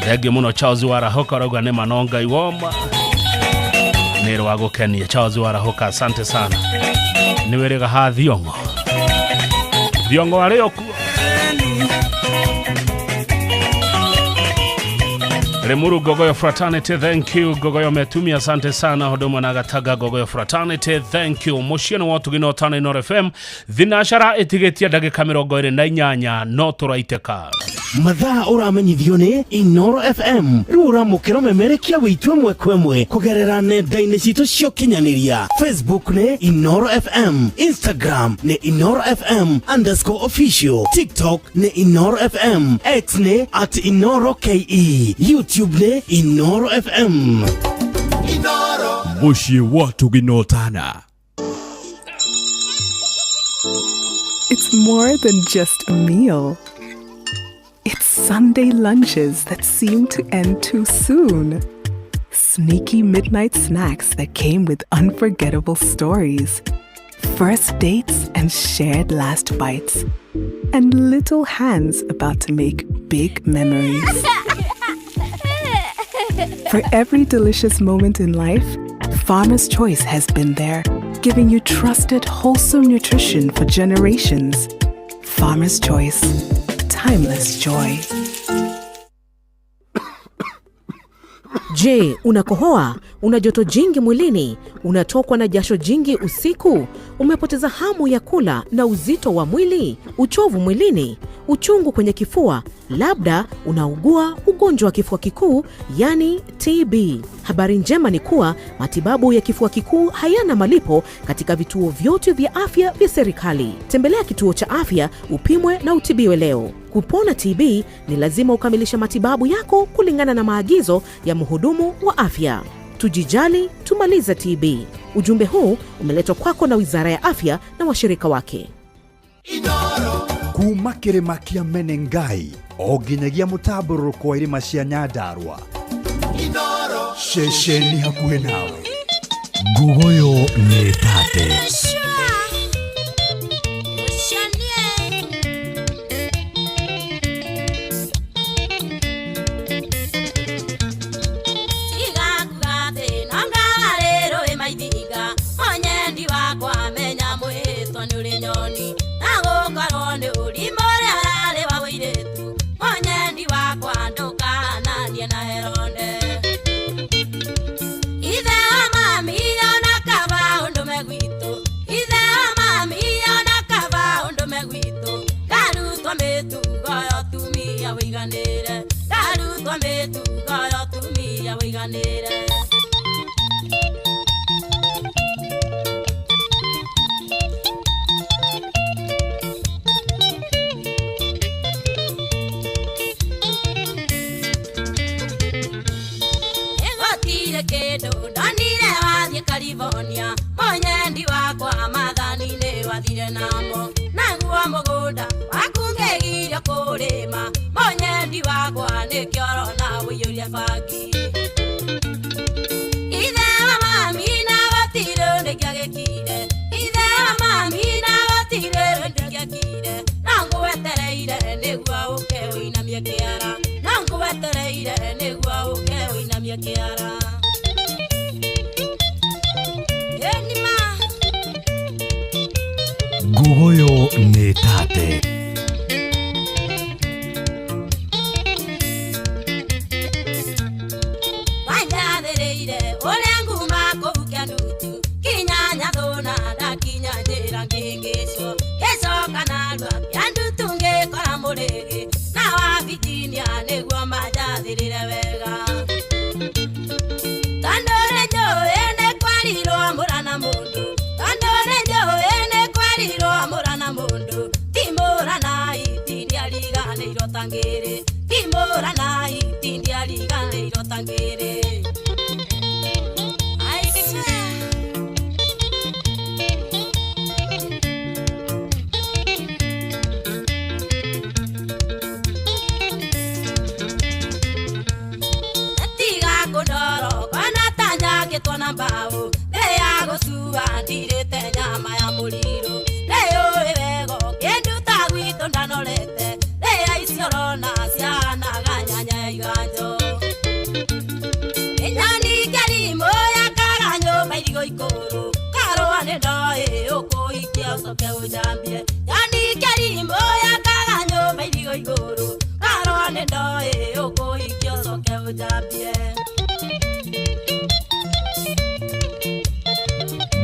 Thengiũ mũno Charles Warahoka arauga nĩ manonga iwoma nĩ rwa gũkenia. Charles Warahoka asante sana. Nĩ wĩrĩga ha Thiong'o Thiong'o arĩ o kuo. Lemuru Gogoyo Fraternity, thank you. Gogoyo Metumi, asante sana. Hodoma na Gataga Gogoyo Fraternity, thank you. Mũciĩ wa Tugino Tana Inooro FM thinashara ĩtigĩtie ndagĩka 28 no tũraitĩka. Mathaa ũramenyithio nĩ Inooro FM rĩu ũramũkĩra memerekia wĩitũ ĩmwe kwa ĩmwe kũgerera nenda-inĩ citũ cia ũkinyanĩria. Facebook nĩ Inooro FM, Instagram nĩ Inooro FM underscore official, TikTok nĩ Inooro FM, X nĩ at Inooro KE, YouTube nĩ Inooro FM. Mũciĩ wa Tugino Tana. It's more than just a meal. It's Sunday lunches that seem to end too soon. Sneaky midnight snacks that came with unforgettable stories. First dates and shared last bites. And little hands about to make big memories. For every delicious moment in life, Farmer's Choice has been there, giving you trusted, wholesome nutrition for generations. Farmer's Choice. Timeless joy. Je, unakohoa? Una joto jingi mwilini? Unatokwa na jasho jingi usiku? Umepoteza hamu ya kula na uzito wa mwili? Uchovu mwilini? uchungu kwenye kifua, labda unaugua ugonjwa wa kifua kikuu, yani TB. Habari njema ni kuwa matibabu ya kifua kikuu hayana malipo katika vituo vyote vya afya vya serikali. Tembelea kituo cha afya upimwe na utibiwe leo. Kupona TB ni lazima ukamilishe matibabu yako kulingana na maagizo ya mhudumu wa afya. Tujijali, tumalize TB. Ujumbe huu umeletwa kwako na Wizara ya Afya na washirika wake. Kuma kĩrĩma kĩa Menengai o nginyagia mũtambũrũko wa irĩma cia Nyandarua, ceceni hakuhĩ nawe. Nguguyo nĩ tate. Nguguyo nĩ tate.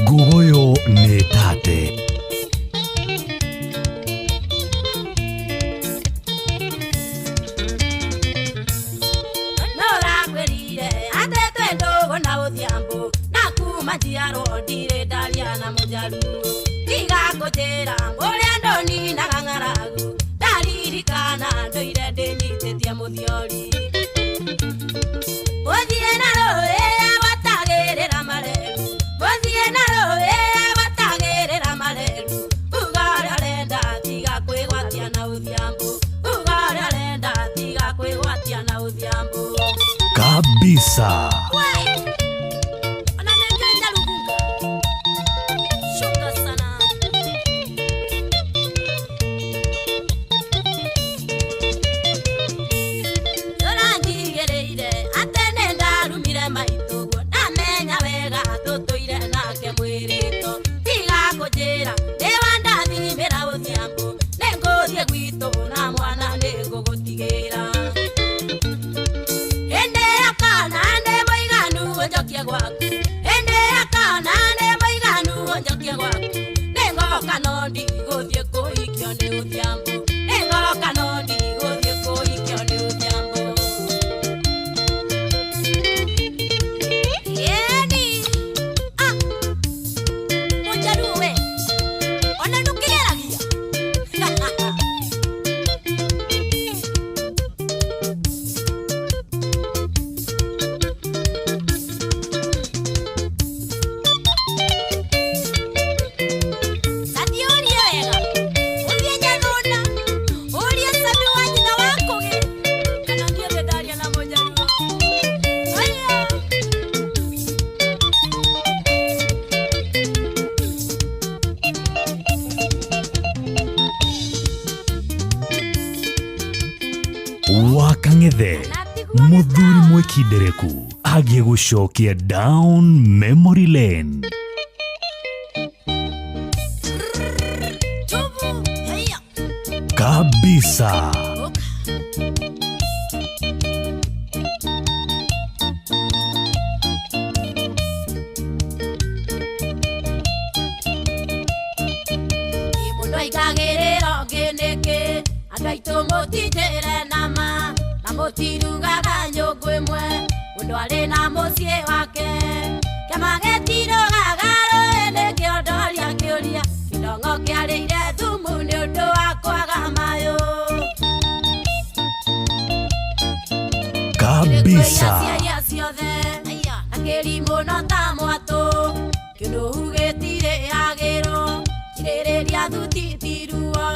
Nguguyo nĩ tate. Kabisa. Ende akana ande moigana. Wa Kang'ethe mũthuri mwĩkindereku agiĩ gũcokia down memory lane. Kabisa. Mũndũ aigagĩrĩra ũngĩ nĩkĩ? Andũ aitũ mũtinjĩre nama na mũtirugaga nyũngũ ĩmwe. Mũndũ arĩ na mũciĩ wake kĩama gĩtirũgaga rũĩ nĩkĩo ndoria kĩũria kĩndong'o kĩarĩire thumu nĩ ũndũ wa kwaga mayũ. Kabisa. Ciaria ciothe na kĩrimũ no ta mwatũ kĩũnũhu gĩtirĩ agĩrwo kirĩrĩria thuti ti ruo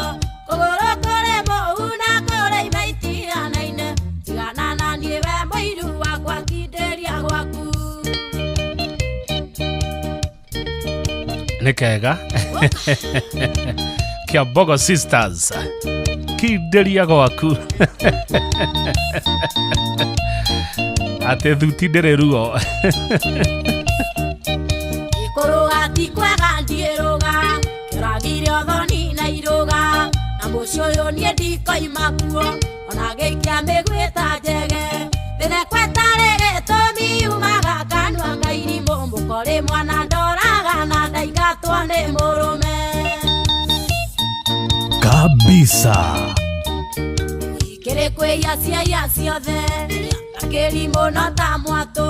kũgũrũ kũrĩ mũhu na kũrĩ ime itianaine tigana na niĩ we mũiru wakwa kindĩria gwaku. Nĩ kega Kiambogo Sisters kindĩria gwaku atĩ thuti ndĩrĩ ruo. Kũrũga ti kwega ndiĩrũga kĩũragire ũthoni na irũga na mũciĩ ũyũ niĩ ndikoima kuo ona ngĩikia mĩguĩ ta njege mĩtheko ĩtarĩ gĩtũmi yumaga kanua ka irimũ mũkorĩ mwana ndoraga na ndaingatwo nĩ mũrũme. Kabisa. Kĩrĩ kwĩia ciaia ciothe na kĩrimũ no ta mwatũ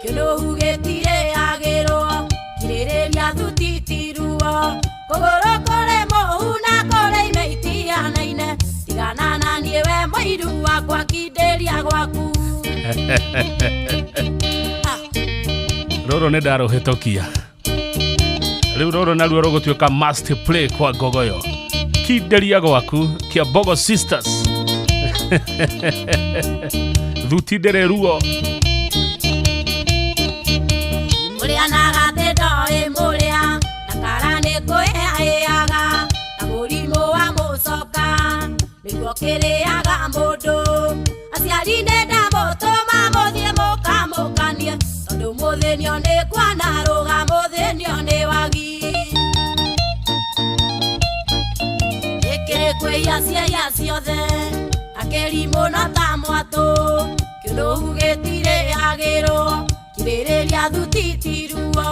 kĩũnũhu gĩtirĩ agĩrwo kirĩrĩria thuti ti ruo kũgũrũ kũrĩ mũhu na kũrĩ ime itianaine tigana na niĩ we mũiru wakwa kindĩria gwaku. Rũrũ nĩ ndarũhĩtũkia rĩu rũrũ naruo rũgũtuĩka must play kwa ngogoyo kindĩria gwaku Kiambogo Sisters thuti ndĩrĩ ruo. Mũrĩa na gathĩ ndoĩ mũrĩa na kara nĩ kwĩhaĩaga na mũrimũ wa mũcoka nĩguo kĩrĩaga mũndũ aciari nĩ ndamũtũma mũthiĩ mũkamũkanie tondũ mũthĩnio nĩ kwana rũga mũthĩnio nĩ wagi. Ĩkĩrĩ kwĩia ciaia ciothe akĩrimũ no ta mwatũ kĩũnũhu gĩtirĩ agĩrwo kirĩrĩria thuti ti ruo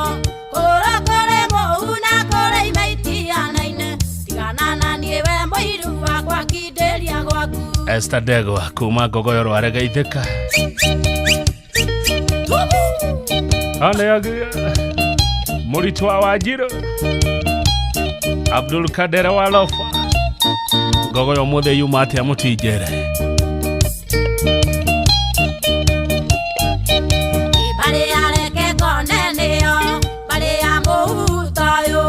kũgũrũ kũrĩ mũhu na kũrĩ ime itianaine tigana na niĩ we mũiru wakwa kindĩria gwaku. Esther Ndegwa kuma ngogoyo rwaregeithĩka aneagia mũritũ wa Wanjirũ Abdul Kadere wa Lofa ngogoyo ũmũthĩ yuma atĩa mũtinjere. Barĩ areke ngone nĩyo barĩ ya mũhuto ũyũ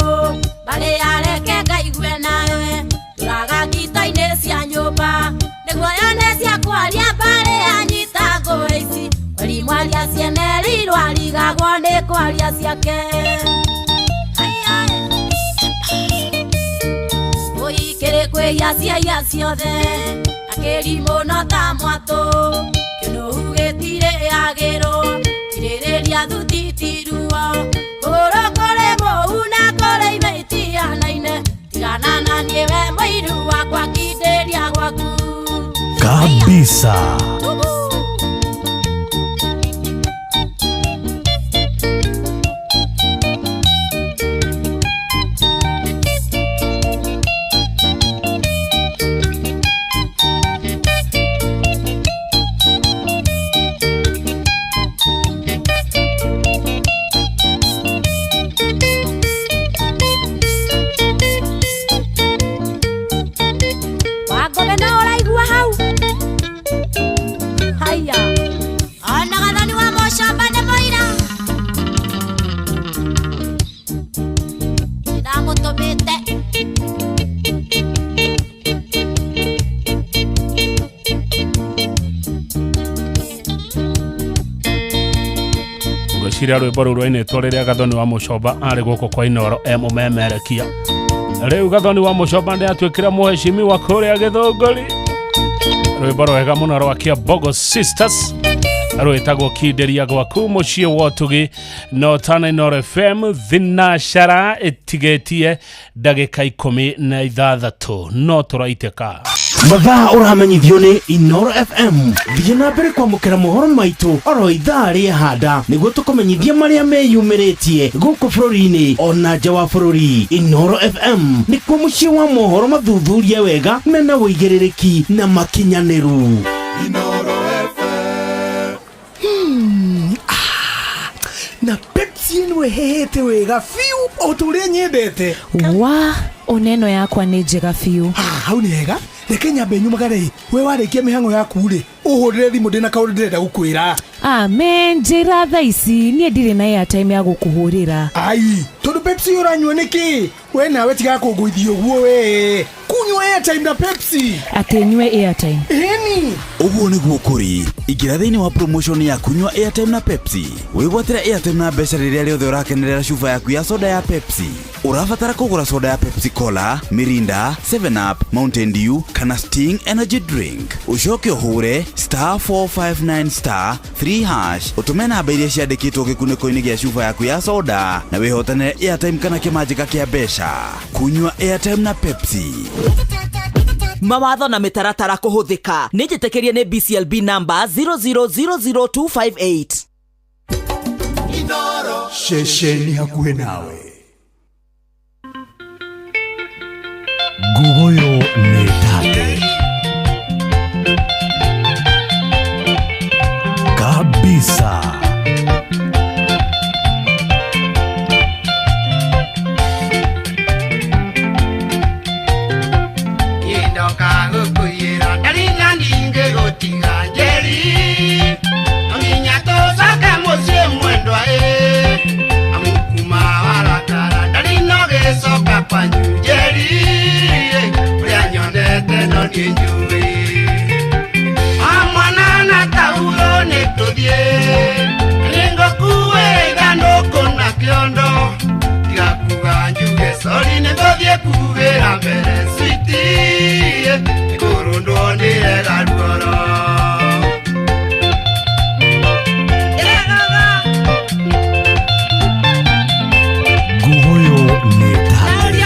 barĩ areke ngaigue nawe tũraga ngito-inĩ cia nyũmba nĩguo yone cia kwaria barĩ anyita ngũĩ ici mweri mwaria cienerirwo arigagwo nĩ kwaria ciake. Ũikĩrĩ kwĩia ciaia ciothe na kĩrimũ no ta mwatũ kĩũnũhu gĩtirĩ agĩrwo kirĩrĩria thuti ti ruo kũgũrũ kũrĩ mũhu na kũrĩ ime itianaine tigana na niĩ we mũiru wakwa kindĩria gwaku. Kabisa. Wangũgĩ no ũraigua hau haya ona gathani wa mũcamba nĩ mũira ndamũtũmĩte. Ngwĩciria rwĩmbo rũu rwainĩtwo rĩrĩa Gathoni wa Mũcomba arĩ gũkũ kwa Inooro e mũmemerekia. Rĩu Gathoni wa Mũcomba nĩ atuĩkire mũhecimiwa kũrĩa Gĩthũngũri. Rwĩmbo rwega mũno rwa Kiambogo Sisters rwĩtagwo kinderia gwaku mũciĩ wa ũtugi no tana Inooro FM thinacara ĩtigĩtie ndagĩka 16 no tũraitĩka. Mathaa ũramenyithio nĩ Inooro FM. Thiĩ na mbere kwamũkĩra mohoro maitũ oro ithaa rĩehanda nĩguo tũkũmenyithie marĩa meyumĩrĩtie gũkũ bũrũri-inĩ ona nja wa bũrũri. Inooro FM nĩkuo mũciĩ wa mohoro mathuthurie wega mena ũigĩrĩrĩki na makinyanĩru. Na Pepsi ĩno ĩhĩhĩte wega biũ o ta ũrĩa nyendete. Wa ona ĩno yakwa nĩ njega biũ. Hau nĩ hega, reke nyambe nyumagare. We warĩkia mĩhang'o yaku rĩ, ũhũrĩre thimũ, ndĩna kaũndũ ndĩrenda gũkwĩra. Amen, njĩra thaa ici, niĩ ndirĩ na airtime ya gũkũhũrĩra. Ai, tondũ Pepsi ũranyua nĩkĩ? We nawe tiga kũngũithia ũguo, we kunyua airtime na Pepsi. Atĩ nyue airtime? Ĩni. Ũguo nĩguo kũrĩ. Ingĩra thĩinĩ wa promotion ya kunyua airtime na Pepsi, wĩgwatĩre airtime na mbeca rĩrĩa rĩothe ũrakenerera cuba yaku ya soda ya Pepsi. Ũrabatara kũgũra soda ya Pepsi Cola, Mirinda, 7 Up, Mountain Dew kana Sting Energy Drink, ũcoke ũhũre *459*3# ũtũme namba iria ciandĩkĩtwo gĩkunĩko-inĩ gĩa cuba yaku ya soda na wĩhotanĩre airtime kana kĩmanjĩka kĩa mbeca. Kunyua airtime na Pepsi. Mawatho na mĩtaratara kũhũthĩka. Nĩ njĩtĩkĩrie nĩ BCLB number 0000258. Ceceni hakuhĩ nawe. Nguguyo nĩ tate kabisa. Indoka gũkũiyĩra ndarĩ na ndingĩgũtiga njeri, no nginya tũcoke mũciĩ mwendwa ĩ, amu kuma warakara ndarĩ no gĩcoka kwanyu njeri, ũrĩa nyonete no niĩ njũĩ. O mwana na tauro nĩ tũthiĩ, nĩngũkuĩra ithandũkũ na kĩondo, tiga kuga njuge sori, nĩngũthiĩ kugĩra mbere sweetie, nĩkũrũndwo nĩrega ruoro. Nguguyo nĩ tate.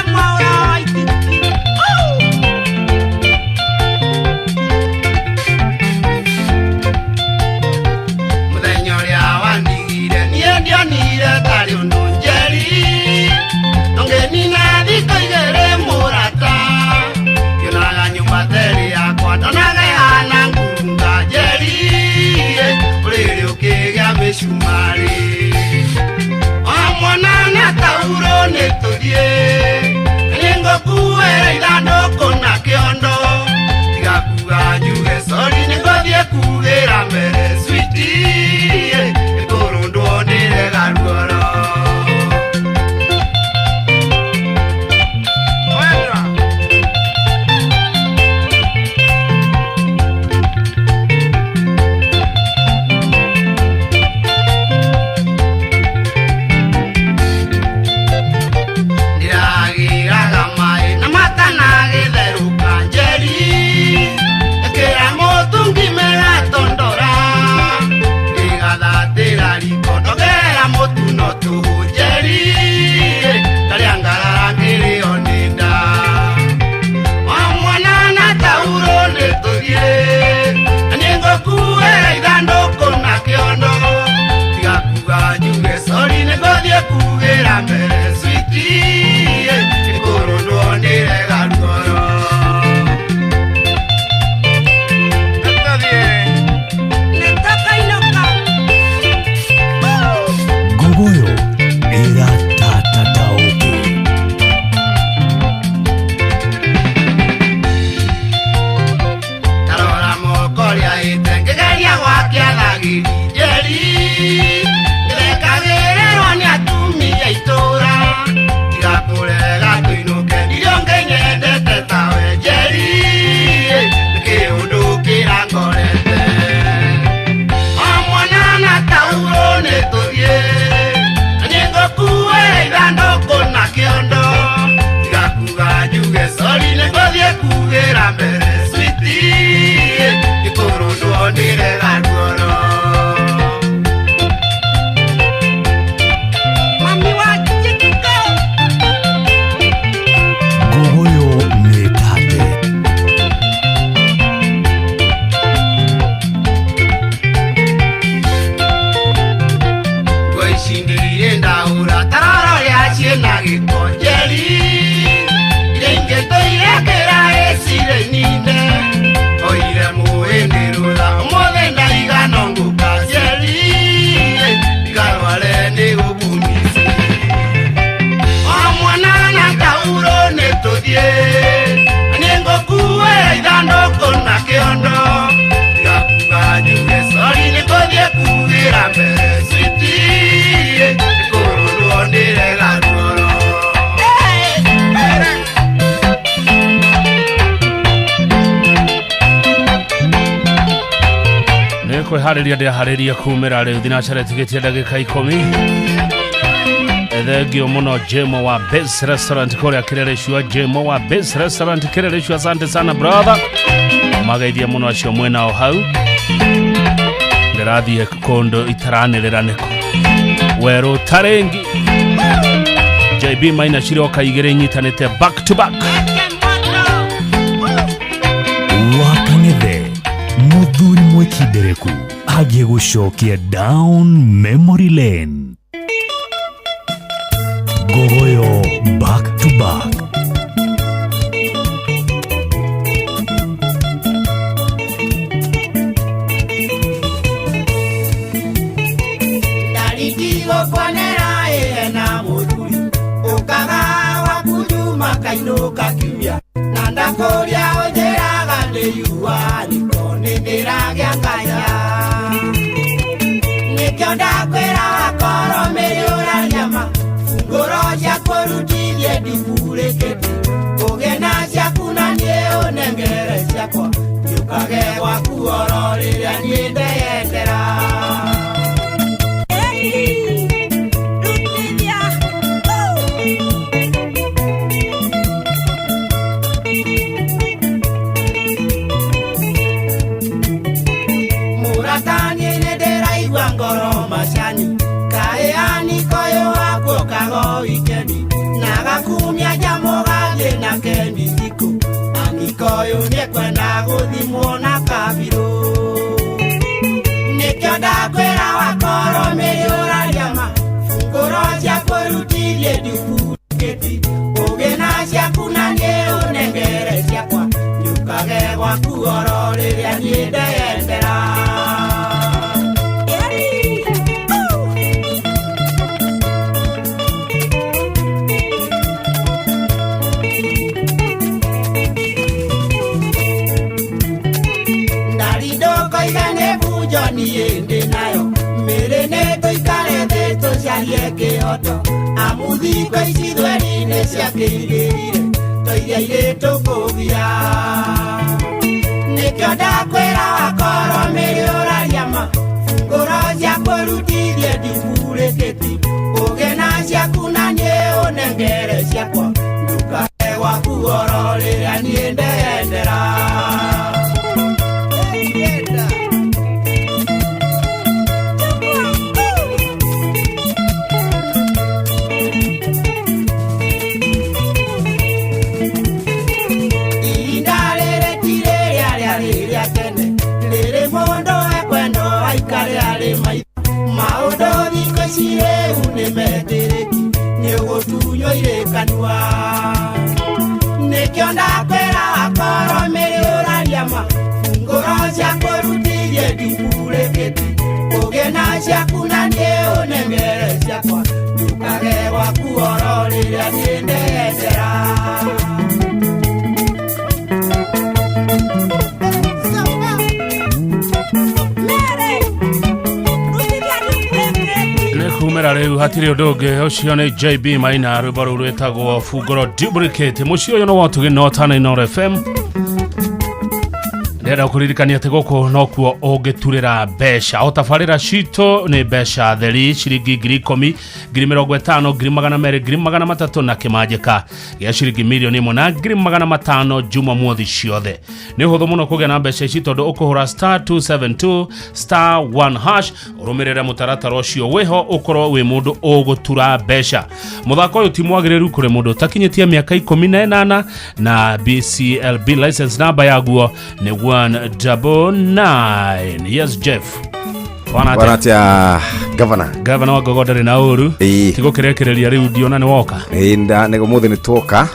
Mũthenya ũrĩa wandigire niĩ ndionire tarĩ ũndũ njeri, tũngĩnina thikũ igĩrĩ mũrata, ngĩonaga nyũmba teri yakwa ndonaga ĩhana ngurunga njeri, ũrĩrĩ ũkĩgĩa mĩcumarĩ. O mwana na tauro nĩ tũthiĩ, nĩngũkuĩra ithandũkũ na kĩondo, tiga kuga njuge sori, nĩngũthiĩ kugĩra mbere sweetie, nĩkũrũndwo nĩrega ruoro. Wendwa. Ndĩragĩraga maĩ na matanagĩtherũka njeri, ĩkĩra mũtungi megatondora, ndĩgathatĩra riko ndongerera mũtu no tũhũ njeri, ndarĩa ngarara ngĩrĩo nĩ nda. O mwana na tauro nĩ tũthiĩ, na nĩngũkuĩra ithandũkũ na kĩondo, tiga kuga njuge sori, nĩngũthiĩ kugĩra mbere sweetie, nĩkũrũndwo nĩrega ruoro. Nguguyo ĩratatataũkĩ. Tarora moko rĩa ĩte ngĩgeria gwakia thagiri njeri, ngĩthekagĩrĩrwo nĩ atumia itũra, tiga kũrega tũinũke, ndirio ngĩnyendete tawe njeri, nĩkĩ ũndũ kĩrangorete. O mwana na tauro nĩ tũthiĩ, na nĩngũkuĩra ithandũkũ na kĩondo, tiga kuga njuge sori, nĩngũthiĩ kugĩra mbere sweetie. Kwĩharĩria ndĩraharĩria kumĩra rĩu thinacara ĩtigĩtie ndagĩka 10. Thengio mũno Jemo wa Base Restaurant kũrĩa Kĩrerecua. Jemo wa Base Restaurant Kĩrerecua, asante sana brother, mageithie mũno acio mwena o hau. Ndĩrathiĩ kũndũ itaranĩrĩra nĩkũ werũ tarĩngi. JB Maina ciroka igĩrĩ nyitanĩte back to back. Wakang'ethe mũthuri mwĩkindereku agiĩ gũcokia down memory lane. Ngogoyo back to back. Ndarigirwo kuonera ĩna mũthuri ũkaga waku Juma kainũka kiumia na ndakũria ũnjĩraga ndĩ yua niko nĩ ndĩragĩa nganya nĩkĩo ndakwĩra wakorwo mĩrĩ ũranyama ngoro ciaku ũrutithie ndimburĩkĩti ũgĩe na ciaku na niĩ ũnengere ciakwa njũkage gwaku oro rĩrĩa niĩ ndeyendera. Mũrataniĩ nĩ ndĩraigua ngoro macani kaĩ anikoyũ wakwo kago wikendi na gakumia nyamũ gathiĩ na kemithikũ anikoyũ nĩkwenda gũthimwo na kabirũ nĩkĩo ndakwĩra wakorwo mĩrĩ ũrariama ngoro ciaku ũrutithie ndibukĩti ũgĩe na ciaku na niĩ ũnengere ciakwa njũkage gwaku oro rĩrĩa niĩ ndeyendera. Ndarindokoiga nĩ bunjo niĩ ndĩ nayo mĩrĩ nĩ tũikare thĩ tũcarie kĩhoto amu thikũ ici thweri nĩ ciakĩingĩrire tũiria irĩ tũkũgia nĩkĩo ndakwĩra wakorwo mĩrĩ ũrariama ngoro ciaku ũrutithie ndimburĩkĩti ũgĩe na ciaku na niĩ ũnengere ciakwa ndũkage gwaku oro rĩrĩa niĩ ndeyendera. Ihinda rĩrĩ ti rĩrĩa rĩarĩ rĩa tene rĩrĩ mũndũ ekwendwo aikare arĩ maitho maũndũ thikũ ici rĩu nĩ metĩrĩki nĩ ũgũtunywo irĩ kanua nĩkĩo ndakwĩra wakorwo mĩrĩ ũrariama ngoro ciaku ũrutithie ndimburĩkĩti ũgĩe na ciaku na niĩ ũnengere ciakwa ndũkage gwaku oro rĩrĩa niĩ ndeyendera. Nĩ kumĩra rĩu hatirĩ ũndũ ũngĩ. Ũcio nĩ JB Maina, rwĩmbo rũu rwĩtagwo Bungoro Duplicate. Mũciĩ ũyũ nĩ wotugĩ notana Inooro FM. Ndĩrenda kũririkania atĩ gũkũ nokuo ũngĩturĩra mbeca o tabarĩra citũ nĩ mbeca theri ciringi 10,000, 50,000, 200,000, 300,000 na kĩmanjĩka gĩa ciringi 1,500,000 na 500,000 Jumamothi ciothe. Nĩ ũhũthũ mũno kũgĩa na mbeca ici tondũ ũkũhũra star 272 star 1 hash ũrũmĩrĩre mũtaratara ũcio wĩho ũkorwo wĩ mũndũ ũgũtura mbeca. Mũthako ũyũ ti mwagĩrĩru kũrĩ mũndũ ũtakinyĩtie mĩaka 18 na BCLB license number yaguo nĩ 199. Yes Jeff. Wana Bwana atia governor. Governor wa Ngogo ndarĩ na ũru. Tigũkĩrekereria rĩu ndiona nĩ woka. Ĩĩ nda nĩ ũmũthĩ nĩ tuoka.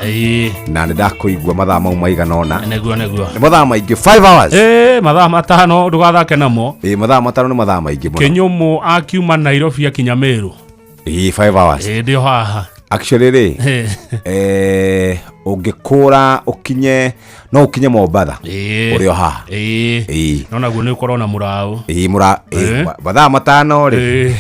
Na nĩ ndakũigua mathaa mau maigana ũna. Nĩguo nĩguo. Nĩ mathaa maingĩ 5 hours. Ĩĩ mathaa 5 ndũgathake namo. Ĩĩ mathaa 5 nĩ mathaa maingĩ mũno. Kĩnyũmũ akiuma Nairobi akinya Meru. Ĩĩ 5 hours. Ĩĩ ndĩ o haha. Actually rĩ. Ũngĩkũra ũkinye, no ũkinye Mombatha ũrĩ o haha. Ĩĩ, no naguo nĩ ũkorwo na mũraũ. Ĩĩ, mũra ĩĩ, mathaa 5 rĩ.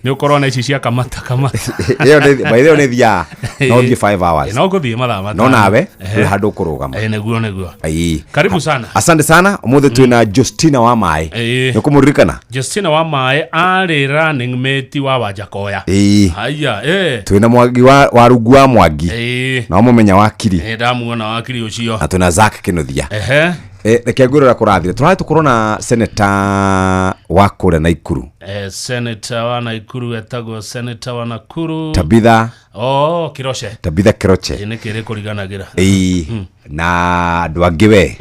Nĩ ũkorwo na ici cia kamata kamata. Ĩyo nĩ by the way nĩ thiaga no thiĩ 5 hours. No gũthiĩ mathaa 5. No nawe ndũrĩ handũ ũkũrũgama. Nĩguo nĩguo. Ĩĩ. Karibu sana. Asante sana. Ũmũthĩ twĩna Justina wa maĩ. Nĩ ũkũmũririkana? Justina wa maĩ arĩ running mate wa Wanjakoya. Ĩĩ. Haya, eh. Twĩna Mwangi wa rungu wa Mwangi. Na wamũmenya wakiri. Ndamuona wakiri ũcio. Na twĩna Zack Kinuthia. Ehe. Reke ngwĩre ũrĩa kũrathire. Tũrathiĩ tũkorwo na senator wa kũrĩa Naikuru. Senator wa Naikuru etagwo senator wa Nakuru. Tabitha. Oh, Kiroche. Tabitha Kiroche. Ĩ, nĩ kĩrĩ kũriganagĩra. Ĩĩ. Na andũ angĩ we.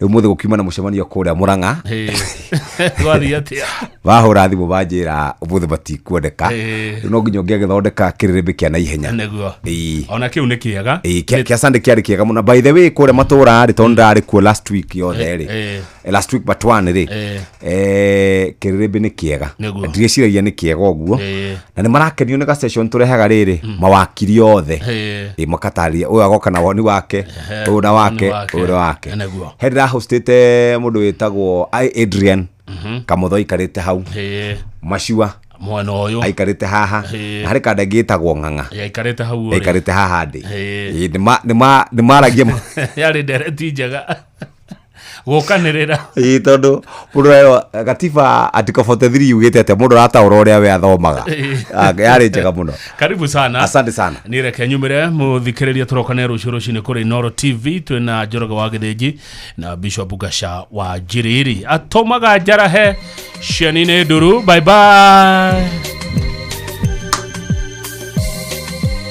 Rĩu mũthĩ gũkiuma na mũcemanio kũrĩa Mũrang'a. Gwathiĩ atĩa? Bahũra thimũ banjĩra ũmũthĩ matikuoneka. Rĩu no nginya ũngĩagĩthondeka kĩrĩrĩmbĩ kĩa naihenya. Nĩguo. Ĩĩ. Ona kĩu nĩ kĩega. Ĩĩ, kĩa Sunday kĩarĩ kĩega mũno. By the way, kũrĩa matũra rĩ, tondũ ndarĩ kuo last week yothe rĩ. Last week but one rĩ. Kĩrĩrĩmbĩ nĩ kĩega. Nĩguo. Ndigĩciragia nĩ kĩega ũguo. Na nĩ marakenio nĩ ga session tũrehaga rĩrĩ, mawakiri othe. Ĩĩ, makatarĩria ũyũ agoka na woni wake, ũyũ na wake, woni wake. ũyũ na wake. Nĩguo. He ndĩrahostĩte mũndũ wĩtagwo Adrian Kamotho aikarĩte hau. Macua mwena ũyũ aikarĩte haha. Na harĩ kanda ĩngĩ ĩtagwo Ng'ang'a. Aikarĩte hau ũrĩ. Aikarĩte haha ndĩ. Ĩĩ, nĩ maragia Yarĩ ndereti njega. Gũkanĩrĩra. Ĩĩ, tondũ mũndũ ũrerwo gatiba article 43 yugĩte atĩa, mũndũ arataũra ũrĩa we athomaga. Yarĩ njega mũno. Karibu sana. Asante sana. Niĩ reke nyumĩre mũthikĩrĩria, tũrokane rũciũ rũcinĩ kũrĩ Inooro TV. Twĩna Njoroge wa Gĩthĩnji na Bishop Gasha wa Njiriri. Atũmaga njarahe cieni nĩ nduru. Bye bye.